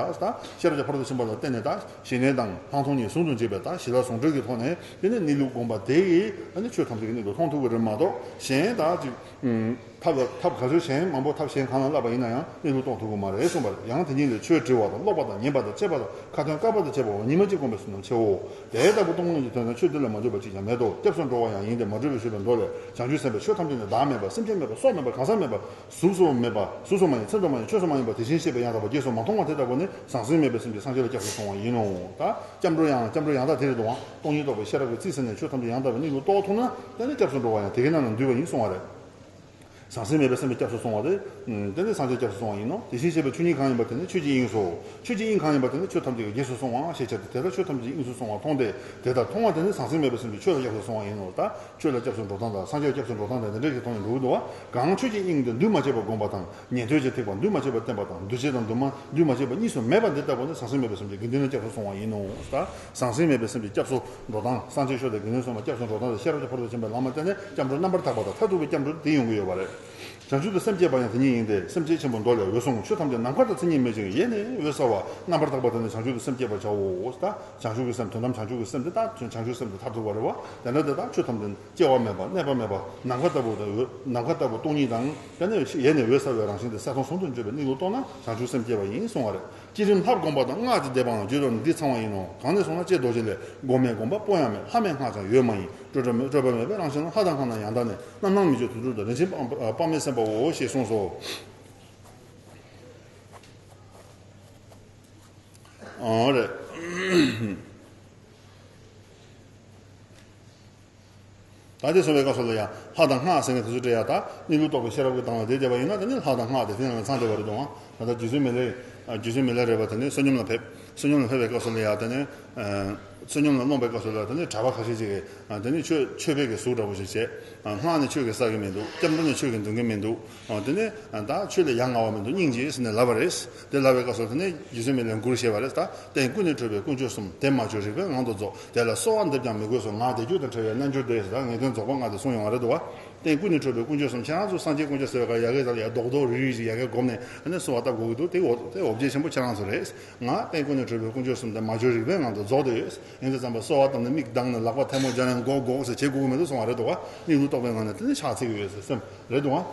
ཤེས་རབ་ཀྱི་ཕ་རོལ་ཏུ་ཕྱིན་པ་ལ་བརྟེན་ནས། ད་ཞི་གནས་དང་ལྷག་མཐོང་གཉིས་ཟུང་དུ་འཇུག་པའི་ད་ཞི་ལྷག་ཟུང་འབྲེལ་གྱི་ཐོག་ནས། དེ་ནི་གནས་ལུགས་སྒོམ་པ་དེ་ཡིས་ཨ་ནི་ཆོས་ཐམས་ཅད་ཀྱི་གནས་ལུགས་མཐོང་ཐུབ་ཀྱི་རེད་མ་གཏོགས། གཞན་ད་ཅིག་ཐབས་ལ་ཐབས་ག་ཚོད་གཞན་མང་པོ་ཐབས་གཞན་གང་ལ་བསླབ་པ་ཡིན་ན་ཡང་གནས་ལུགས་རྟོགས་ཐུབ་ཀྱི་མ་རེད་གསུངས་པ་རེད། ཡང་དེ་ཉིད་ལས་ཆོས་དྲི་བ་དང་ཀློག་པ་དང་ཉན་པ་དང་དཔྱད་པ་དང་ཁ་ཏོན་བཀག་པ་དང་བཅས་པ་བ་ཉིན་མ་གཅིག་བསྒོམས་པའི་བསོད་ནམས་ཆེའོ། དེ་ལྟ་བུ་སྟོང་ཉིད་ཀྱི་དོན་དང་ཆོས་འདི་ལས་མ་གྲུབ་པ་གཅིག་ཀྱང་མེད་དོ། སྐྱབས་སུ་འགྲོ་བ་ཡང་ཡིན་ཏེ། མ་གྲུབ་པས་ཞུས་པའི་མདོ་ལས། བྱང་ཆུབ་སེམས་དཔའི་ཆོས་ཐམས་ཅད་ནི། བདག་མེད་པ། སེམས་ཅན་མེད་པ། སྲོག་མེད་པ། གང་ཟག་མེད་པ། གཟུགས་སུ་མེད་པ། གཟུགས་སུ་མ་ཡིན། ཚེ་འདོད་མ་ཡིན། ཆོས་སུ་མ་ཡིན་པ། དེ་བཞིན་གཤེགས་པའི་ཡང་དག་པ་རྗེས་སུ་མ་མཐོང་བ་དེ་ལྟ་བུ་ནི་ཟང་ཟིང་མེད་པའི་སེམས་ཀྱིས་སངས་རྒྱས་ལ་སྐྱབས་སུ་སོང་བ་ཡིན་ནོ། ད་སྐྱབས་འགྲོ་ཡང་སྐྱབས་འགྲོ་ཡང་དག་དེ་རེད་དོ། སྟོང་ཉིད་རྟོགས་པའི་ཤེས་རབ་ཀྱིས་རྩིས་ཟིན་ནས་ཆོས་ཐམས་ཅད་ཡང་དག་པའི་གནས་ལུགས་རྟོགས་ཐུབ་ན། དེ་ནི་སྐྱབས་སུ་འགྲོ་བ་ཡང་དེ་གའི་ནང་ན་འདུས་པ་ཡིན་གསུང་བ་རེད། ཟང་ཟིང་མེད་པའི་སེམས་ཀྱིས་སྐྱབས་སུ་སོང་བ་དེ། དེ་ནི་སངས་རྒྱས་སྐྱབས་སུ་སོང་བ་ཡིན་ནོ། དེ་བཞིན་གཤེགས་པའི་ཆོས་ཉིད་གང་ཡིན་པ་དེ་ནི་ཆོས་ཀྱི་དབྱིངས་སོ། ཆོས་ཀྱི་དབྱིངས་གང་ཡིན་པ་དེ་ནི་ཆོས་ཐམས་ཅད་ཀྱི་རྗེས་སུ་སོང་བ་ཞེས་བྱ་སྟེ། དེ་ལྟར་ཆོས་ཐམས་ཅད་ཀྱི་དབྱིངས་སུ་སོང་བ་མཐོང་སྟེ། དེ་ལྟར་མཐོང་བ་དེ་ནི་ཟང་ཟིང་མེད་པའི་སེམས་ཀྱིས་ཆོས་ལ་སྐྱབས་སུ་སོང་བ་ཡིན་ནོ། ད་ཆོས་ལ་སྐྱབས་སུ་འགྲོ་སྟངས་དང་སངས་རྒྱས་ལ་སྐྱབས་སུ་འགྲོ་སྟངས་དང་དེ་འདྲ་ཞིག་མཐོང་ནས་འགྲོ་གི་འདུག་བ། གང་ཆོས་ཀྱི་དབྱིངས་དེ་འདུས་མ་བྱས་པར་བསྒོམས་པ་དང་། ཉན་ཐོས་ཀྱི་ཐེག་པ་འདུས་མ་བྱས་པར་བསྟེན་པ་དང་། འདུས་བྱས་དང་འདུས་མ་འདུས་མ་བྱས་པ་གཉིས་སུ་མེད་པ་འདི་ལྟ་བུ་ནི་ཟང་ཟིང་མེད་པའི་སེམས་ཀྱིས་དགེ་འདུན་ལ་སྐྱབས་སུ་སོང་བ་ཡིན་ནོ། ད་ཟང་ཟིང་མེད་པའི་སེམས་ཀྱིས་སྐྱབས་སུ་འགྲོ་སྟངས། སངས་རྒྱས་ཆོས་དང་དགེ་འདུན་གསུམ་ལ་སྐྱབས་སུ་འགྲོ་སྟངས་དེ་ཤེས་རབ་ཀྱི་ཕ་རོལ་ཏུ་ཕྱིན་པའི་ལམ་ལ་བརྟེན་ནས་སྐྱབས་འགྲོ་རྣམ་པར་དག་པ་དང་མཐར་ཐུག་པའི་སྐྱབས་འགྲོ་དེ་ཡོང་གི་ཡོད་པ་རེད། བྱང་ཆུབ་ཏུ་སེམས་བསྐྱེད་པ་ཡང་དེ་ཉིད་ཡིན་ཏེ། སེམས་བསྐྱེད་ཆེན་པོའི་མདོ་ལས། འོད་སྲུང་ཆོས་ཐམས་ཅད་ནམ་མཁའ་དང་མཚན་ཉིད་མེད་ཅིང་ཡེ་ནས་འོད་གསལ་བ། རྣམ་པར་དག་པ་དེ་ནི་བྱང་ཆུབ་ཏུ་སེམས་བསྐྱེད་པར་བྱའོ། ད་བྱང་ཆུབ་ཀྱི་སེམས། དོན་དམ་བྱང་ཆུབ་ཀྱི་སེམས་དེ་ད་བྱང་ཆུབ་སེམས་དེ་མཐར་ཐུག་པ་རེད་བ། དེ་འདྲ་དེ་དག་ཆོས་ཐམས་ཅད་སྐྱེ་བ་མེད་པ། གནས་པ་མེད་པ། ནམ་མཁའ་ལྟ་བུ་དང་འོད། ནམ་མཁའ་ལྟ་བུ་སྟོང་ཉིད་དང་། དེ་ནས་ཡེ་ནས་འོད་གསལ་བའི་རང་བཞིན་དེ་གསལ་སྟོང་ཟུང་དུ་འཇུག་པའི་གནས་ལུགས་རྟོགས་ན་བྱང་ཆུབ་སེམས་བསྐྱེད་པ་ཡིན་གསུང་བ་རེད། བསྐྱེད་རིམ་ལྷར་བསྒོམ་པ་དང་སྔགས་ཀྱི་བཟླས་པའང་བརྗོད་དོན་འདི་ཚང་བ་ཡིན་ནོ། གང་ནས་གསུངས་ན། ལྕེ་རྡོ་རྗེ་ལས། སྒོམ་མེད་སྒོམ་པ་པོ་ཡང་མེད། ལྷ་མེད་སྔགས་ཀྱང་ཡོད་མ་ཡིན། སྤྲོས་བྲལ་མེད། སྤྲོས་པ་མེད་པའི་རང་བཞིན་ལ། ལྷ་དང་སྔགས་རྣམས་ཡང་དག་ནས། རྣམ་སྣང་མི་བརྗོད་དུ་གྲུབ་ཏུ། རིན་ཆེན་དཔག་མེད་སེམས་དཔའ་བོ། ཞེས་གསུངས་སོ། ཨོ་རེད། ད་དེ་གསུངས་པའི་སྐབས་སུ་ལ་ཡང་ལྷ་དང་སྔགས་ཟེར་མཁན་དེ་ཚོ་བྲིས་ཡ། ད་གནས་ལུགས་རྟོགས་པའི་ཤེས་རབ་ཀྱི་སྟེང་ལ་དེ་བསྡད་པ་ཡིན་ན། དེ་ནི་ལྷ་དང་སྔགས་དེ་དེ་ནང་ལ་ཚང་བསྡད་པ་རེད་དོ། ད་ལྟ་རྗེ་བཙུན་མི་ལའི་རྗེ་བཙུན་མི་ལ་རས་པ་དེ་ནི་བསོད་སྙོམས་ལ་ཕེབས། བསོད་སྙོམས་ལ་ཕེབས་པའི་སྐབས་སུ་ལ་ཡང་དེ་ནི་བསོད་སྙོམས་ལ་ལྷོངས་པའི་སྐབས་སུ་ལ་དེ་ནི་གྲྭ་པ་ཁ་ཤས་ཅིག་གིས་དེ་ནི་མཆོད་མཆོད་པའི་གི་གཟུགས་འདྲ་པོ་ཞིག་བྱས། སྔགས་ནི་ཁྱོད་ཀྱིས་བསགས་ཀྱི་མི་འདུག་སྐྱབས་འགྲོ་ནི་ཁྱོད་ཀྱིས་འདོན་གྱི་མི་འདུག་དེ་ནི་ད་ཁྱོད་ལས་ཡ་ང་བ་མི་འདུག་སྙིང་རྗེ་ཟེར་ནས་ལབ་པ་རེད། དེ་ལབ་པའི་སྐབས་སུ་དེ་ནི་རྗེ་བཙུན་མི་ལས་མགུར་བཤད་པ་རེད། ད་རྟེན་ཀུན་ནས་འཕྲོས་པའི་དཀོན་མཆོག་གསུམ། དེ་མ་བྱོས་རིག་པའི་ངང་དུ་རྫོགས། དེ་ལ་གསོལ་བ་འདེབས་ཀྱང་མི་དགོས་སོ། ངག་བདེ་སྐྱིད་དང་བྲལ་བའི་རྣལ་འབྱོར་དེ་ཟེར། ད་ངེས་དོན་རྫོགས་པ་ལྔ་དེ་གསུངས་ཡོང་བ་རེད་འདུག་བ། རྟེན་ཀུན་ནས་འཕྲོས་པའི་དཀོན་མཆོག་གསུམ། ཁྱེད་རང་ཚོ་སངས་རྒྱས་དཀོན་མཆོག་ཟེར་བའི་ཁར་ཡ་གི་ད་ལ་ཡ་རྡོག་རྡོག་རིལ་རིལ་ཞིག་ཡ་གི་བསྒོམས་ནས་ཨ་ནི་གསོལ་བ་བཏབ་དགོས་ཀྱི་འདུག་དེ་འོ་དེ་འོ་བརྒྱལ་ཆེན་པོ་ཁྱེད་རང་ཚོ་རེད། ང་རྟེན་ཀུན་ནས་འཕྲོས་པའི་དཀོན་མཆོག་གསུམ། དེ་མ་བྱོས་རིག་པའི་ངང་དུ་རྫོགས་དེ་ཡོད། ཡིན་དུས་ཙམ་པ་གསོལ་བ་བཏབ་ནས་མིག་གདངས་ནས་ལག་པ་ཐལ་མོ་སྦྱར་ནས་འགོག་འགོག་ཟེར་བྱེད་དགོས་ཀྱི་མི་འདུག་གསུང་བ་རེད་འདུག་བ། གནས་ལུགས་རྟོགས་པའི་ངང་ནས་དེ་ནི་ཕྱག་འཚལ་གྱི་ཡོད་ཟེར་སེམས་རེད་འདུག་བ།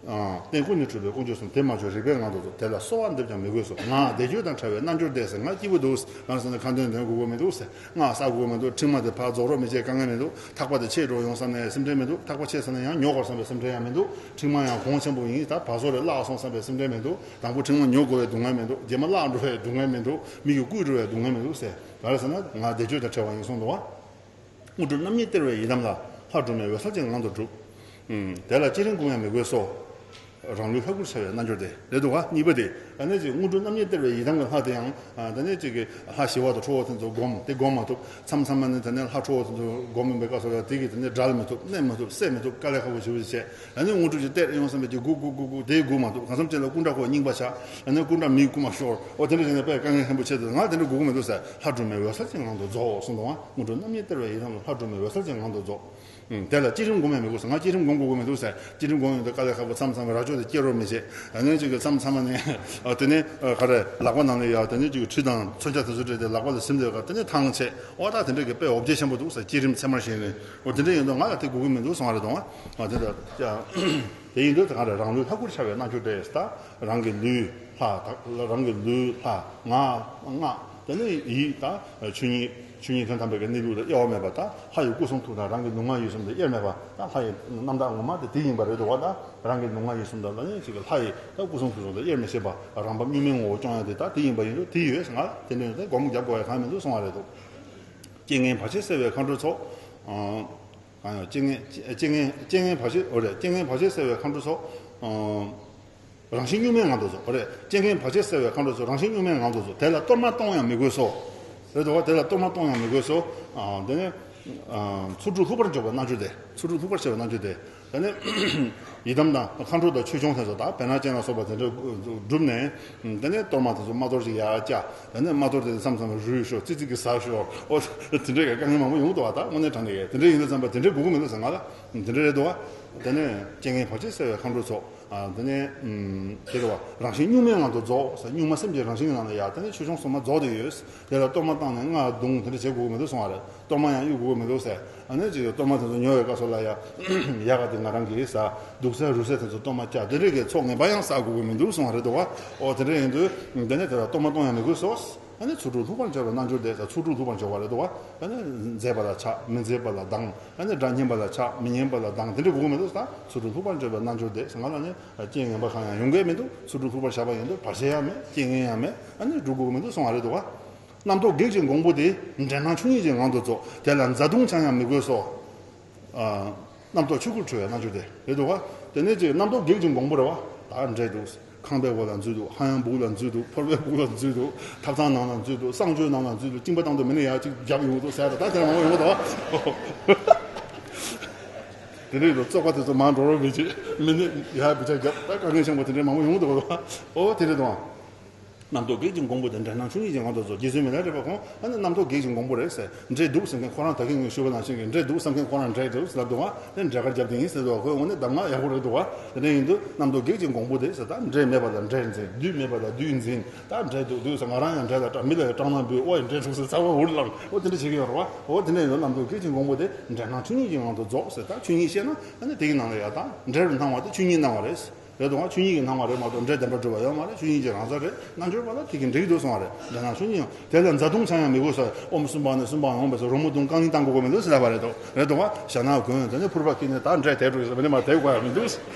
རྟེན་ཀུན་ནས་གྲུབ་པའི་དཀོན་མཆོག་གསུམ། དེ་མ་བྱོས་རིག་པའི་ངང་དུ་རྫོགས། དེ་ལ་གསོལ་བ་འདེབས་ཀྱང་མི་དགོས་སོ། ང་བཟླས་བརྗོད་དང་བྲལ་བའི་རྣལ་འབྱོར་འདས་ཟེར། ང་སྐྱིད་པོ་འདུག། ང་ཟེར་ན་ཁ་འདོན་འདོན་དགོས་ཀྱི་མི་འདུག་ཟེར། ང་ཟ་དགོས་མི་འདུག། ཁྲིག་མ་དེ་ཕར་རྫོགས་རོགས་མི་བྱེད་དཀའ་ངལ་མི་འདུག། ཐག་པ་དེ་ཆད་འགྲོ་ཡོང་བསམ་ནས་སེམས་ཁྲལ་མི་འདུག། ཐག་པ་ཆད་ཚར་ན་ཡང་ཉོ་དགོས་བསམ་པའི་སེམས་ཁྲལ་ཡང་མི་འདུག། ཁྲིག་མ་ཡང་གོང་ཆེན་པོ་ཡིན། ད་བ་སོ་རེ་བརླག་སོང་བསམ་པའི་སེམས་ཁྲལ་མི་འདུག། དང་པོ་ཁྲིག་མ་ཉོ་དགོས་པའི་སྡུག་བསྔལ་མི་འདུག། རྗེས་མ་བརླག་འགྲོ་བའི་སྡུག་བསྔལ་མི་འདུག། མི་གི་སྐུད་འགྲོ་བའི་སྡུག་བསྔལ་མི་འདུག་ཟེར། ག་རེ་ཟེར་ན་ང་བཟླས་བརྗོད་དང་བྲལ་བ་ཡིན་གསུངས་འདུག་བ། དངོས་གྲུབ་རྣམ་གཉིས་སྟེར་བའི་ཡི་དམ་ལ། ལྷ་སྒྲོལ་མའི་འོད་གསལ་གྱི་ངང་དུ་སྒྲུབ། ཨུམ། དེ་ལ་བསྐྱེད་རིམ་བསྒོམ་ཡང་མི་དགོས་སོ། རང་ལུས་ལྷ་སྐུར་འཆར་བའི་རྣལ་འབྱོར་དེ་རེད་འདུག་ག། གཉིས་པ་དེ། ཨ་ནི་ཅིག་དངོས་གྲུབ་རྣམ་གཉིས་སྟེར་བའི་ཡི་དམ་གྱི་ལྷ་དེ་ཡང་། ཨ་ནི་ཅིག་གི་ལྷ་ཞི་བ་དང་ཁྲོ་བོ་དེ་ཚོ་བསྒོམ། དེ་བསྒོམ་མ་ཐུབ། མཚམས་མཚམས་མ་ནི་དེ་ནས་ལྷ་ཁྲོ་བོ་དེ་ཚོ་བསྒོམ་པའི་སྐབས་སུ་ལ་དེ་གི་དེ་ནས་བསྒྲལ་མི་ཐུབ། མནན་མི་ཐུབ། བསད་མི་ཐུབ། དཀའ་ལས་ཁག་པོ་ཞེ་པོ་ཅིག་བྱས། ཨ་ནི་དངོས་གྲུབ་ཅིག་སྟེར་ཡོང་བསམ་པའི་ཅིག་སྒུག་སྒུག་སྒུག་སྒུག་དེ་སྒུག་མ་ཐུབ། གང་འཚམ་ཅིག་ལ་སྐུ་འདྲ་ཁོ་རྙིང་པ་ཆགས། ཨ་ནི་སྐུ་འདྲ་མིའི་སྐུ་མ་ཤོར། ཨོ་དེ་འདྲ་བྱས་ནས་དཔེ་དཀའ་ངལ་ཆེན་པོ་ཆེ་དུས་ང་དེ་འདྲ་སྒུག་གི་མི་འདུག་ཟེར། ལྷ་སྒྲོལ་མའི་འོད་གསལ་གྱི་ངང་དུ་རྫོགས་གསུངས་འདུག་ག། དངོས་གྲུབ་རྣམ་གཉིས་སྟེར་བའི་ཡི་དམ་ལ། ལྷ་སྒྲོལ་མའི་འོད་གསལ་གྱི་ངང་དུ་རྫོགས། ཨུམ། དེ་ལ་བསྐྱེད་རིམ་བསྒོམ་ཡང་མི་དགོས་སོ། ང་བསྐྱེད་རིམ་བསྒོམ་དགོས་ཀྱི་མི་འདུག་ཟེར། བསྐྱེད་རིམ་བསྒོམ་ཡོང་དུས་དཀའ་ལས་ཁག་པོ། མཚམས་མཚམས་རྭ་ཅོ་དེ་སྐྱེ་རོགས་མི་བྱེད། ཨ་ནི་ཅིག་གི་མཚམས་མཚམས་མ་ནས་དེ་ནས་ག་རེ་ལག་པ་ནང་ལ་ཡ་དེ་ནས་ཅིག་གི་གྲི་དང་མཚོན་ཆ་དེ་ཚོ་སྤྲད་དེ་ལག་པ་ལ་ཟིན་དུས་ག་དེ་ནས་ཐང་ཆད། ཨོ་ད་དེ་འདྲ་གི་དཔེ་འོ་བརྒྱལ་ཆེན་པོ་འདུག་ཟེར། བསྐྱེད་རིམ་ཚད་མར་བཞེངས་ནས། ཨོ་དེ་འདྲ་ཡིན་དུས་ང་ལ་དེ་དགོས་ཀྱི་མི་འདུག་གསུང་བ་རེད་དོ། ཨ་དེ་ད་དེ་ཡིན་དུས་ད་ག་རེ་རང་ལུས་ལྷ་སྐུར་འཆར་བའི་རྣལ་འབྱོར་དེ་ད་རང་གི་ལུས་ལྷ། ད་རང་གི་ལུས་ལྷ། ངག་སྔགས་དེ་ནས་ཡིད་ད་ཆོས་ཉིད། ཆོས་ཉིད་དོན་དམ་པའི་གནས་ལུགས་ལ་དབྱེ་བ་མེད་པ། ད་ལྷ་ཡི་སྐུ་གསུང་ཐུགས་དང་རང་གི་ལུས་ངག་ཡིད་གསུམ་དུ་དབྱེར་མེད་པ། ད་ལྷ་ཡི་རྣམ་དག་ངོ་མ་དེ་དེ་ཡིན་པ་རེད་འདུག་བ། ད་རང་གི་ལུས་ངག་ཡིད་གསུམ་དུ་ལ་ནི་ཅིག་གི་ལྷ་ཡི་ད་སྐུ་གསུང་ཐུགས་གསུམ་དུ་དབྱེར་མི་ཕྱེད་པ། རང་བབས་གཉུག་མའི་ངོ་བོ་སྐྱོང་ཡ་དེ་ད་དེ་ཡིན་པ་ཡིན་དུས། དེ་ཡོད་ང་ལ་དེ་འདྲ་ཡོད་ཚེ་སྒོམ་རྒྱབ་དགོས་ཡ་གང་མི་འདུག་གསུང་བ་རེད་འདུག། རྐྱེན་ངན་བར་ཆད་སེལ་བའི་མཁའ་འགྲོའི་ཚོགས། ཨང་། གང་ཡང་རྐྱེན་ངན། རྐྱེན་ངན། རྐྱེན་ངན་བར་ཆད། འོ་རེད། རྐྱེན་ངན་བར་ཆད་སེལ་བའི་མཁའ་འགྲོའི་ཚོགས། ཨང་། རང་བཞིན་གཉུག་མའི་ངང་དུ་རྫོགས། རེད། རྐྱེན་ངན་བར་ཆད་སེལ་བའི་མཁའ་འགྲོའི་ཚོགས། རང་བཞིན་གཉུག་མའི་ངང་དུ་རྫོགས། དེ་ལ་གཏོར་མ་གཏོང་ཡང་མི་དགོས་སོ། རེད་དོ། དེ་ལ་གཏོར་མ་གཏོང་ཡང་མི་དགོས་སོ། ཨ་དེ་ནས་ཨ་ཚུལ་ཁྲིམས་ལྷུག་པར་འཇོག་པའི་རྣལ་འབྱོར་དེ། ཚུལ་ཁྲིམས་ལྷུག་པར་བྱེད་པའི་རྣལ་འབྱོར་དེ། དེ་ནས་ཡི་དམ་དང་མཁའ་འགྲོ་དང་ཆོས་སྐྱོང་དེ་ཚོ་དང་བེར་ནག་ཅན་ལ་སོགས་པ་དེ་འདྲ་བསྒྲུབས་ནས། དེ་ནས་གཏོར་མ་དེ་ཚོ་དམར་གཏོར་ཞིག་ཡར་བཀྱག། དེ་ནས་དམར་གཏོར་དེ་མཚམས་མཚམས་རུལ་ཤོར། ཙི་ཙི་གི་ཟ་ཤོར། ཨོ་དེ་འདྲའི་དཀའ་ངལ་མང་པོ་ཡོང་གི་འདུག་བ། ད་དངོས་གནས་དྲང་གནས་ཀྱི་དེ་འདྲ་ཡིན་དུས་ཙམ་པ་དེ་འདྲའི་དགོས་ཀྱི་མི་འདུག་ཟེར་ང་ལ། དེ་འདྲ་རེད་འདུག་བ། དེ་ནས་རྐྱེན་ངན་བར་ཆད་སེལ་བའི་མཁའ་འགྲོའི་ཚོགས། ཨ་དེ་ནས་ཨུམ་དེ་རེད་བ། རང་བཞིན་གཉུག་མའི་ངང་དུ་རྫོགས་ཟེར། གཉུག་མ་སེམས་ཀྱི་རང་བཞིན་གྱི་ནང་ལ་ཡ། དེ་ནས་ཆོས་སྐྱོང་སྲུང་མ་རྫོགས་བསྡད་ཡོད། དེ་ལ་གཏོར་མ་བཏང་ནས་སྔགས་བརྡུང་། དེ་འདྲ་བྱེད་དགོས་ཀྱི་མི་འདུག་གསུང་བ་རེད། གཏོར་མ་ཡང་གཡུག་དགོས་ཀྱི་མི་འདུག་ཟེར། ཨ་ནི་ཅིག་གཏོར་མ་དེ་ཚོ་ཉོ་བའི་སྐབས་སུ་ལ་ཡ། ཡག་ག་དེ་ང་རང་གིས་ཟ། དུག་སེལ་རུལ་སེལ་དེ་ཚོ་གཏོར་མ་བཀྱག། དེ་འདྲ་གི་ཚོགས་ངན་པ་ཡང་བསགས་དགོས་ཀྱི་མི་འདུག་གསུང་བ་རེད་འདུག་བ། ཨོ་དེ་འདྲ་ཡིན་དུས་དེ་ནས་དེ་ལ་གཏོར་མ་གཏོང་ཡང་མི་དགོས་སོ། ཨ་ནི་ཚུལ་ཁྲིམས་ལྷུག་པར་འཇོག་པའི་རྣལ་འབྱོར་དེ་ཟེར། ཚུལ་ཁྲིམས་ལྷུག་པར་འཇོག་པ་རེད་འདུག་བ། ཨ་ནི་མཛེས་པ་ལ་ཆགས། མི་མཛེས་པ་ལ་སྡང་། ཨ་ནི་སྒྲ་སྙན་པ་ལ་ཆགས། མི་སྙན་པ་ལ་སྡང་། དེ་འདྲ་དགོས་ཀྱི་མི་འདུག་ཟེར། ཚུལ་ཁྲིམས་ལྷུག་པར་འཇོག་པའི་རྣལ་འབྱོར་དེ་ཟེར། ང་ལ་ནི་རྐྱེན་ངན་པ་གང་ཡང་ཡོང་གི་མི་འདུག། ཚུལ་ཁྲིམས་ལྷུག་པར་བཞག་པ་ཡིན་དུས་བར་ཆད་ཡང་མེད། རྐྱེན་ངན་ཡང་མེད། ཨ་ནི་འགྲོ་དགོས་ཀྱི་མི་འདུག་གསུང་བ་རེད་འདུག་བ། རྣམ་རྟོག་བགེགས་ཀྱི་འགོང་པོ་དེ། འདྲེ་སྣང་ཆོས་ཉིད་ཀྱི་ངང་དུ་རྫོགས། དེ་ལ་བཟའ་བཏུང་འཆང་ཡང་མི་དགོས་སོ། ཨ་རྣམ་རྟོག་ཆོས་སྐུར་གྲོལ་བའི་རྣལ་འབྱོར་དེ་རེད་འདུག་བ། དེ་ནས་ཅིག་རྣམ་རྟོག་བགེགས་ཀྱི་འགོང་པོ་རེད་བ། ད་འདྲེ་འདུག། ཁང་པའི་འོག་ལ་འཛུལ་འདུག། ཧ་ཡང་སྦུག་ལ་འཛུལ་འདུག། ཕོར་པའི་སྦུག་ལ་འཛུལ་འདུག། ཐབ་ཚང་ནང་ལ་འཛུལ་འདུག། གསང་སྤྱོད་ནང་ལ་འཛུལ་འདུག། གཅིན་པ་བཏང་དུས་མི་ནི་ཡར་གཅིག་རྒྱབ་ཡོང་འདུག་ཟེར། ད་དེ་མང་པོ་ཡོང་གི་འདུག་བ། དེ་འདྲ་ཡིན་དུས་བཙོག་པ་དེ་ཚོ་མར་འགྲོ་རོགས་མི་བྱེད། མི་ནི་ཡར་བུ་ཆ་རྒྱབ། ད་དཀའ་ངལ་ཆེན་པོ་དེ་འདྲ་མང་པོ་ཡོང་གི་འདུག་བ། ཨོ་དེ་རེད་འདུག་བ། རྣམ་རྟོག་བགེགས་ཀྱི་འགོང་པོ་དེ། འདྲེ་སྣང་ཆོས་ཉིད་ཀྱི་ངང་དུ་རྫོགས། རྗེ་བཙུན་མི་ལ་རས་པ་ཁོང་ཨ་ནི་རྣམ་རྟོག་བགེགས་ཀྱི་འགོང་པོ་རེད་ཟེར། འདྲེ་འདུག་བསམ་མཁན་ཁོ་རང་ད་གིན་ངས་ཞུས་པ་ནང་བཞིན་གྱི་འདྲེ་འདུག་བསམ་མཁན་ཁོ་རང་འདྲེ་འདུག་ལབ་འདུག་བ། དེ་འདྲེ་ཁར་རྒྱབ་དེ་ཡིན་ཟེར་འདུག་བ། ཁོས་དངོས་གནས་གདམས་ངག་ཡག་པོ་རེད་འདུག་བ། དེ་འདྲ་ཡིན་དུས་རྣམ་རྟོག་བགེགས་ཀྱི་འགོང་པོ་དེ་ཟེར། ད་འདྲེ་མེད་པ་ལ་འདྲེ་འཛིན། བདུད་མེད་པ་ལ་བདུད་འཛིན། ད་འདྲེ་འདུག་འདུག་ཟེར། ང་རང་ཡང་འདྲེ་ལ་སྐྲག། མི་ལ་ཡང་སྐྲག་སྣང་འབུལ། ཨོ་ཡ་འདྲེ་འཁྲུགས་ཟེར་ཚ་བ་འུར་ལངས། ཨོ་དེ་འདྲ་བྱེད་ཀྱི་ཡོད་རེད་བ། ཨོ་དེ་འདྲ་ཡིན་དུས་རྣམ་རྟོག་བགེགས་ཀྱི་འགོང་པོ་དེ། འདྲེ་སྣང་ཆོས་ཉིད་ཀྱི་ངང་དུ་རྫོགས་ཟེར། ད་ཆོས་ཉིད་ཤེས་ན་ཨ་ནི་དེ་གི་ནང་ལ་ཡ། ད་འདྲེ་རུ་སྣང་བ་དེ་ཆོས་ཉིད་སྣང་བ་རེད། རེད་དོ། ཆོས་ཉིད་ཀྱི་སྣང་བ་རེད་མ་གཏོགས་འདྲེ་བདེན་པར་གྲུབ་པ་ཡོད་མ་རེད། ཆོས་ཉིད་ཀྱི་རང་རྩལ་རེད། རྣལ་འབྱོར་པ་ལ་དེ་གི་འགྲིག་འདུག་གསུང་བ་རེད། འདྲེ་སྣང་ཆོས་ཉིད་ཡང་དེ་ལ་བཟའ་བཏུང་འཆང་ཡང་མི་དགོས་ཟེར། ཨོམ་སུམ་པ་ནས་སུམ་པ་ཡོང་བས་སོ། རོལ་མོ་བརྡུང་རྐང་གཉིས་བཏང་དགོས་ཀྱི་མི་འདུག་ཟེར་ལབ་པ་རེད་དོ། རེད་དོ། ཞྭ་ནག་གོན། དེ་ནས་ཕུར་པ་འཁྱེར་ནས་ད་འདྲེ་དེད་འགྲོ་ཟེར་བ་ནི་མ་དེད་དགོས་ཡ་མི་འདུག།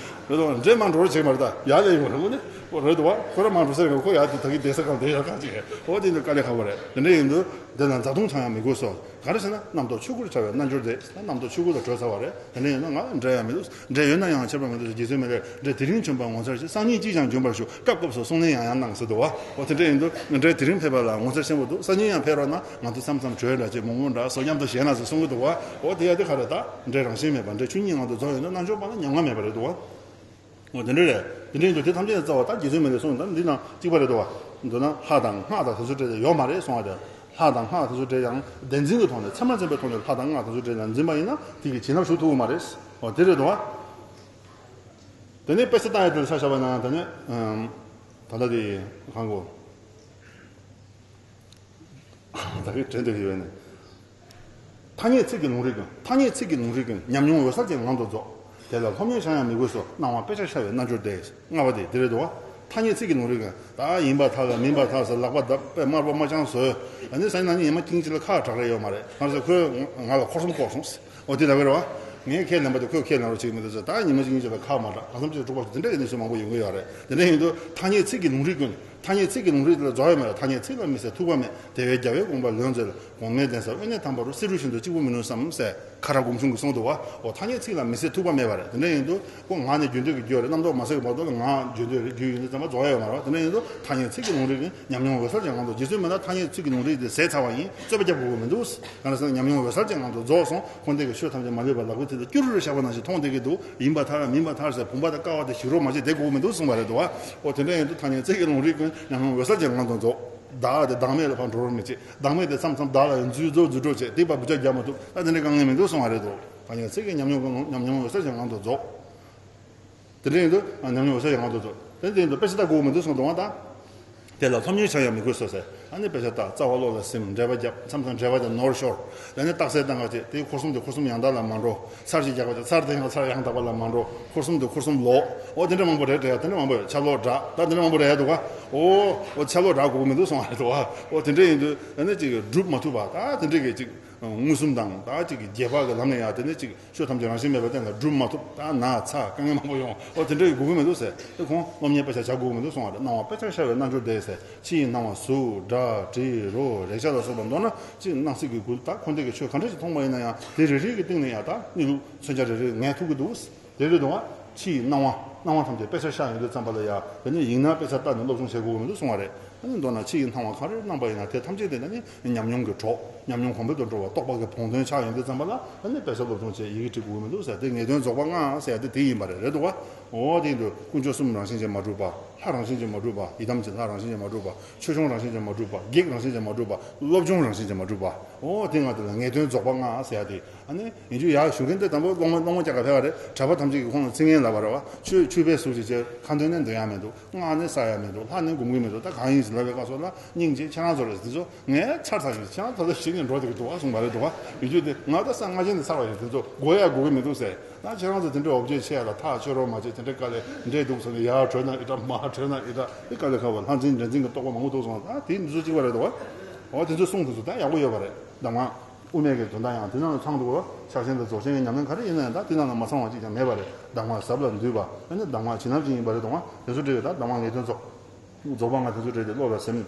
རེད་དོ། འདྲེ་མ་འགྲོ་བྱེད་མ་རེད། ད་ཡ་ལས་ཡོང་རེད་མོ་ནི། རེད་དོ། ཁོ་ར་མ་འགྲོ་ཟེར་གི། ཁོ་ཡ་དེ་ད་གི་བསྡད་ས་གང་བསྡད་ཡ་གང་ཅིག། ཨོ་དེ་འདུག། དཀའ་ལས་ཁག་པོ་རེད། དེ་འདྲ་ཡིན་དུས་དེ་ལ་བཟའ་བཏུང་འཆང་ཡང་མི་དགོས་སོ། ག་རེ་ཟེར་ན་རྣམ་རྟོག་ཆོས་སྐུར་འཆར་བའི་རྣལ་འབྱོར་དེ། རྣམ་རྟོག་ཆོས་སྐུ་ལ་གྲོལ་ཚར་བ་རེད། དེ་འདྲ་ཡིན་ན་ང་འདྲེ་ཡང་མི་འདུག། འདྲེ་ཡོད་ན་ཡང་ཁྱད་པར་མི་འདུག། རྗེ་བཙུན་མི་ལས་འདྲེ་དེ་རིང་བྱོན་པ་ངོ་མཚར་ཞིག། སང་ཉིན་ཅིས་ཀྱང་འབྱོན་པར་ཞུ། སྐབས་སྐབས་སུ་གསུང་ནན་ཡང་ཡང་གནང་ཟེར་འདུག་བ། འོ་དེ་འདྲ་ཡིན་དུས་འདྲེ་དེ་རིང་ཕེབས་པ་ལ་ངོ་མཚར་ཆེན་པོ་འདུག། སང་ཉིན་ཡང་ཕེབས་རོགས་གནང་། ང་ཚོ་མཚམས་མཚམས་གྲོས་འདྲ་བྱེད། མོག་མོག་འདྲ་སོ་མཉམ་དུ་བཞེས་ན་ཟེར་གསུང་གི་འདུག་བ། འོ་དེ་ཡ་དེ་ག་རེ། ད་འདྲེ་རང་བཞིན་མེད་པ། འདྲེ་ཆོས་ཉིད་ངང་དུ་རྫོགས་ཡོད་ན་རྣལ་འབྱོར་པ་ལ་ཉམས་ང་མེད་པ་རེད་འདུག་བ། འོ་དེ་འདྲ་རེད། དེ་འདྲ་ཡིན་དུས་དེ་ཐམས་ཅད་ལ་རྩ་བ་ད་རྗེ་བཙུན་མི་ལས་གསུངས། ད་འདི་ནང་གཅིག་པ་རེད་དོ། མདོར་ན་ལྷ་དང་སྔགས་དང་དེ་ཚོ་སྤྲད་དེ་ཡོད་མ་རེད་གསུང་བ་དེ། ལྷ་དང་སྔགས་དེ་ཚོ་སྤྲད་ཡང་བདེན་འཛིན་གྱི་ཐོག་ནས། མཚམས་མ་འཛིན་པའི་ཐོག་ནས་ལྷ་དང་སྔགས་དེ་ཚོ་སྤྲད་ཡང་འཛིན་པ་ཡིན་ན་དེ་གི་བྱིན་རླབས་ཞུགས་ཐུབ་ཀྱི་མ་རེད། འོ་དེ་རེད་དོ། དེ་ནས་དཔེ་ཆ་བཏང་ཡ་དེ་ལ་ཆ་བཞག་པ་ན་ཡང་། དེ་ནས་ད་ལྟ་དེ་གང་གོ། ད་གིན་དྲན་བསྡད་ཡོད་ནས། ཐ་སྙད་ཚིག་གི་ལུང་རིགས་ཀུན། ཐ་སྙད་ཚིག་གི་ལུང་རིགས་ཀུན། ཉམས་མྱོང་འོད་གསལ་གྱི་ངང་དུ་རྫོགས། དེ་ལ་སློབ་གཉེར་བྱ་ཡང་མི་དགོས་སོ། སྣང་བ་དཔེ་ཆར་ཤར་བའི་རྣལ་འབྱོར་ཏེ། ལྔ་པ་དེ་དེ་རེད་དོ། ཐ་སྙད་ཚིག་གི་ལུང་རིགས་ཀྱང་། ད་ཡིན་པར་ཐལ་ལ་མིན་པར་ཐལ་ཟེར་ལག་པ་བརྡབ་པས་དམར་པོ་དམར་རྐྱང་བཟོས། ཨ་ནི་སང་ཉིན་ཉི་མ་ཁྱིམ་གཅིག་ལ་ཁ་གྲག་རེ་ཡོད་མ་རེད། གང་ཟེར་ཁོས་ང་ལ་འཁོར་གསུམ་བསྐོར་སོང་ཟེར། འོ་དེ་ལབ་ཀྱི་རེད་བ། ངས་ཁས་ལེན་པ་དེ་ཁོས་ཁས་ལེན་རོགས་བྱེད་ཀྱི་མི་འདུག་ཟེར། ད་ཉི་མ་གཅིག་གཉིས་ཅིག་ལ་ཁ་མ་གྲག་གང་འཚམ་ཅིག་དཀྲུག་པ་ཞིག་དེ་འདྲ་གི་གནས་ཚུལ་མང་པོ་ཡོང་གི་ཡོད་རེད། དེ་འདྲ་ཡིན་དུས་ཐ་སྙད་ཚིག་གི་ལུང་རིགས་ཀུན། ཐ་སྙད་ཚིག་གི་ལུང་རིགས་དེ་ལ་རྫོགས་ཡོད་མ་རེད། ཐ་སྙད་ཚིག་ལ་མི་ཟད་ཐུག་པ་མེད། དེ་བས་རྒྱལ་བའི་དགོངས་པ་ལོན་མཛད་ལ། གོང་མའི་གདན་སར་དབེན་གནས་དམ་པ་རུ། བསེ་རུ་བཞིན་དུ་གཅིག་པུ་མི་ནུས་སམ་ཟེར། ཁ་རག་སྒོམ་ཆུང་གིས་གསུངས་འདུག་བ། འོ་ཐ་སྙད་ཚིག་ལ་མི་ཟད་ཐུག་པ་མེད་པ་རེད། དེ་འདྲ་ཡིན་དུས་ཁོ་ངག་ནས་རྒྱུན་མཐུད་ཀྱི་རྒྱུ་རེད། རྣམ་རྟོག་མ་ཟད་ཀྱི་བར་དུ་ལ་ངག་རྒྱུན་མཐུད་རེད། རྒྱུ་ཡིན་དུས་ཙམ་པ་རྫོགས་ཡོད་མ་རེད། དེ་འདྲ་ཡིན་དུས་ཐ་སྙད་ཚིག་གི་ལུང་རིགས་ཀྱི་ཉམས་མྱོང་འོད་གསལ་གྱི་ངང་དུ། རྗེ་བཙུན་མི་ལ་ཐ་སྙད་ཚིག་གི་ལུང་རིགས་དེ་ཟད་ཚར་བ་ཡིན། རྩོད་པ་རྒྱབ་དགོས་ཀྱི་མི་འདུག་གང་ཟེར་ན་ཉམས་མྱོང་འོད་གསལ་གྱི་ངང་དུ་རྫོགས་སོང་། འཁོར་འདས་ཀྱི་ཆོས་ཐམས་ཅད་མ་ལུས་པ་ལག་པའི་མཐིལ་དུ་སྐྱུ་རུ་རུ་བཞག་པ་ནང་བཞིན་མཐོང་བསྡད་ཀྱི་འདུག་ཡིན་པར་ཐལ་ལ་མིན་པར་ཐལ་ཟེར་བུམ་པ་དང་ཀ་བ་དེ་བཞིག་རོགས་མ་བྱེད་བསྡད་དགོས་ཀྱི་མི་འདུག་གསུངས་པ་རེད་དོ། འོ་དེ་འདྲ་ཡིན་དུས་ཐ་སྙད་ཚིག་གི་ལུང་རིགས་ཀུན་ཉམས་མྱོང་འོད་གསལ་གྱི་ངང་དུ་རྫོགས། བདག་དེ་བདག་མེད་ལ་ཕར་འགྲོ་རོགས་མི་བྱེད། བདག་མེད་དེ་མཚམས་མཚམས་བདག་ལ་ཡང་འཛུལ་རྫོགས་འཛུལ་འགྲོ་བྱེད། དེ་བ་བུ་ཆ་རྒྱག་མ་ཐུབ། ད་དེ་འདྲ་དཀའ་ངལ་མི་འདུག་གསུངས་པ་རེད་དོ། ཐ་སྙད་ཚིག་གི་ཉམས་མྱོང་གི་ངང་ཉམས་མྱོང་འོད་གསལ་གྱི་ངང་དུ་རྫོགས། དེ་འདྲ་ཡིན་དུས་ཉམས་མྱོང་འོད་གསལ་གྱི་ངང་དུ་རྫོགས། དེ་འདྲ་ཡིན་དུས་དཔེ་ཆ་ལྟ་དགོས་མི་འདུག་གསུངས་འདུག་བ་ད། དེ་ལ་སློབ་གཉེར་བྱ་ཡང་མི་དགོས་སོ་ཟེར། ཨ་ནི་དཔེ་ཆ་ལྟ། རྩ་བ་ཀློག་ལ་སིམ། འགྲེལ་པ་རྒྱབ། མཚམས་མཚམས་འགྲེལ་པ་དེ་ནོར་ཤོར། ཡང་ནི་རྟགས་གསལ་བཏང་ག་བྱེད། དེའི་འཁོར་གསུམ་དེ་འཁོར་གསུམ་ཡང་དག་ལ་མ་འགྲོ། ཚར་གཅིག་རྒྱག་པ་དེ་ཚར་དེ་ཡང་ཚར་ཡང་དག་པ་ལ་མ་འགྲོ། འཁོར་གསུམ་དེ་འཁོར་གསུམ་ལོག་འོ་དེ་འདྲ་མང་པོ་རེད་དྲན་ཡ། དེ་འདྲ་མང་པོ་ཡོད། ཆ་ལོག་འདྲ་ད་དེ་འདྲ་མང་པོ་རེད་འདུག་ག་འོ་འོ་ཆ་ལོག་འདྲ་དགོས་མི་འདུག་གསུངས་པ་རེད་འདུག་ག་འོ་དེ་འདྲ་ཡིན་དུས་ཨ་ནི་ཅིག་སྒྲུབ་མ་ཐུབ་པ་ད་དེ་འདྲ་གི་ཅིག་མངོན་སུམ་དང་ད་ཅིག་རྗེས་དཔག་གི་ལམ་ནས་ཡང་དེ་ནི་ཅིག་ཆོས་ཐམས་ཅད་རང་བཞིན་མེད་པའི་སྟེང་ལ་སྒྲུབ་མ་ཐུབ། ད་ན་ཚ་དཀའ་ངལ་མང་པོ་ཡོང་། ཨོ་དེ་འདྲ་ཡི་དགོས་ཀྱི་མི་འདུག་ཟེར། དེ་ཁོང་སློབ་གཉེར་དཔེ་ཆ་བྱ་དགོས་ཀྱི་མི་འདུག་གསུང་བ་རེད། སྣང་བ་དཔེ་ཆར་ཤར་བའི་རྣལ་འབྱོར་དེ་ཟེར། ཕྱི་ཡི་སྣང་བ་གཟུགས་སྒྲ་དྲི་རོ་རེག་བྱ་ལ་སོགས་པ་མདོར་ན་ཅིག་སྣང་སྲིད་ཀྱི་ཀུན་ད་འཁོར་འདས་ཀྱི་ཆོས་ག་འདྲ་ཞིག་མཐོང་བ་ཡིན་ན་ཡང་དེ་རེ་རེ་གི་སྟེང་ནས་ཡང་ད་གནས་ལུགས་མཚོན་བྱ་རེ་རེ་ངེས་ཐུབ་ཀྱི་འདུག་དེ་རེད་དོ། ཕྱི་ཡི་སྣང་བ་སྣང་བ་ཐམས་ཅད་དཔེ་ཆར་ཤར་ཡོང་དུས་ཙམ་པ་ལ་ཡང་དེ་ནི་ཡིག་ནག་དཔེ་ཆ་ལྟ་ནས་སློབ་སྦྱོང་བྱེད་དགོས་ཀྱི་མི་འདུག་གསུང་བ་རེད། ཨ་ནི་མདོར་ན་ཕྱི་ཡི་སྣང་བ་ག་རེ་སྣང་པ་ཡིན་ན་དེ་ཐམས་ཅད་དེ་ནི་ཉམས་མྱོང་གི་གྲོགས། ཉམས་མྱོང་གོང་འཕེལ་དུ་འགྲོ་བ་རྟོགས་པ་གི་བོང་དོན་ཆགས་ཡོང་དུས་ཙམ་པ་ལ་ཨ་ནི་དཔེ་ཆ་སློབ་སྦྱོང་བྱས་ཡི་གེ་འབྲི་དགོས་མི་འདུག་ཟེར། དེ་ངེས་དོན་རྫོགས་པ་ལྔ་ཟེར་ཡ་དེ་དེ་ཡིན་པ་རེད། རེད་འདུག་བ། འོ་དེ་ཡིན་དུས་དཀོན་མཆོག་གསུམ་རང་བཞིན་གྱིས་མ་གྲུབ་པ། ལྷ་རང་བཞིན་གྱིས་མ་གྲུབ་པ། ཡི་དམ་གྱི་ལྷ་རང་བཞིན་གྱིས་མ་གྲུབ་པ། ཆོས་སྐྱོང་རང་བཞིན་གྱིས་མ་གྲུབ་པ། བགེགས་རང་བཞིན་གྱིས་མ་གྲུབ་པ། སློབ་སྦྱོང་རང་བཞིན་གྱིས་མ་གྲུབ་པ། འོ་དེ་ལྔ་དེ་ལ་ངེས་དོན་རྫོགས་པ་ལྔ་ཟེར་ཡ་དེ། ཨ་ནི་ཡིན་རྒྱུ་ཡག་ཞུ་མཁན་དེ་དང་པོ་སློང་མོ་སློང་མོ་རྒྱག་ག་ཕེབས་པ་རེད། གྲྭ་པ་ཐམས་ཅད་ཀྱིས་ཁོང་ལ་ཚིག་ངན་ལབ་པ་རེད་བ། ཆོས་ཆོས་པའི་གཟུགས་ཀྱི་ཆེ་ཁ་འདོན་ནས་འདོན་ཡ་མི་འདུག་སྔགས་ནི་བསགས་ཡ་མི་འདུག་ལྷ་ནི་སྒོམ་གྱི་མི་འདུག་ད་གང་ཡིན་ཟེར་ལབ་པའི་སྐབས་སུ་ལ་སྙིང་རྗེ་ཁྱེད་རང་ཚོ་རེད། དེ་ཚོ་ངས་ཚར་ཚར་ཡིན། ཁྱེད་རང་ཚོ་ད་ཞིག་ནས་འགྲོ་དེ་གི་འདུག་བ་གསུངས་པ་རེད་འདུག་བ། ཡིན་རྒྱུ་དེ་ང་ད་སང་སྔ་ཕྱི་ནས་ཚར་བ་ཡིན། དེ་ཚོ་དགོས་ཡ་དགོས་གི་མི་འདུག་ཟེར། ད་ཁྱེད་རང་ཚོ་དེ་འདྲའི་འོ་བརྒྱལ་ཆེ་ཡ་ལ་ཐག་ཆོད་རོགས་མ་བྱེད། དེ་འདྲའི་དཀའ་ལས་འདྲེས་འདུག་ཟེར་ནས་ཡར་བྲོས་ན་ཨི་འདྲ་མར་བྲོས་ན་ཨི་འདྲ་དེ་དཀའ་ལས་ཁག་པོ། ལྷ་འཛིན་འདྲེ་འཛིན་གྱི་རྟོག་པ་མང་པོ་འདུག་སོང་། ད་དེ་འདི་ཚོ་གཅིག་པ་རེད་འདུག་བ། འོ་དེ་ཚོ་གསུང་དེ་ཚོ་ད་ཡག་པོ་ཡོད་པ་རེད། གདམས་ངག་དབུ་མའི་གི་དོན་དག་ཡང་དེ་ནང་ལ་ཚང་འདུག་གོ། ཕྱག་ཆེན་དང་རྫོགས་ཆེན་གྱི་ཉམས་ལེན་ག་རེ་ཡིན་ན་ཡང་ད་དེ་ནང་ལ་མ་ཚང་བ་གཅིག་ཀྱང་མེད་པ་རེད། གདམས་ངག་ཟབ་ལ་འདུས་པ་ཨ་ནི་གདམས་ངག་བྱིན་རླབས་ཅན་ཡིན་པ་རེད་དང་བ། དེ་ཚོ་འབྲེལ་བའི་ད་གདམས་ངག་ངེས་དོན་རྫོགས། རྫོགས་པ་ལྔ་དེ་ཚོ་འབྲེལ་ཏེ་བློ་ལ་སེམས།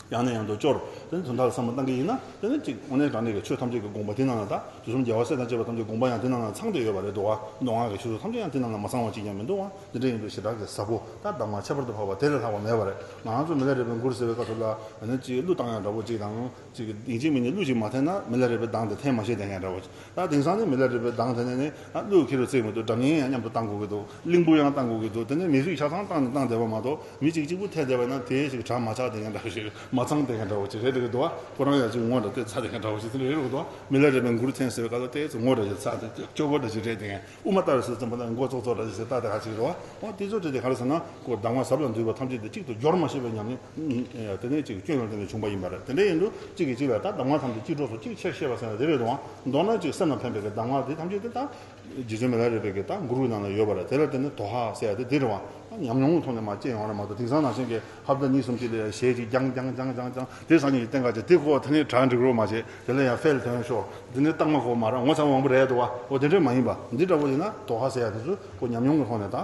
ཡང་ནས་ཡང་དུ་སྐྱོར། དེ་ནི་དོན་དག་ལ་བསམ་བློ་བཏང་གི་ཡིན་ན་དེ་ནི་གཅིག་དངོས་གནས་དྲང་གནས་ཀྱི་ཆོས་ཐམས་ཅད་ཀྱི་དགོངས་པ་དེ་ནང་ལ་ད་དུས་གསུམ་རྒྱལ་བ་སྲས་དང་བཅས་པ་ཐམས་ཅད་དགོངས་པ་ཡང་དེ་ནང་ལ་ཚང་བསྡད་ཡོད་པ་རེད་འདུག་བ། མདོ་སྔགས་ཀྱི་ཆོས་ཚོགས་ཐམས་ཅད་ཡང་དེ་ནང་ལ་མ་ཚང་བ་གཅིག་ཀྱང་མི་འདུག་བ། འདི་འདྲ་ཡིན་དུས་ཞེ་དྲག་གི་ཟབ་པོ་ད་གདམས་ངག་ཁྱད་པར་དུ་འཕགས་པ་དེ་ལས་ལྷག་པ་མེད་པ་རེད། ང་ཚོ་མི་ལ་རས་པའི་མགུར་ཟེར་བའི་སྐབས་སུ་ལ་ནི་གཅིག་གླུ་བཏང་ཡང་འདྲ་པོ་གཅིག་དང་། ཅིག་ཡིན་གཅིག་མིན་གཅིག་གླུ་གཅིག་མ་འཐེན་ན་མི་ལ་རས་པའི་གདངས་དེ་འཐེན་མ་ཤེས་བསྡད་མཁན་འདྲ་བོ་ཅིག་ད་དེང་སང་ནི་མི་ལ་རས་པའི་གདངས་དེ་ནས་ནི་ཨ་གླུ་ཁྱེར་རུ་བརྩེགས་མི་འདུག་སྒྲ་སྙན་ཡང་མཉམ་དུ་བཏང་དགོས་ཀྱི་འདུག་གླིང་བུ་ཡང་བཏང་དགོས་ཀྱི་འདུག་དེ་ནས་མི་གཟུགས་ཆ་ཚང་བཏང་ནས་བཏང་བསྡད་པ་མ་གཏོགས་མི་གཅིག་གཅིག་པུ་འཐེན་བསྡད་པ་ཡིན་ན་དེ་ཞིག་གྲ་མ་ཆག་བསྡད་མཁན་འདྲ་བོ་ཞིག་མ་ཚང་བསྡད་མཁན་འདྲ་བོ་ཅིག་རེད་འགྲོ་གི་འདུག་ཁོ་རང་ཡང་ཅིག་ངོ་འདྲ་དེ་ཚ་བསྡད་མཁན་འདྲ་བོ་ཞིག་དེ་འདྲ་རེད་འགྲོ་གི་འདུག་མི་ལ་རས་པའི་མགུར་འཐེན་ཟེར་བའི་སྐབས་ལ་དེ་ཚོ་ངོ་འདྲ་ཞིག་ཚ་དེ་སྐྱོ་པོ་འདྲ་ཞིག་རེད་བསྡད་མཁན། དབུ་མ་ལྟར་ཟེར་ཙམ་པ་ན་མགོ་ཙོག་ཙོག་འདྲ་ཞིག་ཟེར་ལྟ་དེ་ཧ་ཅིག་རེད་བ། འོ་དེ་ཚོ་དེ་དེ་ག་རེ་ཟེར་ན་ཁོ་གདམས་ངག་ཟབ་ལ་འདུས་པ་ཐམས་ཅད་དེ་གཅིག་ཏུ་སྦྱོར་མ་ཤེས་པའི་ཉམས་ལེན། དེ་ནས་གཅིག་སྐྱོན་ཡོང་དེ་ནས་བྱུང་པ་ཡིན་པ་རེད། དེ་འདྲ་ཡིན་དུས་གཅིག་གིས་གཅིག་ལ་ད་གདམས་ངག་ཐམས་ཅད་གཅིག་གྲོགས་སུ་གཅིག་ཆེར་ཤེས་པ་ཟེར་ན་དེ་རེད་འདུག་བ། མདོར་ན་གཅིག་སེམས་ལ་ཕན་པའི་གི་གདམས་ངག་དེ་ཐམས་ཅད་དེ་ད་རྗེ་བཙུན་མི་ལ་རས་པའི་གི་ད་མགུར་གྱི་ནང་ལ་ཡོད་པ་རེད། དེ་ལ་བརྟེན་ནས་དོ་ཧ་ཟེར་ཡ་དེ་དེ་རེད་བ། ཉམས་མྱོང་གི་ཐོག་ནས་མར་སྐྱེས་ཡོང་བ་རེད་མ་གཏོགས་དེང་སང་ནང་བཞིན་གྱི་ཧབ་ཏ་གཉིས་གསུམ་གཅིག་ལ་ཡ་གཞས་གཅིག་རྒྱང་རྒྱང་རྒྱང་རྒྱང་རྒྱང་དེ་སང་ཉིན་གྱི་སྟེང་ག་ཅིག་དེ་ཁོ་དེ་ནས་གྲ་འགྲིག་རོགས་མ་བྱེད། དེ་ལ་ཡང་ཧྥེལ་ཐོན་ཤོག་དེ་ནས་རྟགས་མ་གོ་མ་ར་ངོ་ཚ་མང་པོ་རེད་འདུག་བ། འོ་དེ་འདྲ་མ་ཡིན་པ་འདི་འདྲ་བོ་ཡིན་ན་དོ་ཧ་ཟེར་ཡ་དེ་ཚོ་ཁོ་ཉམས་མྱོང་གི་ཐོག་ནས་ད།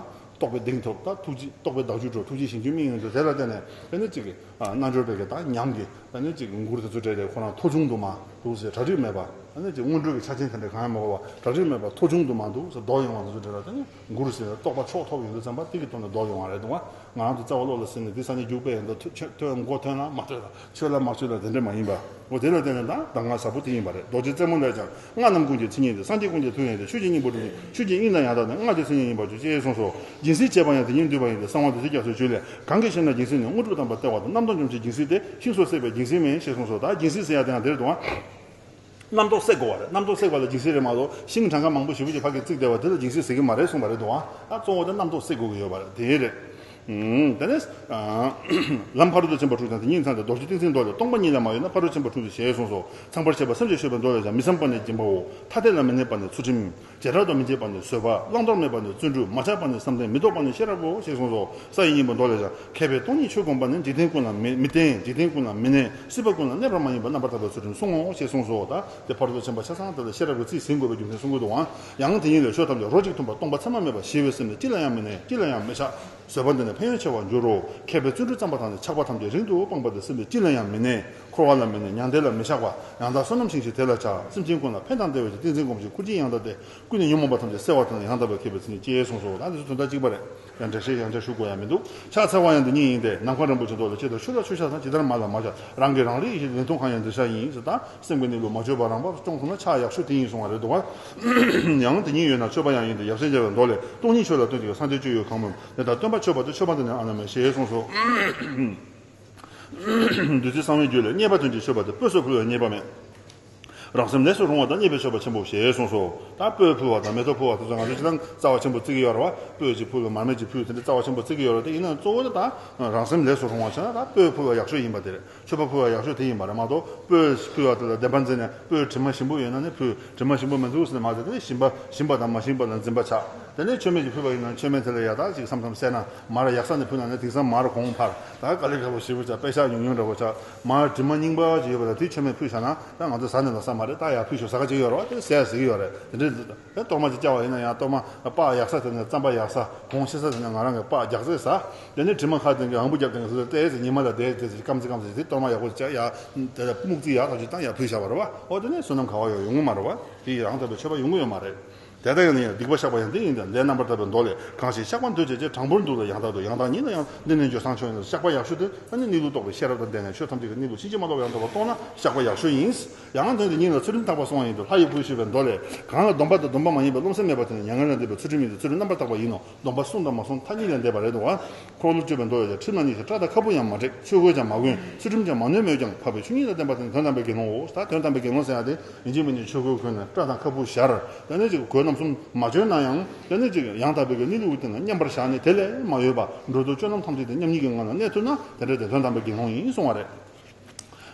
རྟོགས་པའི་གདེང་ཐོབ། ད་ཐུགས་རྗེ་རྟོགས་པའི་བདག་རྒྱུད་འགྲོ། ཐུགས་རྗེ་ཞིང་རྒྱུད་དམིགས་ཡོད་དུ་དེ་ལ་བརྟེན་ནས་དེ་ནི་གཅིག་གི་ཨ་རྣལ་འབྱོར་པའི་གི་ད་ཉམས་ཀྱི་དེ་ནི་གཅིག་གི་མགུར་དེ་ཚོ་སྤྲད་དེ་ཁོ་རང་མཐོ་ཆུང་དུ་མ་འདུག་ཟེར། གྲ་སྒྲིག་མེད་པ་དེ་ནི་གཅིག་སྔོན་འགྲོ་གི་ཆ་རྐྱེན་དེ་འདྲ་གང་ཡང་མ་དགོས་པ་གྲ་སྒྲིག་མེད་པ་མཐོ་ཆུང་དུ་མ་འདུག་ཟེར་ལྡོག་ཡོང་བ་དེ་ཚོ་སྤྲད་ལ་དེ་ནི་མགུར་ཟེར་རྟོགས་པ་ཕྱོགས་ཐོབ་ཡོང་དུས་ཙམ་པ་དེ་གི་ཐོག་ནས་ལྡོག་ཡོང་བ་རེད་འདུག་བ། ང་རང་ཚོ་རྩ་བ་ཀློག་ལ་ཟིན་ནས་དེ་ས་ནས་རྒྱུག་པའི་ཡོང་དུ་ཐོས་མགོ་ཐོན་ན་མ་ཐོས་ལ། ཆོས་ལ་མ་ཆོས་ལ་དེ་འདྲ་མ་ཡིན་པ། འོ་དེ་ལ་བརྟེན་ནས་ད་གདམས་ངག་ཟབ་པོ་དེ་ཡིན་པ་རེད། རྡོ་རྗེ་རྩེ་མོ་ལས་ཀྱང་། སྔགས་རྣམས་ཀུན་གྱི་མཚན་ཉིད་དེ། སངས་རྒྱས་ཀུན་གྱི་མཐུ་ཡིན་ཏེ། ཆོས་ཀྱི་སྙིང་པོ་གྲུབ་ཅིང་། ཆོས་ཀྱི་དབྱིངས་དང་ཡང་དག་ནི། སྔགས་ཀྱི་མཚན་ཉིད་ཡིན་པར་གྱུར། ཅེས་གསུངས་སོ། སྦྱིན་སྲེག་བཅས་པ་ཡང་དེ་ཉིད་བསྡུས་པ་ཡིན་ཏེ། གསང་བ་རྡོ་རྗེ་རྒྱ་མཚོའི་བརྗོད་ལས། གང་གིས་ཤེ་ན་སྦྱིན་སྲེག་ནི། དངོས་གྲུབ་དམ་པ་སྟེར་བ་དང་། རྣམ་རྟོག་འཇོམས་བྱེད་སྦྱིན་སྲེག་སྟེ། ཤིང་སོགས་བསྲེགས་པའི་སྦྱིན་སྲེག་མིན། ཞེས་གསུངས་སོ། ད་སྦྱིན་སྲེག་ཟེར་ཡ་དེ་ཡང་དེ་རེད་དོ། རྣམ་རྟོག་བསྲེག་དགོས་པ་རེད། རྣམ་རྟོག་བསྲེག་པ་ལ་སྦྱིན་སྲེག་རེད་མ་གཏོགས་ཤིང་གྲངས་ཀ་མང་པོ་ཞེ་པོ་ཅིག་ཕ་གིར་བརྩིགས་བསྡད་པ་དེ་ལ་སྦྱིན་སྲེག་ཟེར་གྱི་མ་རེད་གསུངས་པ་རེད་དོ། ཨ་གཙོ་བོ་དེ་རྣམ་རྟོག་བསྲེག་དགོས་ཀྱི་ཡོད་པ་རེད། དེ་རེད། ཨུམ། དེ་ནས། ཨ། ལམ་ཕ་རོལ་ཏུ་ཕྱིན་པ་དྲུག་དང་དེ་ཉིད་མཚོན་ཏེ། རྡོ་རྗེ་ཏིང་འཛིན་མདོ་ལས། སྟོང་པ་ཉིད་ལས་མ་གཡོས་ན། ཕ་རོལ་ཕྱིན་པ་དྲུག་ཏུ་ཞེས་གསུངས་སོ། ཚངས་པར་སྤྱད་པ་སེམས་ཀྱིས་བསྐྱོད་པའི་མདོ་ལས་ཀྱང་། མི་བསམ་པ་ནི་སྦྱིན་པའོ། ཐ་དད་ལ་མི་གནས་པ་ནི་ཚུལ་ཁྲིམས། བྱེ་བྲག་ཏུ་མི་འབྱེད་པ་ནི་བཟོད་པ། བླང་དོར་མེད་པ་ནི་བརྩོན་འགྲུས། མ་ཆགས་པ་ནི་བསམ་གཏན། མི་ལྡོག་པ་ནི་ཤེས་རབ་བོ། ཞེས་གསུངས་སོ། ས་ཡི་སྙིང་པོ་མདོ་ལས་ཀྱང་། མཁས་པས་སྟོང་ཉིད་ཆོས་བསྒོམ་པ་ནི། འཇིག་རྟེན་ཀུན་ལ་མི་མི་བརྟེན། འཇིག་རྟེན་ཀུན་ལ་མི་གནས། སྲིད་པ་ཀུན་ལ་གནས་པ་མ་ཡིན་པ། རྣམ་པར་ཐར་པའི་ཚུལ་ཁྲིམས་སྲུང་ངོ་། ཞེས་གསུངས་སོ། ད་དེ་ཕ་རོལ་ཏུ་ཕྱིན་པ་ཆ་ཚང་དེ་ལ་ཤེས་རབ་ཀྱི་རྩིས་ཟིན་དགོས་པའི་རྒྱུ་མཚན་གསུང་གི་འདུག་ཨང་། ཡང་དེ་ཉིད་ལས། ཆོས་ཐམས་ཅད་རོ་གཅིག་མཐུན་པ། སྟོང་པ་མཚན་མ་མེད་པ། ཞི་བའི་སེམས་ནི་ཅི་ལ་ཡང་མི་གནས། ཅི་ལ་ཡང་མི་ཆགས། བཟོད་པ་འདི་ནི་ཕན་ཡོན་ཆེ་བར་འགྱུར་རོ། མཁས་པས་བརྩོན་འགྲུས་བརྩམས་པ་དང་ནི། ཆགས་པ་ཐམས་ཅད་རིང་དུ་སྤངས་པ་སྟེ། སེམས་འདི་ཅི་ལ་ཡང་མི་གནས། འཁོར་བ་ལ་མི་གནས། མྱང་འདས་ལ་མི་ཆགས་པ། ཡང་དག་བསོད་ནམས་ཤིང་ཞིག་དེ་ལ་བྱ། སེམས་ཅན་ཀུན་ལ་ཕན་དང་བདེ་བའི་ཕྱིར། ཏིང་འཛིན་སྒོམ་ཞིང་ཁུར་ཁྱིམ་ཡང་དག་སྟེ། ཀུན་ནས་ཉོན་མོངས་པ་ཐམས་ཅད་སེལ་བ་དང་། ཡང་དག་པའི་མཁས་པའི་མཚན་ཉིད་ཅེས་གསུངས་སོ། ད་འདི་ཚོ་དོན་དག་གཅིག་པ་རེད། ཡང་འགྲེལ་བཤད་ཡང་བསྐྱར་ཞུ་དགོས་ཡ་མི་འདུག་ཕྱག་འཚལ་བ་ཡང་འདི་ཉིད་ཡིན་ཏེ། ནམ་མཁའ་རིན་པོ་ཆེ་མདོ་ལས། ཆེ་མཐོ་ཆུ་ལ་ཆུ་བཞག་ཙམ། ཇི་ལྟར་མ་ལ་མ་བཞག་རང་གིས་རང་རིག་ཡིད་བཞིན་ལེགས་མཐོང་གང་ཡང་འདི་བཞག་ཡིན་ཟེར། ད་སེམས་ཀྱི་གནས་ལུགས་མ་བཅོས་པ་རང་བབས་སུ་སྐྱོང་ཐུབ་ན་ཕྱག་ཡག་ཤོས་དེ་ཡིན་གསུང་བ་རེད་འདུག་བ། ཡང་དེ་ཉིད་ཡོད་ན་མཆོད་པ་ཡང་ཡིན་ཏེ། ཡབ་སྲས་མཇལ་བའི་མདོ་ལས། སྟོང་ཉིད་ཆོས་ལ་སྟོན་ཅིག་ཡང་། སངས་རྒྱས་སྤྱོད་ཡུལ་གང་སྨོས། དེ་ལྟར་སྟོན་པ་མཆོད་པ་སྟེ། མཆོད་པ་འདི་ནི་ཨ་ན་མས། ཞེས་གསུངས་སོ། བདུད་རྩི་གསང་བའི་རྒྱུད་ལས། རྙེད་པ་དོན་གྱི་མཆོད་པ་སྟེ། སྤོས་སུ་ཕུལ་བས་རྙེད་པ་མེད། རང་སེམས་ལས་སུ་རུང་བ་དང་། རྙེད་པའི་མཆོད་པ་ཆེན་པོ། ཞེས་གསུངས་སོ། ད་སྤོས་ཕུལ་བ་དང་མེ་ཏོག་ཕུལ་བ་དེ་ཚོ་ང་ཚོ་སྤྱིར་བཏང་རྩ་བ་ཆེན་པོ་བརྩི་གི་ཡོད་རེད་བ། སྤོས་ཅིག་ཕུལ་བ། མར་མེ་ཅིག་ཕུལ། དེ་འདྲ་རྩ་བ་ཆེན་པོ་བརྩི་གི་ཡོད་རེད་དེ། ཡིན་ན་གཙོ་བོ་དེ་ད་རང་སེམས་ལས་སུ་རུང་བ་བྱས་ན་ད་སྤོས་ཕུལ་བ་ཡག་ཤོས་ཡིན་པ་དེ་རེད། མཆོད་པ་ཕུལ་བ་ཡག་ཤོས་དེ་ཡིན་པ་རེད་མ་གཏོགས། སྤོས་ཕུལ་བ་དེ་ལ་བདེན་པ་འཛིན་ནས། སྤོས་དྲི་མ་ཞིམ་པོ་ཡོད་ན་ནི་ཕུལ། དྲི་མ་ཞིམ་པོ་མི་འདུག་ཟེར་ནས་མ་ཟེར་ཏེ། ཞིམ་པ་ཞིམ་པ་དང་མ་ཞིམ་པ་ལ་འཛིན་པ་ཆགས། དེ་ནས་མཆོད་མེ་ཅིག་ཕུལ་བ་ཡིན་ན། མཆོད་མེ་དེ་ལ་ཡ་ད་ཅིག་མཚམས་མཚམས་བསད་ན། མར་ཡག་ས་ནས་ཕུལ་ན་ནི་དེང་སང་མར་གོང་འཕར། ད་དཀའ་ལས་ཁག་པོ་ཞེ་པོ་ཆགས། པེ་ཤག་ཉུང་ཉུང་འདྲ་པོ་ཆགས། མར་དྲི་མ་རྙིང་པ་ཅིག་ཡོད་པ་ལ་དེ་མཆོད་མེ་ཕུལ་བཞག་ན། ད་ང་ཚོ་ཟ་ནས་ལ་ཟ་མ་རེད། ད་ཡར་ཕུལ་ཤོག་ཟ་ག་ཅིག་ཡོད་རེད་བ། དེ་ཟས་ཟེར་གི་ཡོད་རེད། དེ་འདྲའི་དེ་གཏོར་མ་ཅིག་བཅའ་བ་ཡིན་ན་ཡང་། གཏོར་མ་པགས་ཡག་ས་དེ་ནས་རྩམ་པ་ཡག་ས། གོང་ཆེ་ས་དེ་ནས་ང་རང་གི་པགས་རྒྱག་ས་ཟ། དེ་ནས་དྲི་མ་ཁ་དེ་གི་ཧམ་པོ་རྒྱབ་དེ་གི་ཟ། ཏོག་ཙམ་ཉི་མ་ལ་བསྡད་དེ་ཙམ་སྐམ་ཙམ་སྐམ་ཙམ་ཟ། དེ་གཏོར་མ་ཡག་པོ་ཅིག་བཅའ་ཡ། དེ་ལ་སྨུག་རྩི་ཡག་ཐག་ཆོད་བཏང་ཡ་ཕུལ་བཞག་པ་རེད་བ། འོ་དེ་ནས་བསོད་ནམས་ག་བ་ཡང་ཡོང་གི་མ་རེད་བ། དེ་ཡང་དག་པའི་མཆོད་པ་ཡོང་གི་ཡོད་མ་རེད། དེ་ལྟར་ཡང་ན་ཡང་སྡིག་པ་བཤགས་པ་ཡང་འདི་ཡིན་ཏེ། ལས་རྣམ་པར་དག་པའི་མདོ་ལས། གང་ཞིག་བཤགས་པ་འདོད་བྱེད་ཅེས། གྲངས་འབོར་འདུག་ལ་ཡང་དག་འདོད། ཡང་དག་ཉིད་ལ་ཡང་འདི་ནི་འགྱུར་སངས་ཆོག་ཡིན་ཏེ། བཤགས་པ་ཡག་ཤོས་དེ་ཨ་ནི་གནས་ལུགས་རྟོགས་པའི་ཤེས་རབ་དང་ལྡན་ནས། ཆོས་ཐམས་ཅད་ཀྱི་གནས་ལུགས་ཕྱིན་ཅི་མ་ལོག་པ་ཡང་དག་པར་རྟོགས་ན་བཤགས་པ་ཡག་ཤོས་ཡིན། ཡང་དོན་དེ་ཉིད་ལ་ཚུལ་ཁྲིམས་དག་པ་སྲུང་བ་ཡིན་ཏེ། ལྷ་ཡི་བུ་ཞེས་པའི་མདོ་ལས། གང་ལ་སྡོམ་པ་དང་སྡོམ་པ་མ་ཡིན་པའི་རློམ་སེམས་མེད་པ་དེ་ནི་མྱ་ངན་ལས་འདས་པའི་ཚུལ་ཁྲིམས་ཡིན་ཏེ། ཚུལ་ཁྲིམས་རྣམ་པར་དག་པ་ཡིན་ནོ། སྡོམ་པ་བསྲུང་དང་མ་བསྲུང་ཐ་སྙད་ལས་འདས་པ་རེད་འདུག་བ། འཁོར་ལོ་བསྐྱོད་པའི་མདོ་ལས་ཀྱང་། ཁྲིམས་ལ་ཉེས་ཤིང་སྐྲག་དང་ཁ་སྦུབ་ཡང་མ་བྲེག། ཆོས་གོས་ཀྱང་མ་གོན། ཚུལ་ཁྲིམས་ཀྱང་མ་ནོན་མོད་ཀྱང་། འཕགས་པའི་ཆོས་ཉིད་ལ་བརྟེན་པ་དེ་ནི་དོན་དམ་པའི་དགེ་སློང་ངོ་། ད་དོན་དམ་པའི་དགེ་སློང་ཟེར་ཡ་དེ་ཡིན་གཅིག་མིན་གཅིག་ཆོས་གོས་གོན་ནས་སྐྲ་དང་ཁ་སྦུབ་བཞར། དེ་ནས་ཅིག་གོས་རྣམ་གསུམ་མ་གྱོན་ན་ཡང་། དེ་ནས་ཅིག་ཡང་དག་པའི་གནས་ལུགས་དེ་ལ་མཉམ་པར་བཞག་ནས། དེ་ལས་མ་གཡོས་པ། འགྲོ་འདུག་སྤྱོད་ལམ་ཐམས་ཅད་དེ་མཉམ་ཉིད་ཀྱི་ངང་ལ་གནས་ཐུབ་ན། དེ་འདྲ་དེ་དོན་དམ་པའི་དགེ་སློང་ཡིན་གསུང་བ་རེད།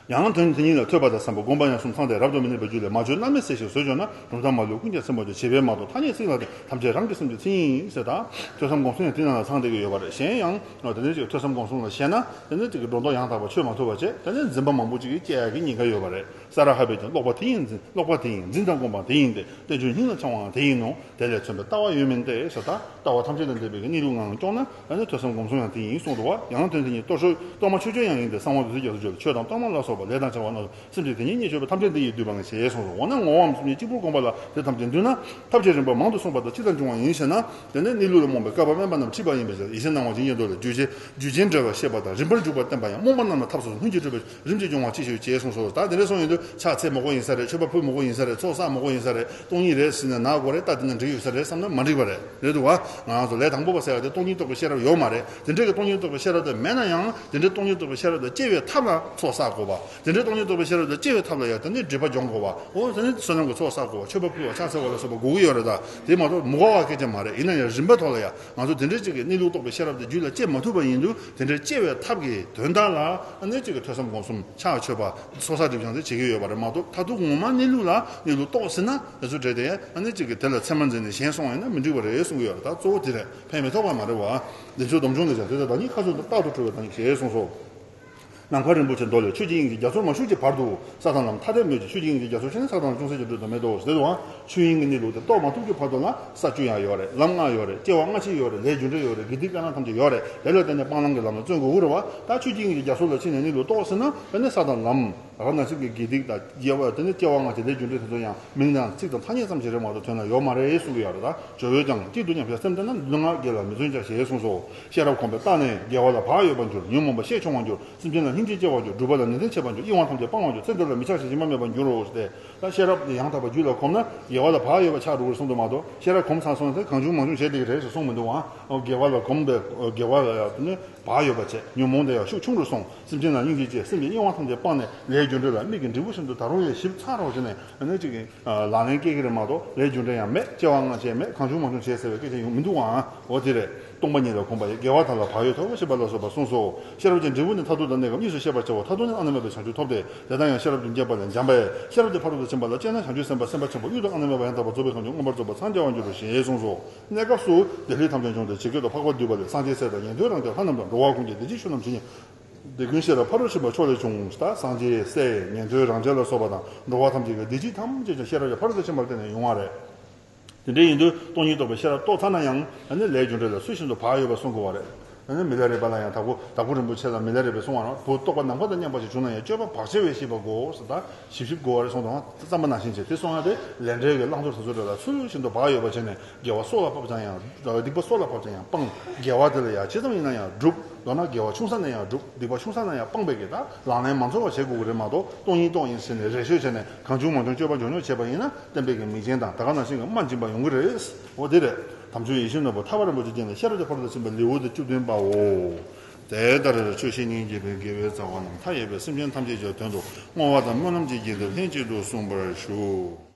ཡང་དོན་དེ་ཉིད་ལ་ཐོས་པ་དང་བསམ་པ། སྒོམ་པ་ཡང་གསུམ་ཚང་སྟེ། རབ་ཏུ་མི་གནས་པའི་རྒྱུད་ལས། མ་གྱོན་བླ་མེད་གསལ་ཞིང་བཟོད་འཇོག་ན། གྲུབ་མཐའ་མ་ལུས་ཀུན་ཀྱང་ཚིམ་པར་འགྱུར། བྱིས་པས་མ་གཏོགས་ཐ་སྙད་ཚིག་ལ་བརྟེན། ཐམས་ཅད་རང་གི་སེམས་ཀྱི་མཚན་ཉིད་ཡིན་ཟེར། ད་ཐོས་བསམ་སྒོམ་གསུམ་ཡང་དེ་ནང་ལ་ཚང་བསྡད་ཀྱི་ཡོད་པ་རེད། གཞན་ཡང་དེ་ནས་ཅིག་ཐོས་བསམ་སྒོམ་གསུམ་ལ་ཞེན་ན། དེ་ནས་ཅིག་སྒྲོ་འདོགས་ཡང་དག་པ་ཆོད་མ་ཐུབ་པ་བྱས། དེ་ནས་འཛིན་པ་མང་པོ་ཅིག་གིས་སྐྱེ་ཡག་གི་ཉེན་ཁ་ཡོད་པ་རེད། ས་ར་ཧ་པས་ཀྱང་། ཀློག་པ་དེ་ཡིས་འཛིན། ཀློག་པ་དེ་ཡིས་འཛིན་དང་སྒོམ་པ་དེ་ཡིན་ཏེ། བསྟན་བཅོས་སྙིང་ལ་འཆང་བའང་དེ་ཡིན་ནོ། དེ་ལས་མཚོན་པའི་ལྟ་བ་ཡོད་མིན་ཏེ་ཟེར། ད་ལྟ་བ་ཐམས་ཅད་དང་ལྡན་པའི་གནས་ལུགས་ངང་སྐྱོང་ན། ཨ་ནི་ཐོས་བསམ་སྒོམ་གསུམ་ཡང་དེ་ཡིན་གསུངས་འདུག་བ། ཡང་དོན་དེ་ཉིད་གཏོར་ཆོས་གཏོར་མ་མཆོད་བརྗོད་ཡང་ཡིན་ཏེ། གསང་བ་འདུས་ཚུལ་རྒྱ་མཚོར་བརྗོད་པའི་ཆོས་དང་གཏོར་མ་ལ་སོགས་པ། ལས་དང་བྱ་བ་རྣམས་སུ། སེམས་ཅན་དེ་ཉིད་བརྙས་བཅོས་པའི་ཐམས་ཅད་འདི་ཡིས་བསྡུས་པ་ནི། ཞེས་གསུངས་སོ། འོ་ན་ངོ་བོའམ་སེམས་ཅན་གཅིག་པུར་བསྒོམ་པ་ལ་དེ་ཐམས་ཅད་འདུས་ན། ཐབས་ཀྱི་རིམ་པ་མང་དུ་གསུངས་པ་དག་ཅི་ལྟར་འབྱུང་བ་ཡིན་ཞེ་ན། དེ་ནི་གནས་ལུགས་ལ་རྨོངས་པའི་བསྐལ་པ་དམན་པ་རྣམས་འཁྲིད་པ་ཡིན་པས། ཡེ་ཤེས་སྣང་བ་བྱིན་གྱིས་བརླབས་ལས། རྒྱུད་ཆེན་རྒྱུད་ཆེན་འབྲེལ་བར་བཤད་པ་དང་། རིམ་པར་འཇུག་པ་བསྟན་པ་ཡང་། རྨོངས་པ་རྣམས་ལ་ཐབས་སོ་སོར། སྔོན་གྱི་སྤྲོས་པས་རིམ་གྱིས་སྦྱོང་བ་ཅི་ཞིག་ཡོད། ཅེས་གསུངས་སོ། ད་དེ་འདྲ་གསུངས་ཡོང་དུས་ཕྱག་འཚལ་མི་དགོས་ཡིན་ས་རེད། མཆོད་པ་ཕུལ་མི་དགོས་ཡིན་ས་རེད། ཚོགས་བསགས་མི་དགོས་ཡིན་ས་རེད། སྟོང་ཉིད་རེད་ཟེར་ནས་ན་དགོས་རེད། ད་དེ་ནས་འགྲིག་ཡོད་ས་རེད་བསམ་ན་མ་འགྲིག་པ་རེད། རེད་འདུག་བ། ང་ཚོ་ལས་དང་པོ་པ་ཟེར་ཡ་དེ་སྟོང་ཉིད་རྟོགས་པའི་ཤེས་རབ་ཡོད་མ་རེད། དེ་འདྲའི་གི་སྟོང་ཉིད་རྟོགས་པའི་ཤེས་རབ་དེ་མེད་ན་ཡང་། དེ་འདྲའི་སྟོང་ཉིད་རྟོགས་པའི་ཤེས་རབ་དེ་སྐྱེ་བའི་ཐབས་ལ་ཚོགས་བསགས་དགོས་པ། དེ་འདྲའི་སྟོང་ཉིད་རྟོགས་པའི་ཤེས་རབ་དེ་སྐྱེ་བའི་ཐབས་ལ་ཡང་དེ་ནས་སྒྲིབ་པ་སྦྱོང་དགོས་པ། འོ་དེ་ནས་བསོད་ནམས་ཀྱི་ཚོགས་བསགས་དགོས་པ། མཆོད་པ་ཕུལ་བ། ཕྱག་འཚལ་བ་ལ་སོགས་པ་དགོས་ཀྱི་ཡོད་རེད། ད་དེ་མ་གཏོགས་མི་དགོས་པ་སྐད་ཆ་མ་རེད། ཡིན་ན་ཡང་རིམ་པ་ཐོག་ལ་ཡང་ང་ཚོ་དེ་འདྲའི་ཅིག་གི་གནས་ལུགས་རྟོགས་པའི་ཤེས་རབ་དེ་རྒྱུད་ལ་སྐྱེ་མ་ཐུབ་པ་ཡིན་དུས། དེ་འདྲའི་སྐྱེ་བའི་ཐབས་ཀྱི་དོན་དག་ལ་ཨ་ནི་ཅིག་གི་ཐོས་བསམ་སྒོམ་གསུམ། ཕྱག་མཆོད་པ། ཚོགས་བསགས་སྒྲིབ་སྦྱང་དེ་བྱེད་ཀྱི་ཡོད་པ་རེད་མ་གཏོགས། མཐར་ཐུག་ངོ་མ་གནས་ལུགས་ལ་གནས་ལུགས་རྟོགས་ཟིན་ན། དེ་ཚོ་བྲལ་ཏེ་ཨ་ནི་ཅིག་གི་དེ་ལ་མཚན་མ་འཛིན་ནས་གཞན་སོང་བ་ཡིན་ན་མི་འགྲིག་པ་རེད་གསུང་གི་ཡོད་རེད། ད་གཙོ་བོ་དེ་རེད། ཕན་མི་ཐོགས་པ་མ་རེད་བ། བདེ་མཆོག་སྡོམ་འཇུག་ལས་ཀྱང་། དེ་ལྟར་བདག་ཉིད་མཁའ་སོགས་དང་། རྟག་ཏུ་གྲོལ་བའི་བདག་ཉིད་ཞེས་གསུངས་སོ། ནམ་མཁའ་རིན་པོ་ཆེ་མདོ་ལས། ཆོས་ཀྱི་དབྱིངས་ཀྱི་རྒྱ་མཚོར་མ་ཞུགས་ཀྱི་བར་དུ། ས་དང་ལམ་ཐ་དད་སྨོས་ཀྱི། ཆོས་ཀྱི་དབྱིངས་ཀྱི་རྒྱ་མཚོར་ཞུགས་ན། ས་དང་ལམ་ཅུང་ཟད་ཀྱང་གྲོལ་དུ་མེད་དོ། དེ་དུའང་ཆོས་དབྱིངས་ཀྱི་གནས་ལུགས་དེ་རྟོགས་མ་ཐུབ་ཀྱི་བར་དུ་ལ། ས་བཅུ་ཡང་ཡོད་རེད། ལམ་ལྔ་ཡོད་རེད། སྐྱེ་བ་སྔ་ཕྱི་ཡོད་རེད། ལས་རྒྱུ་འབྲས་ཡོད་རེད། དགེ་སྡིག་དཀར་ནག་ཐམས་ཅད་ཡོད་རེད། དེ་ལ་བརྟེན་ནས་སྤང་བླང་གི་ལམ་ལ་བརྩོན་དགོས་ཀྱི་རེད་བ། ད་ཆོས་ཀྱི་དབྱིངས་ཀྱི་རྒྱ་མཚོ་ལ་ཕྱིན་ནས་གནས་ལུགས་རྟོགས་ཟིན་ན། དེ་ནས་ས་དང་ལམ། རང་ན་སེམས་ཀྱི་དགེ་སྡིག་དང་། དགེ་བ། དེ་ནས་སྐྱེ་བ་སྔ་ཕྱི། ལས་རྒྱུ་འབྲས་དེ་ཚོ་ཡང་མིང་དང་ཚིག་དང་ཐ་སྙད་ཙམ་ཞིག་རེད་མ་གཏོགས་དོན་ལ་ཡོད་མ་རེད་གསུང་གི་ཡོད་རེད། ད་ཇོ་བོས་ཀྱང་། གཅིག་ཏུ་མཉམ་བཞག་སེམས་བསྟེན་ན། ལུས་ངག་དགེ་ལ་མི་བརྫུན་བྱ། ཞེས་གསུངས་སོ། ཤེས་རབ་གོམས་པས་བརྟགས་ནས་དགེ་བ་ལ་བག་ཡོད་པར་འགྱུར། ཉོན་མོངས་པ་ཤས་ཆུང་བར་འགྱུར། སེམས་ཅན་ལ་སྙིང་རྗེ་སྐྱེ་བར་འགྱུར། སྒྲུབ་པ་ལ་ནན་ཏན་བྱེད་པར་འགྱུར། གཡེང་བ་ཐམས་ཅད་སྤང་བར་འགྱུར། ཚེ་འདི་ལ་མི་ཆགས་ཤིང་ཞེན་པ་མེད་པར་འགྱུར་རོ་ཞེས་ཏེ། ད་ཤེས་རབ་དེ་ཡང་དག་པ་རྒྱུད་ལ་གོམས་ན་དགེ་བ་ལ་བག་ཡོད་པ་ཆགས་འགྲོ་གི་རེད་གསུངས་འདུག་མ་གཏོགས། ཤེས་རབ་གོམས་ཚར་སོང་ན་དེ་གང་བྱུང་མང་བྱུང་བྱས་བསྡད་ཀྱི་རེད་ཟེར་གསུངས་མི་འདུག་ཨང་། དགེ་བ་ལ་གོམས་པའི་དགེ་བ་ལ་ཡང་དེ་ནི་བག་ཡོད་པ་བྱས། ཉོན་མོངས་དེ་ཡང་ཤུགས་ཆུང་རུ་སོང་། སེམས་ཅན་ལ་སྙིང་རྗེ་སྐྱེས། སེམས་ཀྱི་གཡེང་བ་ཐམས་ཅད་སྤངས་ནས་ལས་ རྒྱུ་འབྲས་ལ་མིག་གིས་འབྲས་བུ་བཞིན་དུ་ད་རུང་ཡང་ཞིབ་ཚགས་རོགས་བྱས་ནས་ཨ་ནི་ཅིག་གི་ལག་ལེན་སྐྱེལ་གྱི་རེད་མ་གཏོགས་ལས་རྒྱུ་འབྲས་ཡང་མེད། སྐྱེ་བ་སྔ་ཕྱི་མེད། གང་བྱུང་མང་བྱུང་བྱས་ཟེར་བའི་སྐད་ཆ་ཡོང་མི་འདུག་ཨང་། འོ་དེ་རེད། སྟོང་པ་ཉིད་ལ་གོམས་པ་ཡིས། དགེ་བ་དག་ལ་བག་ཡོད་ཐོབ་ཞེས་པ་ལ་སོགས་པ་གསུངས་སོ། ཤེས་རབ་ཀྱི་འབྲས་བུ་ནི་མཐར་ཐུག་དང་གནས་སྐབས་གཉིས་སུ་ཤེས་པར་བྱའོ། མཐར་ཐུག་ནི་བླ་ན་མེད་པའི་བྱང་ཆུབ་ཐོབ་སྟེ། དེ་དག་ཡང་ཤེས་རབ་ཏུ་འགྱེད་པ་ལས་འཇམ་པས། ཤེས་རབ་དེ་ཕ་རོལ་ཏུ་ཕྱིན་པ་ལ་སྤྱད་ན་བྱང་ཆུབ་སེམས་དཔའ་སེམས་དཔའ་ཆེན་པོ་ཡུལ་དང་ཨ་ནི་མེད་པ་ཡང་དག་པར་རྫོགས་པའི་གང་བྱུང་མངོན་པར་རྫོགས་པ་འཚང་རྒྱ་བ་འགྱུར་རོ་ཞེས་གསུངས་སོ། གནས་སྐབས་སུ་བདེ་ལེགས་ཐམས་ཅད་འབྱུང་སྟེ་ཇི་སྐད་དུ། འཕགས་པ་འདུས་པ་ལས་སངས་རྒྱས་སྲས་དང་ཉན་ཐོས་རང་ཅག་ལྷ་རྣམས་དང་འགྲོ་བ་ཀུན་གྱི་བདེ་སྐྱིད་ཕྱོགས་རྣམས་ཇི་སྙེད། དེ་ཀུན་ཤེས་རབ་ཕ་རོལ་ཕྱིན་པ་མཆོག་ལས་བྱུང་། ད་སངས་རྒྱས་སྲས་ཉན་ཐོས་རང་ཅག་ལ་སོགས་པ་དང་འགྲོ་བ་ཐམས་ཅད་ཀྱི་བདེ་སྐྱིད་ཐམས་ཅད་ཀྱང་ཤེས་རབ་ཀྱི་ཕ་རོལ་ཏུ་ཕྱིན་པར་བརྟེན་ནས་ཡོང་བ་རེད། དེ་འདྲ་ཡིན་དུས་སྟོང་ཉིད་རྟོགས་པའི་ཤེས་རབ་རྟོགས་ཚར་ན་ཡང་ཨ་ནི་ལས་རྒྱུ་འབྲས་ལ་ཚུལ་བཞིན་དུ་བག་ཡོད་པར་སྲུང་དགོས་པ་རེད། ཨ་ནི་མི་ལ་རས་པ་ལ་ཡང་དྭགས་པོ་དྭགས་པོ་རིན་པོ་ཆེ་ལ་མི་ལ་རས་པས་གསུངས་པ་རང་བུ་རྟོགས་པ་ནམ་མཁའ་དང་མཉམ་པ་ཞིག་བྱུང་ན་ཡང་སྤྱོད་པ་བག་ཕྱེ་བས་ཤེས་པ་དགོས་ཟེར། ད་ཞིབ་ཞིབ་དགོས་པ་རེད་གསུངས་དང་བརྩམས་པ་ནང་བཞིན་བྱས། དེ་གསུང་ཡ་དེ་ལས་འབྲས་ཀྱི་བླང་དོར་དེ་ཚོ་རེད་ལ་ཚུལ་བཞིན་དུ་བག་ཡོད་པ་བྱས་ནས་དགེ་བ་སྲོག་ལ་བབ་ཀྱང་ཡང་སྡིག་པ་སྲོག་ལ་བབ་ཀྱང་ཡང་སྤང་། དགེ་བ་དེ་ལ་ཡང་ཇི་ཙམ་ཡིན་ན་ཡང་སྒྲུབ། མདོར་ན་དགེ་བ་ཆུང་ས་ནས་ཡང་སྒྲུབ། སྡིག་པ་ཆུང་ས་ནས་ཡང་སྤང་བའི་གི་ད་ལག་ལེན་མ་འཚོ་བ་བྱེད་དགོས་ཀྱི་རེད་མ་གཏོགས་སྟོང་ཉིད་རྟོགས་ཡིན་ཟེར་ནས་རེ་ཤོད་བྱས་ནས་གང་བྱུང་མང་བྱུང་སྤྱོད་པ་མགྱོགས་མྱུར་བྱས་པ་ཡིན་ན་བསྟན་པའི་གི་མིང་ཅན་དང་ད་ག་ནང་བཞིན་གྱི་རྨ་འབྱིན་པ་ཡོང་གི་རེད། འོ་དེ་རེད། དམ་ཆོས་ཡིད་བཞིན་ནོར་བུ་ཐར་པ་རིན་པོ་ཆེའི་རྒྱན་ལས། ཤེས་རབ་ཀྱི་ཕ་རོལ་ཏུ་ཕྱིན་པའི་ལེའུ་སྟེ་བཅུ་བདུན་པའོ། དེ་ལྟར་ཆོས་བཤད་ཉན་བགྱིས་པའི་དགེ་བའི་རྩ་བ་རྣམས་མཐའ་ཡས་པའི་སེམས་ཅན་ཐམས་ཅད་ཀྱི་དོན་དུ་བསྔོ་བ་དང་སྨོན་ལམ་གྱི་རྒྱུན་དུ་ལྷན་ཅིག་ཏུ་གསུངས་པར་ཞུ།